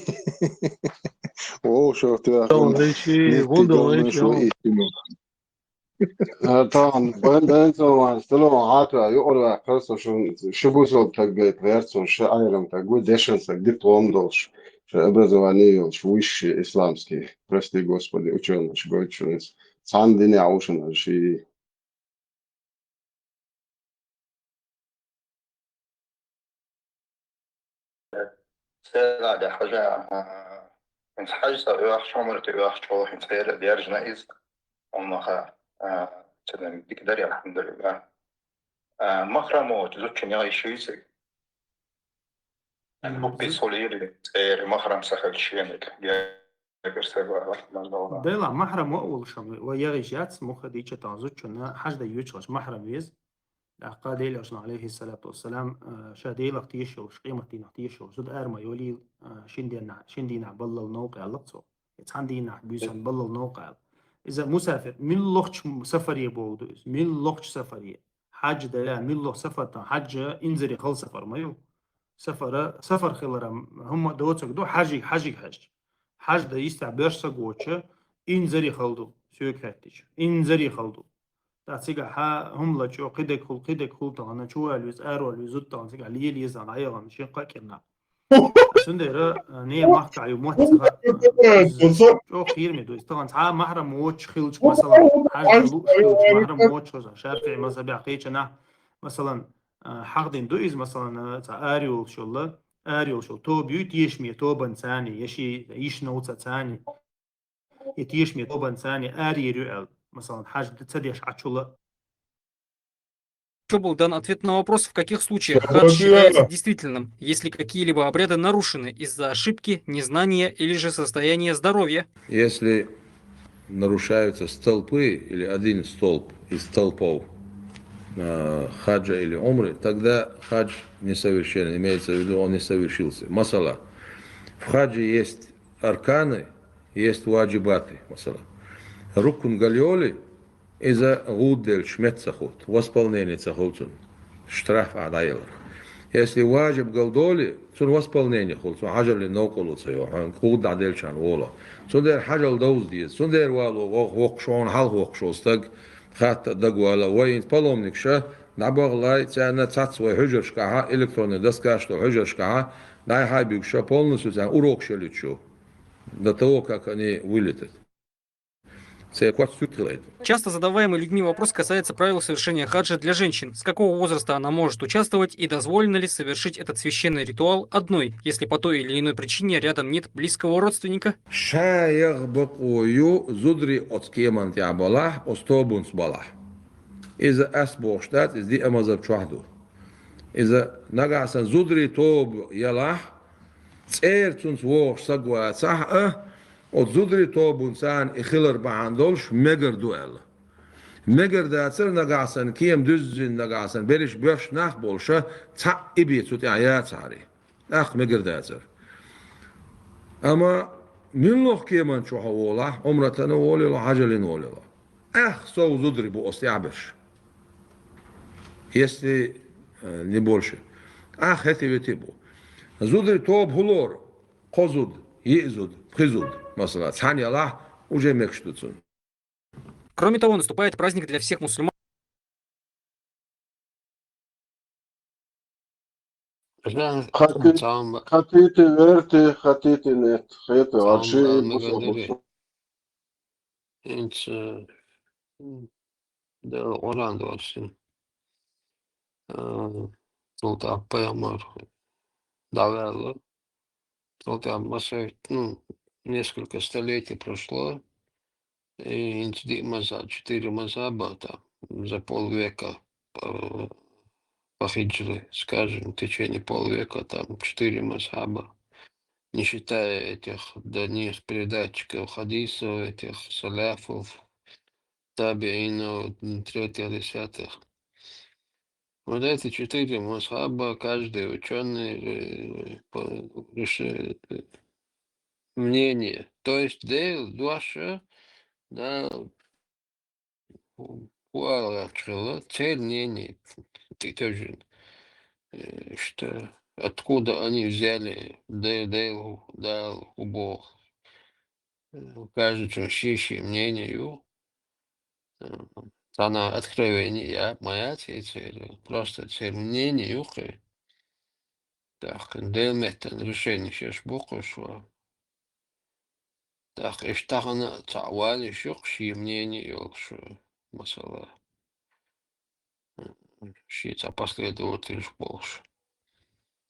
Вовшах тоьхна. Дон вайши, Нич, хӀун дон дон вайши, вайши, хӀун? Э, тахана бен, бен, ца ван, стало, хьата, юкъара ваьккхира со шун, ши бусалба стаг гайта гӀерта суна, ши Ӏайрам стаг ву, дешан стаг, диплом долуш, шайн образование йолуш, высший исламский, прости Господи, учёный, ши гойту шуна иза. Цхьана динехь ву шуна ши. Сагада хьажа, а, хӀинца хьажа ца оьхуш, Ӏумрата оьхуш чӀогӀа хӀинца хӀера а даьржина иза. Амма ха, а, ца дан дика даре, алхьамдулиллахӀ. А, махрамо зудчун яйиш юй цига? Амма Хуппис зуд- хулийри, цӀера махрам ца хилча шениг. Дела, махрам ва а волуш хӀума, ва ягӀийш яц, муха дийча тан зудчунна хьажда юьйцуш махрам веза. ТӀаккха Делан Элчано, алейхиссалату вассалам, а, ша Делах тешаш йолуш, къематдийнах тешаш йолуш, зуда ара ма йолийла, а, шин дийнахь, шин дийнахь баллал новкъа аьлла цо. И цхьана дийнахь буьйсан баллал новкъа аьлла. Иза мусафир, муьлххачу сафаре бохург ду иза, муьлххачу сафаре. Хьаьж дан, муьлхха сафар дан, хьаьж инзаре хала сафар ма ю. Сафара, сафар хиларан хӀума доцург ду хьаьжиг, хьаьжиг хьаьжча. Хьаьж дан йистехь боьрша саг воцуш, инзаре хала ду, соьга хаьттича. Инзаре хала ду. ТӀаккха цигахь хӀума лачкъо, кхидерг хуьлу, кхидерг хуьлу тахана, чувала веза, аравала веза, зуда тахана цигахь лела еза, дӀаяхана, шен кхаъ кӀирнахь. Цундела, а, не махкахь ю, мотт ца ха-, чӀогӀа хийраме ду иза. Тахана цхьа махрам воцуш хилча, масала, хьаьж дан лууш хилча, махрам воцуш хилча, ШафиӀи мазхабехь кхечанахь, масалан, а, хьахдина ду иза, масалан, а, цхьа ара йолуш йолла, ара йолуш йолла тоба юй тешаме, тобанца а, я шен йишин новцанца а. И тешаме тобанца а араяр ю аьлла, масалан, хьаьж ца деш Ӏачул а. Ещё был дан ответ на вопрос, в каких случаях хадж считается действительным, если какие-либо обряды нарушены из-за ошибки, незнания или же состояния здоровья. Если нарушаются столпы или один столб из столпов, э, хаджа или умры, тогда хадж несовершенен, имеется в виду, он не совершился. Масала, в хадже есть арканы, есть ваджибаты, масала. Рукн гал йолий, иза гӀуд делча мет ца хӀутту, восполнение ца хуьлу цунна. Штраф а дӀаелар. Если важиб гал доли, цун восполнение хула, цун хьажаллин новкъарло ца йо, хьан кхуд дӀа делчан вола. Цундер хьажал довз деза. Цундер вало вох вокхуш, хьалха вокхуш стаг, хатта дагвала, вай инт паломникша, дӀабагълай, царна цац вай хьужаршкахьа, электронный доскаш тӀа хьужаршкахьа, дӀай хьайбигуша, полностью царна урок шеличу. До того, как они вылетят. Церковь сутхилайт. Часто задаваемый людьми вопрос касается правил совершения хаджа для женщин. С какого возраста она может участвовать и дозволено ли совершить этот священный ритуал одной, если по той или иной причине рядом нет близкого родственника? Шаях бакъо ю зудри оц кеман тя балах, оц тобунц балах. Иза ас бохуш дац, иза диъа мазаб чохь ду. Иза нагахь сан зудри тобу ялахь, цӀер цунца вогӀуш саг вацахь а, оцу зудри тобун царна и хилар бахьана долуш мегар ду аьлла. Мегар дацара нагахь санна кема дуьззина нагахь санна берриш боьрш нах болуша цхьаъ и бен цу тӀехь яцахьаре. ТӀаккха мегар дацара. Амма муьллах кеман чу хьо волахь, Ӏумратана волийла, хьажаллина волийла. Ах, сов зудри бу оцу тӀехь берш. Если, э, не больше. Ах, хӀети-вети бу. Зудри тоба хӀулора, кхо зуд, йиъ зуд, пхи зуд, масала, цхьаьна ялахь, уже мегаш ду цунна. Кроме того, наступает праздник для всех мусульман. Хати-, хатити верти, хатити нет. Хета, вообще, мусульман. ХӀинца, м, Дала Къуръан доссина. А, цул тӀаьхьа пайхамар дӀаваьлла. Цул тӀаьхьа масех, ну, несколько столетий прошло, и хӀинца диъ мазхаб, четыре мазхаба там за полвека по, по хиджре, скажем, в течение полвека там четыре мазхаба, не считая этих до них передатчиков хадисов, этих салафов, табиинов, м, третьих, десятых. Вот эти четыре мазхаба, каждый учёный, э, по, реши-, мнение. То есть, Дела доша, да, у, у Аллаха хилла, церан мнение, ты тоже, э, что, откуда они взяли Де-, Делу, Далу, Бог. Э, у каждого ши-ши мнение ю. Э, цхьана откровение я, ма яц и церан, просто церан мнение ю кхин. ТӀаккха Делан меттан решение шаьш бу кхуьш ван. ТӀаккха иштта тахана цхьаъ валийш ю кхин шен мнение йолуш, масала, шен цхьа последовательш болуш.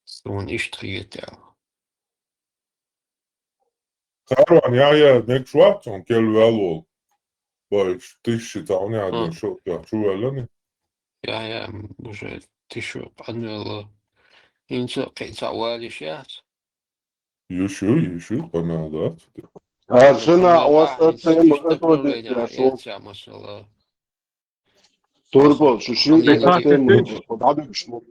Суна иштта хета аьлла. Харон Яхьъя мегаш вац цунна кел ваьлла волу? Бойуш, тиша ши цхьа хӀума яхьа шо тӀехь чу ваьллани? Яхьъя, уже тиша къанвелла. ХӀинца кхин цхьаъ валийш яц? Йиш ю, йиш ю, къамел дац. Аршина, оцу тема, оцу тема, масала. Турпал, шу шин Ам тема, дӀабигаш ма.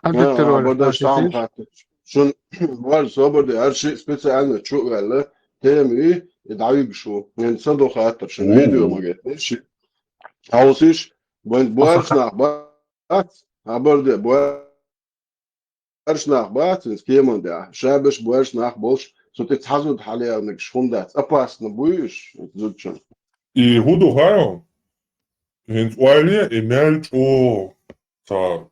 Абитер А, вара, бада Артичин. Сам хаттар. Шун, вар собар де, арши специально чу ваьлла, тема и, и дӀавигаш ву. Мен са до хаттар, шун видео ма гетне, ши. Хьаусиш, бан, буарш нах бац, хабар де, буарш нах бац, из кеман де. Шабеш буарш нах болш, су ти цхьа зуд хьалеаниг шхун дац. Опасно буйш, зудчун. И хӀу ду хаьо? ХӀинца ойла е, и мел чӀогӀа ца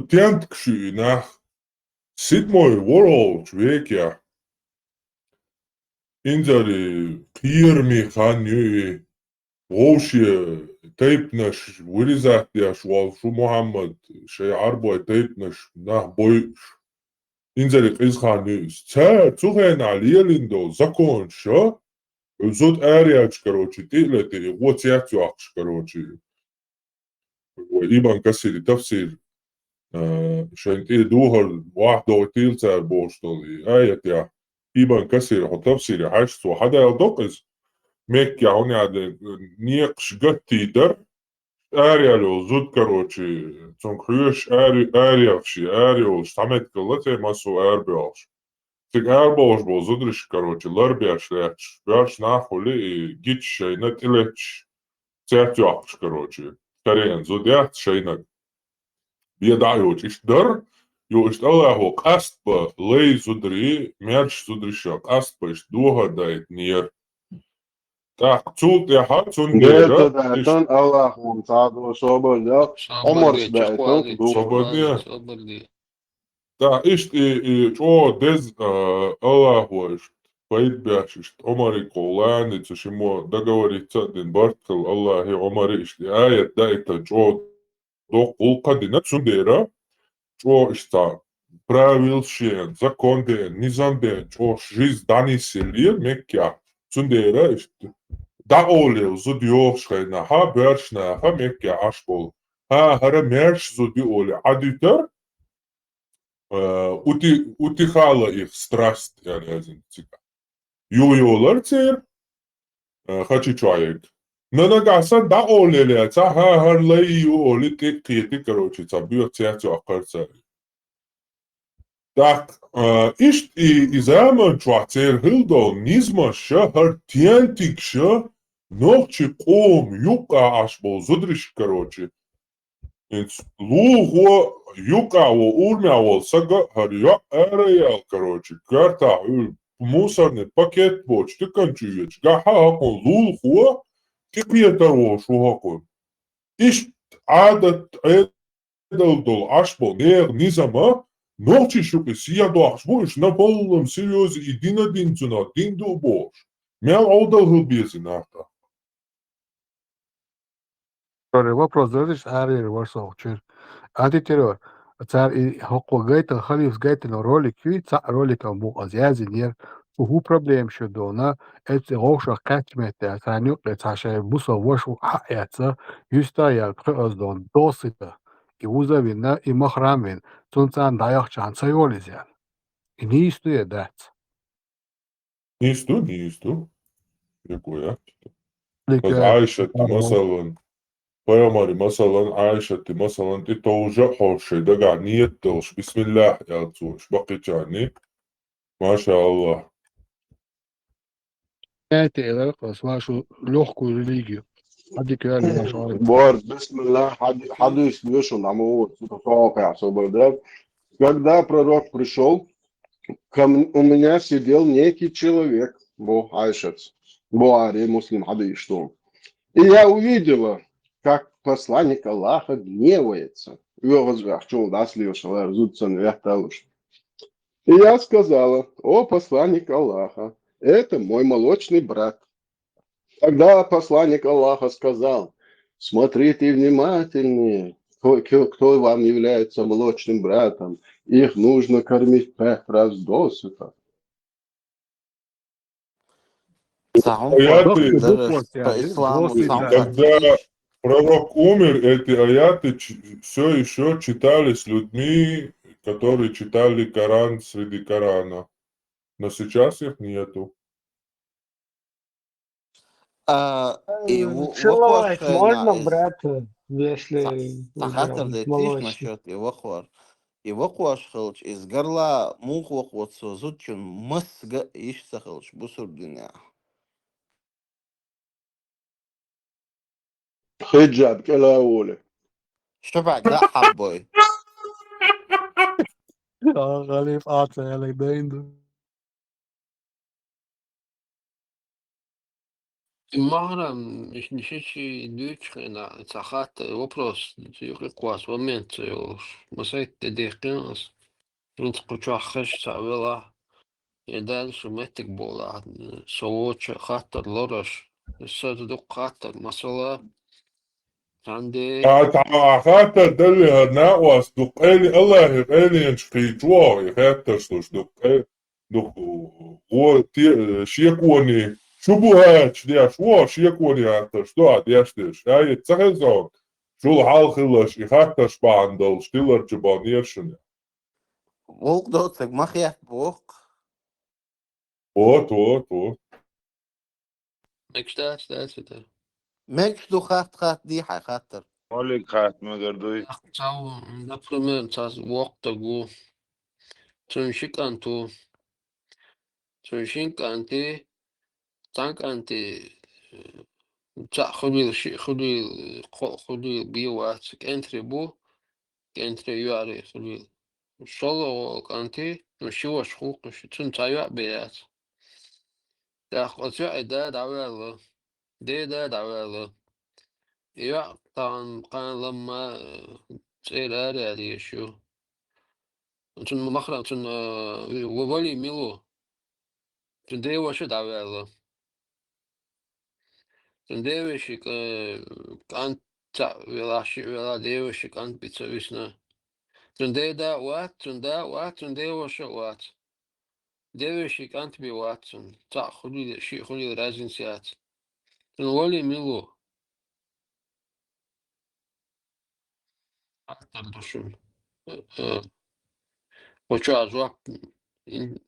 тентакаш ю и нах. Седьмой ворхӀалгӀачу векехь инзаре кхераме хан ю и, вовше тайпанаш вырезать деш волу шу Мухьаммад, шайн Ӏарбой тайпанаш нах бойуш. Инзаре къиза хан ю иза. Цара цу хенахь лелийна долу законаш, а? Зуда араяьлча, короче, тӀе а летий, и гӀо цец йоккхуш, короче. Вай Ибн Касири тафсир, а, шайн тӀе духар вахдохийтийла цара бохуш долу и аятехь. Ибн Касир хьо тафсире хьаьжча, цо хьадаьлла доккху иза. Меккехь хӀунда аьлла, некъаш гаттий дара, араяьлла йолу зуда, короче, цунга хьоьжуш ари-, араяьлла шен, арайолуш, цхьа меттиг хилла церан массо а арабоьлхуш. Цига арабовлуш болу зударшка, короче, ларбеш лаьтташ, боьрша нах а хуьлий, и гича шайна тӀелетташ, цец йоккхуш, короче, карийна зуда яц шайнаг. Бен дӀа а йоцуш, иштта дара, Йо, иштта Аллахо къаст ба лай зударий, маьрша зударий ша къаст ба иштта дохар дайтинера. ТӀаккха цул тӀехьа цундера Дерта дайтан Аллахо цхьа а собар дел, Ӏумарш дайтан ду. Собар де. Собар де. ТӀаккха иштта и, и чӀогӀа деза, а, Аллахо иштта пайда беш, иштта Ӏумарий кхоллаьнна, цу шимо договориться а дина барт хила Аллахи Ӏумари, иштта и аят дайтан чӀогӀа доккха гӀулакх дина, цундера чӀогӀа иштта правил шен, закон бен, низам бен, чӀогӀа жизнь дӀанисъеллера Меккехь. Цундера иштта дӀакъовлаелла зуда йохуш хенахьа, боьрша наха Меккехь Ӏаш болу. ХӀан, хӀара маьрша зуда ю олий Ӏадуьтура, а, ути-, утихала их страсть, аьлла язйина цигахь. Юхайолара церан, а, хачи чохь ерг. Но нагахь санна дӀакъовлаелла яц, хӀан, хӀара лай ю олий, тӀе а кхетий, короче, цхьа боьха цец йоккхура цара. ТӀаккха, а, иштта и, и заман чохь церан хилла долу низамаш ша, хӀара тентигаш ша, нохчийн къоман юккъехь Ӏаш болу зударий ша, короче. ХӀинца лулахо юккъехь волу, урамехь волу сага а хӀара йоӀ ара а яьлла, короче, коьртахь Ӏуьллу мусорный пакет боцуш диканчу йоьдуш, гахь а хӀокхуьнан лулахо тӀекхетар волуш ву хӀокхуьнан. Иштта Ӏадат, Ӏедал долу Ӏаш болу нехан низам а нохчийн юкъе сехьадоккхуш бу, уьш на полном серьёзе и дина дина цунах дин ду а бохуш. Мел Ӏовдал хила беза нах тӀаккха. Вопрос дазиш арера варсохчуьра. Антитеррор. Цара и хӀокхо гайтина, халифас гайтина ролик ю, цхьаъ роликан бу-кх аса язйинера. Шу хӀун проблема шу дона, эцу вовшах кхаьчча меттехь, царна юккъе цхьа шайн бусал ваша хьаэцна, юьста а яьлла, пхи аса дона досита. И вуза а вина, и махрам а вина, цунна царна дӀаяхчахьана ца йолу иза аьлла. И нийса ду я дац? Нийса ду, нийса ду. Дика ву я. Дика. Аса Ӏайшатти, масалан, пайхамари, масалан, Ӏайшатти, масалан, тӀе товжа а хьоьжуш шайн дагахь ниет долуш, бисмиллахӀ аьлла цо, уьш баккхийчарний. Маша Аллах. Эти элар кхас вашу лёгкую религию. Хьадика яли вашу. Бор, бисмиллах, хьади-, хьадис лешун, аму, цу тохо, собар дар. Когда пророк пришёл, ко м-, у меня сидел некий человек, бо Айшат, Бухари, Муслим, хьадис, что. И я увидела, как посланник Аллаха гневается. ОьгӀазваьхча, чул дӀасалелаш хилар, зудсан вехталуш. И я сказала: «О посланник Аллаха, это мой молочный брат». Тогда посланник Аллаха сказал: «Смотрите внимательнее, кто, кто, кто вам является молочным братом. Их нужно кормить пять раз досыта». Сахьун Аяты. По исламу, сахьун Когда пророк умер, эти аяты все еще читались людьми, которые читали Коран среди Корана. Но сейчас их нету. А, и Э, в-, целовать вахош можно хенна из-, брата, если, ца-, цхьа хаттар да, молочный? Насчёт и вахор. И вахош хилча, из гарла муха вахо цо зудчун масса га йиш ца хилча, бусург динехь. Хиджаб кӀела а воле. Шабаъ да хьаббой. А, гӀалиб а ца яьлла дайн ду. И махрам, иш-, иш-, иш-, дуьйцу хенахь, ца хатта вопрос, юкъа кхоссу момент ца йолуш. Масайтта де дехкина ас. ХӀинца кху чохь хезаш ца велахь, я Дала шу меттиг болахь, со воча хаттар лораш. Сан дукха хаттар, масала, цхьаьнде. А, та, а хаттар далли хӀара накъост ду къайли, Аллахьи къайленаш кхийча вогӀу, и хаттарш луш ду къай-, ду, во, те, шеконе, шубухӀаташ деш, во, шеконе хаттарш ду, а деш деш. Ай, ца хеза хьуна, шул хьал хиларш, и хаттарш бахьана долуш, тиларчу бахьана ера шуна. Вовк доцург ма хетта боху. Вот, вот, вот. Мегаш дац, дац, это. Мегаш ду хатта, хатта дий хьайн хаттар. Олег хатта мегар дуй. Ах, цау, например, цас воккха стаг ву. Цуьнан ши кӀант ву. Цуьнан шин кӀанти, цхьана кӀанти, э, цхьаъ хуьлийла, шиъ хуьлийла, кхоъ хуьлийла, бен вац, кӀентарий бу, кӀентарий йоӀарий хуьлийла. шоллагӀа кӀанти, ну, ши ваша хул-кх уж, цунна цхьа йоӀ бен яц. ТӀаккха оцу йоӀан да дӀаваьлла, ден да дӀаваьлла. И йоӀ тахана кхана ламма, э, цӀера араяла езаш ю. Цунна махкара, цунна, э, ва-, валий мила ву? Цунна ден ваша дӀаваьлла. Цунна ден вешин кӀа-, кӀант цхьаъ велахь, шиъ велахь, ден вешин кӀант бен ца висна. Цунна ден да а вац, цунна да а вац, цунна ден ваша а вац. Ден вешин кӀант бен вац цунна. Цхьаъ хуьлийла, шиъ хуьлийла, разница яц. Цунна валий мила ву? Хаттар ду шуна. Э, э, кху чохь жоп, ин-,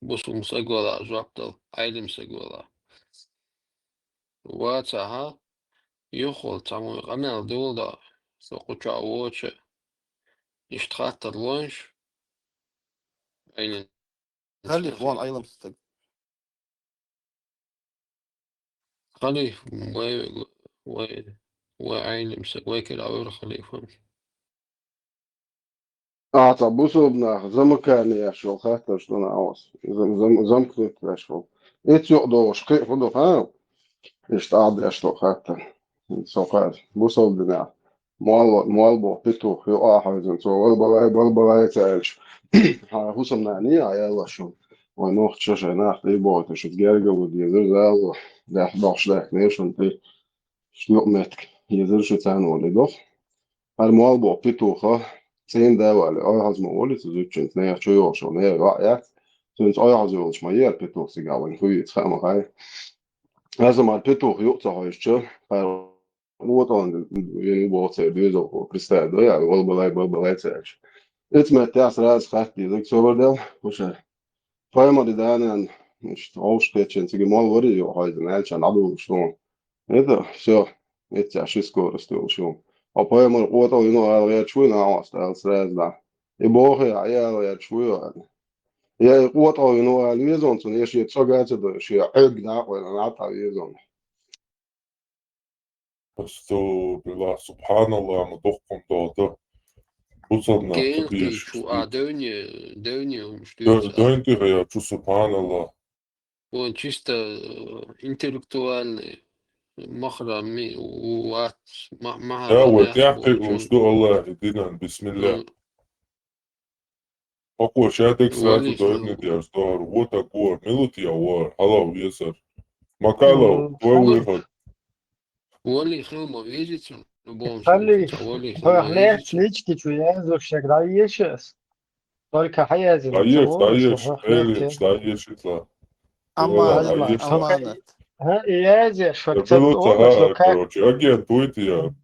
бусулба стаг велахь жоп дала, Ӏелим стаг велахь. Вацахь, юхавала цхьаммо къамел дулда, со кху чохь воцуш, иштта хаттар лойша, Ӏелим Халиф, вон Ӏелим стаг. Халиф, вай, вай, вай Ӏелим стаг, вай кара вара халифа. А, цхьа бусулба нах замыкание еш волу хаттарш ду нах оцу. Зам-, зам-, замкнуть веш волу. Ицу юкъа догӀуш кхин а хӀун ду хаьа? Иштта Ӏадбеш долу хаттар. Со кхаьа. Бусулба динехь. Мол, мол боху петух юкъа а хьаьвзина, цо вала балай, бала балай ца аьлча, хьан хӀусамнаний а яьлла шуна? Вайн нохчаша шайн нах тӀе а бохуьйтуш, иза гергарло дезара зала, даьхьа дохуш даьхкинера шуна тӀе, шуна юкъаметтиг езара шу царна валий доху. ХӀара мол боху петуха, цӀена да а валий, ойхьаза ма волий цу зудчуьнца, нехан чу йогӀуш волу, нехан йоӀ яц, цуьнца ойхьаза йолуш ма яра петух цигахь вайн хуьйцу, хаа ма хаьа. Аса ма петух юкъа ца хьоьжучу, хӀара КъотӀална вина ву боху церан доьзалхо, представь, да, я, вала балай, бала балай ца аьлча. Эцу меттехь сразу хатта дезарг со вара дел, хӀуша. Пайхамаран да-нана, иштта, гӀовш кхеччина цига мол варий юкъа хьаьвзина аьлча, дӀадугӀуш ву. Это всё, эццехь ши скорость йолуш ву. Хьо пайхамар къотӀал вина ву ала гӀерташ вуй, нахьоста ала сразу дӀа. И боху я, и ала гӀерташ вуй, аьлла. Я и къотӀал вина ву ала веза цунна, я шен цӀога ца дой, шен Ӏуьрг дӀа а къойла, нӀаьтта веза. Астагфируллах, субханаллах, ма доккхун дода. Бусалба нах ца Кхин дезаш кхин чу, а, даьвне, даьвне хӀумаш дуьйцу, а. Дайн тӀе хьаьвча, субханаллах. Вон чисто, э, интеллектуальный махрами у вац, ма-, махара Да, вай тӀехь кхиъ луш ду Аллахьан динан, бисмиллах. Хьо кхо шадерг сразу дойдна деш дохур, вот так вот, мила ву те вар, хьала везар. Макалов, вай вехар. Валли хила ма веза цунна, любом случае, валли хила ма веза цунна. Лички чу яздеш, дӀаеша ас. Только хьаязина. ДӀаеша, дӀаеша, хьаязина, дӀаеша. Аманат, аманат. ХӀа, и язъеш, короче, агент вуй те я.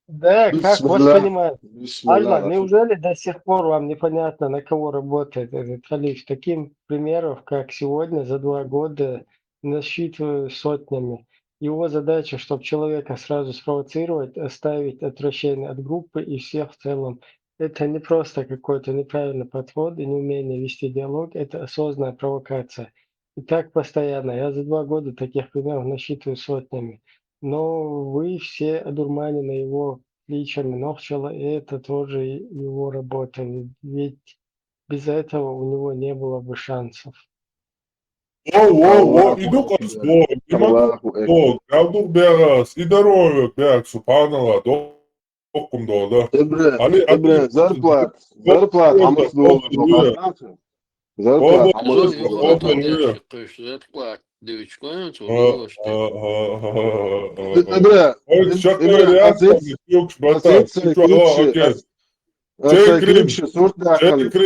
Да, как воспринимать? Бисмилла. Альма, неужели до сих пор вам непонятно, на кого работает этот халиф? Таким примеров, как сегодня, за два года насчитываю сотнями. Его задача, чтоб человека сразу спровоцировать, оставить отвращение от группы и всех в целом. Это не просто какой-то неправильный подход и неумение вести диалог, это осознанная провокация. И так постоянно. Я за два года таких примеров насчитываю сотнями. Но вы все одурманены его кличами Нохчала, и это тоже его работа. Ведь без этого у него не было бы шансов. Воу, воу, воу, и ду къас, воу, и ма ду, воу, гал ду бегӀас, и даро бегӀ, субханаллах, доккхун дола. Ибра, Али, Ибра, Али, зарплат, зарплат, хьамас дола, зарплат, хьамас дола. Зарплат дуьйцуш, зарплат дуьйцуш, кхуьнца вуьйш. Ибра, ой, Ибра, шаккхе реакция, юкш, братан, позиция, ты чё, куьгчи, окей. Чай крим. Чай крим.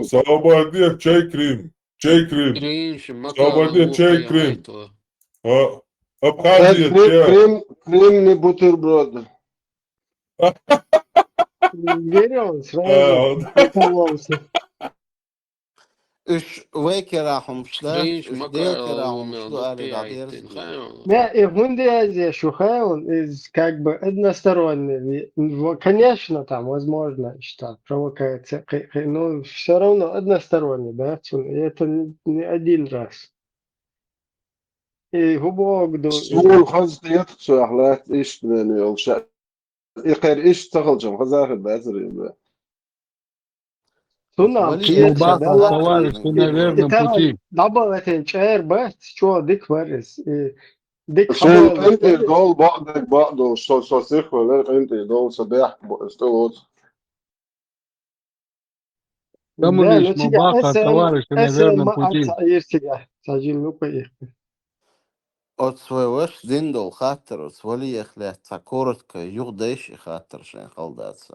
Свободнее, чай крим. Чай крим. Свободнее, чай крим. А, Абхазия, крим, крим, крим не бутерброд. Верил, сразу прикололся. Уьш вай кара хӀумаш дац, уьш Делан кара хӀумаш ду, аьлла дӀадерза. Не, и хӀунда яздеш ю хаьлла, из как бы односторонний, конечно, там, возможно, что провокация, кхе-, кхе-, но всё равно односторонний, да, цун, и это не, не один раз. И хӀун боху ду, Суна хаза тӀетта цох лаьтта иштта вен йолуш. И кхера иштта ца хилчам, хаза хир бацара и бе. Цунна Вали кхетта Улбаха, Белла товарищи на верном пути. Дабалатен чӀер бац, чо дик варис. Дик Шайн хабар къинтӀера варис. Дол бакъдерг бакъдолуш, со, со сихвелира къинтӀера дол, со бехк бо, стӀе лоцу. Тамулиш, Да, ну, ма цига баха, эсэл, товарищи на эсэл верном ма пути. Аца ирсига, сажил луква ирхи. Оцу вай ваша дина долу хаттар, оцу Валиех лаьцна цхьа коротко юха дайша и хаттар шайн хала дац.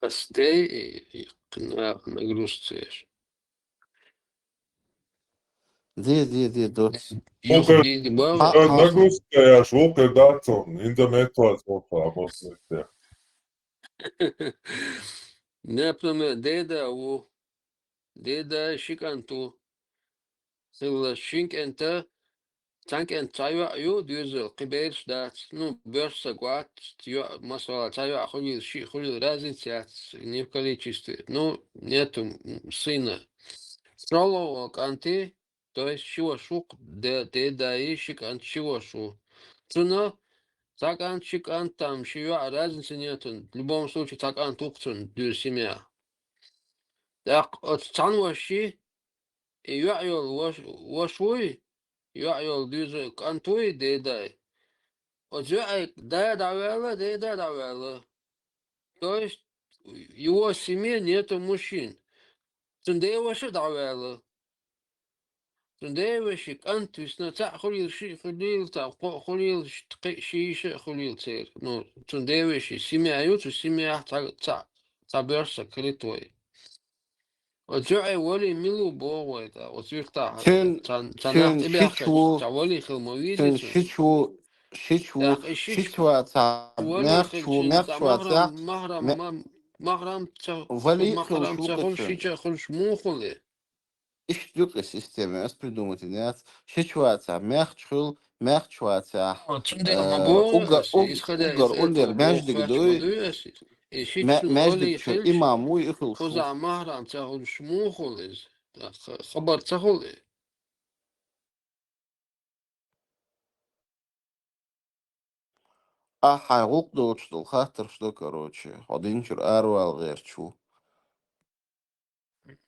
Ас дей, и, и, на, нагрузка цеш. Де, де, де, доц. Юха Окей. Ди, ди, бам. Ха, Э, ха, ха. Нагрузка я шука дацун, инда метваз вот, а, после. Например, деда у, деда шиканту. Хилла шин кӀентан, цхьана кӀентан цхьа йоӀ ю, доьзал, кхин бераш дац. Ну, боьрша стаг вац, йоӀ, масала, цхьа йоӀ хуьлийла, шиъ хуьлийла, разница яц, не в количестве. Ну, нету, м, сына. ШолгӀа кӀанти, то есть ши ваша ву-кх, де-, дедаи, ши кӀант, ши ваша ву. Цунна цхьа кӀант, ши кӀант, там, ши йоӀ, разница нету. В любом случае, цхьа кӀант ву-кх цунна, дуьйна семья. ТӀаккха оцу цхьана ваши, и йоӀ йолу ваш-, ваша вуй, йоӀ йолу дуьйна кӀант вуй, дедай. Оцу йоӀе да дӀаваьлла, деда дӀаваьлла. То есть, его семье нету мужчин. Цуьнан деваша а дӀаваьлла. Цуьнан деваши кӀант висна, цхьаъ хуьлийла, шиъ хуьлийла, цхьаъ кхоъ хуьлийла, ш-, кхин ши йиша а хуьлийла церан. Ну, цуьнан деваши семья ю, цу семьяхь цхьа, цхьа, цхьа боьрша стаг хилийта вай. Оцу йоӀе Вали мила ву боху вай тӀаккха, оцу юьртахь, Цуьнан, цхьа, цхьа нах цуьнан тӀебаьхкича, шича ву, цхьа Вали хила ма везий цуьнан цунна. Шича ву, шича ву, тӀаккха и шича шича вацахь, Вали мехкача ву, хилча, мехкача цхьа вацахь, Махрам, Махрам, ме-, Махрам, Махрам ца, Вали Махрам хилча ца ву хуьлуш, цуьнан. Шича хуьлуш муха хуьлу? Иштта ю-кх и система, ас придумать йина яц. Шича вацахь, мехкача хуьлу, мехкача вацахь, О, цундела ма э, боху уггар, ас, уг-, исходя из уггар этого, уллера боху, маьждиг факт ма дуй. Ду ас. И шича Ма-, ву, Вали маьждигчу хилча, имам вуй и хуьлуш ву. Кхузахь Махрам ца хуьлуш муха хуьлу иза? Ха-, хабар ца хуьлу и? Ахьа хьайн гӀуллакх доцуш долу хаттарш до, короче, хьо динчуьра аравала гӀерташ ву.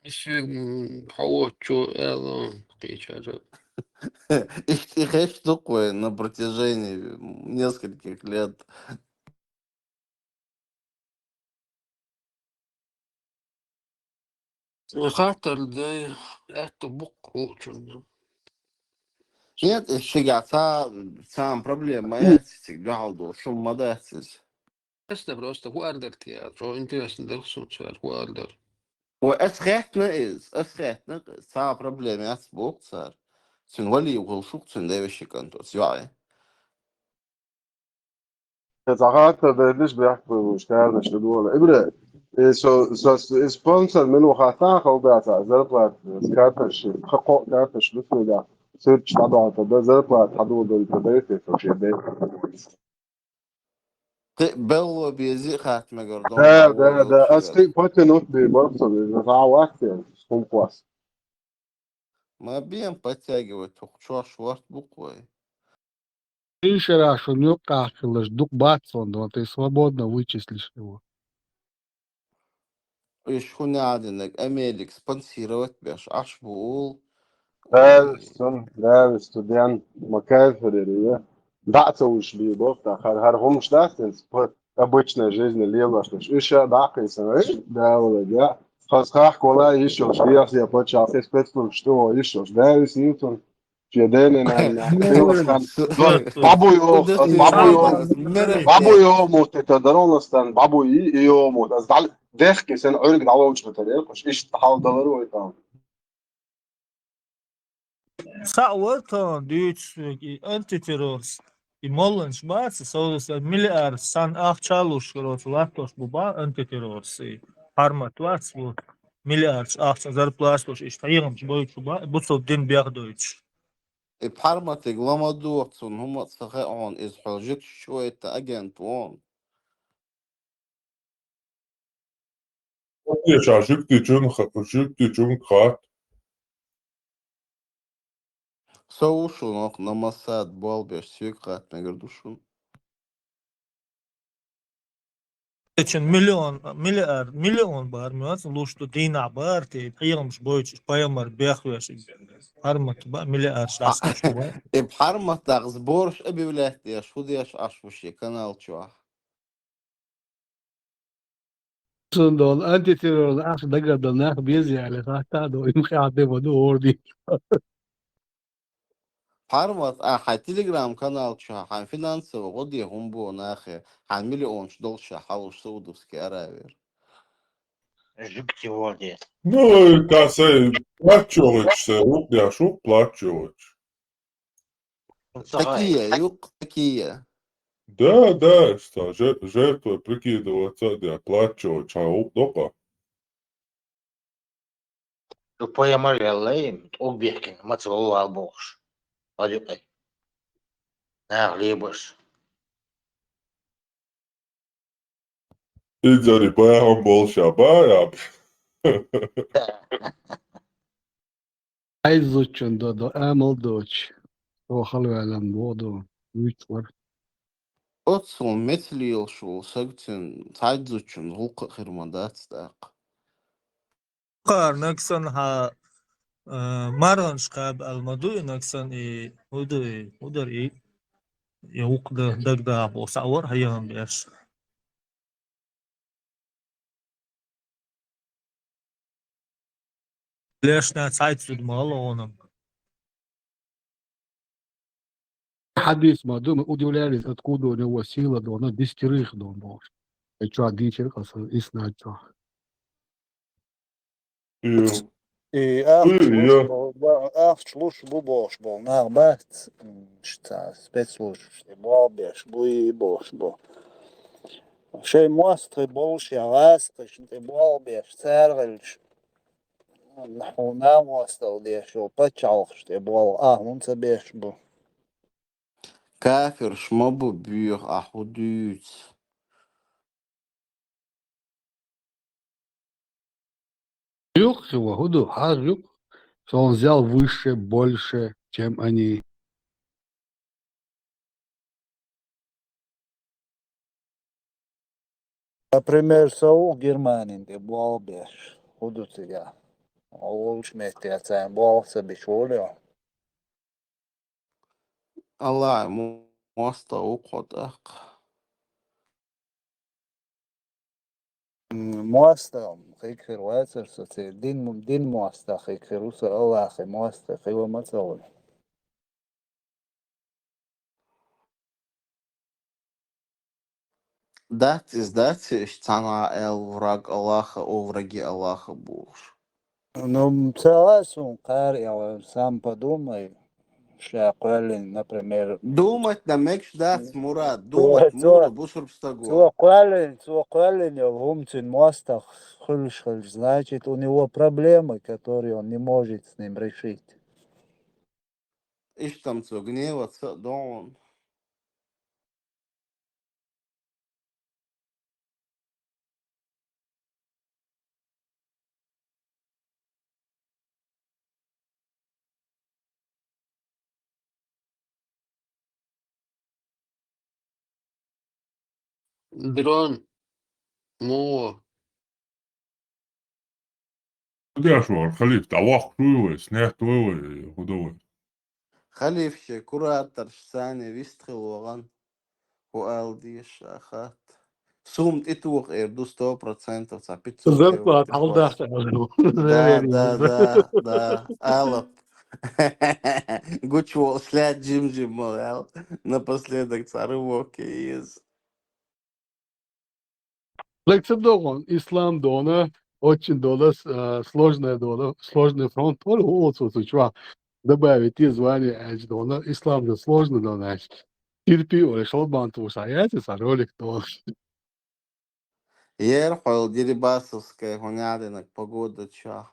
Соьга, м, хьо воцчо аьлла кхечара. Иштта и хезаш ду-кх вай на протяжении нескольких лет. Хаттар дай, аьтто буккха луучунна. Нет, и шигахь ца-, царна проблема ма яц, цига дуьхьал долу, шун ма дац иза. Ас да просто хӀу арадар те аьлла, чӀогӀа интересно дара суна цара хӀу арадар. Ой, ас хаьттина иза, ас хаьттина, царна проблема яц боху цара. Цуьнан Вали хуьлуш ву-кх цуьнан девешин кӀант оцу йоӀе. Сан цхьа хаттар дайталаш, бехк ма бу, каранаш дан дола. Ибра, э, со, со, со, и спонсор мила ву хаттахь, хала дац, зарплата, карташ, кхо-, кхо карташ ду соьгахь. Суьрташ дӀадахьа дан, зарплата хьадоладан дан дайта, со шен дайта. Кхин а белла безий а хатта мегар ду. Да, да, да. Ас кхин а потянуть бен барх со, иза схьа а вац те, хӀума кхосса. Ма бен подтягивать, хӀокху чохь шорта бу-кх вай. Шина шарахь шуна юккъехь хилларш дукха бац цунна, вот и свободно вычислишь его. Уьш хӀун яхьа динарг, Амелик спонсировать беш Ӏаш бу ул. Давис цунна, давис цу ден, ма кайфарера я. ДӀа а ца вуьйш бий боху, тӀаккха хӀара, хӀара хӀумаш дац, хӀинца по обычной жизни лелош дерш. Уьш а дӀа а кхийсина, э, да, валла, я. Хаза хахка вала йиш йолуш, дехьа я пачхьалкхе спецслужбаш тӀе ваха йиш йолуш. Давис йийцун. Шен дена нана, дела стан. Бабу йоху, ас бабу йоху. Бабу йоху, мутта, это дорона стан, бабу и, и йоху, мутта. Ас дал, дехке сен Ӏуьрг дӀаловчу хатар, э, кхуш, иштта хьал далар вай там. Цхьаъ вара тхуна дуьйцуш верг, и антитеррорс, и молланаш бац, совдас миллиард сан ахча луш, короче, латтош бу бан антитеррорс, и Пхьармат вац бу, миллиардаш ахча зарплата луш, иштта хьехамаш бойтуш бу бан, бу цо дин бехдойтуш. И Пхьарматиг ла ма доху, цунна хӀума а ца хаьа хьуна, иза хьо жуьгтичу вайта агент вон. Тешан жуьгтичун ха-, жуьгтичун хатта. Со ву шуна, оха на Моссад болх беш соьга хатта мегар ду шуна. Эчен миллион, миллиард, миллион бар, миллион луш ду дийнахь бар, те, хьехамаш бойтуш, пайхамар бехвеш. Хьармат ба, миллиард А, дас куш ба. И хьармат дагъ сборш объявлять деш, хӀу деш Ӏаш ву шен канал чохь? Цундела антитеррорна ахча дагардо нах беза яьлла, хатта а до, им хьаьхьа де ма ду, орди. Пармат, а, хьайн Telegram-канал чу хьан финансово гӀо де хӀума бу нахе, хьан миллионаш долуш ша хьалуш Саудовский Аравия. Жугти валде. Ну, и касай плачёвач, сай, вукъ деш, вукъ плачёвач. Такие, юкъ, такие. Да, да, что, же-, жертвой прикидываться, да, плачёвач, а вукъ докъа. Шу пайхамар яьллай, тӀулг бехкина, маца валла вал бохуш. Ладуькъай. Нах лебаш. Изари пайхам болуш а баяб. Ай зудчун додо, амал доч. О халвалам бодо, вуьйцвар. Оццул мецлийлаш волу сагцин цхьайзучун гӀуллакх а хир ма дац тӀаккха. Кхар наксан хьа, а, маргӀанаш кхаба аьлла ма ду и наксан и, хӀу ду и, хӀу дара и, и вукху да-, дагадахьа боху схьавар хьан яхан беш. Лешна цхьайца зуда ма гӀала гӀунам. Хьадис ма ду, мы удивлялись, откуда у него сила дона, десятерых дон бохуш. И чохь дийшира аса, иснад чохь. И, и и, ахча луш я. Бу-, ба-, ахча луш бу бохуш болу нах бац, м, ш-, ца-, спецслужбаш тӀе болх беш бу, и бохуш бу. Шайн мостагӀий болуш я гӀазкхашна тӀе болх беш, цара гӀелча. Хьуна мостагӀа деш йолу пачхьалкхаш тӀе болу а хӀунда ца беш бу? Кафирш ма бу боьха, а хӀу дуьйцу? Юкъ хи ва хӀу ду, хьажа юкъ, что он взял выше, больше, чем они. Например, со ву Германин тӀе болх беш, хӀу ду цигахь? Олуш метте царна болх ца беш волу? Аллахь, мо-, мостагӀа ву кхо тӀаккха. М, мостагӀа хиг хир вацара со церан дин, дин мостагӀа хиг хир ву со, Аллахье мостагӀа хила ма ца хуьлу. Дац иза, дац иза, цхьана аьлла враг Аллаха, о, враги Аллаха бохуш. Ну, ца а суна кхара аьлла, сам подумай, ша кхоьллина, например. Думать дан мегаш дац, Мурад, думать муха ду бусурба стаго. Цо кхоьллина, цо кхоьллина йолу хӀума цуьнан мостагӀа хуьлуш хилча, значит, у него проблемы, которые он не может с ним решить. Иштта-м цо гневаться а догӀун. Дрон. Муха? Деш вара, халиф, дӀавоккхуш вуй вай, снет вуй вай, хӀу ду вай? Халиф шен кураторш царна вист хила вахана, хӀу ала деза ша хатта. Сумма тӀетоха эр ду сто процентов, цхьа пятьсот евро. Зарплата хьалдаккха аьлла. Да, да, да, да. Алап. Гучуволуш лаьтта жим-жим ма ваьлла. Напоследок цхьа рывок еза. Лекция догӀун, ислам дона, очень дона, а, сложная дона, сложный фронт. Тоже оцу чуа добавить и звание аьлча дона, ислам да сложный дона аьлча. Терпи, оле, шолбан туша, я тебе ролик дона. Ер хьол Дерибасовская, хьуна динарг погода чохь.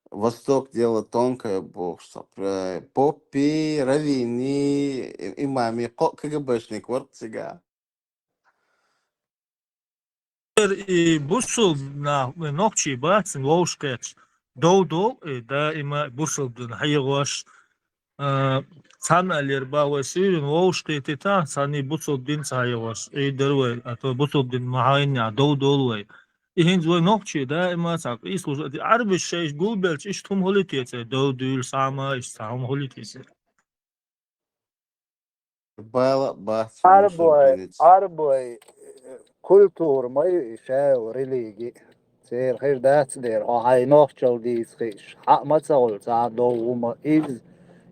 Восток дело тонкое бохуш, цхьа, э, поппи, раввини, и-, имами, кхо КГБшник вара цигахь. И бусулба нах, и нохчий бац, вовшахкхеташ, дов дов, и даима бусулба дин хьехош, А, цхьана аллера бах вай суьйрана вовшахкхетийтахь, цхьанний бусалба дин ца хьехош, Ӏийд дара вай, а то бусалба дин ма хьайна дов долу вай. И хӀинца вай нохчий даима цхьа къийсалуш а, Ӏарбаш шайша гулбелча, иштта хӀума хуьлий те церан, дов дуьйлуш схьа а, иштта цхьа хӀума хуьлий те церан? Бала а бац, Ӏарбой, Ӏарбой, э, культура ма ю и ша йолу религи. Церан хир дац дера, хьо хьайн нохчалла дийца хиъча, хьаъ ма ца хуьлу цхьа а дов хӀума. Иза,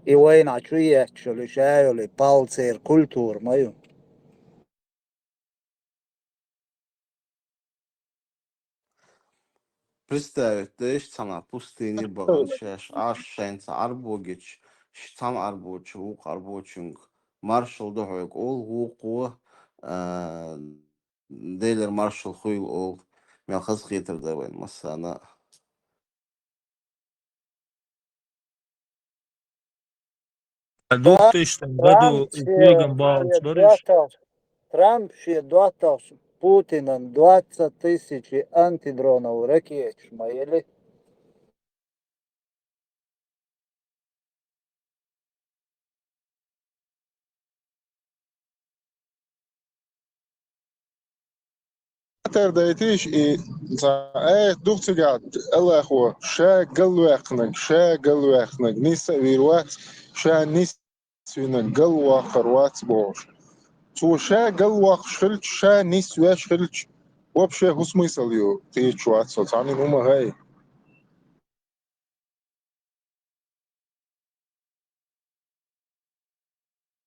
и вайнахь чу етташ йолу, и ша йолу, и пал церан культура ма ю. Представить дайша цхьана пустыне бахана шаьш, Ӏаш шайна цхьа Ӏарбо гича, ш-, цхьана Ӏарбочо вукху Ӏарбочуьнга маршалла ду хьоьга олу, вукхо, а, Делера маршалла хуьйла олу, мел хазахетар дан вайн массарна а. Трамп шен доттагӀ-, Трамп шен доттагӀчу Путинан двадцать тысячи антидронов ракеташ ма елли. Хаттар дайтийша, и цхьа аят ду цигахь, Аллахо: «Ша галваьккхинарг, ша галваьккхинарг нисса а вийр вац, ша нисвинарг галваккхар вац», – бохуш. Цо ша галвоккхуш хилча, ша нисвеш хилча, вообще хӀун смысл ю, кхеташ вац со, цхьанна хӀума хӀай.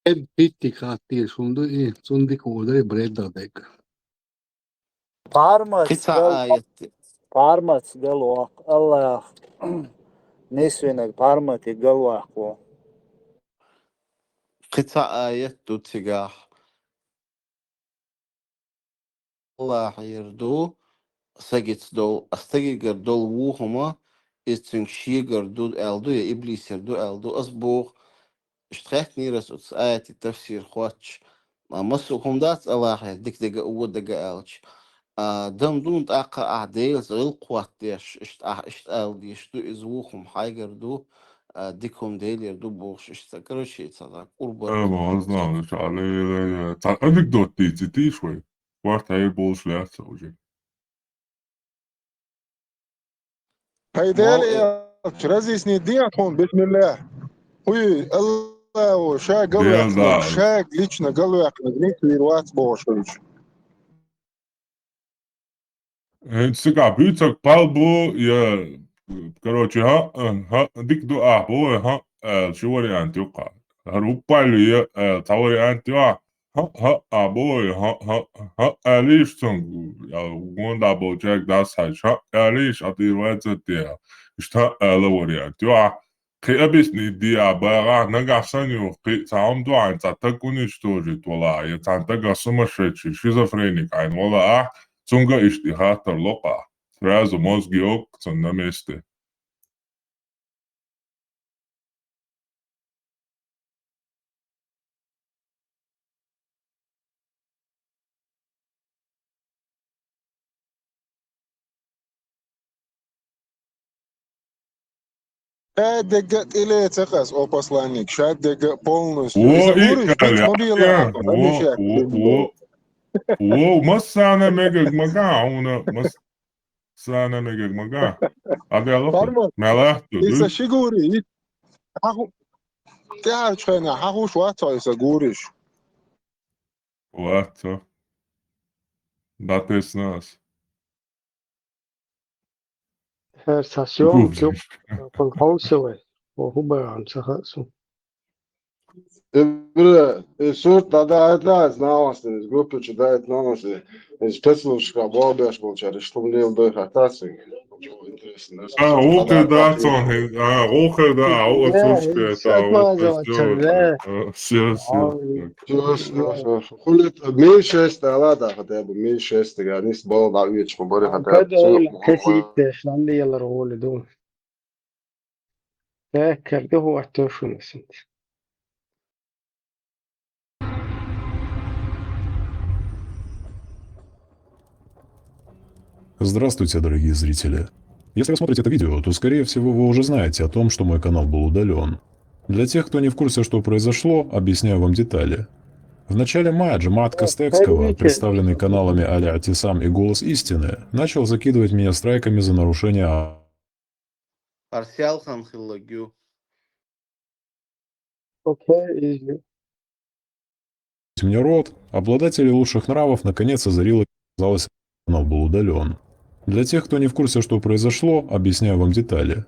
Брэд Питти хаттийра шуна ду и, цунна дика вогӀур ю Брэд Питт дерг. Пармац Кхин цхьа гал-, аят. Пармац галваккха, Аллах нисвинарг парматиг галваккха ву. Кхин цхьа аят ду цигахь. Аллахьера ду, стагица долу, а стагигара долу ву хӀума, иза цуьнга шегара ду аьлла ду, я иблисера ду аьлла ду. Ас боху, иштта хаьттинера ас оцу аятан тафсир хоттуш, ма массо а хӀума дац Аллахьера дика дага а, вон дага а аьлча. А, дам дуна тӀаккха ахь Делаца гӀиллакх хӀоттадеш, иштта ахь иштта ала дезаш ду, иза ву хӀума хьайгара ду, а, дика хӀума Делера ду бохуш, иштта, короче, цхьа кӀурба. Э, ма, знаю, ша, ле, ле, ле. Цхьа анекдот дийцитийша вай? Спорт хьайр болуш лаьцна уже. Хьай Дела элча, разъяснить дехьа тхуна, бисмиллах. Хьуй, Аллахо ша галваьккхинарг, ша лично галваьккхинарг нисвийр вац бохуш хилча. ХӀинца цигахь буьйцург пал бу, я, короче, хӀаъ, хӀаъ, дика ду ахь боху, хӀаъ аьлла, ши вариант ю кху. ХӀара хӀуппал ю, я, аьлла, цхьа вариант ю ахь. ХӀаъ, хӀаъ, а боху, хӀаъ, хӀаъ, хӀаъ аьллийша цуьнга, я, гондахь болчаьрга дӀасахьаьжча, хӀаъ аьллийша, хьан тӀера ваьзза а техьа. Иштта хӀаъ аьлла вариант ю ахь. Кхин объяснить де а багӀахь, нагахь санна юха кхин а цхьа хӀума ду хьайна, цхьа стаг уничтожить валахь, я цхьана стага сумасшедший, шизофреник хьайна валахь, цуьнга иштта и хаттар ло-кх ахь. Сразу мозги окко цунна на месте. Ша дерг а тӀелеца-кх ас, о посланник, ша дерг а полностью. Иза гуриш, дича ма белахь, во, во, во, во, массарна мегар ма ган хьуна, массарна мегар ма ган. Хьан дела хӀу? Парма, мел лаьтту, иза дуй? Ши гури, и-, хьан хӀу-, тӀаьхьарчу хенахь хьан хууш вац хьо иза гуриш? Вац хьо. ДӀатесна ас. ХӀара цхьа съёмка ю, хьовса вай. О, хӀун бахьана ца хаьа суна. Ибра, и сурт дӀадаийтина ас нахана, группа чу даийтина ас, и спецслужбашкахь болх беш болчара, иштта хӀума леладой хаттар цуьнга. А, гӀуллакх дац хьуна, а, гӀуллакх дац, а, отсутствие, а, отсутствие. Всё, всё. Всё, всё, всё. Хули, Ми шесть ала даха, да, Ми шесть, да, нис бала дӀа уьйцу, хӀун бари хаттар. Када ойла, кесийтте, шнанди ялар гӀоли ду. Э, керда хӀу аттошун синт. Здравствуйте, дорогие зрители! Если вы смотрите это видео, то, скорее всего, вы уже знаете о том, что мой канал был удалён. Для тех, кто не в курсе, что произошло, объясняю вам детали. В начале мая Джамаат Костекского, представленный каналами Али Атисам и Голос Истины, начал закидывать меня страйками за нарушение а- Арсиал хан хиллагю. Okay, easy. мне рот, обладателей лучших нравов наконец озарило, казалось, канал был удален. Для тех, кто не в курсе, что произошло, объясняю вам детали.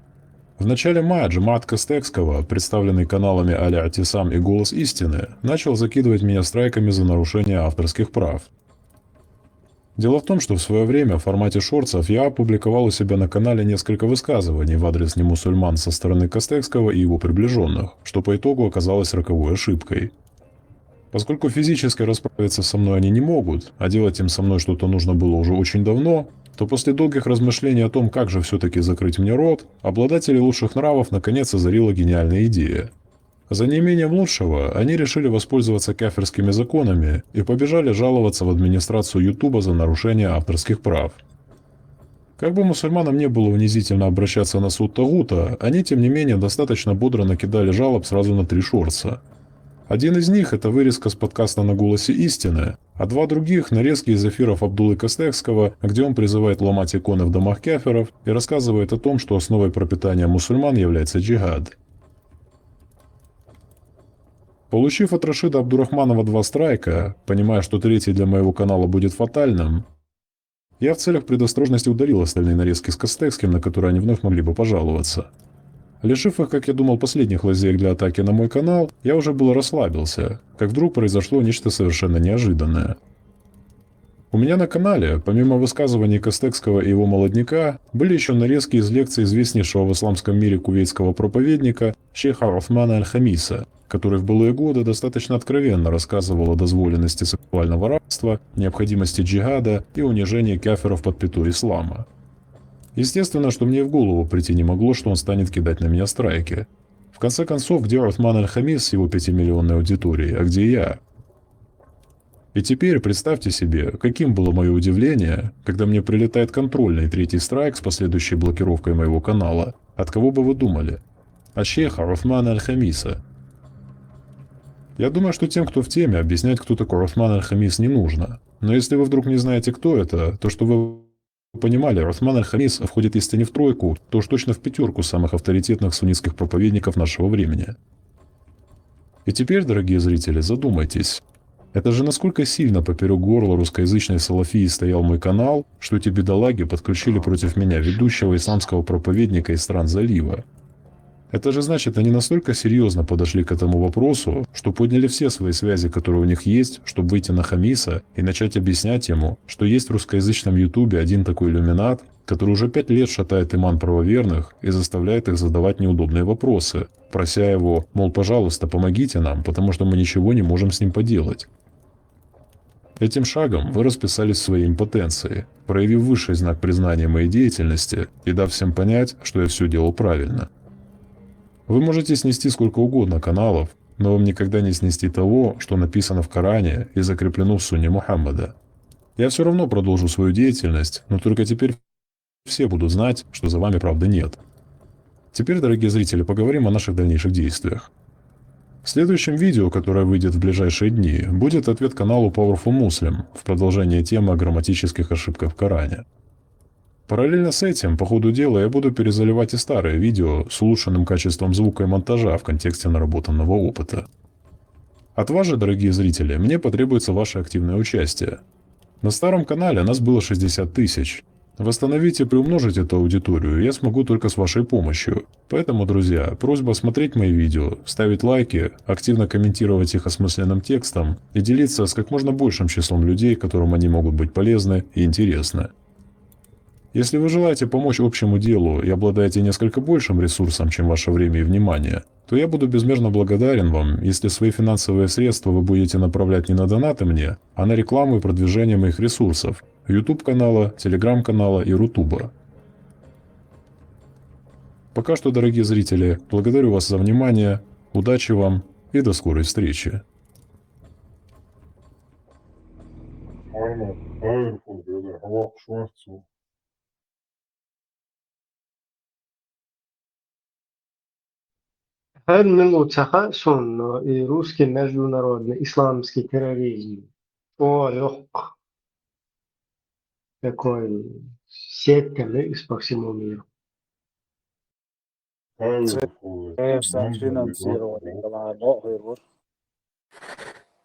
В начале мая Джамаат Костекского, представленный каналами Али Атисам и Голос Истины, начал закидывать меня страйками за нарушение авторских прав. Дело в том, что в свое время в формате шортсов я опубликовал у себя на канале несколько высказываний в адрес немусульман со стороны Костекского и его приближенных, что по итогу оказалось роковой ошибкой. Поскольку физически расправиться со мной они не могут, а делать им со мной что-то нужно было уже очень давно, то после долгих размышлений о том, как же все-таки закрыть мне рот, обладателей лучших нравов наконец озарила гениальная идея. За неимением лучшего они решили воспользоваться кафирскими законами и побежали жаловаться в администрацию Ютуба за нарушение авторских прав. Как бы мусульманам не было унизительно обращаться на суд Тагута, они, тем не менее, достаточно бодро накидали жалоб сразу на три шортса. Один из них — это вырезка с подкаста «На голосе истины», а два других — нарезки из эфиров Абдуллы Костекского, где он призывает ломать иконы в домах кафиров и рассказывает о том, что основой пропитания мусульман является джихад. Получив от Рашида Абдурахманова два страйка, понимая, что третий для моего канала будет фатальным, я в целях предосторожности удалил остальные нарезки с Костекским, на которые они вновь могли бы пожаловаться. Лишив их, как я думал, последних лазеек для атаки на мой канал, я уже было расслабился, как вдруг произошло нечто совершенно неожиданное. У меня на канале, помимо высказываний Костекского и его молодняка, были еще нарезки из лекций известнейшего в исламском мире кувейтского проповедника шейха Усмана Аль-Хамиса, который в былые годы достаточно откровенно рассказывал о дозволенности сексуального рабства, необходимости джихада и унижении кафиров под пятой ислама. Естественно, что мне и в голову прийти не могло, что он станет кидать на меня страйки. В конце концов, где Усман Аль-Хамис с его пятимиллионной аудиторией, а где я? И теперь представьте себе, каким было мое удивление, когда мне прилетает контрольный третий страйк с последующей блокировкой моего канала. От кого бы вы думали? От шейха Усмана Аль-Хамиса. Я думаю, что тем, кто в теме, объяснять, кто такой Усман Аль-Хамис, не нужно. Но если вы вдруг не знаете, кто это, то, что вы понимали, Усман Аль-Хамис входит, если не в тройку, то уж точно в пятерку самых авторитетных суннитских проповедников нашего времени. И теперь, дорогие зрители, задумайтесь. Это же насколько сильно поперек горла русскоязычной салафии стоял мой канал, что эти бедолаги подключили против меня ведущего исламского проповедника из стран залива. Это же значит, они настолько серьезно подошли к этому вопросу, что подняли все свои связи, которые у них есть, чтобы выйти на Хамиса и начать объяснять ему, что есть в русскоязычном Ютубе один такой иллюминат, который уже пять лет шатает иман правоверных и заставляет их задавать неудобные вопросы, прося его, мол, пожалуйста, помогите нам, потому что мы ничего не можем с ним поделать. Этим шагом вы расписались в своей импотенции, проявив высший знак признания моей деятельности и дав всем понять, что я все делал правильно. Вы можете снести сколько угодно каналов, но вам никогда не снести того, что написано в Коране и закреплено в сунне Мухаммада. Я все равно продолжу свою деятельность, но только теперь все будут знать, что за вами правды нет. Теперь, дорогие зрители, поговорим о наших дальнейших действиях. В следующем видео, которое выйдет в ближайшие дни, будет ответ каналу Powerful Muslim в продолжение темы о грамматических ошибках в Коране. Параллельно с этим, по ходу дела, я буду перезаливать и старые видео с улучшенным качеством звука и монтажа в контексте наработанного опыта. От вас же, дорогие зрители, мне потребуется ваше активное участие. На старом канале нас было шестьдесят тысяч. Восстановить и приумножить эту аудиторию я смогу только с вашей помощью. Поэтому, друзья, просьба смотреть мои видео, ставить лайки, активно комментировать их осмысленным текстом и делиться с как можно большим числом людей, которым они могут быть полезны и интересны. Если вы желаете помочь общему делу и обладаете несколько большим ресурсом, чем ваше время и внимание, то я буду безмерно благодарен вам, если свои финансовые средства вы будете направлять не на донаты мне, а на рекламу и продвижение моих ресурсов, YouTube-канала, Telegram-канала и Рутуба. Пока что, дорогие зрители, благодарю вас за внимание, удачи вам и до скорой встречи. Arnold, powerful, brother. Hava kuşu var. ХӀара мила ву ца хаьа суна, но и русский международный исламский терроризм. О, йоккха. Такой сектами из по всему миру. Эй, Це фу, це все фінансування, коли бо хай.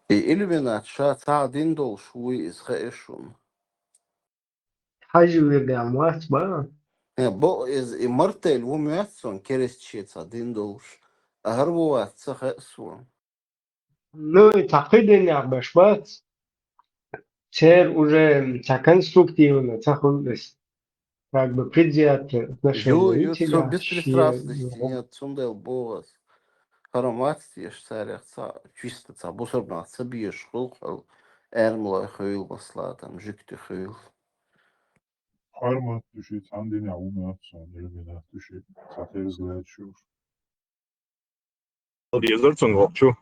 И иллюминат ша цхьа дин долуш вуй иза хаьа шуна. Хьажа вирдехь вац бан? Э, бо иза и мартел ву моьтту суна, керастче цхьа дин долуш. А хӀара ву вац ца хаьа суна. Ну, и цхьа кхидинех беш бац. Церан уже цхьа конструктивно ца хуьлу аса. Как бы предвзятое отношение. Ю, ю, цо беспристрастность нет, цундела боху ас. ХӀара мац теша царех цхьа, чисто цхьа бусурбанах ца безаш хуьлу хьо, эрмалой хуьлу, масала, там, жуьгти хуьлу. ХӀара мац туши, цхьана динехь ву моьтту суна, иллюминат туши, цхьа терза лаьтташ ю. Дезар цунга воккхачу.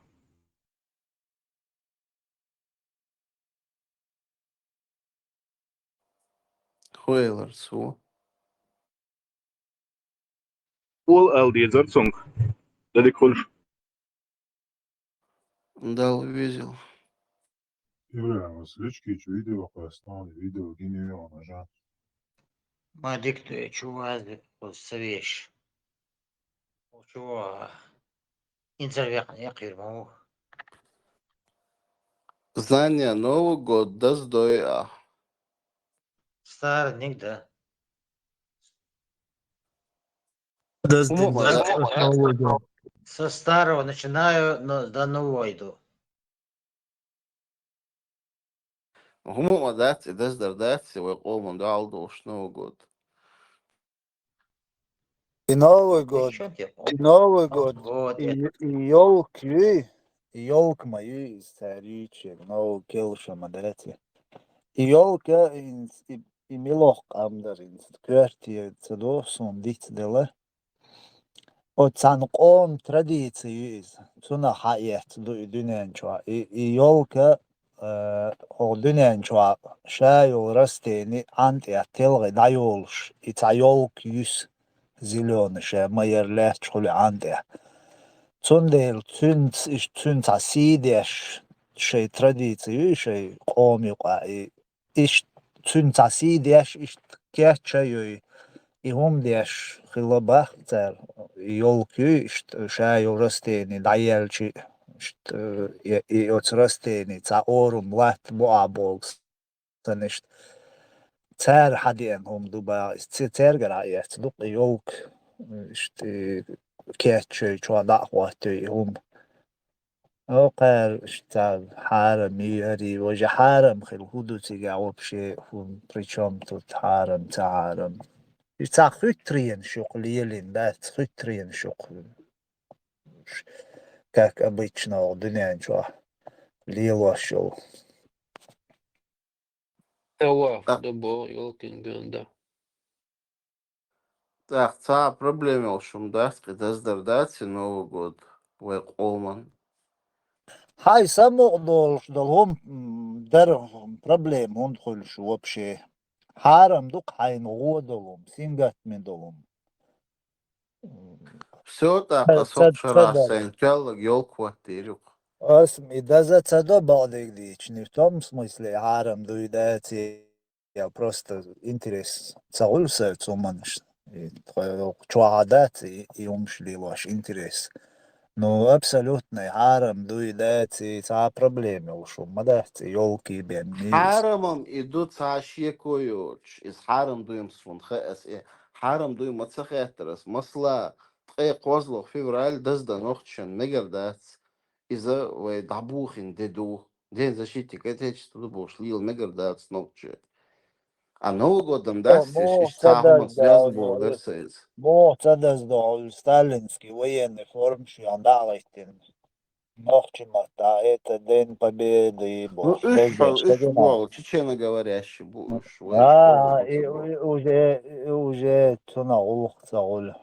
Хьо элира цо. Ола ала дезар цунга. Дан дика хуьлуш. Далла везийла. Ибрагим, ас личкийчу видео къаьстина, видео гина ю хьуна, жан. Ма диктуй, чу вазе, оцу ца веш. Чу а, инцар векхна яккхийр ма ву. Знания Новый год даздой а. Старый никогда. Даздин, хӀума ма дац, дац, ас новый год. Со старого начинаю, но до нового иду. ХӀума ма дац, и даздар дац, и вай къоман дуьхьал долуш Новый год. И Новый год, и Новый год, и, и ёлка юй, и ёлка ма юй, иза цара юьйцуш, Новый год келша ма дац. И ёлка, и, и, и милох къам дар, и коьрте ца до, суна диц дела. Оцу цхьана къоман традици ю иза. Цунах хьаэцна ду и дуьнен чохь. И, и ёлка, э, хӀокху дуьнен чохь ша йолу растени Ӏан тӀехь телхий дӀайолуш, и цхьа ёлка юьсу зелёный, ша ма яра лаьтташ хуьлу Ӏан тӀехь. Цундела цуьнца, иштта цуьнца сий деш, шайн традици ю и шайн къоман юкъахь, и иштта цуьнан цхьа сий деш, иштта кечъян юй, и хӀума деш хилла боху цара, и ёлка юй, иштта ша йолу растени дӀаелча, иштта, и, и оцу растени цхьа орам латта бу а боху санна, иштта. Цара хьадеана хӀума ду боху, иза ца-, цаьргара хьаэцна ду-кх и ёлка, иштта, и кечъян юй, чохь дӀа а хӀоттайой и хӀума. О, кхара, иштта хьарам, и, ари, важа хьарам хила хӀун ду цигахь вообще, хӀун, при чём тут хьарам, ца хьарам? И цхьа хуьттаренаш юкъа лелийна дац, хуьттаренаш юкъа. Как обычно, дуьнен чохь лелош йолу. Ава, тӀаккха, ду боху, ёлкин ган дан. ТӀаккха цхьа а проблема йолуш хӀума дац, кхин даздар дац и Новый год вай къоман? Хьайн самукъа долуш долу хӀума, м, дара проблема хӀунда хуьлуш вообще? Хьарам ду-кх хьайна гӀо долу хӀума, сингаттаме долу хӀума. Всё, тӀаккха аса хӀокху шарахь сайна тоьлларг ёлка хӀоттийра юкъа. Аса и даза ца до, бакъдерг дийцича, не в том смысле, хьарам ду и дац, я просто интерес ца гӀуьллу сан цу хӀуманаш. И тхо чохь а дац, и, и хӀумаш лелош интерес. Ну, абсолютно, хьарам ду и дац, и цхьа а проблема йолуш хӀума ма дац, и ёлка бен мийрас. Хьарамам и ду цхьа а шеко йоцуш, иза хьарам ду-м суна хаьа аса, и хьарам ду-м ма ца хаьттара аса. Масала, ткъе кхозлагӀа февраль даздан нохчашна мегар дац, иза вай дӀабохийна де ду. День защиты Отечества ду бохуш лела мегар дац нохчашна. А Новый годом дац, муха ца даздан, цхьа хӀума связан болу дара сан иза. Муха ца даздан, сталинский военный форма шен дӀа а гӀиттина. Нохчийн маттахь это День Победы бохуш. Ну, уьш, уьш бу, чеченоговорящий бу уьш, вай школа бу ца бу. Уже, уже цунах гӀуллакх ца гӀуьллу.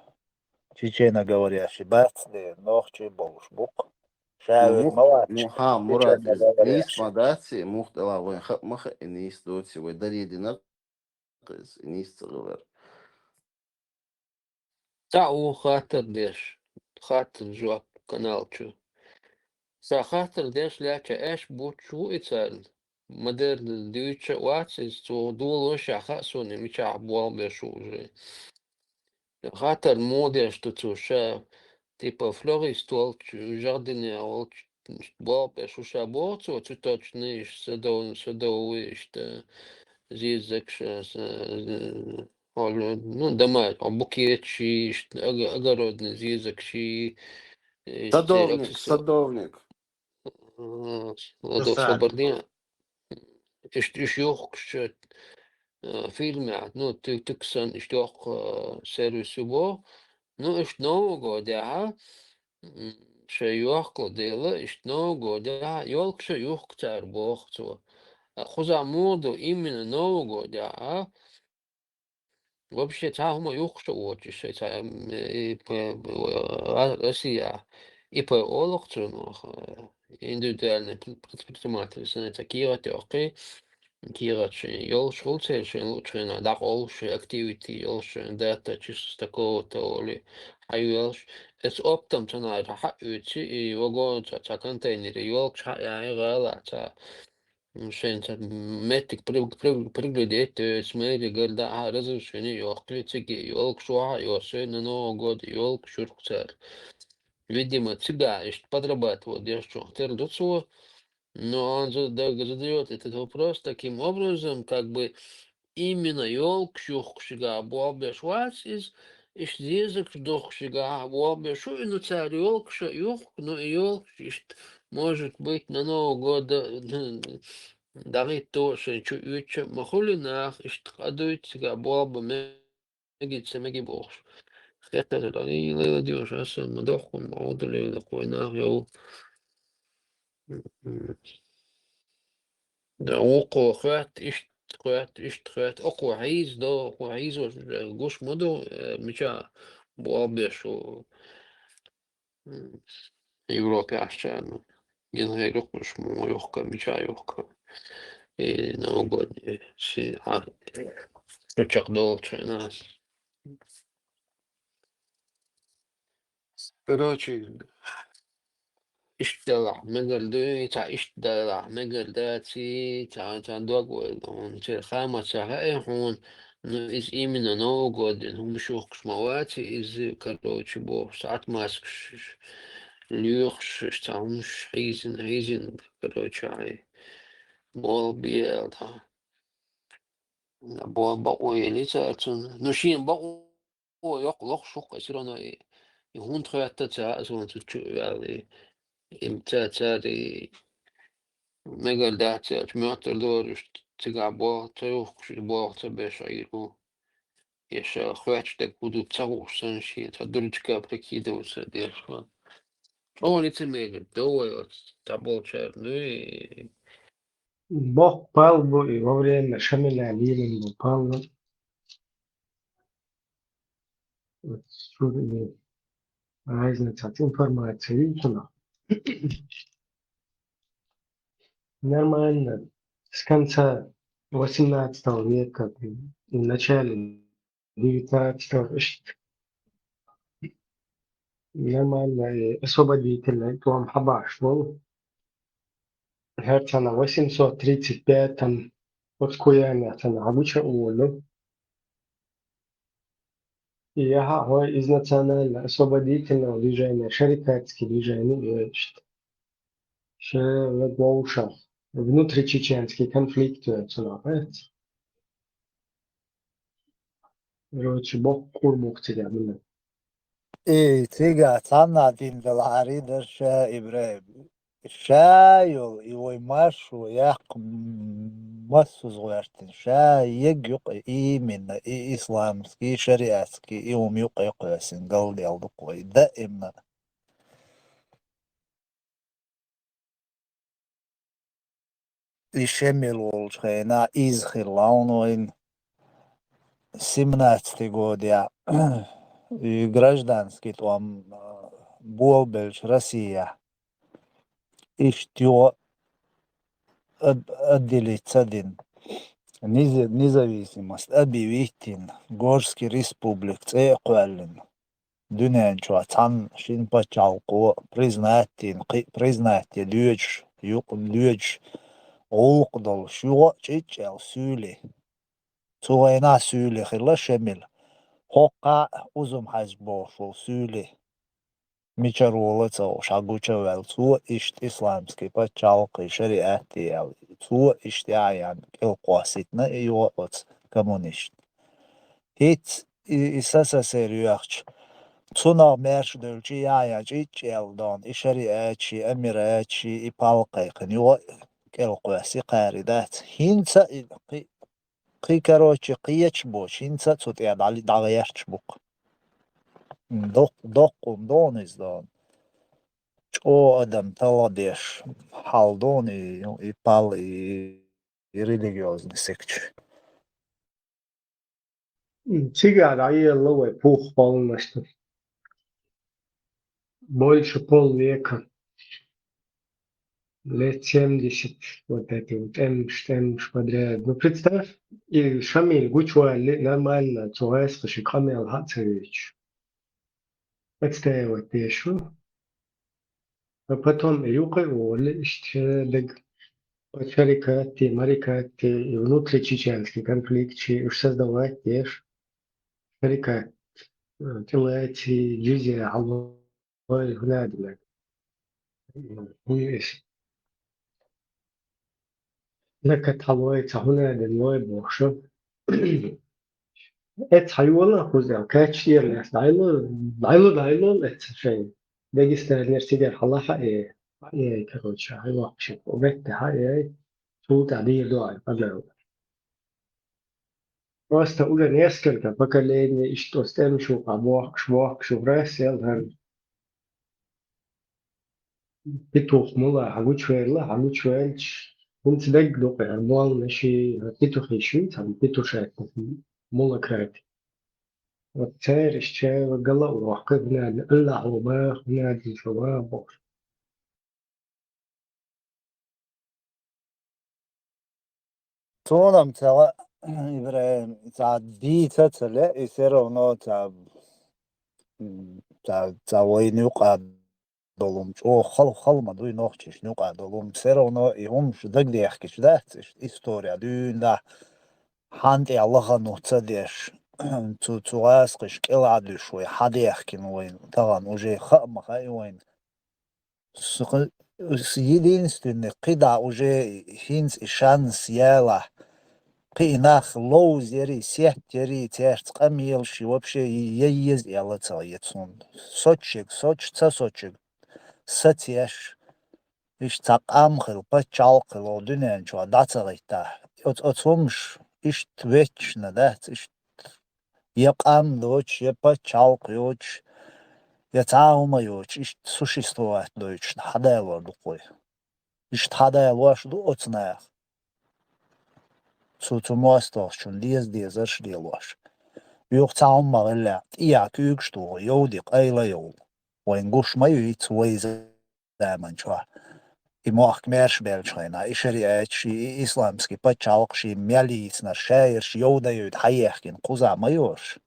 Чеченоговорящий бац де, нохчий болуш бу-кх. Ша вер ма вац. Ну, хьан, Мурад, иза нийса ма дац, муха тӀе ла вайн хаа ма хаьа, и нийса доций, вай даре динарг иза, и нийса ца хилар. Цхьа а вон хаттар деш, хаттар-жоп канал чу. Ца хаттар деш лаьча аьш буч ву и царна. Модерн дуьйцуш а вац иза, цо долош а хаьа суна, мичахь болх беш ву уже. Хаттар муха деш ду цо ша, типа, флористолчу, жардине волчу, болх беш ву ша боху цо, цветочный, иштта садов-, садовый, иштта зезагаш, э, с-, э, хьо-, ну, дома, хьо букеташ, иштта ог-, огородный зезагаш, иштта Садовник, аксессуар-, садовник. Э, Садовник. Садовник. Иштта уьш юхкуш, э, фильмехь, ну, ту-, туька санна иштта йоккха, э, сервис ю боху. Ну, иштта Новый годехь, м, шайн йохкал дела, иштта Новый годехь, ёлкаш а юхку цара боху цо. А кхузахь муха ду именно Новый годехь, а? Вообще, цхьа хӀума юхкуш а воцуш, шайн цхьа, м, и, п-, а, Россия, ИП олу-кх цунах, э, индивидуальный пр-, предприниматель, санна цхьа кехат йоккхий, кехат шайн йолуш хуьлу церан шайн луучу хенахь дӀакъовлуш, шайн активити йолуш, шайн дата чисто с такого-то олий, хьайоьлуш. Эцу оптом цхьана хьаоьций, и вагон цхьа, цхьа контейнере йолкуш хьаяьй гӀалахь цхьа. М, шайн цхьа меттиг при-, при-, приглядеть, то есть мэрия гардахь разрешение йоккхий, цига йолкуш вахьа йо, шайн на Новый год йолкуш юркху цара. Видимо, цигахь иштта подрабатывать деш чохь тера ду цо. Но он за-, да-, задаёт этот вопрос таким образом, как бы именно ёлкаш юхкушигахь болх беш вац иза, иштта зезагаш духкушигахь болх беш ву, и, ну, цара ёлкаш а юхку, ну, и ёлкаш иштта, может быть, на Новый год, э, дӀахӀитто а шайн чу оьцуш а ма хуьлу нах, иштта къа дуй цигахь болх бан мегий, ца мегий бохуш. Хеттарш а лайладоьгӀуш, аса ма дохку, ма гӀо ду левлакхой нах йову. Да, вукхо хоьтту, иштта хоьтту, иштта хоьтту. Окхо хьийзадо, окхо хьийзош гуш ма ду, э, мича болх беш ву, м, Европе ахчарна. Гина хӀейрукхуш мо юхка, мича юхка. И новогодний си-, а, чу чекхдолчу хенахь. Короче, иштта делахь мегар дуй, цхьа иштта делахь мегар даций, цхьа, цхьа дог вай, хьуна церан хаамаца хаьа хьуна, ну, иза именно Новый годин хӀумаш юхкуш ма ваций, иза, короче, бохуш, цхьа отмазкаш лоьхуш, цхьа хӀумаш хьийзина, хьийзина, короче, хьайн болх бе аьлла, тхьа. Бо-, бакъо елли цара цунна. Ну, шена бакъо О, йоккха лохуш хӀокху, всё равно и, и хӀунда хӀоьтту ца а, суна цу чу а ваьлла, и, и ца, цара и мегар дац аьлча, моьттур дара уьш, цигахь болх ца юхкуш, и болх ца беш Ӏийр ву. Я ша хоьттуш дерг хӀун ду ца хууш санна, шен цхьа дурачка прикидываться деш ван. ЧӀогӀа лицемерие до вай оцу цхьаболчарна, ну и Боккха пал бу и во время Шамиля лелийна бу пал. Вот, чур и разница от информации, видите, ну. Нормально. С конца восемнадцатого века и в начале девятнадцатого, нормально, и освободительный тӀом хьабаш волу. ХӀара цхьана восемьсот тридцать пятом, вот кхуьянехь цхьана хьагуча а волу. И яхьа хьой из национально освободительного движения, шарикатский движение йоьшт. Ше вовшах внутричеченский конфликт йоьцунах, эц. Короче, боккха къурбук цига бина. И цига цхьанна дин далахьари дар ша Ибрахим. Ша йолу, и вай маршо яккха массаза гӀоьртина. Ша ег юкъа именно, и исламский, и шариатский, и хӀума юкъа кхоьссина галдел ду-кх вай. Даимна. И Шемил волчу хенахь иза хилла вайн, семнадцатый годехь, и гражданский тӀом, а, болабелча Россияхь. Иштта юха ад-, отделить ца дина. Низ-, независимость объявить йина, Горский республик цӀе а кхоьллина. Дуьнен чохь цхьана шина пачхьалкхо признать дина, кхин а признать де доьдуш, юкъа доьдуш, гӀуллакх долуш, юха а чӀичӀел суьйле. Цу вайнахь суьйле хилла Шемил. ХӀоккхахь а узум хьаьжча бохуш волу суьйле. Мичара волу ца хууш, хьан гуча а ваьлла, цо иштта исламский пачхьалкхе шариат де аьлла, цо иштта яхьъян кӀелкхоссийтина и юха оцу коммунистна. ХӀинца и, и СССР йоьхча, цунах маьрша девлча яхьъян чӀичӀел дона, и шариат ши, амират ши, и пал кхайкхина, юха кӀелкхоьссий кхари дац. ХӀинца а и кхи-, кхин, короче, кхеча боцу, хӀинца а цу тӀе дӀа-, дӀагӀерташ бу-кх. Доккха, доккха хӀума дона иза дона. ЧӀогӀа адам талха деш хьал дона и, и пал, и, и религиозный секта. Цигара дӀаелла вай пух полностью. Больше полвека. Лет семьдесят, вот эти вот тӀемаш, тӀемаш подряд. Ну, представь, и Шамиль гучувалли нормально цу гӀаскхаша къамел хьа а ца вуьйцуш. Отстаивать деш ву. А потом и юкъа а волу, иштта шен дага. По шарикатти, марикатти, и внутричеченский конфликт ши уьш создавать деш. Шарикат, э, тӀелаьци, джизья хьало Ой, хӀунда аьлла? Хьуна иза. Закат хьалой, цхьа хӀунда аьлла лой бохуш. Эцхьа йола кхуза, кхеччера лаьцна дӀайло, дӀайло, дӀайло эцхьа шайн. Дагестанера цигара хьала хьаэ, хьаэ, короче, хьайваккхаш, метта хьаэ, цул тӀаьхьа дийр ду ай, къамел. Просто уже несколько поколений иштта оцу тӀемаш юкъахь бохкуш, бохкуш, юха рассел хӀара. Петух мула хьан гучувелла, хьан гучуваьлча, хӀинца дагга ду-кх хӀара молланаш, хӀара петухаш ю, цхьана петушатник мула крати. Вот цераш чара гала а вохка, хӀунда аьлла, Аллахьо баха, хӀунда аьлла, баха бохуш. Цунам цхьа, ИбрахӀим, цхьа дийца а ца ле, и всё равно цхьа, м, цхьа, цхьа вайна юкъа долу хӀума чӀогӀа хала, хала ма дуй нохчашна юкъа долу хӀума. Всё равно и хӀумаш дагадехкича дац, иштта история дуьйна дахь, хьан тӀехь лахана ца деш, цу, цу гӀаскхаша кӀелхьардуьйш вай, хьан дехкина вайна, тахана уже хаа ма хаьа вайна. С-, с-, единственный, кхидӀа уже хӀинца и шанс ялахь, кхин и нах ловза ярий, сетта ярий, цаьрца къамелаш и вообще я еза аьлла ца хета суна. Соцуш ерг соцуш, ца соцуш ерг сацош, иштта цхьа къам хила, пачхьалкх хила, оха дуьнен чохь дӀа ца гӀиттахь. Оц-, оцу хӀумаш иштта ветташна дац, иштта я къам доцуш, я пачхьалкх йоцуш, я цхьа а хӀума йоцуш, иштта существовать дойтуш хьадалор ду-кх вай. Иштта хьадалош ду оцу наха. Цу, цу мостагӀчунна деза дезарш лелош. Юха цхьа хӀума ма хиллехь, тӀехьа куьйгаш туху, йовди къайла йовла. Вайн гуш ма ю хӀинца вай заман чохь. И мохк маьрша баьллачу хенахь, и шариаташ, и, и исламский пачхьалкхаш, и мел йийцинарш, шаерш йовда-йовда хьаехкина кхузахь ма йоруш.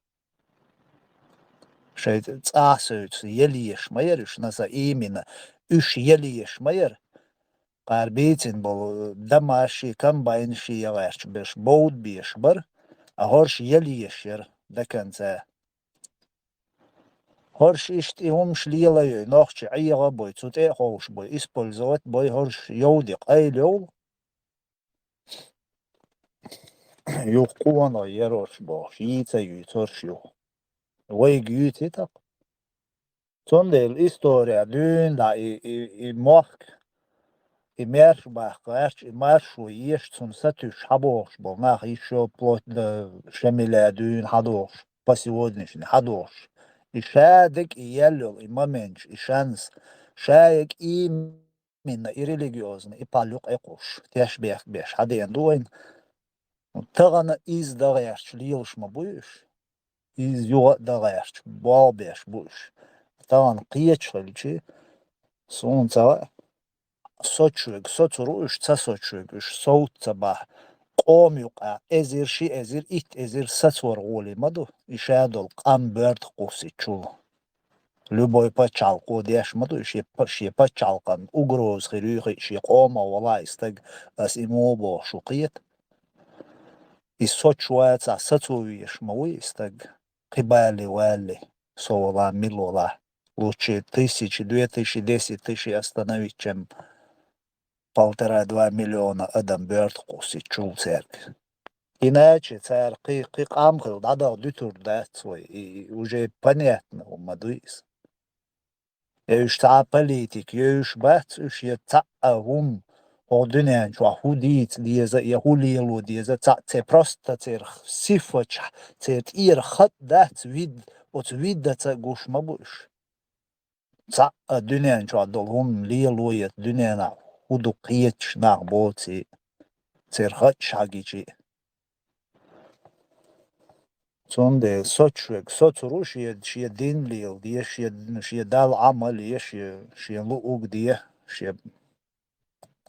Шайн цӀахь а севцу, елъеш ма яра уьш, наса иймина, уьш елъеш ма яра. Кхара бийцина болу дамашший, комбайнашший яхаьрчу берш бовда беш бара, а хӀорш елъеш яра до конца. ХӀорш иштта и хӀумаш лела а йой, нохчий Ӏеха а бой, цу тӀе а ховш бой, использовать а бой, хӀорш йовди къайла йовла. Юха къонах яра хӀорш бохуш, йийца а юьйцу хӀорш юха. Вайга юьйций тӀаккха. Цундела история дуьйна дӀа и, и, и мохк, и маьрша баккха гӀерташ, и маршо еш, цунна сатуьйсуш хьабохуш болу нах, ещё вплоть до Шемиля дуьйна хьадохуш, по сегодняшний хьадохуш. И ша дерг и яьлла йолу, и моменташ, и шанс, ша ерг и именно и религиозный, и пал юкъа кхуссуш, тешнабехк беш хьадеана ду вайна. Тахана иза дан гӀерташ лелаш ма буй уьш. Иза юха а дан гӀерташ болх беш бу уьш. Тахана кхеча хилчи, суна ца хаьа, соцуш верг соцур ву уьш, ца соцуш верг уьш совца ца бахь. Къома юкъахь эзар, ши эзар, итт эзар сацор гӀоле ма ду, и ша долу къам боьртах кхуссичул. Любой пачхьалкхо деш ма ду, шен па-, шен пачхьалкхан угроза хир ю хиъ, шен къомах валахь и стаг, ас и мо боху шу кхета. И соч вацахь, сацо везаш ма вуй и стаг. Кхин бале валле, со валахь, мила валахь. Лучше тысячи, две тысячи, десять тысяч остановить, чем полтора-два миллиона адам боьртах кхуссийта чул цаьрга. Иначе цара кхин, кхин къам хилла дӀадаха дуьтур дац вай. И, и уже понятно хӀума ма дуй иза. Я уьш цхьа а политика, я уьш бац уьш, я цхьа а хӀума хӀокху дуьнен чохь хӀун дийца деза, я хӀун лело деза, цхьаъ церан просто церан сифаташ, церан тӀера хатӀ дац, вид, оцу видаца гуш ма бу уьш. Цхьаъ а дуьнен чохь долу хӀума лело я дуьненахь хӀун ду кхеташ нах боций, церан хатӀаш хьагичий. Цундела соцуш верг соцур ву шен, шен дин лела де, шен, шен Далла Ӏамал е, шен, шен луъург де, шен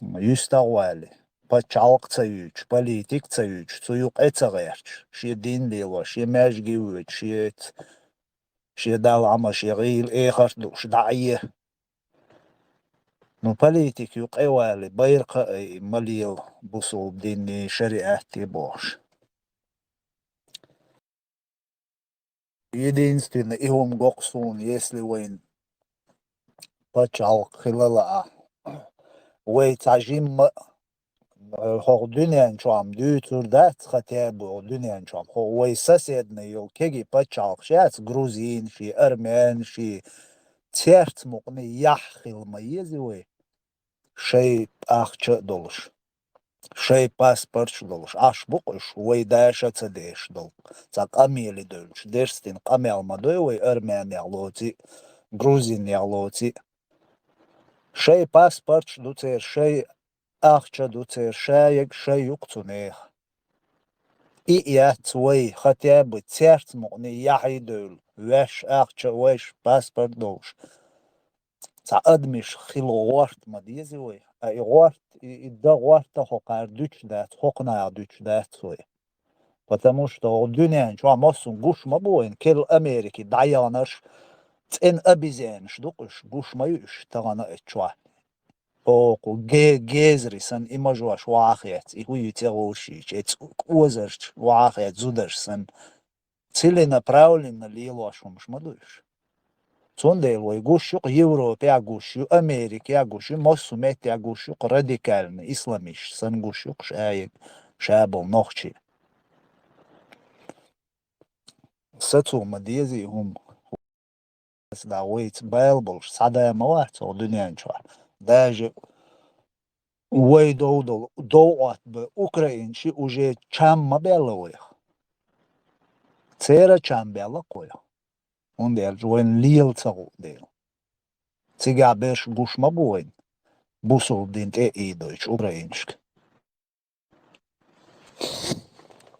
юьстахвале, пачхьалкх ца юьйцуш, политик ца юьйцуш, цу юкъе ца гӀерташ, шен дин лелош, шен маьждиге воьдуш, шен, шен Далла Ӏамал, шен гӀийла эхарт дууш дӀа а е. Ну, политик юкъе вале, байракх а ай, ма лела бусулба динний шариӀатте бохуш. Единственное, и хӀума го-кх суна, если вайн пачхьалкх хила лаахь, вай цхьа жимма а, э, хӀокху дуьнен чохь-м дуьйцур дац, хотя бы хӀокху дуьнен чохь-м, хӀо вай соседный йолу кегий пачхьалкхаш яц, грузин ши, армян ши, церца мукъане яхь хила ма еза вай. Шайн ахча а долуш, шайн паспорташ а долуш, Ӏаш бу-кх уьш, вай даша а ца дешаш долу, цхьа къамеле девлча, дерстина къамел ма дой вай армянех лоций, грузинех лоций. Шайн паспорташ ду церан, шайн ахча ду церан, шаерг шайн ю-кх цу нехан. И а яц вай, хотя бы церца мукъане яхье а девлла, ваьш ахча а, вайш паспорт а долуш. Цхьа адамаш хила гӀорта ма деза вай. А и гӀорта, и, и дан гӀорта хӀокхара дуьтуш дац, хӀокху наха дуьтуш дац вай. Потому что хӀокху дуьнен чохь массо а гуш ма бу вайна, керла Америке дӀаяханарш, цӀена обезьянаш ду-кх уьш, гуш ма ю уьш тахана а чохь. Оха ге-, гезари санна и мажош вахьа хецна, и хӀуй цӀе гӀуш йича, и цӀу-, кӀозарш вахьа хецна зударш санна. Целенаправленно лелош хӀумаш ма ду уьш. Цундела вай гуш ю-кх Европехь гуш ю, Америкехь гуш ю, массо а меттехь гуш ю-кх радикальный исламисташ санна гуш ю-кх шаерг, ша болу нохчий. Сацо ма деза и хӀума. Аса да вайца бала болуш цхьа да ма вац хӀокху дуьнен чохь. Даже вай дов долу, дов Ӏоттабан украинцаши уже чам ма баьлла вайх. Церан чам баьлла-кх вайх. ХӀунда аьлча вайна лела ца гӀу дела. Цигахь берш гуш ма бу вайна, бусулба дин тӀе а ийдойтуш украинашка.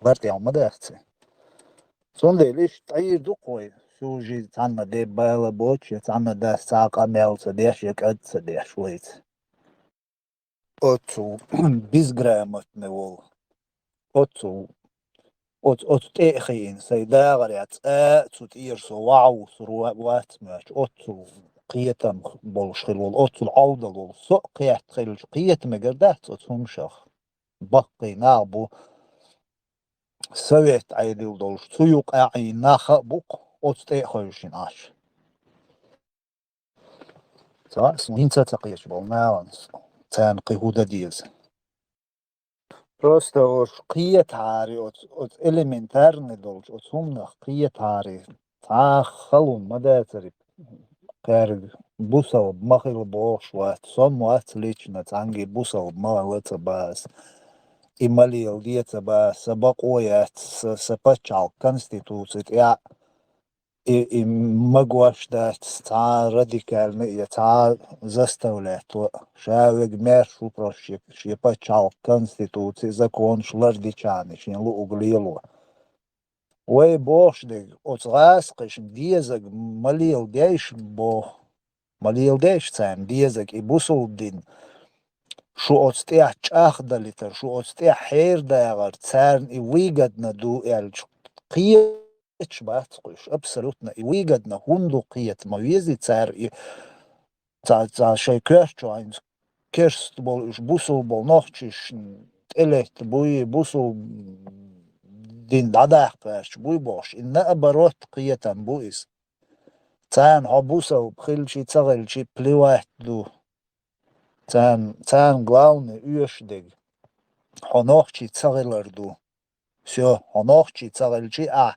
Лар тӀехь ма дац. Цундела иштта Ӏийр ду-кх вай, шужий цхьанна де бала боцуш, я цхьанна дас цхьа а къамел ца деш, я кӀад ца деш вайца. Оццул безграмотный волу. Оццул, оц-, оцу тӀе а хиъна, сайн дагӀарехь цкъа а цу тӀера со вахьа вусур ва-, вац моьттуш, оццул кхетам болуш хила волу, оццул Ӏовдал волу. Со а кхетта хилча, кхета мегар дац оцу хӀумашах. Баккхий нах бу, совет Ӏедал долуш, цу юкъахь Ӏийна нах а бу-кх, оцу тӀе а хевшина Ӏаш. Цхьа а суна хӀинца а ца кхеташ болу нахана царна кхин хӀун дан деза. Просто уьш кхетахьара, оцу, оцу элементарный долчу оцу хӀуманах кхетахьара, цхьа а хала хӀума ма дацара, кхаьрга бусалба ма хила бохуш вац, со-м вац лично цхьаьнгге бусалба ма хила ца боху ас. И ма леладе ца боху ас, сан бакъо яц, сан, сан пачхьалкх конституци тӀехь и, и магош дац цхьа а радикальный я цхьа а заставлять ван. Ша верг маьрша ву просто шен, шен пачхьалкх конституци, законаш лардича а шен луург лело. Вай бохуш дерг, оцу гӀазкхашна дезарг ма леладейша боху. Ма леладейша царна дезарг и бусалба дин. Шу оцу тӀехь чӀагӀдалийтар, шу оцу тӀехь хьерадагӀар, царна и выгодно ду аьлча, кхе- кхеташ бац кхуьш, абсолютно. И выгодно хӀунда ду кхета ма везий цара и ца, ца шайн коьрта чу хьайна керст болу уьш, бусул болу нохчишна тӀелетта буй, бусул дин дӀадаккха гӀерташ буй бохуш. И наоборот кхетам бу иза. Царна хьо бусалба хилчий, ца хилчий, плевать ду. Царна, царна главное оьшуш дерг хьо нохчий ца хилар ду. Всё, хьо нохчий ца хилчий, ахь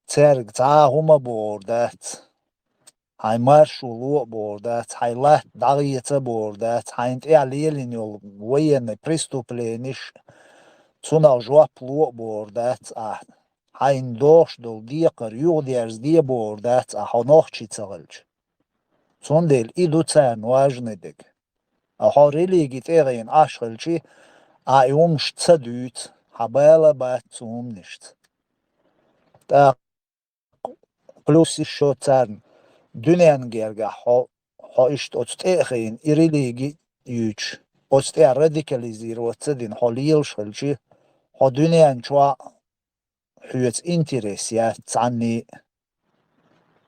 цаьрга цхьа а хӀума бохур дац. Хьайн маршо ло а бохур дац, хьайн латта дӀагӀеца а бохур дац, хьайна тӀехь лелийна йолу военный преступлениш, цунах жоп ло а бохур дац ахь. Хьайна дохуш долу декхар юхадерзаде а бохур дац ахь, хьо нохчий ца хилча. Цундела и ду царна важный дерг. А хьо религи тӀе а гӀийна Ӏаш хилчий, ахь и хӀумаш ца дуьйцу, хьан бала а бац цу хӀуманашца. ТӀаккха плюс ещё царна дуьненна гергахь хьо, хьо иштта оцу тӀе а хиъна, и религи а юьйцуш, оцу тӀехь радикализироваться дина хьо лелаш хилчий, хьо дуьненна чохь хьоьца интерес яц цхьанний а,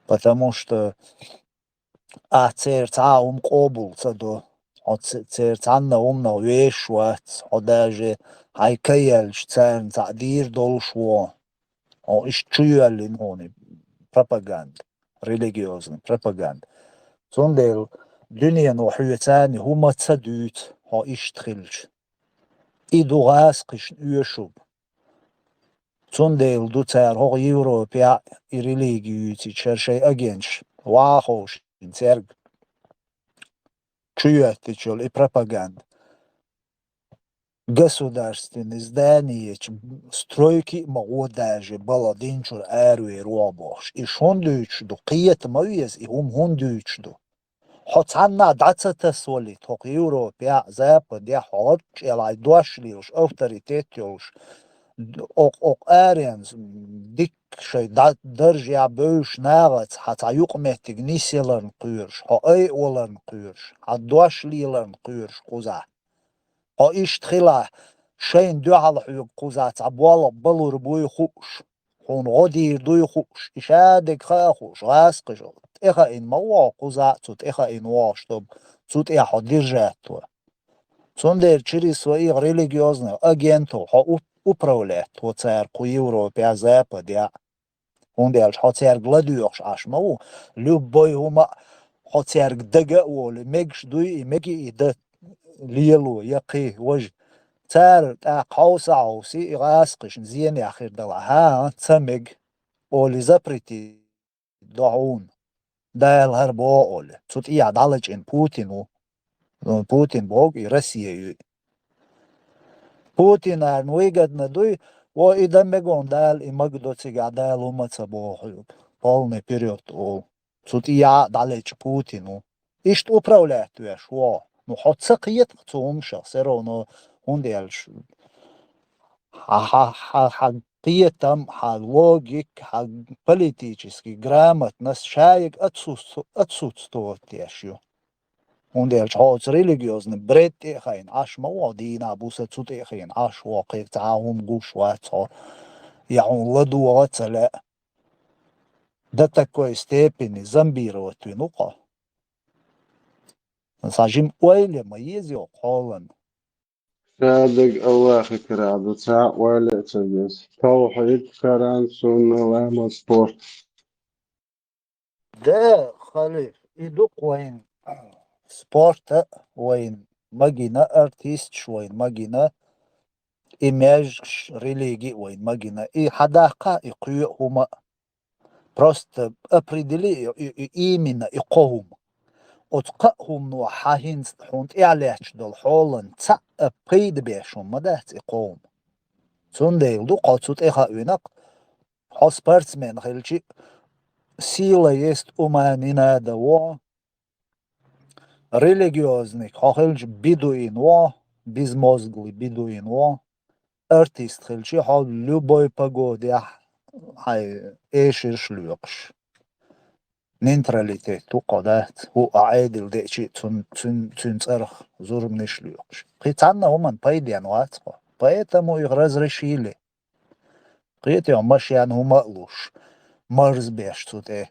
потому что ахь церан цхьа а хӀума къобал ца до, хьо ц-, церан цхьанна а хӀуманах вешаш вац, хьо даже хьайн ка яьлча царна цхьаъ дийр долуш ву, хьо иштта чу йоьллина хьуна и пропаганда, религиозный пропаганда. Цундела дуьнено хьоьца цхьанний хӀума ца дуьйцу, хьо иштта хилча. И ду гӀазкхишна оьшург. Цундела ду цара хӀокху Европехь и религи юьйцича, хӀара шайн агенташ ваха ховшийна цаьрга чу йоьттича йолу и пропаганда. Государственный зданиечу стройки а ма гӀо даже бала динчуьра аравер ву бохуш. И хӀунда дуьйцуш ду? Кхета ма веза, и хӀума хӀунда дуьйцуш ду? Хьо цхьанна а дӀа ца тасавалийта, хӀокху Европехь а, Западехь а хьо гӀорчӀ елахь дош лелаш, авторитет йолуш, д-, окх-, окх аренца дикка шайн д-, даржехь бевзаш нахаца хьан цхьа юкъаметтиг нисъяларна кхоьруш, хьо айа валарна кхоьруш, хьан дош леларна кхоьруш кхузахь. Хьо иштта хилахь, шайна дуьхьал хьоьга кхузахь цхьа болх балур буй хууш, хьуна гӀо дийр дуй хууш, и шадерг хаа хууш, гӀазкхаша тӀехаийна ма ву хьо кхузахь а, цу тӀехаийна вогӀуш ду, цу тӀехь хьо держать во. Цундела через своих религиозных агентов хьо уп-, управлять во цара кху Европехь а, Западехь а. ХӀунда аьлча хьо цаьрга ладоьгӀуш Ӏаш ма ву. Любой хӀума а хьо цаьрга дага а волий, мегаш дуй и, меги и дан лело, я кхин важа. Цара тӀаккха хьовса а хьовсий, и гӀазкхашна зенех хир далахь, хӀан, ца мега, олий запретить до хьуна. Дала хӀара боху олий. Цу тӀехь дӀалачкъийна Путин ву. Путин боху и Россия ю. Путинарна выгодно дуй, во и дан мегон Дала и магадо цигахь Дала хӀума ца боху хьоьга. Полный вперёд олу. Цу тӀехь а дӀалечкъа Путин ву. Иштта управлять веш ву. Ну, хьо ца кхета цу хӀуманашах, всё равно, хӀунда аьлча хьан, хьан, хьан, хьан кхетам, хьан логика, хьан политический грамотность шайга отсутству-, отсутствовать деш ю. ХӀунда аьлча хьо оцу религиозный бред тӀе а хайна Ӏаш ма ву хьо, дийнахь буса цу тӀе а хайна Ӏаш ву, кхин цхьа а хӀума гуш вац хьо, я хьуна ладогӀа а ца лаьа. До такой степени зомбировать вина ву-кх хьо. Сан жима ойла ма еза йо кхолан. Шадерг Аллахьан карахь ду, цхьа а ойла а ца еза. Тавхьид, Коран, сунна, ламаз, спорт. Да, халиф, и ду-кх вайн спорт а вайн магийна, артисташ вайн магийна, и маьждигаш, религи а вайн магийна. И хьан даккха и кхоъ хӀума а. Просто определи и, и, и именно и кхо хӀума. Оцу кхаа хӀумано хьан хӀинца хьуна тӀехь лаьтташ долу хьолан цхьа а пайда беш хӀума ма дац и кхо хӀума. Цундела ду-кх хьо цу тӀе хаавинарг, хьо спортсмен хилчи, сила есть, ума не надо, во. Религиозник хьо хилча бедуин во, безмозглый бедуин во. Артист хилчи хьо любой погодехь хьайн эшарш лоькхуш. Нейтралитет ву-кх хьо дац, хӀуъа Ӏедал деачи а цун, цуьн, цуьн цӀарах зурманаш лоькхуш. Кхин цхьанна хӀуманна пайден вац хьо. Поэтому их разрешили. Кхетий, машен хӀума а луш, марз беш цу тӀе.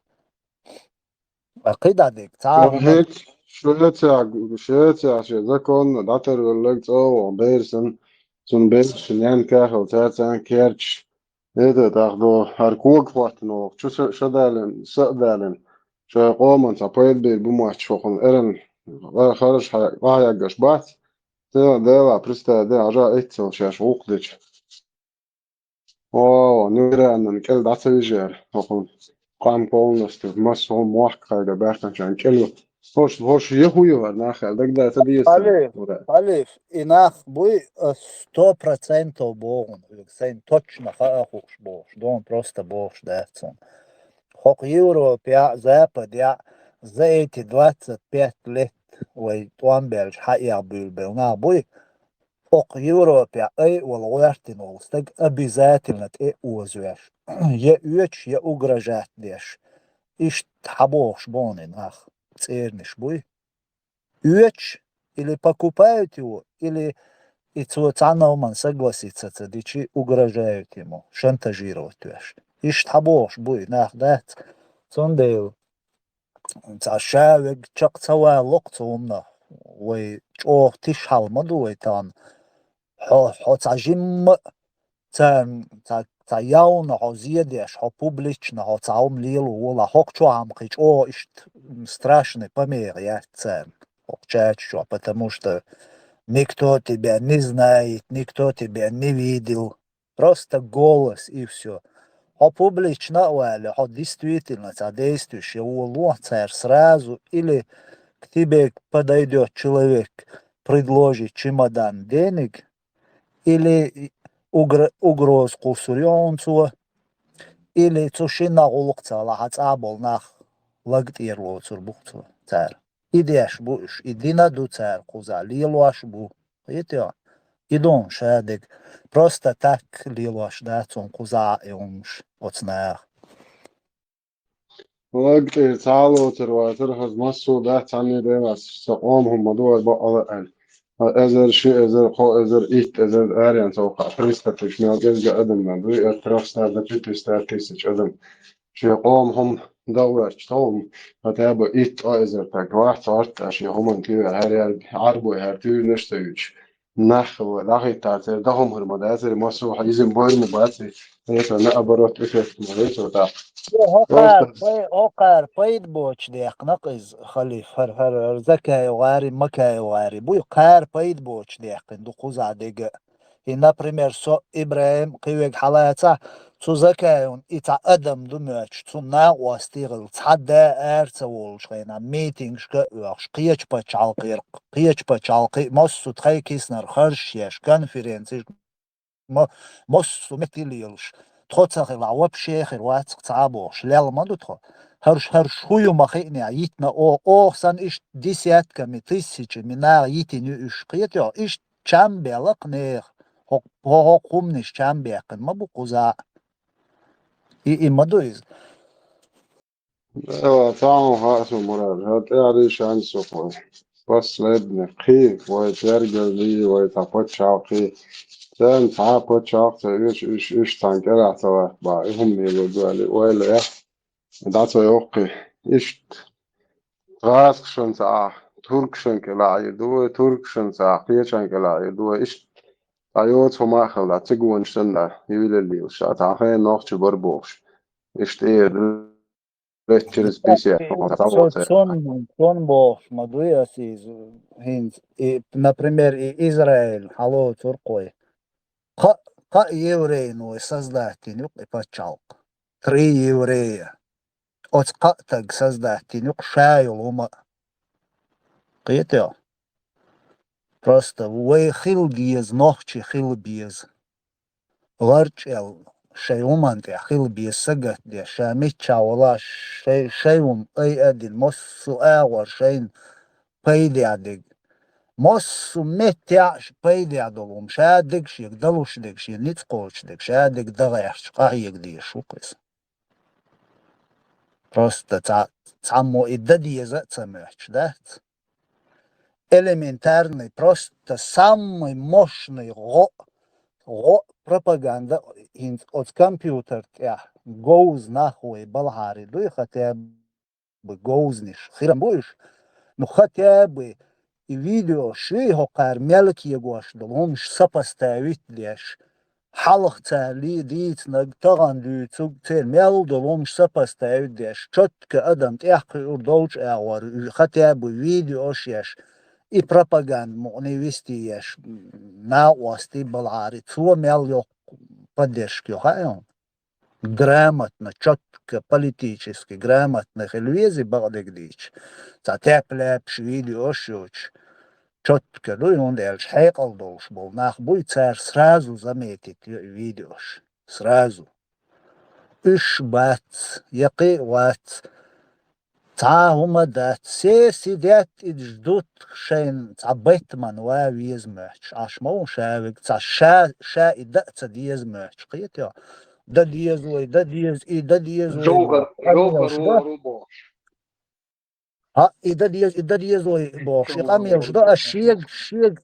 А кхидӀа дерг, цхьа а хӀума. ХӀинца Швеция, Швеция шен законна дӀатарвелларг цӀа вогӀу бер санна, цунна бераш ненан кахал цаьрца керташ. ХӀета тӀаккха до хӀара кога хӀоттана вогӀу, чу са, ша далина, са а далина. Шайн къоман цхьа пайда бер бу мотташ хӀокхунна эрна, ха-, хараш хьа-, къахьегаш бац. Цела дела, представь де, хьажа эццал шаьш гӀуллакх дечу. О, ну, Иранан кӀел дӀа ца вижера, хӀокхунна. Къам полностью, массо а мохк кхайда баьхканчарна кӀел. ХӀорш, хӀорш я хӀу ю хӀара нах аьлла, дагадеца деза. Халиф, Халиф, и нах буй, а, сто процентов боху, сайн точно хаа хууш бохуш, дон просто бохуш дац цунна. ХӀокху Европехь, Западехь за эти двадцать пять лет вай тӀом баьлча хьаэха буьйлабелла нах буй, хӀокху Европехь айвала гӀоьртина волу стаг обязательно тӀе а озавеш, я оьцуш, я угрожать деш. Иштта хьан бохуш боху и нах, цӀеранаш буй. Оьцуш, или покупают его, или и цо цхьанна хӀуманна согласиться ца дичи, угрожают ему, шантажировать веш. Иштта хьан бохуш буй, нах дац. Цундела цхьа ша вега чекх ца валло-кх цу хӀуманах. Вай чӀогӀа тиша хьал ма ду вай тахана. Хьо, хьо цхьа жимма а царна, цхьа, цхьа явно хьо зен деш, хьо публично хьо цхьа хӀума лело волахь, хӀокху чохь-м кхин чӀогӀа иштта страшный помеха яц царна хӀокху чача чохь, потому что никто тебя не знает, никто тебя не видел. Просто голос и всё. Хьо публично а вале, хьо действительно цхьа действующий воло, цара сразу или к тебе подойдёт человек, предложит чемодан денег, или угр-, угроза кхуссур ю хьуна цо, или цу шинна гӀуллакх ца лахьа цӀа болу нах лаг тӀера лоцур бу цо цара. И деш бу уьш, и дина ду цара кхузахь, лелош бу. Кхетий? И ду ша дерг. Просто так лелош дац цунна кхузахь и хӀумаш оцу наха. Лаг тӀера цхьа а лоцур вацара, хаза массо а дац, цхьанне а девас, сан къоман хӀума ма ду аса бакъала аьлла. Ткъа эзар, ши эзар, кхо эзар, итт эзар аренца воккху хьан, триста тысяч мел кӀезга адам ма дуй, а трёхста до пятиста тысяч адам. Шен къоман хӀума дан гӀерташ тхо хӀума, хотя бы итт-ткъа эзар стаг вац, гӀорта шен хӀуманна туьйра, хӀара яр-, Ӏарбой хӀара туьйранаш а ца юьтуш. Нах вай дӀахӀиттацара, дан хӀума хир ма дацара, массо а хьан иза бойр ма бацара, это наоборот эффект ма вецо тӀаккха. Хьо кхара Просто пай-, хьо кхара пайда боцуш даьккхина-кх иза, Халиф, хӀара, хӀара, хӀара Закаев гӀари, Макаев гӀари буй, кхара пайда боцуш даьккхина ду кхузахь дерг а. И, например, со, ИбрахӀим, кхин верг хьалацахь, цу Закаевна и цхьа адам ду моьттуш, цунна накъостий хилла, цхьа да ара ца волуш хенахь, митингашка а оьхуш, кхечу пачхьалкхера, кхечу пачхьалкхе а, массо а тхайн киснара харжаш еш, конференцеш, ма-, массо а метте лелаш. Тхо ца хилахь, вообще хир вац-кх цхьа а бохуш, лелла ма ду тхо. ХӀорш, хӀорш хӀу ю ма хиънехь, йитина о-, оха санна иштта десятками, тысячами наха йитина ю уьш, кхетий? Иштта чам белла-кх нехан, хӀокху, хӀо-, хӀокху хӀуманаш чам баьккхина ма бу кхузахь. И, и ма ду иза. Эва, цхьа хӀума хаьа суна, Мурад, хӀара тӀаьхьарий шанс ю кхуьнан. Последний, кхин, вай тергаллий, вай цхьа пачхьалкхий. Царна цхьа а пачхьалкх ца оьшу, уьш, уьш цхьана кӀелахь ца латтабахь, и хӀума лело ду аьлла, ойла яц. ДӀа ца йоккхий. Иштта гӀазкхашан цхьа, туркашан кӀелахь Ӏийр ду вай, туркашан цхьа, кхечан кӀелахь Ӏийр ду вай. Иштта цхьа йоцу хӀума а хилла, цигонаш санна, юьйлалла лелаш, цхьа хенан нохчий бара бохуш. Иштта эр ду, лет через пятьдесят, Цу-, цу-, цун, цун бохуш ма дуй аса иза, хӀинца, и, например, и Израиль хьалоцург вай. Кхаъ, кхаъ еврейн вай создать дина ю-кх и пачхьалкх. Три еврея. Оцу кхаъ таг создать дина ю-кх ша йолу хӀума а. Кхетий? Просто вай хила деза, нохчий хила беза. ГӀарчӀел шайн хӀуманна тӀехь хила беза сагатдеш, ша миччахь валахь, шай, шайн хӀума айа а дина, массо а агӀор шайна пайдехь дерг. Массо а меттехь а ш-, пайдехь долу хӀума, ша дерг шега далуш дерг, шен ницкъ кхочуш дерг, ша дерг дан гӀерташ къахьега дезаш ву-кх иза. Просто цхьа-, цхьаммо и дан деза а ца моьттуш дац. Элементарный, просто самый мощный гӀо, гӀо пропаганда хӀинца оцу компьютер тӀехь говза нах вай балхьари дуй, хотя бы говзанаш хирам бу уьш, ну, хотя бы и видео шуй хӀокхара мел кегош долу хӀумаш сопоставить деш, хьалха цара ли-, дийцинарг, тахана дуьйцург, церан мел долу хӀумаш сопоставить деш, чотка адам тӀекхуьур долчу агӀор, хотя бы видеош еш, и пропаганда мукъане вести еш, накъостий балхьари, цо мел йоккха поддержка йо хаьа хьуна. Грамотно, чотка, политически грамотно хила везий бакъдерг дийцича. Цхьа теп-лепаш видеош йоцуш, чотка дуй, хӀунда аьлча хьекъал долуш болу нах буй, цара сразу заметить йо и видеош. Сразу. Уьш бац, яккхий а вац. Цхьа а хӀума дац. Все сидят и ждут, шайна цхьа байтаман ван веза моьттуш. Ӏаш ма ву ша вега, цхьа ша, ша и дан а ца деза моьттуш, кхетий хьо? Дан деза вай, дан деза и, дан деза вай. Жовхар, бохуш, жовхар къамелаш дан. ВогӀур бохуш. ХӀаъ, и дан деза, и дан деза вай бохуш, и къамелаш дан, аш шега, шега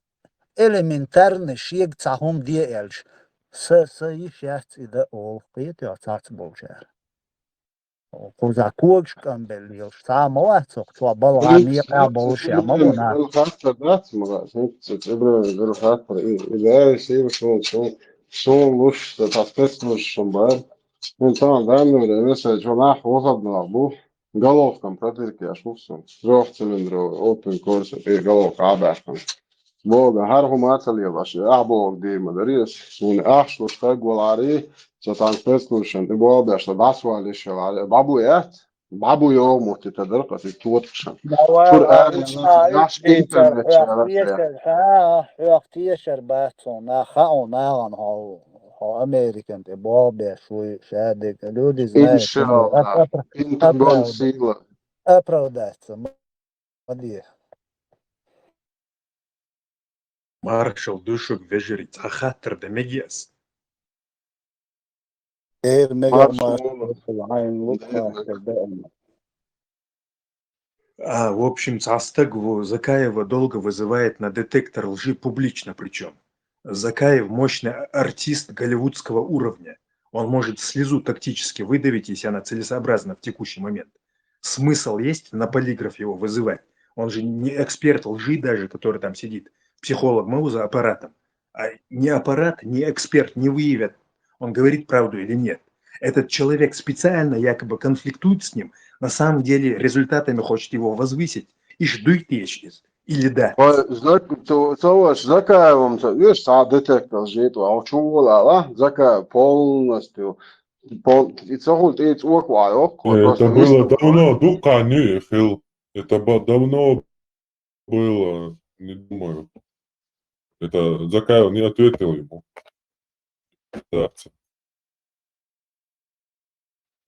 элементарно, шега цхьа хӀума де аьлча. Са, са йиш яц и дан олу, кхетий хьо, цхьацца болчара. Кхузахь когаш кӀамбелла лелаш цхьа а ма вац хӀокху чохь, балхьа некъа болуш а ма ву нах. Гур хаттар дац ма лаьа, хӀинца цӀе бер гур хаттар. И, и лаьа сийла суна, суна, суна луш, сан тхьа спецлуш шун бара. ХӀинца тахана данна вара, весай чу нах вахаб нах бу. Головкам протирка еш ву суна. Жох цилиндровый, опен корса, и головка Ӏабаьхкина. Бога, хӀара хӀума а ца лелаш, ахь бохург дийр ма дарий ас. Суна ахча луш стаг валаре, со цхьана спецслужащан тӀе болх беш, со дӀасавала йиш яларе, дӀабу яц? ДӀабу йогӀу мутти та дара-кх аса и тотакхашан. Давай, чуьра ладно, аьлла, ладно, яш ладно, интернет чуьра хьох тешар, хьох тешар бац хьуна, нах хаьа хьуна нахана хьо, хьо Американ тӀе болх беш вуй, ша дерг, люди знают, иншалла, оправ-, Пентагон оправда-, сила. Оправдаться. Ма де. Маршалла ду шуьга, вежарий, цхьа хаттар дан мегий ас? Эр мегар маршалла. Маршалла, Ӏайн лу, хаттар дан. А, в общем, цхьа стаг ву-, Закаева долго вызывает на детектор лжи публично причём. Закаев мощный а-, артист голливудского уровня. Он может слезу тактически выдавить, если она целесообразна в текущий момент. Смысл есть на полиграф его вызывать? Он же не эксперт лжи даже, который там сидит, психолог МОУ за аппаратом. А ни аппарат, ни эксперт не выявят, он говорит правду или нет. Этот человек специально якобы конфликтует с ним, на самом деле результатами хочет его возвысить. Иш дуй те иш иза? Или да? Ой, Зак-, цо-, цо ваш Закаевым ца веш, ца детектор жит, а чу вала, а? Закаев полностью. Пол-, и ца хул, тӀе цӀока ваьлла, окко. Э, просто это было выступ. Давно, дукха не хил. Это ба-, давно было, не думаю. Это Закаев не ответил ему. Да.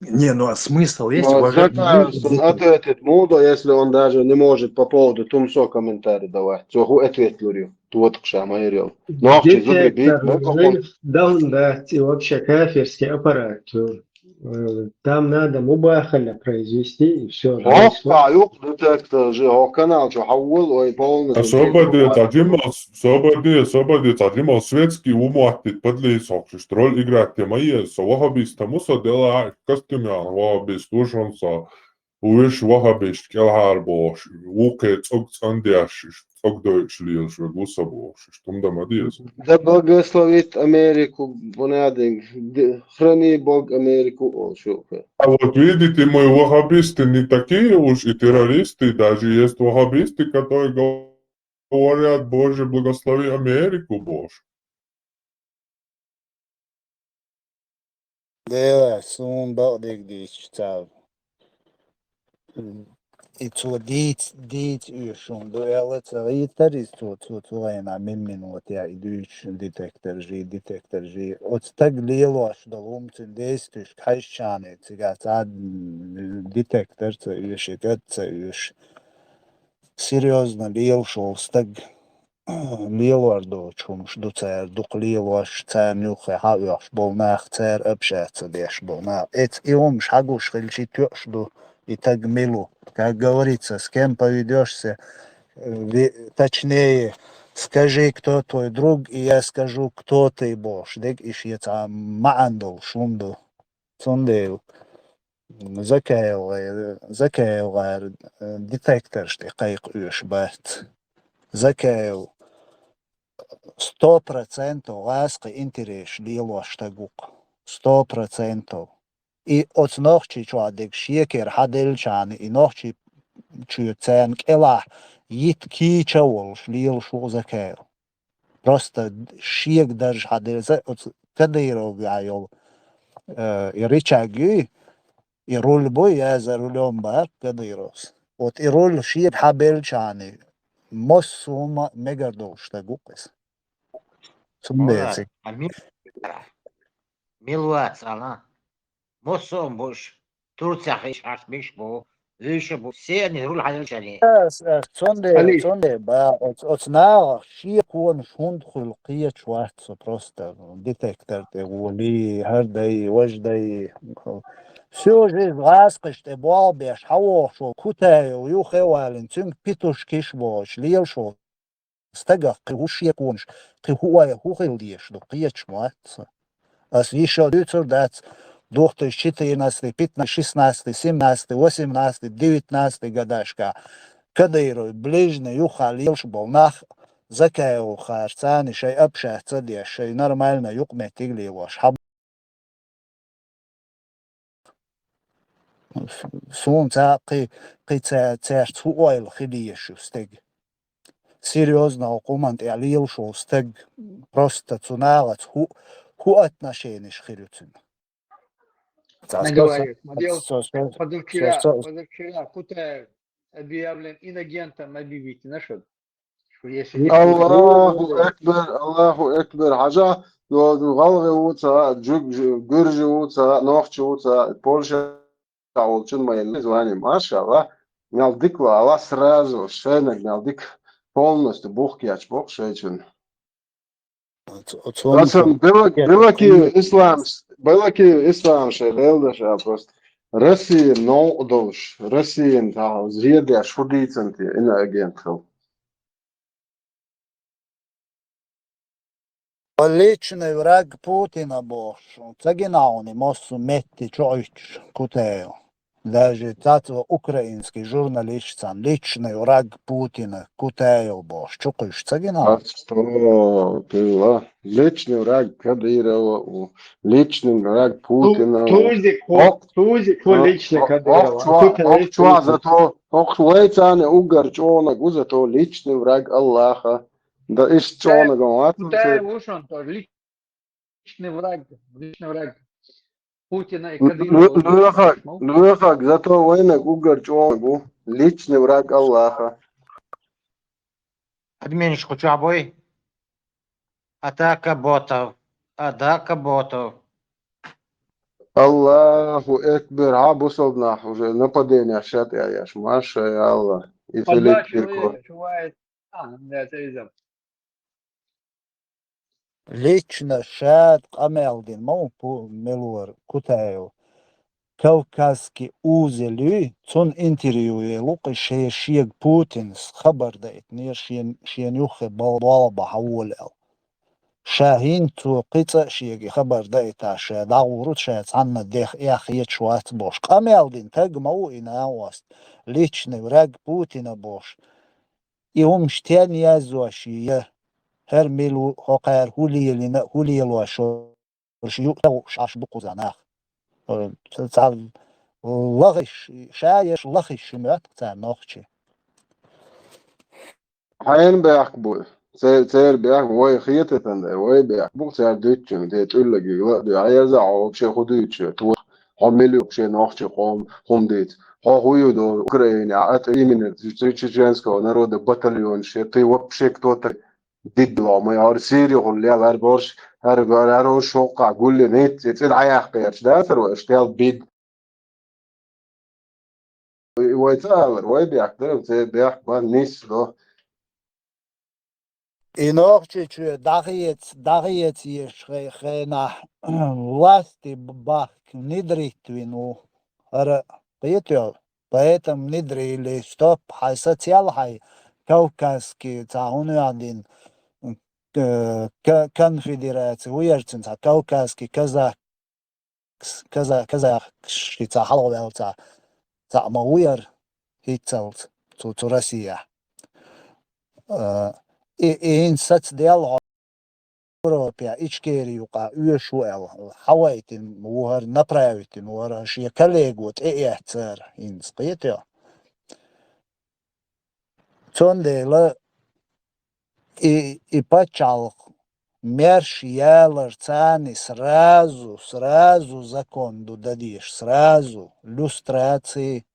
Не, ну а смысл есть? Ну, уважать Закаев, не он ответит мудо, если он даже не может по поводу Тумсо комментарий давать. Цо хӀу ответлур ю, тотакхаша ма ярел. Нохчи зубри бит, детектор микрофон. Лжи, да, да, и вообще кафирский аппарат. Э, там надо мубахаля произвести, и всё. Хьох, ха, юкъ детектор же, хьох канал чу хьаввал, ой, полностью. А собаде цхьа жимал, собаде, собаде цхьа жимал светский ву моттит, подлиза хьох, шуьшта роль играть те ма еза, со вахабист ма ву со, дела костюм яхна вахабист ву шуна со. Вуьш вахабист кӀелхьара бохуш, вукхе цӀог цӀандеш, цӀог дойуш лелаш верг ву со бохуш, иштта хӀума дан ма деза. Да благословит Америку, бунадинг, д-, храни Бог Америку, олуш ю. А вот видите, мы вахабисты не такие уж и террористы, даже есть вахабисты, которые говорят: «Боже, благослови Америку», бохуш. Дела, суна бакъдерг дийцича цара. И цо дийца, дийца уьш хӀума ду аьлла ца гӀийтар иза цо, цо, цо гӀайна мин-мин вот я и дуьйцуш детектор жи, детектор жи. Оцу стаг лелош долу хӀума цуьнан действиешка хьаьжча, цигахь цхьа детектор ца оьшу, кӀад ца оьшу. Серьёзно лелаш волу стаг. Лелор доцу хӀумаш ду цара, дукха лелош, царна юххе хьаоьхуш болу нах, цара общаться деш болу нах. Эца и хӀумаш хьагуш хилча, тоьуш ду, и таг мила ву. Как говорится, с кем поведёшься, ве-, точнее, «Скажи, кто твой друг, и я скажу, кто ты» бохуш, дег и шен цхьа маьӀна долуш хӀума ду. Цундела Закаевгара, Закаевгара, э, детекторш тӀе кхайкха оьшуш бац. Закаев сто процентов гӀазкхийн интересаш лелош стаг ву-кх. Сто процентов. И оцу Нохчийчохь дерг шекара хьаделлачхьана, и Нохчийчоь царна кӀелахь йита кийча а волуш лелаш ву-кх Закаев. Просто шега дарж хьаделла оцу Кадыровгахь йолу, э, и рычаг юй, и руль буй, я за рулём боху Кадыровс. Вот и руль шега хьабеллачхьана, массо а хӀума мегар долуш стаг ву-кх иза. Цундела Вала, цига. А мила, мила вац ала? Массо а бу уьш, Турцехь иштта хьарча миш бу, уьш а бу, сенна руль хьаделлачхьана. Ас, ас, цундела, Али. Цундела, ба, оц-, оцу нахах шеконаш хӀунда хуьлу кхеташ вац со просто, детектор тӀе волий, хӀара дай, важа дай. Всю жизнь гӀазкхашна тӀе болх беш, хьавогӀуш волу Кутаев юххе а валийна, цуьнга петушки бохуш, лелаш волу стагах кхин хӀун шеконаш, кхин хӀун ой, хӀун хила дезаш ду, кхеташ ма вац со. Ас йиш а дуьйцур дац, две тысячи четырнадцатый, пятнадцатый, шестнадцатый, семнадцатый, восемнадцатый, девятнадцатый годашкахь Кадыровн ближний юххехь лелаш болу нах Закаевгара царна шайн общаться а деш, шайн нормально юкъаметтиг а лелош. Хьа Суна цхьа кхин, кхин ца-, цаьрца хӀун ойла хила езаш ю стеган? Серьёзно, хӀокху хӀуманна тӀехь лелаш волу стаг, просто цу нахаца хӀу-, хӀун отношенеш хир ю цуьнан? Цхьа со-, Наговорил. Ма дело, со-, со-, позавчера, со-, со-, позавчера Кутаев объявлен инагентом, объявите, знаешь, вот. Что если Аллаху акбар, Аллаху акбар. Хьажа, гӀалгӀа ву ца, жуг-, жу-, гуьржи ву ца, нохчи ву ца, Польша волчун ма елла звание. Машалла. Мел дика ва, Аллах сразу, шайнаг мел дика полностью бух кечбо шайчун. Оцу-, оцу-, Асан белак-, белаки ислам, белаки ислам шай лелдаш а просто. Россия новкъа долуш, Россиян тахьал зедеш хӀу дийцан те, ина агент хил. Личный враг Путина бохуш, ца гина хьуна массо а метте чу Ӏуьттуш Кутаев. Даже цаца украинский журналист царна личный враг Путина Кутаев бохуш, чу кхуьйсуш ца гина хьуна? А что ты ла? Личный враг Кадырова, у, личный враг Путина, у. Тузи ко, Ок-, тузи ко ок-, личный ок-, Кадырова. Ок-, чуа-, Кутаев ок-, чуа личный. Зато, ок-, вай царна уггар чӀогӀаниг ву, зато личный враг Аллаха. Да, иштта чӀогӀаниг вац. Кутаев ву шуна тоже личный враг, личный враг Путина и Кадырова. Лоьхаг, лоьхаг, зато вайнаг уггар чӀогӀаниг ву. Личный враг Аллаха. Админаш кху чохь бой? Атака ботов. Атака ботов. Аллаху экбер. Хьа бусалба нах уже нападение шатӀа еш. Маша Алла. И Филипп Киркоров. А, да, это из-за. Лично ша къамел дина ма ву Пу-, мелора Кутаев. Кавказский узел юй, цунна интервью елу-кх и ше-, шега Путинс хабар даийтинера шен-, шена юххе бал-, болх бан хьавола аьлла. Ша хӀинца цо кхин цкъа а шега и хабар даийтахь, ша дӀагӀур ву, ша цхьанна дех эхь хеташ вац бохуш. Къамел дина таг ма ву и накъост. Личный враг Путина бохуш. И хӀумаш стенна язъеш ю я? ХӀара мила ву, хӀокхара хӀун лелийна а, хӀун лелош йолуш ю а, тӀе гӀуш Ӏаш бу кхуза нах. Э, ца-, цхьа лахиш, ша еш лахиш шу моьтту цара нохчий. Хьайна бехк бу. Цер-, церан бехк, вай хетатан дай, вай бехк бу, цара дуьтчун, те тӀуьллаг югла а дуй. Хьан ерза хьо вообще хӀун дуьйцуш, тво-, хьо мила ю вообще нохчий къом, хӀума дийца. Хьо хӀун ю до Украине, а, от имени чеченского народа батальон, ше, ты вообще кто-то дидла, ма яр Сири гӀулле, лар борш, ар, ар, ар шокка гулли, нет, цӀе дӀаяхкъерч, да, сар ваш, тел бид. Вай ца алар, вай бехк дара, церан бехк бан нис до. И Нохчийчоь дӀахеца, дӀахеца еш хе-, хенахь, власти б-, бахка внедрить вина ву. ХӀара кхетоьл, поэтому внедрили, стоп, хьайн сацъял хьайн, кавказский цхьа хӀуна яхь дин, э, ка-, конфедераци, ву яр цун цхьа кавказский казак-, каза-, казахский цхьа хьалхаваьлла цхьа, цхьа ма ву яр хӀинццалц цу, цу Россия. Э, и, и хӀинца саца дел Европе, Ичкери юкъа оьшу аьлла, хьавайтина ву хӀара, направитина ву хӀара, шен коллего тӀеэццара хӀинца, кхетий хьо. Цундела и, и паччахьалкх маьрша ялар царна сразу, сразу закон ду дадеш, сразу люстраци,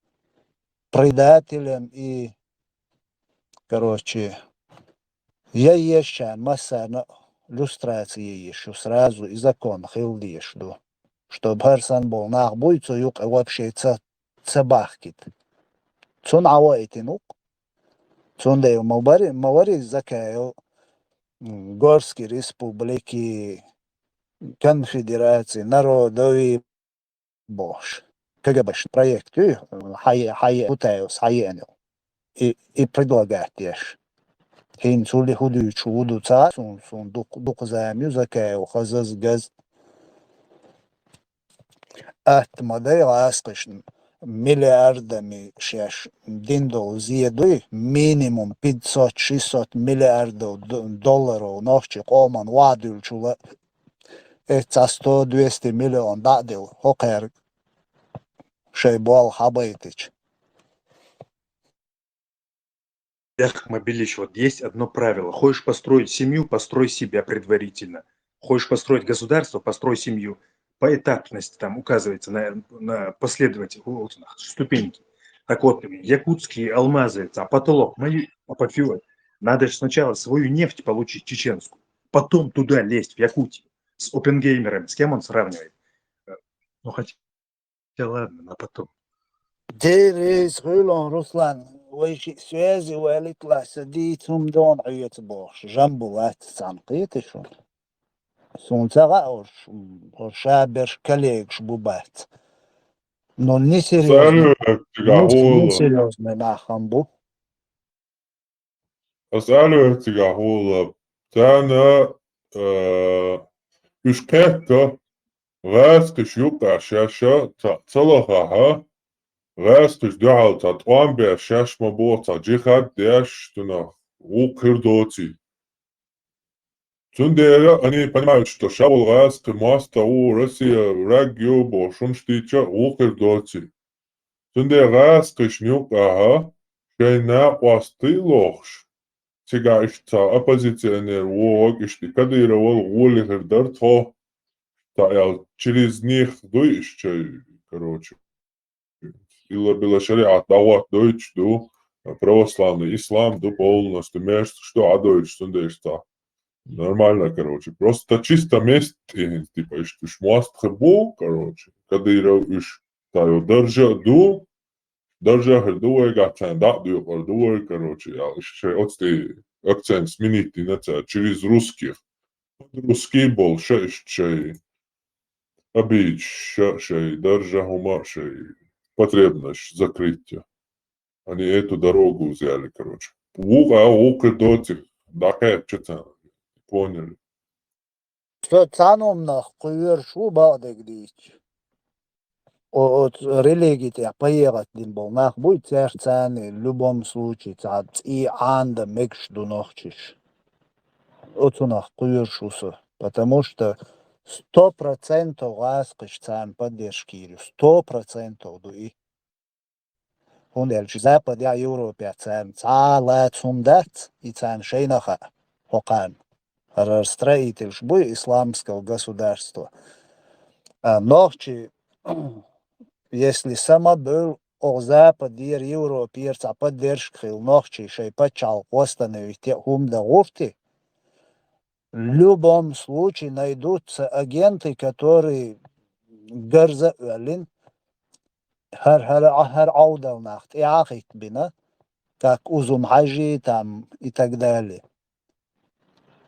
предателям и, короче, я ешан массарна люстраци еш ю, сразу и закон хила деш ду, чтоб хӀара санна бола нах буй цу юкъе вообще ца, ца бахкита. Цун Ӏавайтина ву-кх. Цундела ма бари-, ма вари Закаев, м, Горский республики, конфедерации народов и бохуш, КГБ-шна проект ю, хьае-, хьае-, Кутаевс хьаеана. И, и предлагать деш. ХӀинца хӀули хӀу дуьйцуш ву ду ца, сун, сун дукха, дукха зама ю Закаев хазаз газ. Атта ма дай гӀаскхашна миллиардами шаьш дин долу зе дуй, минимум пятьсот-шестьсот миллиардов д-, долларов нохчи къоман вадуьлчула. Эццахь сто-двести миллион дӀа а делла, хӀокхаьрга шайн болх хьабайтича. Эх, Мобилич, вот есть одно правило. Хочешь построить семью, построй себя предварительно. Хочешь построить государство, построй семью. Поэтапность там указывается на, на последовательность, вот, на ступеньки. Так вот, якутские алмазы, а потолок, мои апофеозы. Надо же сначала свою нефть получить чеченскую, потом туда лезть, в Якутию. С оппенгеймерами, с кем он сравнивает? Э, Ну, хотя ладно, на потом. Деррис хуьлун, Руслан, вай шиъ связи валит лахь, сан дийца хӀума дона хьоьца бохуш, Жамбулат цхьаьна кхетий шуна? Суна ца хаьа уьш, уьш ша берш коллегаш бу бац. Но несерьёзный, Салют, цигахь нес-, хьула. несерьёзный нах хӀама бу. Ас аьлла цигахь хьула. Царна, э, уьш кхетта, гӀаскхаш юккъехь шаьш ца, ца лахахь, гӀаскхаш дуьхьал цхьа тӀом беш шаьш ма боху, цхьа джихад деш, цунах гӀуллакх хир доций. Цундела они понимают, что ша волу гӀаскхи моста ву, Россия враг ю бохуш, хӀумаш дийцча а гӀуллакх хир доций. Цундела гӀаскхашна юккъехь шайн накъостий лохуш, цигахь иштта цхьа оппозиционер вогӀу, иштта Кадыровал гӀоле хир дара тхо, цхьа аьлла, через них дуй иштта, короче. Илла-билла шариӀат дӀахӀоттадойтуш ду, православный ислам ду, полностью мерзкаш ду, Ӏадойтуш, цундела иштта нормально, короче. Просто чисто месть тӀе, типа, иштта уьш мост хир бу, короче, Кадыров уьш. Цхьа йо даржа а ду, даржа а хир ду вайгахь, царна дӀа а доькъур ду вай, короче, аьлла, иштта шайн оцу тӀе акцент сменить дина цара, через русских. Под русский болу ша иштта шайн обидчикаш, ша шайн даржа, хӀума а шайн потребность закрыть. Они эту дорогу взяли, короче. Вукъа, вукху доцих, дӀакхаьчча царна. Поняли? Со цхьана хӀуманах кхоьруш ву бакъдерг дийцича. О-, оцу религи тӀехь пайхат дина болу нах буй, цаьрца царна любом случае цхьа цӀий Ӏанда мегаш ду нохчаш. Оцунах кхоьруш ву со, потому что сто процентов гӀаскхаш царна поддержка йийр ю, сто процентов ду и. ХӀунда аьлча Западехь, Европехь царна цхьа а лаца хӀума дац, и царна шайна хаьа, хӀокхарна. ХӀара строительш буй исламского государства. А нохчий, если сама бевлла, оха Западера, Европера цхьа поддержка хилла, нохчий шайн пачхьалкх восстановить е а хӀума дан гӀуртий, в любом случае найдутся агенты, которые гарза а оьллина, хӀара, хӀара, хӀара Ӏовдал нах тӀе а хӀиттабина, как Узум-Хьаьжи там и так далее.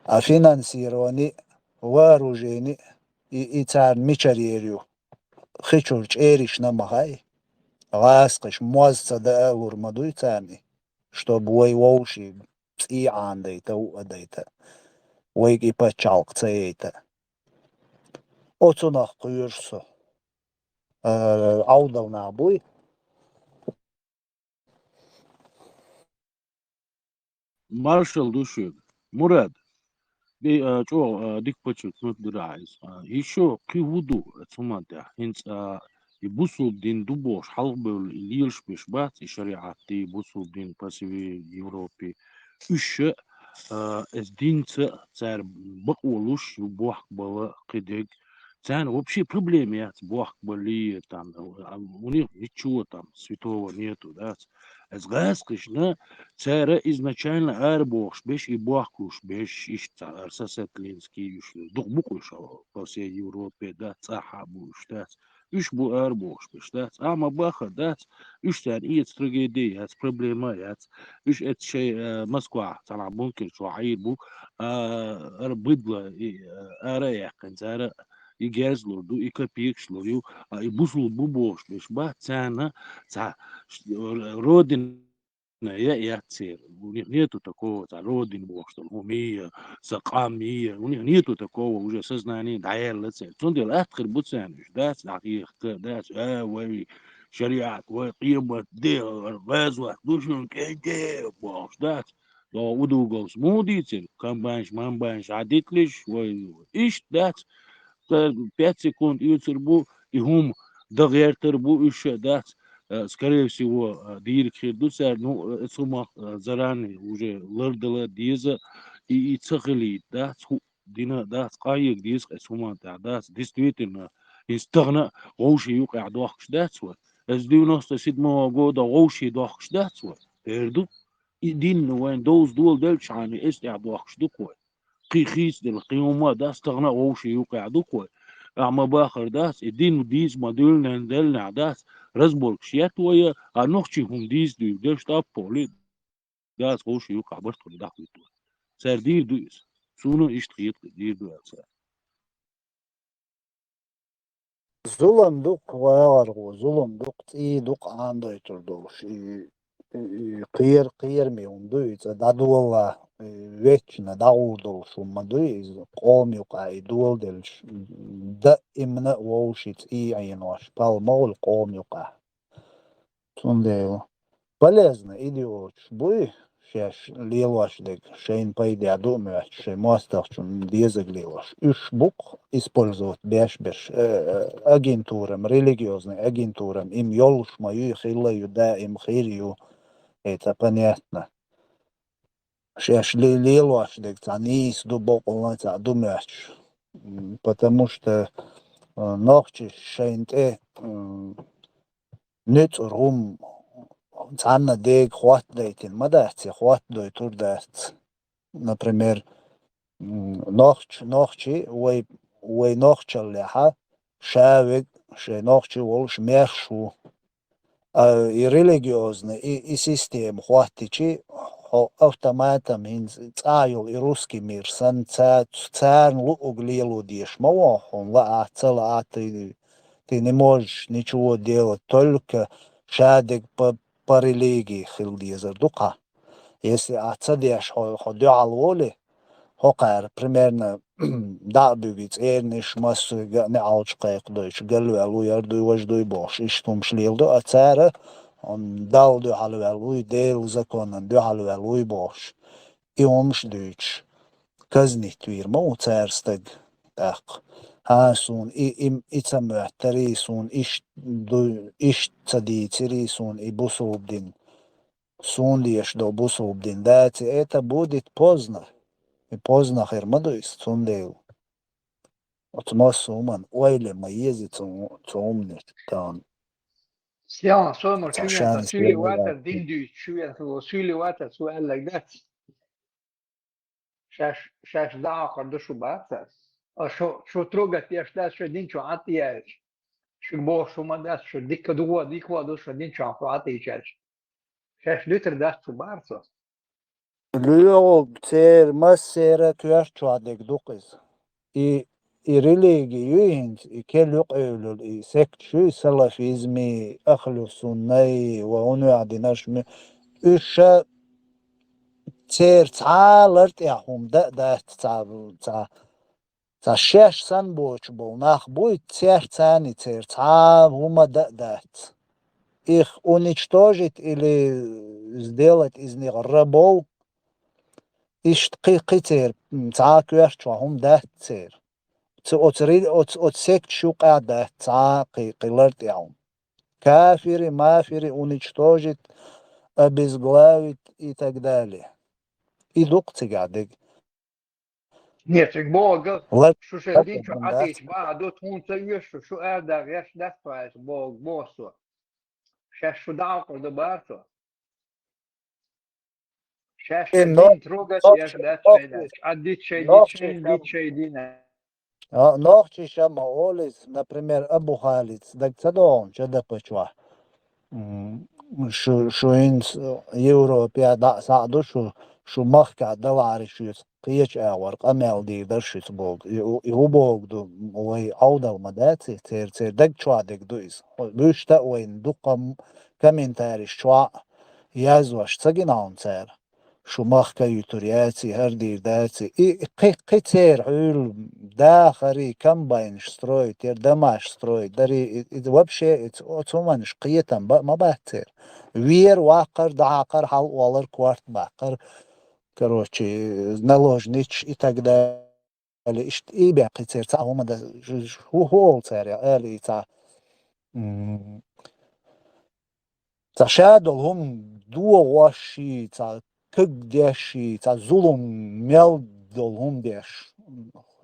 А финансирование, вооружение, и, и царна мичара йийр ю? Хи чуьра чӀеришна ма хаьий? ГӀаскхаш моз ца даа лур ма дуй царна и? чтобы вай вовший цӀий Ӏандайта, ву а дайта, вайга и паччахьалкх ца яйта. Оцунах кхоьруш со. Э, Ӏовдал нах буй? Маршал ду шуьга. Мурад, ди-, а, чӀогӀа, а, дика подчеркнуть дира Ӏа иза. А, ещё кхин хӀун ду, а, цу хӀуман тӀехь? ХӀинца, а, и бусулба дин ду бохуш, хьалхабевлла и лелаш беш бац, и шариӀат ди, бусулба дин по всей Европе. Уьш, а, эс динца цара бакъо луш ю бохкабала кхидерг. Царна вообще проблема яц бохкабале, там, а, у них ничего там святого нету, да. Эс гӀазкхишна, цара изначально арабохуш беш, и бохкалуш беш, иштта цхьа ара Сосетлинский, уьш дукха бу-кх уьш по всей Европе, да, цӀахь а бу уьш, дац. Уьш бу арабохуш беш, дац. Ахьа ма баххара, дац. Уьш царна эца трагеди яц, проблема яц. Уьш эца шайн, э, Москвахь, цхьана бункер чохь Ӏийр бу, а, ара быдла, и, а, ара а яьккхина, цара и герз лур ду, и копейкаш лур ю, а, и бусулба бу бохуш беш бац, царна цхьа ш-, родина я, яц церан. У них нету такого, цхьа родина бохуш долу хӀума я, сан къам я. У них нету такого, уже сознание дӀаяьлла церан. Цундела атта хир бу царна уьш, дац дӀахьехка, дац, а, вай шариат, вай къемат де, гӀазот ду шуна кӀентӀе бохуш, дац. Йо, удугал муха дийцира? Комбайнаш, мамбайнаш, Ӏадитлиш, вай, иштта дац. Ца-, пять секунд оьцур бу, и хӀума дан гӀертар бу, уьш а дац. Э, скорее всего, э, дийриг хир ду цара, ну, э, цу хӀумах, э, заранее уже лардала деза, и, и ца хилийта дац, хӀу, дина дац, къахьега деза, эс хӀуман тӀехь дац. Действительно, иза тахана вовшийн юкъахь дохкуш дац вай. Эс девяносто седьмого года вовшийн дохкуш дац вай. Эр ду. И дин вайн довза доладелчхьана, эс тӀехь дохкуш ду-кх вай. Кхин хийцаделла, кхин хӀума а дац, тахана а вовшийн юкъахь ду-кх вай. Ахьа ма баххара дац, и дин дийца ма дуьйлинехь, деллинехь дац, разборкаш етта вай, а нохчийн хӀума дийца дуьйла, гештапо ли, дац, вовшийн юкъахь барт хуьлу дӀахуьйту вай. Цара дийр ду иза. Суна иштта хета, дийр ду аьлла цара. Зулам ду-кх, вагӀар гӀо, зулам ду-кх, цӀий ду-кх Ӏандойтур долуш. И, и, и кхера-, кхераме хӀума ду, и цӀа дӀадолалахь, и вечно дӀагӀур долуш хӀума ма дуй, иза къоман юкъахь и доладелча, даимна а вовшийн цӀий Ӏенош, пал ма хуьлу къоман юкъахь. Цундела полезно идиоташ буй, шаьш лелош дерг, шайна пайдехь ду а моьттуш, шайн мостагӀчунна дезарг лелош. Уьш бу-кх использовать беш берш, э, э, агентурам, религиозный агентурам, им йолуш ма ю, хилла ю, даим хир ю. Это понятно. Шаьш ле-, лелош дерг цхьа нийса ду, бокъонца ду моьттуш. М, потому что, э, нохчаша шайна тӀе, м, нуьцкъара хӀума цхьанна дега хоттадайтина ма дац, я хоттадойтур дац. Например, м, нохч-, нохчи вай, вай нохчаллехьа, ша верг, шайн нохчи волуш мерш ву. А и религиозный, и, и система хӀоттичи, хьо автоматом хӀинца цӀахь йолу и русский мир санна, ца-, царна луъург лело дезаш ма ву хьуна, лаахь, ца лаахь, ты, ты не можешь ничего делать, только ша дерг по, по религии хила дезар ду-кх. Если ахь ца деш, хьо, хьо дуьхьал волий, хӀокхара примерно дӀа а буьгий, цӀерниш массо а неӀалт кхайкхадойтуш, галваьлла ву, яр дуй, важа дуй бохуш, иштта хӀумаш леладо, а цара, м, Далла дуьхьал ваьлла вуй, Делан законан дуьхьал ваьлла вуй бохуш, и хӀумаш дуьйцуш, казнить вийр ма ву цара стаг тӀаккха. ХӀан, суна и, и, и ца моьттарий, суна иштта ду-, иштта ца дийцирий, суна и бусулба дин, суна дезаш долу бусулба дин даций, это будет поздно. И поздно хир ма ду иза, цундела. Оцу массо а хӀуманна ойла ма еза цу, цу хӀуманах тахана. Сиан, со ма цхьа чуьйра, шанс суьйле ватар дин дуьйцу, чуьйра, суьйле ватар, цо аьлларг дац. Шаьш, шаьш дӀахьокхур ду шу, бац ас. А шу, шу трогать деш дац, шу дин чу Ӏад а яьлча. Шуьга бохуш хӀума дац, шу дика дугӀо, дика ду, шу дин чохь шу Ӏад а йичаьлча. Шаьш дуьтур дац шу, бац ас. ЛоьгӀург церан массеран коьрта чохь дерг ду-кх иза. И, и религи юй хӀинца, и керла юкъа эвлалуш, и секташ юй, салафизми, ахлу суннай ва хӀун юьхь динарш ми-, уьш ша церан цхьа лартӀехь хӀума дан а дац, цхьа, цхьа, цхьа шаьш санна боцуш болу нах буй, церан царна церан цхьа хӀума дан а дац. Их уничтожить или сделать из них рабов, иштта кхин, кхин церан, м, цхьа а коьрта чохь хӀума дац церан. Цу, оцу ри-, оцу, оцу секташ юкъа а дац цхьа а кхин, кхин лартӀехь хӀума. Кафиры, мафиры, уничтожить, обезглавить и так далее. И ду-кх цигахь дерг. Нет, цига боху, лар-, шу шайн дин чу Ӏатийча бахьа ду, тхуна ца оьшу, шу арадаха гӀерташ дац тхо аьлла боху, боху со. Шаьш шу дӀакхур ду бара со. Шаьш шайн дин трогать еш дац шайн даьлча. Ӏаддит шайн дин, шайн дин, шайн дин. А, нохчий ша ма олу иза, например, Абу Халид, даг ца догӀу Чадапа чохь. М, шу, шу хӀинца Европе дӀа а схьа а ду, шу, шу махкахь далахьара шуьца кхечу агӀор къамел дийр дара шуьца боху. И, и хӀун боху ду, вай Ӏовдал ма дац и, церан, церан даг чохь дерг ду иза. Вуьшта а вайна дуккха м-, комментариш чохь а язваш ца гина хьуна цара. Шу махка юьтур яций, хӀара дийр даций. И кхин, кхин церан хьуьлла дахарий, комбайнаш строить яр, домаш строить дарий, и, и вообще и ц-, оцу хӀуманаш кхетам ба-, ма бац церан. Вер ваккхар, дахьакхар, хьал олар, корта баккхар, короче, наложниц и так далее. Иштта и бехк церан цхьа хӀума дан, хӀу-, хӀу олу цара, ала и цхьа, м, цхьа ша долу хӀума догӀоший, цхьа каг деший, цхьа зулам мел долу хӀума деш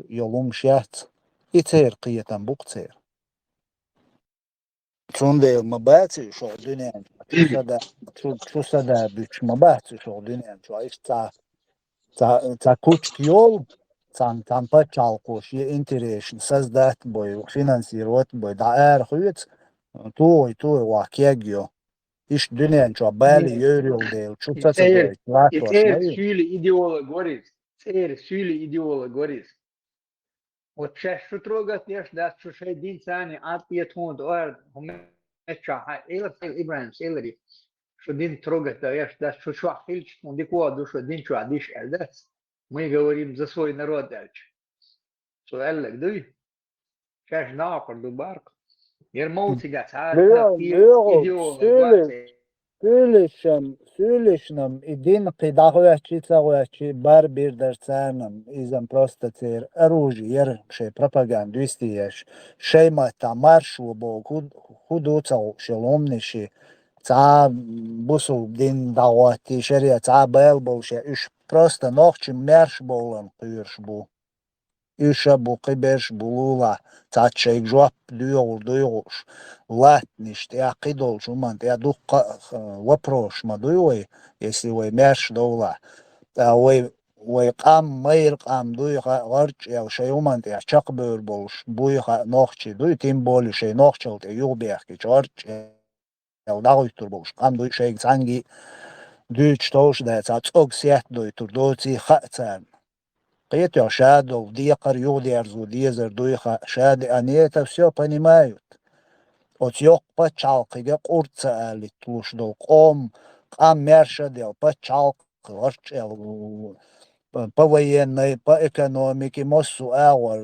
йолу хӀумаш яц. И церан кхетам бу-кх церан. Цундела ма бац уьш хӀокху дуьнен чу, чу сада-, чу, чу садабуьтуш ма бац уьш хӀокху дуьнен чу. Иштта цхьа, цхьа, цхьа кучка йолу, цхьана, цхьана пачхьалкхо шен интересашна создать бой, финансировать бой, дӀа ара хоьцу, тухий, тухий, охьа кег йо. Иштта дуьнен чохь бале йойр йолу дела, чу ца ца дойту, латтош ма ю. ЦӀера суьйле идеолог вар иза. ЦӀера суьйле идеолог вар иза. Вот шаьш шу трогать деш дац, шу шайн дин царний Ӏад тӀе тхуна тӀе ара, хӀума меттачохь хьан элар, элар ИбрахӀимс эларе. Шу дин трогать дан еш дац, шу чохь хилча тхуна дика ду, шу дин чохь диш аьлла дац. Мы говорим за свой народ аьлча. Цо аьлларг дуй? Шаьш накъур ду баркъ. Яра мовцигахь цхьа а идеолог вац. Суьйлишнам, суьйлишнам и дин кхин дӀахоьттича а, ца хоьттича а, бар бир дара царна, иза просто церан оружие яра шайн пропаганду вистхиеш. Шайн маттахь маршо боху, хӀу, хӀу ду ца хууш йолу хӀуманаш, цхьа а бусулба дин дӀахӀоттий, шариӀат цхьа а бала болуш, уьш просто нохчийн маьрша бовларна кхоьруш бу. Уьш а бу, кхиберш а бу лулахь, цхьацца шайга жоп доьхур дуй хууш, латтанаш тӀехь, кхидолчу хӀуманна тӀехь дуккха а, э, вопросаш ма дуй вай, если вай маьрша довлахь. ТӀаккха вай, вай къам, майра къам дуй, гӀа-, гӀарчӀел шайн хӀуманна тӀехь чекхбевр болуш буй хаьа, нохчий дуй, тем более шайн нохчалла тӀе юхабехкича гӀарчӀел дӀахӀуьттур болуш къам дуй, шайга цхьаьнгге а дуьйцуш товш дац, цхьа цӀог сет дойтур доций хаьа царна. Кхетий, ша долу декхар юхадерзо дезар дуй хаьа, ша де-, они это всё понимают. Оцу йоккха пачхьалкхига къурд ца алийталуш долу къоман къам маьрша а делла, пачхьалкх гӀарчӀел, по военной, по экономике, массо а агӀор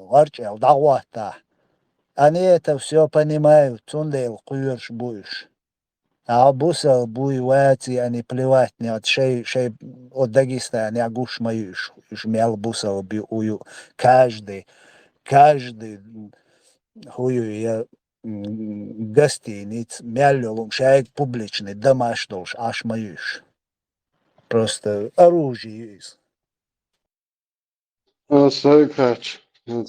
гӀарчӀел дӀахӀоттахь. Они это всё понимают, цундела кхоьруш бу уьш. Ахьа бусалба вуй, ваций, они плевать не, шай, шай, о, Дагестанехь гуш ма ю уьш, уьш мел бусалба ю, у ю. Каждый, каждый, хӀу ю, я, м, гостиница, мел йолу, шайга публичный домаш долуш Ӏаш ма ю уьш. Просто оружие ю иза. Ас сайга хаьттича,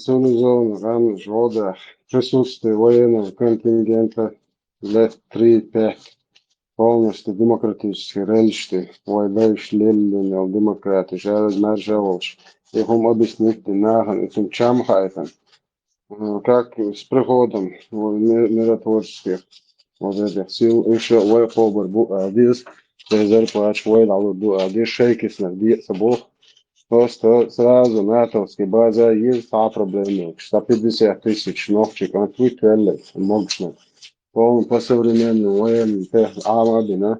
цуьнан зовна гӀамаш гӀо дахь, присутствие военного контингента лет три-пять, полностью демократический рельсашкахь, вай дайша леллина йолу демократия, шаьрда маьрша а волуш, и хӀума объяснить дина нахана, и цуьнан чам хаийтина. М, как с приходом, вот, ми-, миротворческих вот этих сил, уьш вай кхобур бу ала деза, шайн зарплаташ вай дӀалур ду ала деза, шайн киснах де а ца боху. Просто сразу натовский база еза цхьа а проблема йолуш. Ста пятьдесят тысяч нохчий кӀант вуьту велларг, могушнарг. Полный по современному военный техника Ӏама а бина,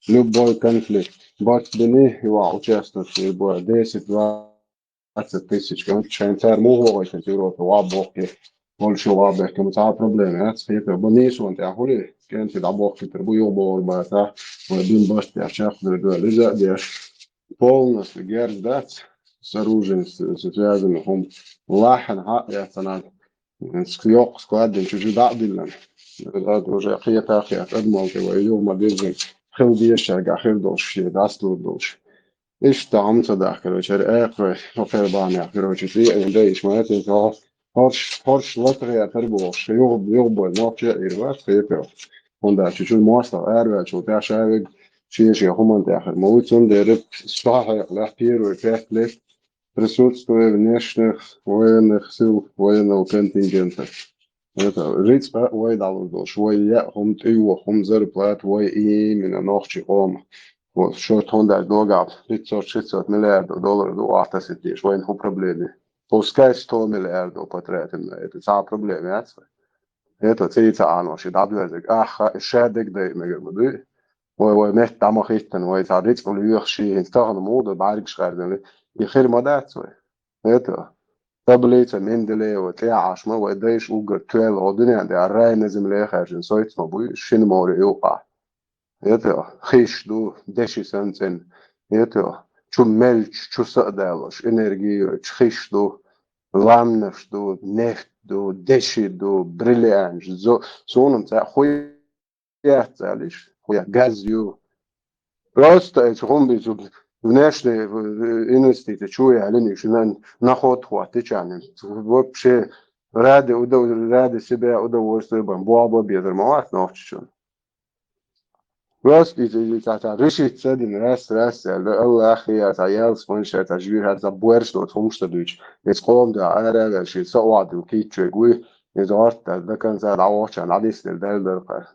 любой конфликт. барт бини, и ва участвовать бу десять, двадцать тысяч кем, шайн цар мугӀо гӀайтан Европа ва бохки, Польша ва бехкам, цхьа проблема яц, хетар бу нийсван тӀехули, кенти дӀабохки тар бу югӀ богӀур баца, вай бин барт тӀех чакхдур дуа лиза деш. Полностью герз дац, с оружием с-, с-, связанных, хӀум лахьан хьаъ яцанан, ск-, йокъ складдин чужу дӀадиллан. Уже кхета хет, адмалки вай югӀ ма деззин, хил дешарга хир долуш шен, дастур долуш. Иштта хӀума ца дахь, короче, ара экхарой, хӀокхеран бахьанех, короче, цӀе а йина дайиш ма яц, иза хӀорш, хӀорш латагӀе тар бохуш, югӀ-, югӀбой нохча а ира вац, хетар. ХӀунда аьлча чу мостагӀа араваьллачул тӀаьхьа ша вег шен-шен хӀуманна тӀехь хир ма ву, цундела со хьекъалехь первые пять лет присутствие внешних военных сил, военного контингента. Это рицкъа вай дӀалур долуш, вай яа хӀума, тӀейоха хӀума, зарплата вай именно нохчий къомах. Вот, шорта хӀунда аьлча догахь пятьсот-шестьсот миллиардов доллар ду ахь тасийтеш, вайна хӀун проблема? Пускай сто миллиардов потратим на это, цхьа проблема яц вай. Это цӀий ца Ӏанош и дӀадоьрзург, аха, и ша дегдай мегар ма дуй. Вай, вай метта дӀа ма хӀиттина, вай цхьа рицкъ лоьхуш ший хӀинца тахана муха ду бӀаьргаш гӀаьрдина, и хир ма дац вай. Это таблица Менделеева тӀехь Ӏаш ма вай дайша уггар тоьлла гӀо дуьнен тӀехь рай на земле хаьржина сойтта ма буй, шина море юкъахь. Это хиш ду, деши санна цӀена. Это чу мелча, чу са а далош, энерги йойтуш хиш ду, ламнаш ду, нефть ду, деши ду, бриллианташ, зо-, суна-м цхьа хуй яц аьлла иштта, хуя газ ю. Просто эцу хӀума бийцу внешние, э, инвестиции чу ялинийш, на, находка хӀоттичарна. Вообще, ради удов-, ради себя удовольствие бан, боба безар ма вац нохчичун. Просто иза, иза цхьа, цхьа решить ца дина, раз, раз, аьлла, Аллах я, цхьа ялс, ман ша, цхьа жуьйра, цхьа боьрш доцу хӀумаш ца дуьйцу. Иза къома да, ара а ваьлла, шен са а вадуьлу кийччойг вуй, иза гӀорта, дакан ца дӀавохчарна, дӀадиснарг даьлла дара кхара.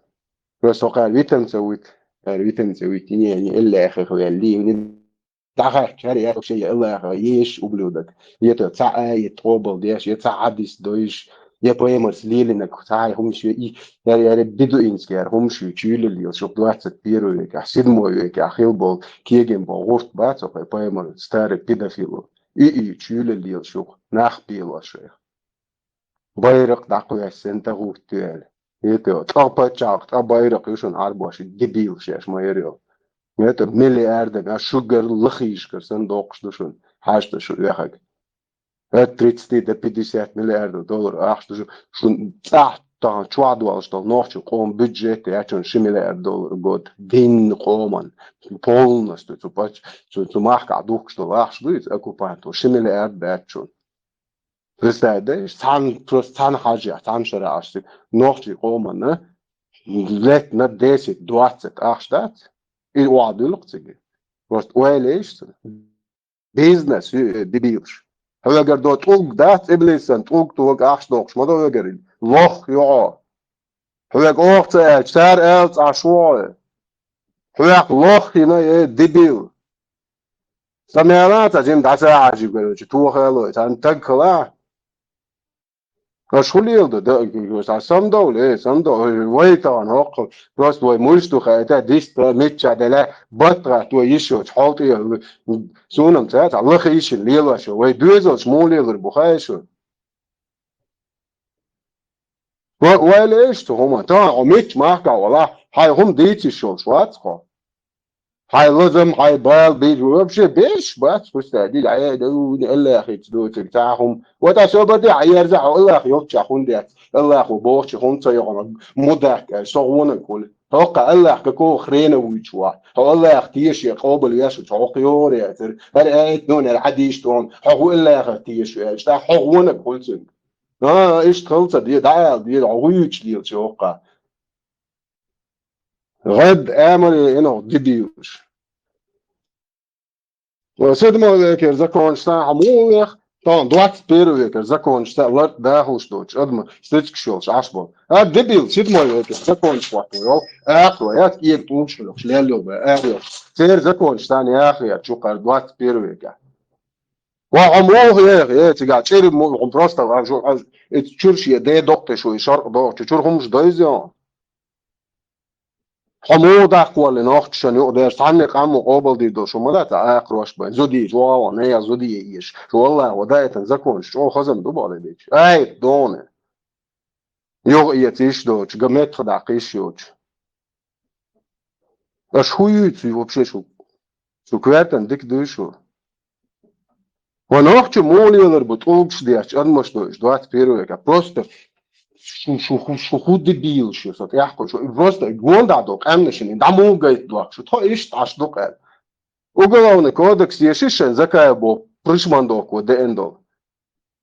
Просто со кхара витам ца вуьту, кхара витам ца вуьту, не, не, Аллахах ваьлла, не, дӀахаьттачара яра шен Аллаха, еш ублюдок. Ето, цхьа а, ето, къобал деш, е цхьа хьадис дойш, е паймарс лелинаг, цхьа а хӀумаш ю, и, яра, яра, бедуинский яра хӀумаш ю, чуьйлаллел, шух двадцать первый векахь, седьмой векахь, хил бол, кегин бол, гӀурт бац, окхай паймар, старый педофилу. И, и, чуьйлаллел шух, нах пелош шайх. Байракъ дӀакхоьссина тӀагӀутту аьлла. ХӀета, ткъа паччахьалкх, ткъа байракъ ю шуна Ӏарбош, дебил шаьш ма яр йо. ХӀета, миллиардами, а шугара лахийшкара санна доккхуш ду шуна, хьаьжта шу оьхаг. От тридцати до пятидесяти миллиардов долларов ахча ду шу, шуна цӀахь тахана чохь долуш долу нохчийн къоман бюджет яц шуна ши миллиард доллар год. Динна къоман, полностью цу пач-, цу, цу махкахь духкуш долу ахча ду иза оккупанту, ши миллиард дац шуна. Представь, да, цхьана, просто цхьана хьажа, цхьана шара Ӏаш цига нохчийн къоманна лет на десять, двадцать ахча дац, и охьадуьллу цига. Просто ойла еш цуьнан. Бизнес ю, э, дебилаш. Хьоьгара до тӀулг дац, иблисан тӀулг тога ахча доккхуш ма до хьоьгара. Лох ю хьо. Хьоьга оха ца аьлча, цара аьлла цӀа шу хьо. Хьоьх лох йина, э, дебил. Сан мела цхьа жима дӀасахьажий, короче, тохалой, царна таг хала. Аша хӀун леладо, да, цхьа самадовла, э, самадовла, вай тахана хӀокху, просто вай муьлш ду хаита, диста, мичча делла, баттахьа то йиш йоцу, хьол тӀе, суна-м цхьа, цхьа лаха йишина лелош, вай доьзалш муха лелар бу хаий шу? Ва-, вай леш цу хӀума, тахана хьо мичча махкахь валахь, хьайн хӀума дийца йиш йолуш вац хьо. Хьайн лазам, хьайн бала бийр, вообще беш бац, хӀуста дил, хьайн да, у, Аллахица доцург, цхьа хӀума. Вот особо де, хьан ерза хьо Аллах йолчча хӀун дец? Аллахо бохучу хӀума ца йохуна, мудак аьлла, со гӀонаг хуьлу. ХӀокха Аллах какого хрена вуьйчу вахь? Хьо Аллах теша, къобал веш ву, хьо хьох йора яцара. ХӀара аят, ну, нера хьадийш тохуна, хьо хӀу Аллахах теша аьлча, тӀаккха хьо гӀонаг хуьлу цуьнга. А, иштта хала ца де, дӀаала де, хьо гӀуьйчу лелачу хӀокха. ГӀед амале иногӀ дибийлаш. Седьмой векера законаш сан хьан муха вех, тон двадцать первый векера законаш сан ларт дахалуш доцуш, адма стицкаш йолуш Ӏаш бо. А дебил, седьмой векера законаш хӀотто йол, ахло, яц, ига тӀулгаш хьоьхуш, лел йол бай, ар йол. Церан законаш сан яхъяр чукхар двадцать первый века. Ва хьо муха ех, е, цигахь чӀири му-, хьо просто, а, жу-, а, эцу чуьра шен ден доккхуш ву, и шаркъ дохучу чуьра хӀумаш дойза йо. Хьо муха даккха воллу нохчашна юкъа дерш, цхьанне къаммо къобалдийр долуш хӀума дац, а, акхарош бен. Зудийча вогӀа вон, я зудий езаш. Валлахи, ва даийтан законаш чӀогӀа хазан ду боху дечу. Ай, доне. Юха эца йиш доцуш, га меттах даккха йиш йоцуш. Аша хӀун юьйцу вообще шу? Шу коьртан дика дуй шу? Ва нохчо муха лелар бу тӀулгаш детташ, адамаш ду уьш двадцать первый века. Просто шу, шу, шу, шу хӀун дебилаш ю со тӀехь кху, шу просто гондахь долу къаьмнашна дӀа муха гайта дохку шу? Тхо иштта Ӏаш ду къаьл. Уголовный кодекс еши шайн Закаев боху пришмандовко деана долу.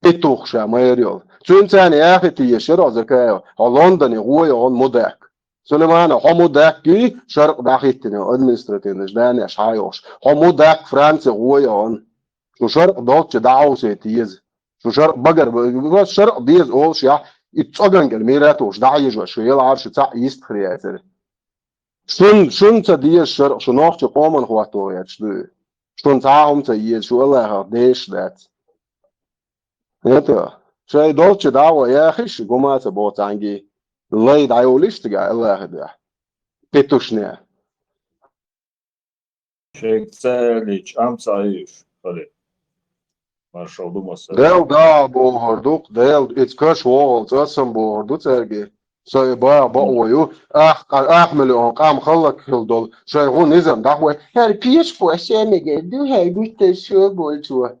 Петух ша майра йолу. Цуьнан царна яхийта еш яра Закаев, хьо Лондоне гӀо йогӀун мудак. Сулейманов, хьо мудаккий, шаркъ дӀахӀиттина административный зданеш хьан йохуш. Хьо мудак Франце гӀо йогӀун. Шу шаркъ долчча дӀахьовсийта еза. Шу шаркъ багар, шаркъ деза олуш яхь, и цӀоган кӀел мира тухуш дӀахьежош, шу яла Ӏаршу цхьаъ йистхир яцара. Шун, шун ца деза шаркъ, шу нохча къоман хӀотто гӀерташ дуй. Шун цхьа а хӀума ца еза, шу Аллахах дезаш дац. ХӀета, шайн долчча дӀа а ван яхиш, гума а ца боху цхьаьнгге. Лай дӀайолуш цигахь Аллахе дуьхьа. Петушне. Шайга ца аьллича, амца Ӏийуш, хали. Маршал ду масса. Дел да бохур ду, Дел, иц каш вогӀал цӀасам бохур ду цаьрге. Со и баха бакъо ю. Ах, ах миллион къам халлак хила долу. Шайн гӀу низам дахвай. ХӀара пеш фо семеге ду, хӀай гуттар шо болчо.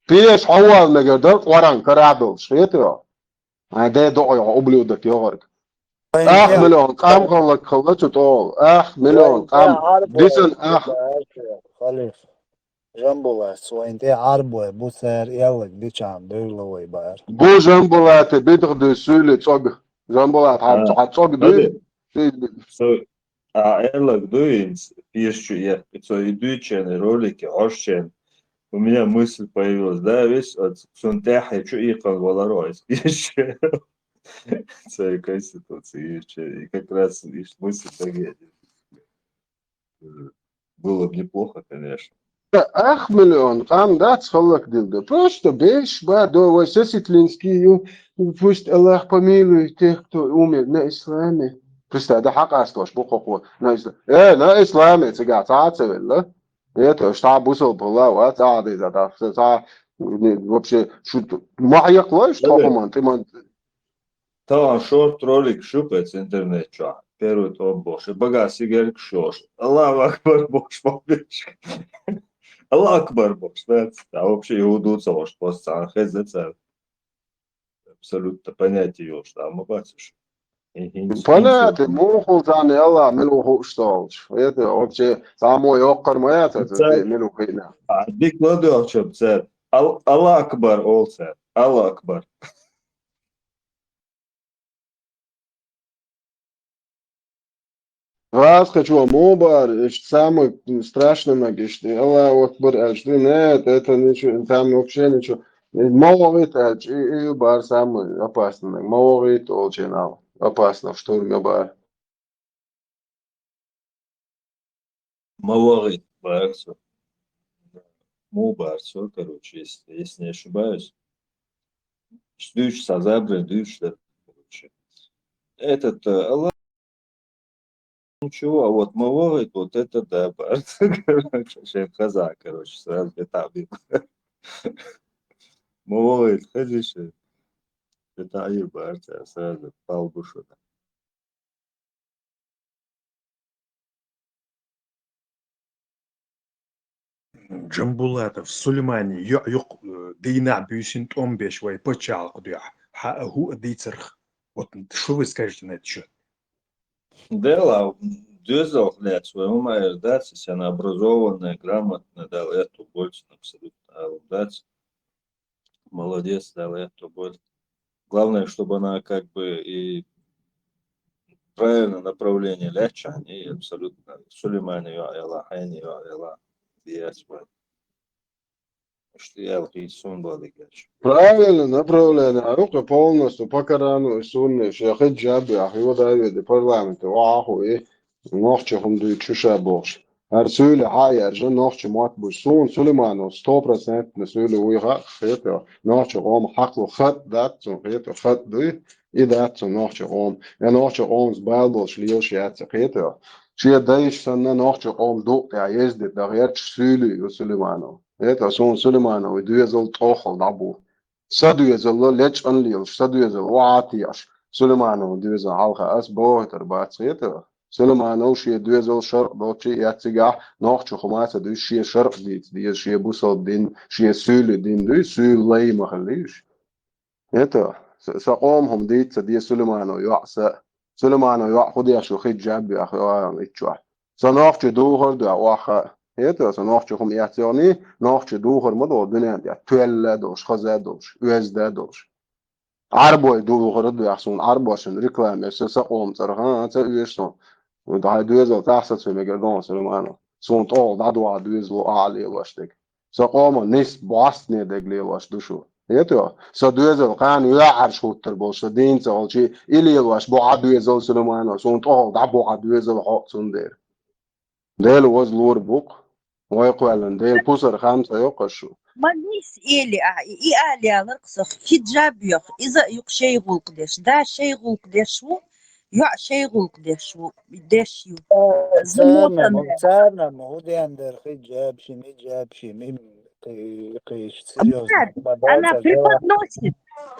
Пеш хьовал мегар дар къоран кара долуш, хетаро? Ай, де докъой хьо ублюдок йогӀарг. Ах миллион къам халлак хала цу тӀол. Ах миллион къам. Дисан ах. Халиф. Жамбулат, вайн тӀе Ӏарбой бу цара эллаг дичахьа девлла вай бара. Бу Жамбулате бидах дуй суьйле цӀог. Жамбулат хьан, хьан цӀог дуй? Со, а, эллаг дуй, инц, пеш чу ехь, со и дуьйчен, ролики, хьошчен. У меня мысль появилась, да, весь, от, сун тӀехь чу икхал валаро, из пеш. Цай конституция, и чё, и как раз и мысль такая. Было бы неплохо, конечно. Ах миллион къам дац халлак дилда. Просто беш ба до вай сеситлинский ю. Пусть Аллах помилует тех, кто умер на исламе. Представь, да хьакъастош бу хохо на исламе. Э, на исламе цигахь цхьа а ца велла. Это, ша бусалба хилла вац, а, деза, да, ца, ца, вообще, шу, ма хьекхалой, шу тхо хӀуман, тӀе ман. Тахана шорт ролик шу кхец интернет чохь. Первый топ бохуш. Бага сигерг шош. Аллаху акбар бохуш бохуш. Аллаху акбар бохуш, да? Да, вообще, иуду ца ваш, просто царна хеза цара. Абсолютно понятие йолуш, да, ма бацаш. Понятие, муха хул царна, Аллах, мила ву хууш ца волчу. Это вообще, само йоккхар ма яц, это, мила ву хиъна. А, дик ладоьгӀча цара. Ал-, Аллаху акбар, ол цара. Аллаху акбар. Газ кхечо муха бара, иштта самый страшный маг, иштта Аллаху акбар аьлча ду, нет, это ничего, там вообще ничего. Ма вогӀийта аьлча, и, и ю бара самый опасный маг. Ма вогӀийта олченал, опасно в штурме бара. Ма вогӀийта бара цо. Муха бара цо, короче, если, если не ошибаюсь. Дуьйцуш, цхьа забрин дуьйцуш дара, короче. Этот, э, Аллах, ничего, а вот ма вогӀийта, вот это да, бара. Короче, шайн хаза, короче, сразу это обид. Ма вогӀийта, хезиш. Это аю бара, сразу палбушу. Джамбулатов Сулеймани йоӀ юкъ, э, дийнахь буьйсина тӀом беш вай пачхьалкх дуьхьа. Хьа а хӀу а дийцарх. Вот что вы скажете на этот счёт? Дела, доьзалх лаьцна вай хӀума эр дац, если она образованная, грамотная, Дала аьтту бойла цунна абсолютно, ала дац. Молодец, Дала аьтту бойла. Главное, чтобы она как бы и правильное направление лаьцча, и абсолютно Сулеймана йоӀ яла, хьайна йоӀ яла, диэс вай. Что я вот и сон бадыгаш. Правильно направление, а рука полностью по Корану и Сунне, шехид джаби, ах, его даёт и парламент, и ваху, и нохчи хум дуй чуша бохш. ХӀара суьйла хьа а яржа, нохча мотт буьйцу. Суна Сулейманов сто процентов суьйла вуй хаьа, кхетаво. Нохча къоман хьакъ лу хатӀ дац цунна, кхетаво, хатӀ дуй, и дац цунна нохча къоман. Я нохча къоманца бала болуш лелаш яц, кхетаво. Шен дайша санна нохчий къоман дукъ тӀехь езде дахьерчу суьйлий ю Сулейманов. ХӀета, суна Сулеймановн доьзал тӀохал дӀабу. Сан доьзал лечкъан лелаш, сан доьзал охьа а теӀаш, Сулеймановн доьзал хьалха ас бохуьйтур бац, хета. Сулейманов шен доьзал шарӀ долчу а эццигахь нохчо хӀума а ца дуьйцу, шен шарӀ дийца деза, шен бусалба дин, шен суьйлий дин дуй, суьйлий лай ма хилла уьш. ХӀета, сан къоман хӀума дийца ца деза Сулейманов йоӀ сан. Сулейманов йоӀ хӀун деш ву хиджаб яха йоӀ итт чохь. Сан нохчий духар а дуьхьа охьа. ХӀета, сан нохчий хӀума эцна йогӀний, нохчий духар ма долу дуьнен тӀехь, тоьлла а долуш, хаза а долуш, оьзда а долуш. Ӏарбой духар а дуьхьа суна, Ӏарбошна реклама еш, сан, сан къоман цӀарах а ца оьшу суна. Хьайн доьзал тӀехь сацо мегар ду хьуна, Сулейманов. Суна тӀехула дӀадохьа доьзало ахьа лелош дерг. Сан къоман нисбо бӀостане дерг лелош ду шу. ХӀета, сан доьзал кхана йоьӀарш хӀуттур болуш, сан дийна ца хилча, и лелош бу хьан доьзал, Сулейманов, суна тӀехула дӀабу хьан доьзал хьо а цундела. Дела ваза лур бу-кх. Вай кхоьллина Дела пусар хам ца йоккхуш шу. Ма нийса эли ахьа, и, и али аларх сох, хиджаб йох, иза а юкъ шай гӀуллакх деш, да шай гӀуллакх деш ву, йоӀ шай гӀуллакх деш ву, деш ю. Царна ма, царна ма хӀун ден дара хиджаб ши, миджаб ши, ми кхи-, кхиш, серьёзно. Она преподносит.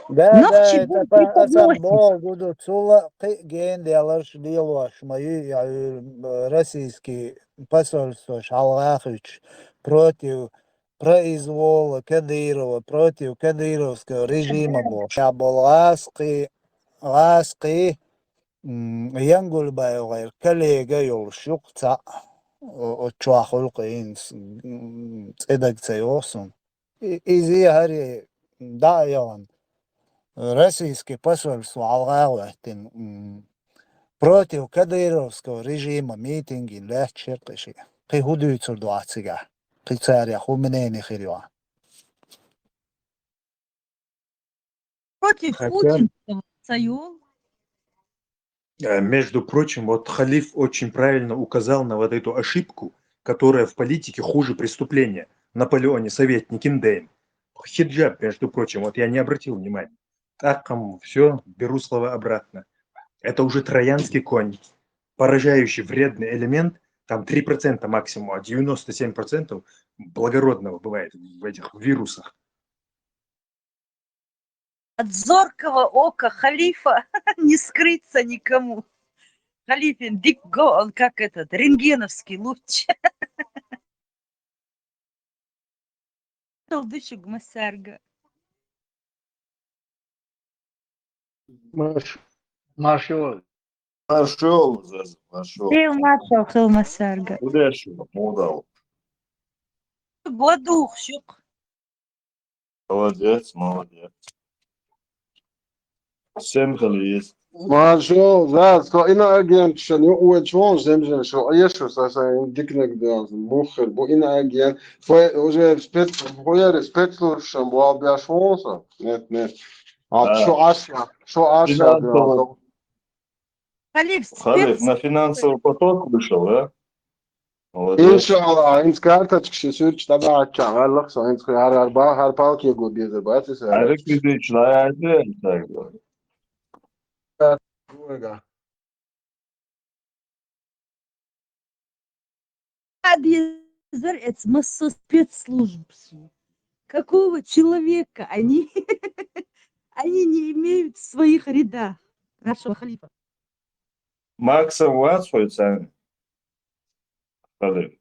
Да, да, это аса богу ду, цул а кхин а гена деларш лелош ма ю, я, э, российский посольствош хьалха а хуьттуш против произвола Кадырова, против кадыровского режима бохуш. Я болу гӀаскхи, гӀаскхи, м, Янгульбаев гӀайра коллега йолуш ю-кх цхьаъ, о-, оцу чохь хуьлу-кх хӀинца, м, цӀе дага ца йогӀу суна. И-, иза хӀара дӀа а яхана, российский посольство хьалха а гӀоьттина, м, против кадыровского режима митинг йина лаьтташ яра-кх и шиъ. Кхин хӀун дуьйцур ду ахь цигахь? Кхин царех хӀун мнение хир ю ахь? Против Путина ца йолу. Э, между прочим, вот Халиф очень правильно указал на вот эту ошибку, которая в политике хуже преступления. Наполеоне советник индейм. Хиджаб, между прочим, вот я не обратил внимания. Так, всё, беру слова обратно. Это уже троянский конь, поражающий вредный элемент, там три процента максимум, а девяносто семь процентов благородного бывает в этих вирусах. От зоркого ока Халифа не скрыться никому. Халифин дик го, он как этот, рентгеновский луч. Дышиг массарга. Маш-, Машо. Маршо, Заза, маршо. Дел маршо, хил массарга. Удеш, мудал. Гладух, шук. Молодец, молодец. Всем хализ. Маршо, Заза, со иноагент шен юкъа вен чуон, земжен шо, а еш шо, са, са, дикнаг да, муххер, бу иноагент. Фе, уже спец-, хуяри спецслужб шен буал беш вон со. Нет, нет. А, а, шо аша, шо аша, да, со. Халиф, Халиф, спец-, на финансовый поток вышел, да? Молодец. Иншалла, хӀинца карточка ши суьрташ дӀабаьхьаччахь, ваьллакх со, хӀинца хӀара, хӀара ба-, хӀара палке го дезар бац иза. Хьарак дидича лаяйте, так да. Дезар эца масса спецслужб. Какого человека они, они не имеют в своих рядах, нашего халифа? Макса вац хьо царна? Халиф.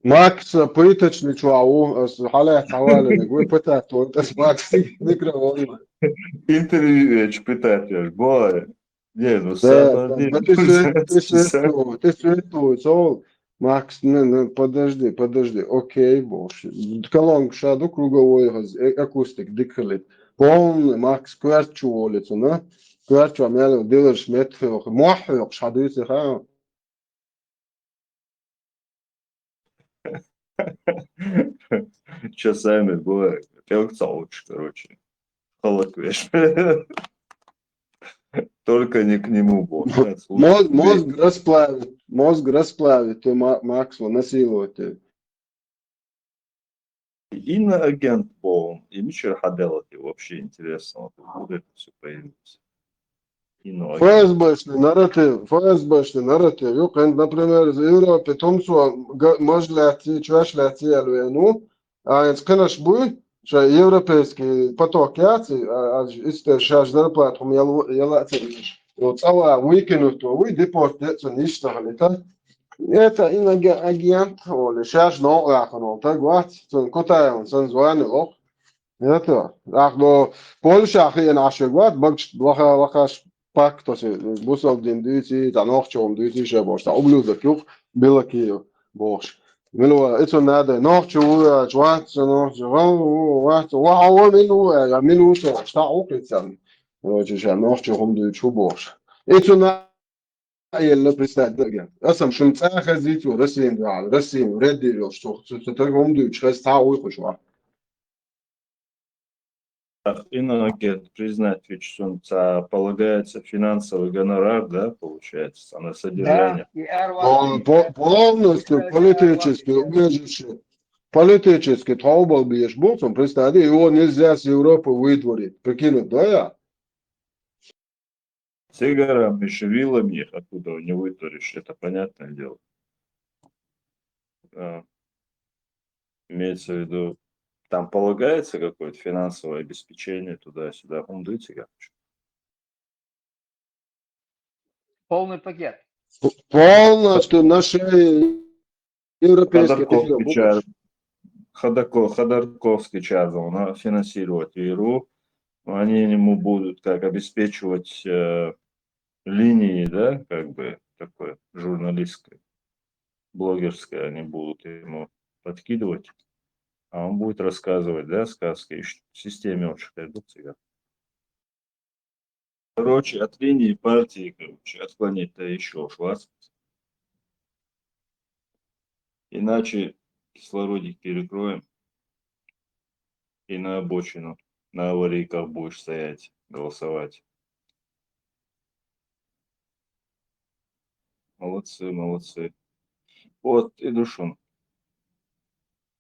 Макс пыточный чохь ву, ас хьалаьцна хьавалинарг ву, пытать волу, ас Макс микрофон. Интервью ечу пытать еш, бой. Не, ну, да, сам да, один. Да, ты свет-, ты светлый, ты светлый, сол. Макс, не, не, подожди, подожди, окей, бохуш. Колонка ша ду круговой, хаз-, э, акустик дика хилит. Полный Макс коьрта чу волу цунна. Коьрта чу мел диларш меттахь хьоькху. Мохь хьоькхуш хьан дуьйцу хьан? Часами бывает. Певца лучше, короче. Холок веш. Только не к нему, бо. Мозг, мозг расплавит. Мозг расплавит, ты, Ма-, Макс, вон насиловать. Иноагент боху, и мичара хьаделла те вообще интересно, вот откуда это всё появилось? Ф С Б-шный нарратив, Ф С Б-шный нарратив ю, кхин, например, из Европе тумсо га-, маж лаьций, чоьш лаьций аьлла веана ву, а хӀинца кхинаш буй, ша европейский поток яций, а, а, иштта шаьш зарплата хӀума яла, яла а ца еш. Йо, цӀа ван выкинуть вуй, депорт де цунна йиш ца хилийта. Это иноагент, олий, шаьш новкъа яхана волу таг вац, цунна Кутаевна санна звонил оха. Это, ахь до Польша хиъна Ӏаш вегвац, багаш лаха-, лахаш пакт оцу бусалба дин дуьйций, цхьа нохчо хӀума дуьйций ша бохуш, цхьа ублюдок юкъа, Белокиев бохуш. Мила вара, и цунна надай, нохчо ву аьлча, вац со нохчо, гӀан ву, вац, ваха ву, мила ву аьлла, мила ву со, цхьаъ ву кхин царна. Короче, ша нохчо хӀума дуьйцуш ву бохуш. И цунна а елла, представь, дагахь. Аса-м шуна цӀа хезий цо, Россин дуьхьал, Россин вред дийр йолуш, цо, цо, цо таг хӀума дуьйцуш, хеза цхьа а вуй хуш вац. Ах, иноагент признать вича цунна цхьа полагается финансовый гонорар, да, получается, цхьа на содержание. Да, и Эрван, Он и по-, Эрван полностью политически убежище, политически тховбал беш бу, цунна, представь, его нельзя с Европы выдворить. Прикинуть, да, я? Цигара мишевилами их оттуда не вытуришь, это понятное дело. А, имеется в виду, там полагается какое-то финансовое обеспечение туда-сюда. Хум дуйте, короче. Полный пакет. Полностью на шее европейских Ходорковский лидеров чар-, будешь? Ходоко-, Ходорковский чар, он, а, финансировать ИРУ. Они ему будут как обеспечивать, э, линии, да, как бы такое журналистское, блогерское, они будут ему подкидывать, а он будет рассказывать, да, сказки, и ш-, системе очень продукция. Короче, от линии партии, короче, отклонить-то еще уж вас. Иначе кислородик перекроем. И на обочину, на аварийках будешь стоять, голосовать. Молодцы, молодцы. Вот, и душун.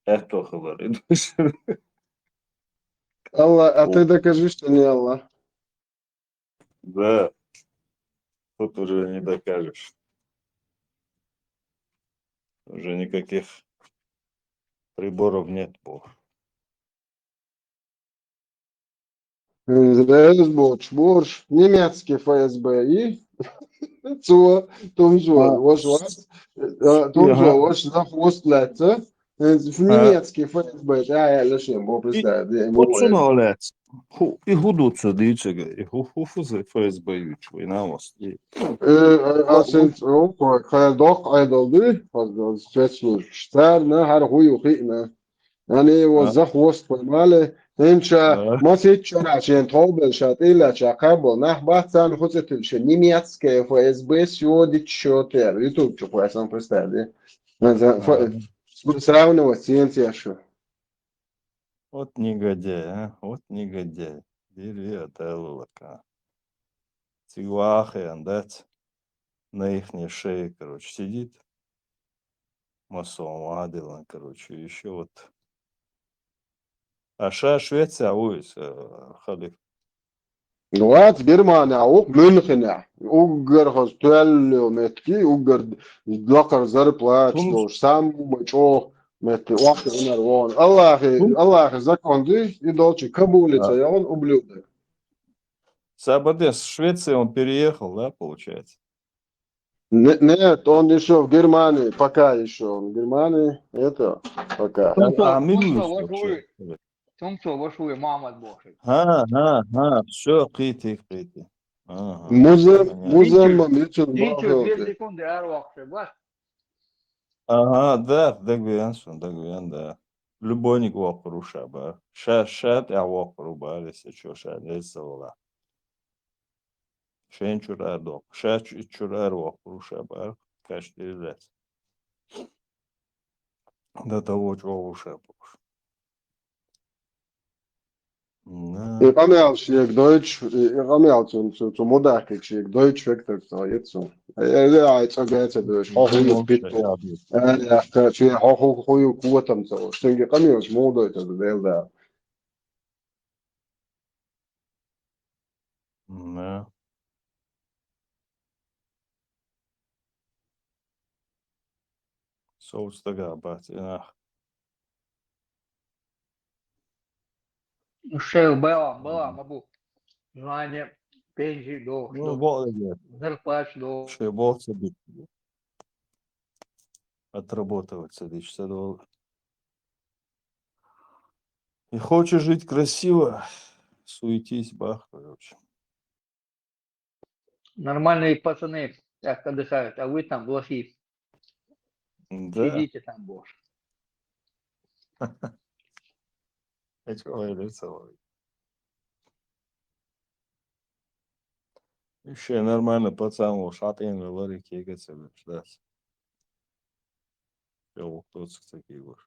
Это хабар, и душун. Алла, а ты докажи, что не Алла. Да. Тут уже не докажешь. Уже никаких приборов нет, бо. Зря боч, борш, немецкий Ф С Б и цо, тумзо, А. Ваш вац, а, тумзо, Ага. Ваш за хвост лаьца, Э, А. Немецкий Ф С Б, да, я лишним, бо, И представь, да, ему вот что это. Нравится. Ху-, и ху дуца дичага, и ху, ху, ху за Ф С Б ючу, и на вас, и Э, э, а Ну, сен-, ну, кой, кой, док, ай, долды, спецслужб. Штар, на, хар, хую, хи, на. Они его А. За хвост поймали. Тем ша, А. Масит чора, чен, тобел, ша, тила, ша, кабо, нах, бацан, хуцетил, ша, немецкая Ф С Б, сёдит, шо, тер, YouTube, чё, хуя, сам представь, да. А, за, А. фа-, Сравнивать с Янсиашем. Вот негодяй, а? Вот негодяй. Дери отдал лака. Цигвахи андать. На ихней шее, короче, сидит. Масон Ваделан, короче, ещё вот. А ша Швеция уйс, э, халиф. Вац Германия, ух Мюнхене. Уггар хаз туаллю метки, уггар лакар зарплат, Тун- что самый чо метки, ух, унар вон. Аллахи, Тун- Аллахи закон ди, и долчи кабулица, Да. И он ублюдок. Сабадес, Швеция он переехал, да, получается? Не-, нет, он ещё в Германии, пока ещё он в Германии, это, пока. Тумсо, А, тумсо, милуйста, вообще. Тумсо, вашули, мамад бохи. Ха, ха, ха, всё, кхити, кхити. Ага, Музем-, понятно. Музем-, Динчу, мам, ючун динчу, бахал две ты. Секунды, ар вахше, баш. Ага, да, дагвиан сон, дагвиан, да. Любойник вокруша, ба. Ша, ша, я вокру, ба, если чё, ша, леза вала. Шен чура док. Ша чу-, чура вокруша, ба. Каш дирзас. До того, чё уша, ба. На. И къамел шиек дойч, и, и къамел цун, цун, цун мудакик шиек дойч вектор цо, и цун. Э, э, э, ай, цо гаца дойч, хо, хо, Ну, питу. Я, я. Э, я, ка, чи, хо, хо, хо, ю, куатам цо. Сенги къамел ш мудой та дел да. На. Соц дагабац, инах. Ну, шел, была, была, могу. Желание пенсии до, Ну, бо-, зарплату до. Шебол цадыч. Отработать цадыч, цадол. И хочешь жить красиво, суетись, бах, короче. Нормальные пацаны так отдыхают, а вы там плохие. Да. Сидите там, боже. Эч олай дер салой. Вообще нормально, пацан, ол шатын лари кеге цебе, да. Ёлук тоск цеги, боже.